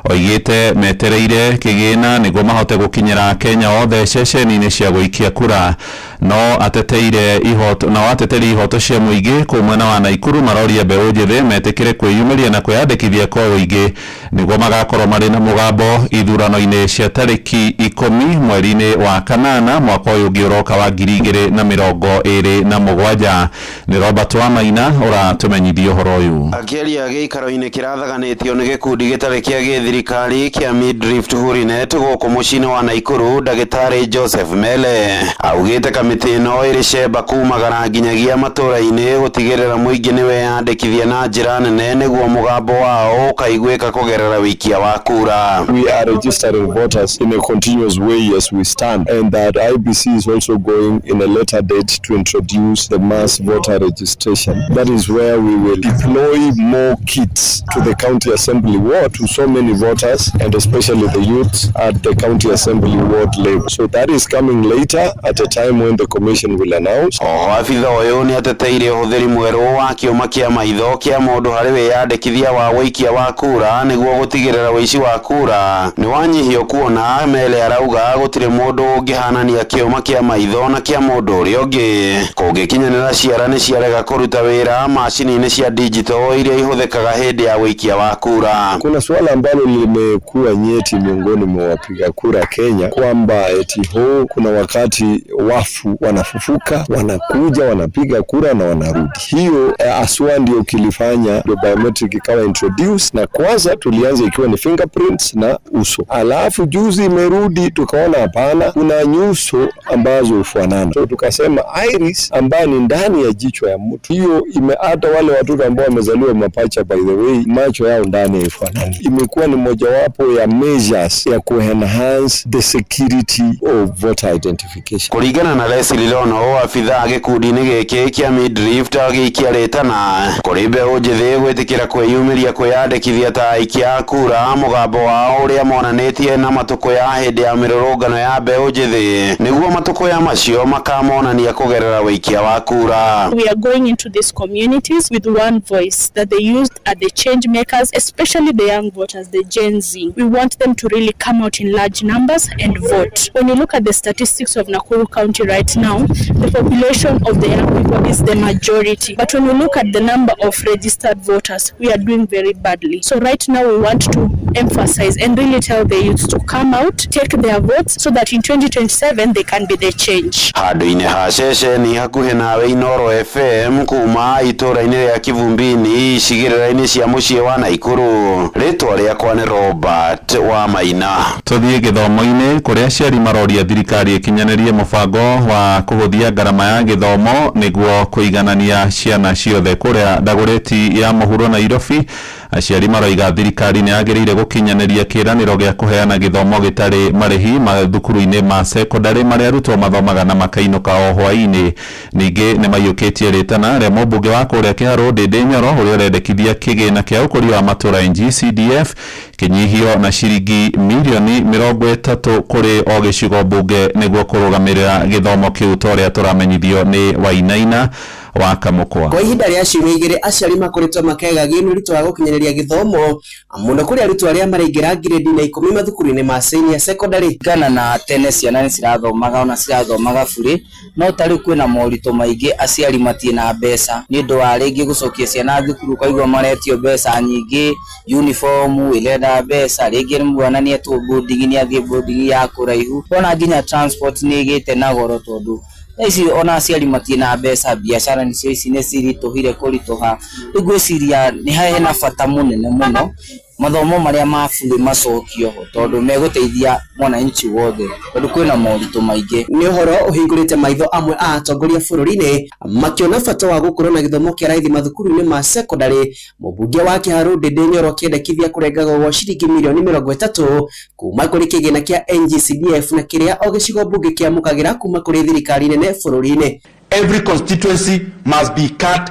Speaker 5: oigĩte metereire kĩgĩna nĩguo mahote gũkinyĩra Kenya othe ceceni-inĩ cia gũikia kura. No ateteire ihoto nao ateteri ihoto cia mũingĩ kũu mwena wa Naikuru maroria mbeũ njĩthĩ metĩkĩre kwĩyumĩria na kwĩyandĩkithia kwa ũingĩ nĩguo magakorwo marĩ na mũgambo ithurano-inĩ cia tarĩki 10 mweri-inĩ wa kanana mwaka ũyũ ũngĩ ũroka wa 2027. Nĩ Robert Wamaina ũratũmenyithia ũhoro ũyũ.
Speaker 8: Akĩaria gĩikaro-inĩ kĩrathaganĩtio nĩ gĩkundi gĩtarĩ kĩa gĩthirikari kĩa Midrift Hurinet gũkũ mũciĩ-inĩ wa Naikuru, ndagĩtarĩ Joseph Mele augĩte kamĩtĩ ĩno ĩrĩ cemba kumagara nginyagia matũũra-inĩ gũtigĩrĩra mũingĩ nĩ weyandĩkithia na njĩra nene nĩguo mũgambo wao ũkaiguĩka kũgerera wĩikia wa kura.
Speaker 12: We are registering voters in a continuous way as we stand, and that IEBC is also going in a later date to introduce the mass voter registration. That is where we will deploy more kits to the county assembly ward to so many voters and especially the youth at the county assembly ward level. So that is coming later at a time when the commission will announce.
Speaker 8: Oho abitha ũyũ nĩ ateteire ũhũthĩri mwerũ wa kĩũma kĩa maitho kĩa mũndũ harĩ wĩyandĩkithia wa wũikia wa kura nĩguo gũtigĩrĩra ũici wa kura nĩ wanyihio kuona Mele arauga gũtirĩ mũndũ ũngĩhanania kĩũma kĩa maitho na kĩa mũndũ ũrĩa ũngĩ. Kũngĩkinyanĩra ciara nĩ ciarega kũruta wĩra macini-inĩ cia digital iria ihũthĩkaga hĩndĩ ya wũikia wa kura.
Speaker 12: Kuna suala ambalo limekuwa nyeti miongoni mwa wapiga kura Kenya kwamba eti ho kuna wakati wafu wanafufuka, wanakuja wanapiga kura na wanarudi. Hiyo aswa ndio kilifanya ndio biometric ikawa introduce, na kwanza tulianza ikiwa ni fingerprints na uso, alafu juzi imerudi tukaona hapana, kuna nyuso ambazo hufanana, so tukasema iris ambayo ni ndani ya jicho ya mtu, hiyo ime hata wale watoto ambao wamezaliwa mapacha, by the way, macho yao ndani haifanani. Imekuwa ni mojawapo ya measures ya kuenhance the security of voter identification.
Speaker 8: Kũringana na Leslie Rono abithaa gĩkundi-inĩ gĩkĩ kĩa Midrift agĩikia rĩtana kũrĩ mbeũ njĩthĩ gwĩtĩkĩra kwĩyumĩria kwĩyandĩkithia ta aikia a kura mũgambo wao ũrĩa monanĩtie na matũkũya hĩndĩ ya mĩrũrũngano ya mbeũ njĩthĩ nĩguo matũkũya macio makamonania kũgerera wĩikia wa kura.
Speaker 9: We are going into these communities with one voice, that the youth are the change makers, especially the young voters, the Gen Z. We want them to really come out in large numbers and vote. When you look at the statistics of Nakuru County right now, the population of the young people is the majority. But when you look at the number of registered voters, we are doing very badly. So right now we want to emphasize and really tell the youth to come out, take their votes, so that in 2027 they can be the change.
Speaker 8: Handũ-inĩ ha ceceni hakuhĩ nawe Inooro FM kuma itũũra-inĩ rĩa Kivumbini icigĩrĩra-inĩ cia mũciĩ wa Naikuru. Rĩtwa rĩakwa nĩ Robert wa Maina.
Speaker 5: Tũthiĩ gĩthomo-inĩ kũrĩa aciari maroria thirikari ĩkinyanĩrie mũbango wa kũhũthia ngarama ya gĩthomo nĩguo kũiganania ciana ciothe. Kũrĩa Dagoretti ya mũhuro Nairobi aciari maroiga thirikari nĩ yagĩrĩire gũkinyanĩria kĩĩranĩro gĩa kũheana gĩthomo gĩtarĩ marĩhi mathukuru-inĩ ma sekondarĩ marĩa arutwo mathomaga na makainũka o hwaĩ-inĩ. Ningĩ nĩ maiyũkĩtie rĩtana rĩa mũmbunge wa kũrĩa Kĩharũ Ndĩndĩ Nyoro ũrĩa ũrendekithia kĩgĩna kĩa ũkũria wa matũũra NGCDF kĩnyihio na ciringi mirioni 30 kũrĩ o gĩcigo mbunge nĩguo kũrũgamĩrĩra gĩthomo kĩu ta ũrĩa tũramenyithio nĩ Wainaina wa Kamũkwa.
Speaker 13: Kwa ihinda rĩa ciumia igĩrĩ aciari makoretwo makĩgagio nĩ ũritũ wa gũkinyanĩria gĩthomo mũno kũrĩ arutwo arĩa maraingĩra ngirĩndi na 10 mathukuru-inĩ ma senior secondary.
Speaker 21: Kana na tene ciana nĩ cirathomaga ona cirathomaga burĩ, no ta rĩu kwĩna moritũ maingĩ, aciari matirĩ na mbeca nĩ ũndũ wa rĩngĩ gũcokia ciana thukuru, ũkaigua maretio mbeca nyingĩ, uniform ĩrenda mbeca, rĩngĩ mwana nĩ etwo boarding nĩ athiĩ boarding ya kũraihu, ona nginya transport nĩ ĩgĩte na goro tondũ thaa ici ona aciari matirĩ na mbeca, biacara nicio ici nĩ ciritũhire kũritũha. Rĩu ngwĩciria nĩ hena bata mũnene mũno mathomo marĩa ma burĩ macokio ho tondũ megũteithia mwananchi wothe tondũ kwĩna moritũ maingĩ.
Speaker 13: Nĩ ũhoro ũhingũrĩte maitho amwe a atongoria bũrũri-inĩ makĩona bata wa gũkorwo na gĩthomo kĩa raithi mathukuru-inĩ ma secondary. Mũmbunge wa Kĩharũ Ndĩndĩ Nyoro akĩendekithia kũrengagwo gwa ciringi mirioni 30 kuma kũrĩ kĩgĩna kĩa NGCDF na kĩrĩa o gĩcigo mbunge kĩamũkagĩra kuma kũrĩ thirikari nene bũrũri-inĩ.
Speaker 22: Every constituency must be cut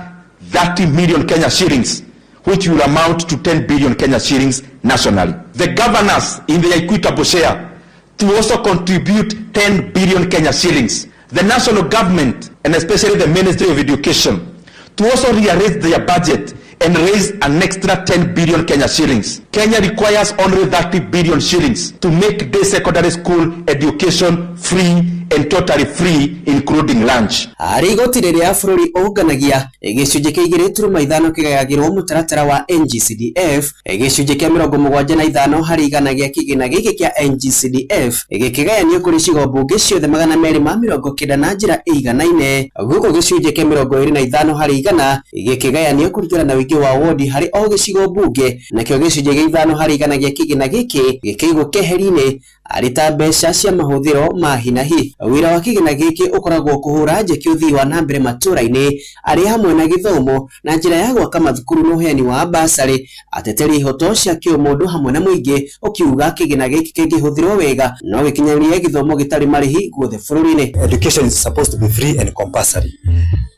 Speaker 22: 30 million Kenya shillings, which will amount to 10 billion Kenya shillings nationally. The governors in their equitable share to also contribute 10 billion Kenya shillings. The national government, and especially the Ministry of Education, to also rearrange their budget and raise an extra 10 billion Kenya shillings. Kenya requires only 30 billion shillings to make day secondary school education free and totally free, including lunch.
Speaker 13: Harĩ igoti rĩrĩa bũrũri ũnganagia gĩcunjĩ kĩa 2.5 kĩgayagĩrwo mũtaratara wa NGCDF, gĩcunjĩ kĩa 75 harĩ igana gĩa kĩgĩna gĩkĩ kĩa NGCDF gĩkĩgayanio kũrĩ icigo mbunge ciothe 290 na njĩra ĩiganaine, gũkũ gĩcunjĩ kĩa 25 harĩ igana gĩkĩgayanio kũringana na ũingĩ wa wodi harĩ o gĩcigo mbunge, nakĩo gĩcunjĩ kĩa 5 harĩ igana gĩa kĩgĩna gĩkĩ gĩkĩigwo keheri-inĩ arĩ ta mbeca cia mahũthĩro ma hi na hi. Wĩra wa kĩgĩna gĩkĩ ũkoragwo kũhũra njeki ũthii wa na mbere matũũra-inĩ arĩ hamwe na gĩthomo na njĩra ya gwaka mathukuru na ũheani wa basarĩ, ateteri ihoto cia kĩũmũndũ hamwe na mũingĩ ũkiuga kĩgĩna gĩkĩ kĩngĩhũthĩrwo wega no gĩkinyanĩrie gĩthomo gĩtarĩ marĩhi guothe bũrũri-inĩ.
Speaker 25: Education is supposed to be free and compulsory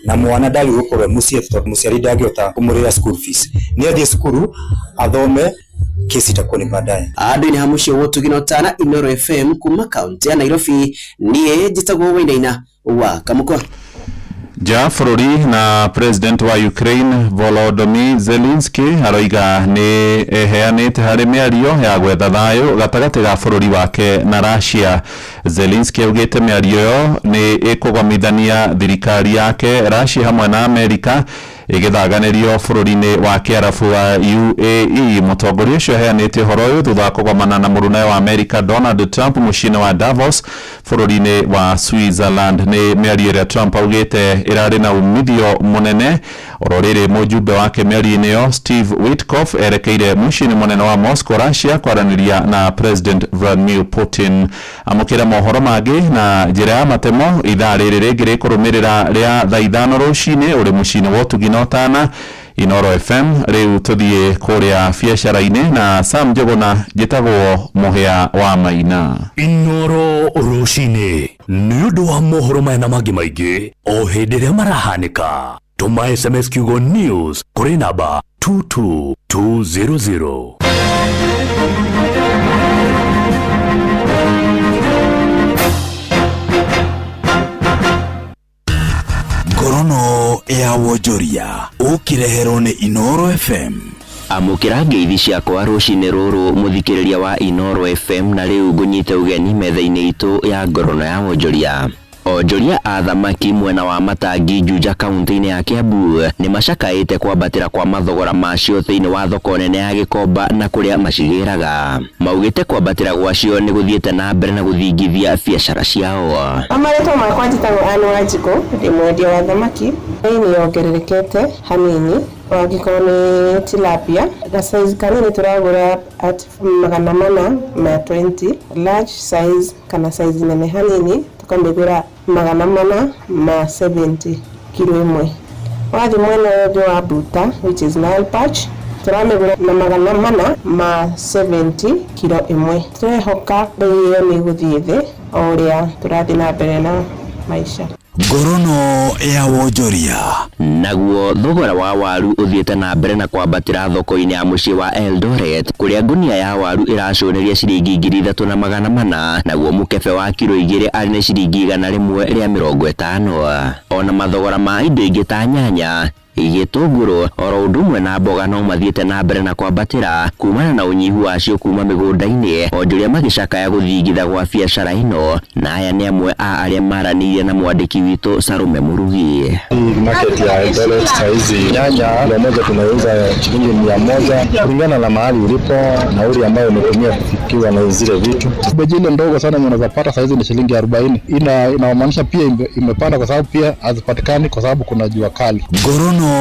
Speaker 25: na mwana ndagĩrĩirwo gũkorwo e mũciĩ tondũ mũciari ndangĩhota kũmũrĩhĩra school fees. Nĩ athiĩ cukuru athome Kesi itakuwa ni baadaye.
Speaker 13: Andũ-inĩ ha mũciĩ wa ũtugi na ũtana Inoro FM kuma kaunti ya Nairobi, niĩ njĩtagwo Wainaina wa Kamũkwa.
Speaker 5: Nja bũrũri na president wa Ukraine Volodymyr Zelensky aroiga nĩ eheanĩte harĩ mĩario ya gwetha thayũ gatagatĩ ga bũrũri wake na Russia. Zelensky augĩte mĩario ĩyo nĩ ĩkũgomithania thirikari yake Russia hamwe na Amerika ĩgĩthaganĩrio bũrũri-inĩ wa kĩarabu wa UAE. Mũtongoria ũcio aheanĩte ũhoro ũyũ thutha wa kũgomana na mũrũnawe wa Amerika Donald Trump mũciĩ-inĩ wa Davos bũrũri-inĩ wa Switzerland. Nĩ mĩario ĩrĩa Trump augĩte ĩrarĩ na umithio mũnene. Oro rĩrĩ mũjumbe wake mĩario-inĩ ĩyo Steve Witkoff erekeire mũciĩ-inĩ mũnene wa Moscow, Russia, kwaranĩria na President Vladimir Putin. Amũkĩra mohoro mangĩ na njĩra ya matemo ithaa rĩrĩ rĩngĩ rĩkũrũmĩrĩra rĩa thaa 5 rũcinĩ ũrĩ mũciĩ-inĩ wa ũtugi na ũtana Inoro FM. Rĩu tũthiĩ kũrĩa biacara-inĩ na Sam Njũgũna, njĩtagwo Mũhĩa wa Maina.
Speaker 4: Inoro rũcinĩ nĩ ũndũ wa mohoro maya na mangĩ maingĩ o hĩndĩ ĩrĩa marahanĩka, tũma SMS kiugo news kũrĩ namba 22200.
Speaker 1: Ngorono ya wonjoria ũkĩreherwo nĩ Inoro FM.
Speaker 2: Amũkĩra ngeithi ciakwa rũcinĩ rũrũ mũthikĩrĩria wa Inoro FM, na rĩu ngũnyite ũgeni metha-inĩ itũ ya ngorono ya wonjoria. Onjoria a thamaki mwena wa Matangi Juja kaunti-inĩ ya Kiambu nĩ macakaĩte kwambatĩra kwa mathogora macio thĩinĩ wa thoko nene ya Gĩkomba na kũrĩa macigĩraga. Maugĩte kwambatĩra gwacio nĩ gũthiĩte na mbere na gũthingithia biacara ciao.
Speaker 10: Marĩtwa makwa njĩtagwo Ann Wanjikũ, ndĩ mwendia wa thamaki. Bei nĩ yongererekete hanini, angĩkorwo nĩ tilapia ga size kanini tũragũra at 420, large size kana size nene hanini tũkamĩgũra 470 kiro ĩmwe. Wathiĩ mwena ũyũ ũngĩ wa buta, which is Nile perch, tũramĩgũra na 470 kiro ĩmwe. Tũrehoka bei ĩyo nĩ ĩgũthiĩ thĩ o ũrĩa tũrathiĩ na mbere na maica.
Speaker 1: Ngorono ya wonjoria.
Speaker 2: Naguo thogora wa waru ũthiĩte na mbere na kwambatĩra thoko-inĩ ya mũciĩ wa Eldoret, kũrĩa ngunia ya waru ĩracũnĩria ciringi 3400, naguo mũkebe wa kiro 2 arĩ nĩ ciringi 150. Ona mathogora ma indo ingĩ ta nyanya, gĩtũngũrũ oro ũndũ ũmwe na mboga no mathiĩte na mbere na kwambatĩra kumana na ũnyihu wacio kuma mĩgũnda-inĩ, onjoria magĩcakaya gũthingitha gwa biacara ĩno. Na aya nĩ amwe a arĩa maranĩirie na mwandĩki witũ Sarume Murugi.
Speaker 14: Market ya Eldoret saizi nyanya kilo moja tunauza shilingi 100 kulingana na mahali ulipo, nauli ambayo umetumia kufikiwa na zile vitu. Beji ile ndogo sana unaweza pata saizi ni shilingi 40. Inamaanisha pia imepanda kwa sababu pia hazipatikani kwa sababu kuna jua kali.
Speaker 1: Ngorono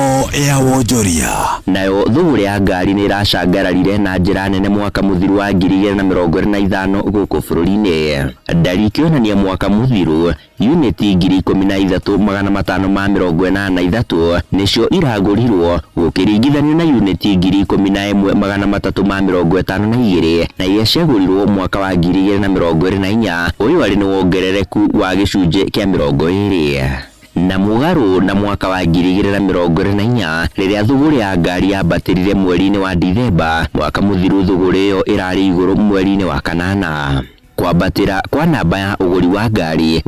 Speaker 1: ya wonjoria.
Speaker 2: Nayo thũgũrĩ ya ngari nĩ ĩracangararire na njĩra nene mwaka mũthiru wa 2025 gũkũ bũrũri-inĩ. Ndari ikĩonania mwaka mũthiru uniti 13583 nĩcio iragũrirwo gũkĩringithanio na uniti 11352 na iria ciagũrirwo mwaka wa 2024. Ũyũ arĩ nĩ wongerereku wa gĩcunjĩ kĩa 20. Na mũgarũ na mwaka wa 2024 rĩrĩa thũgũrĩ ya ngari yambatĩrire mweri-inĩ wa Dithemba, mwaka mũthiru thũgũrĩ ĩyo ĩrarĩ igũrũ mweri-inĩ wa kanana. Kwambatĩra kwa namba ya ũgũri wa ngari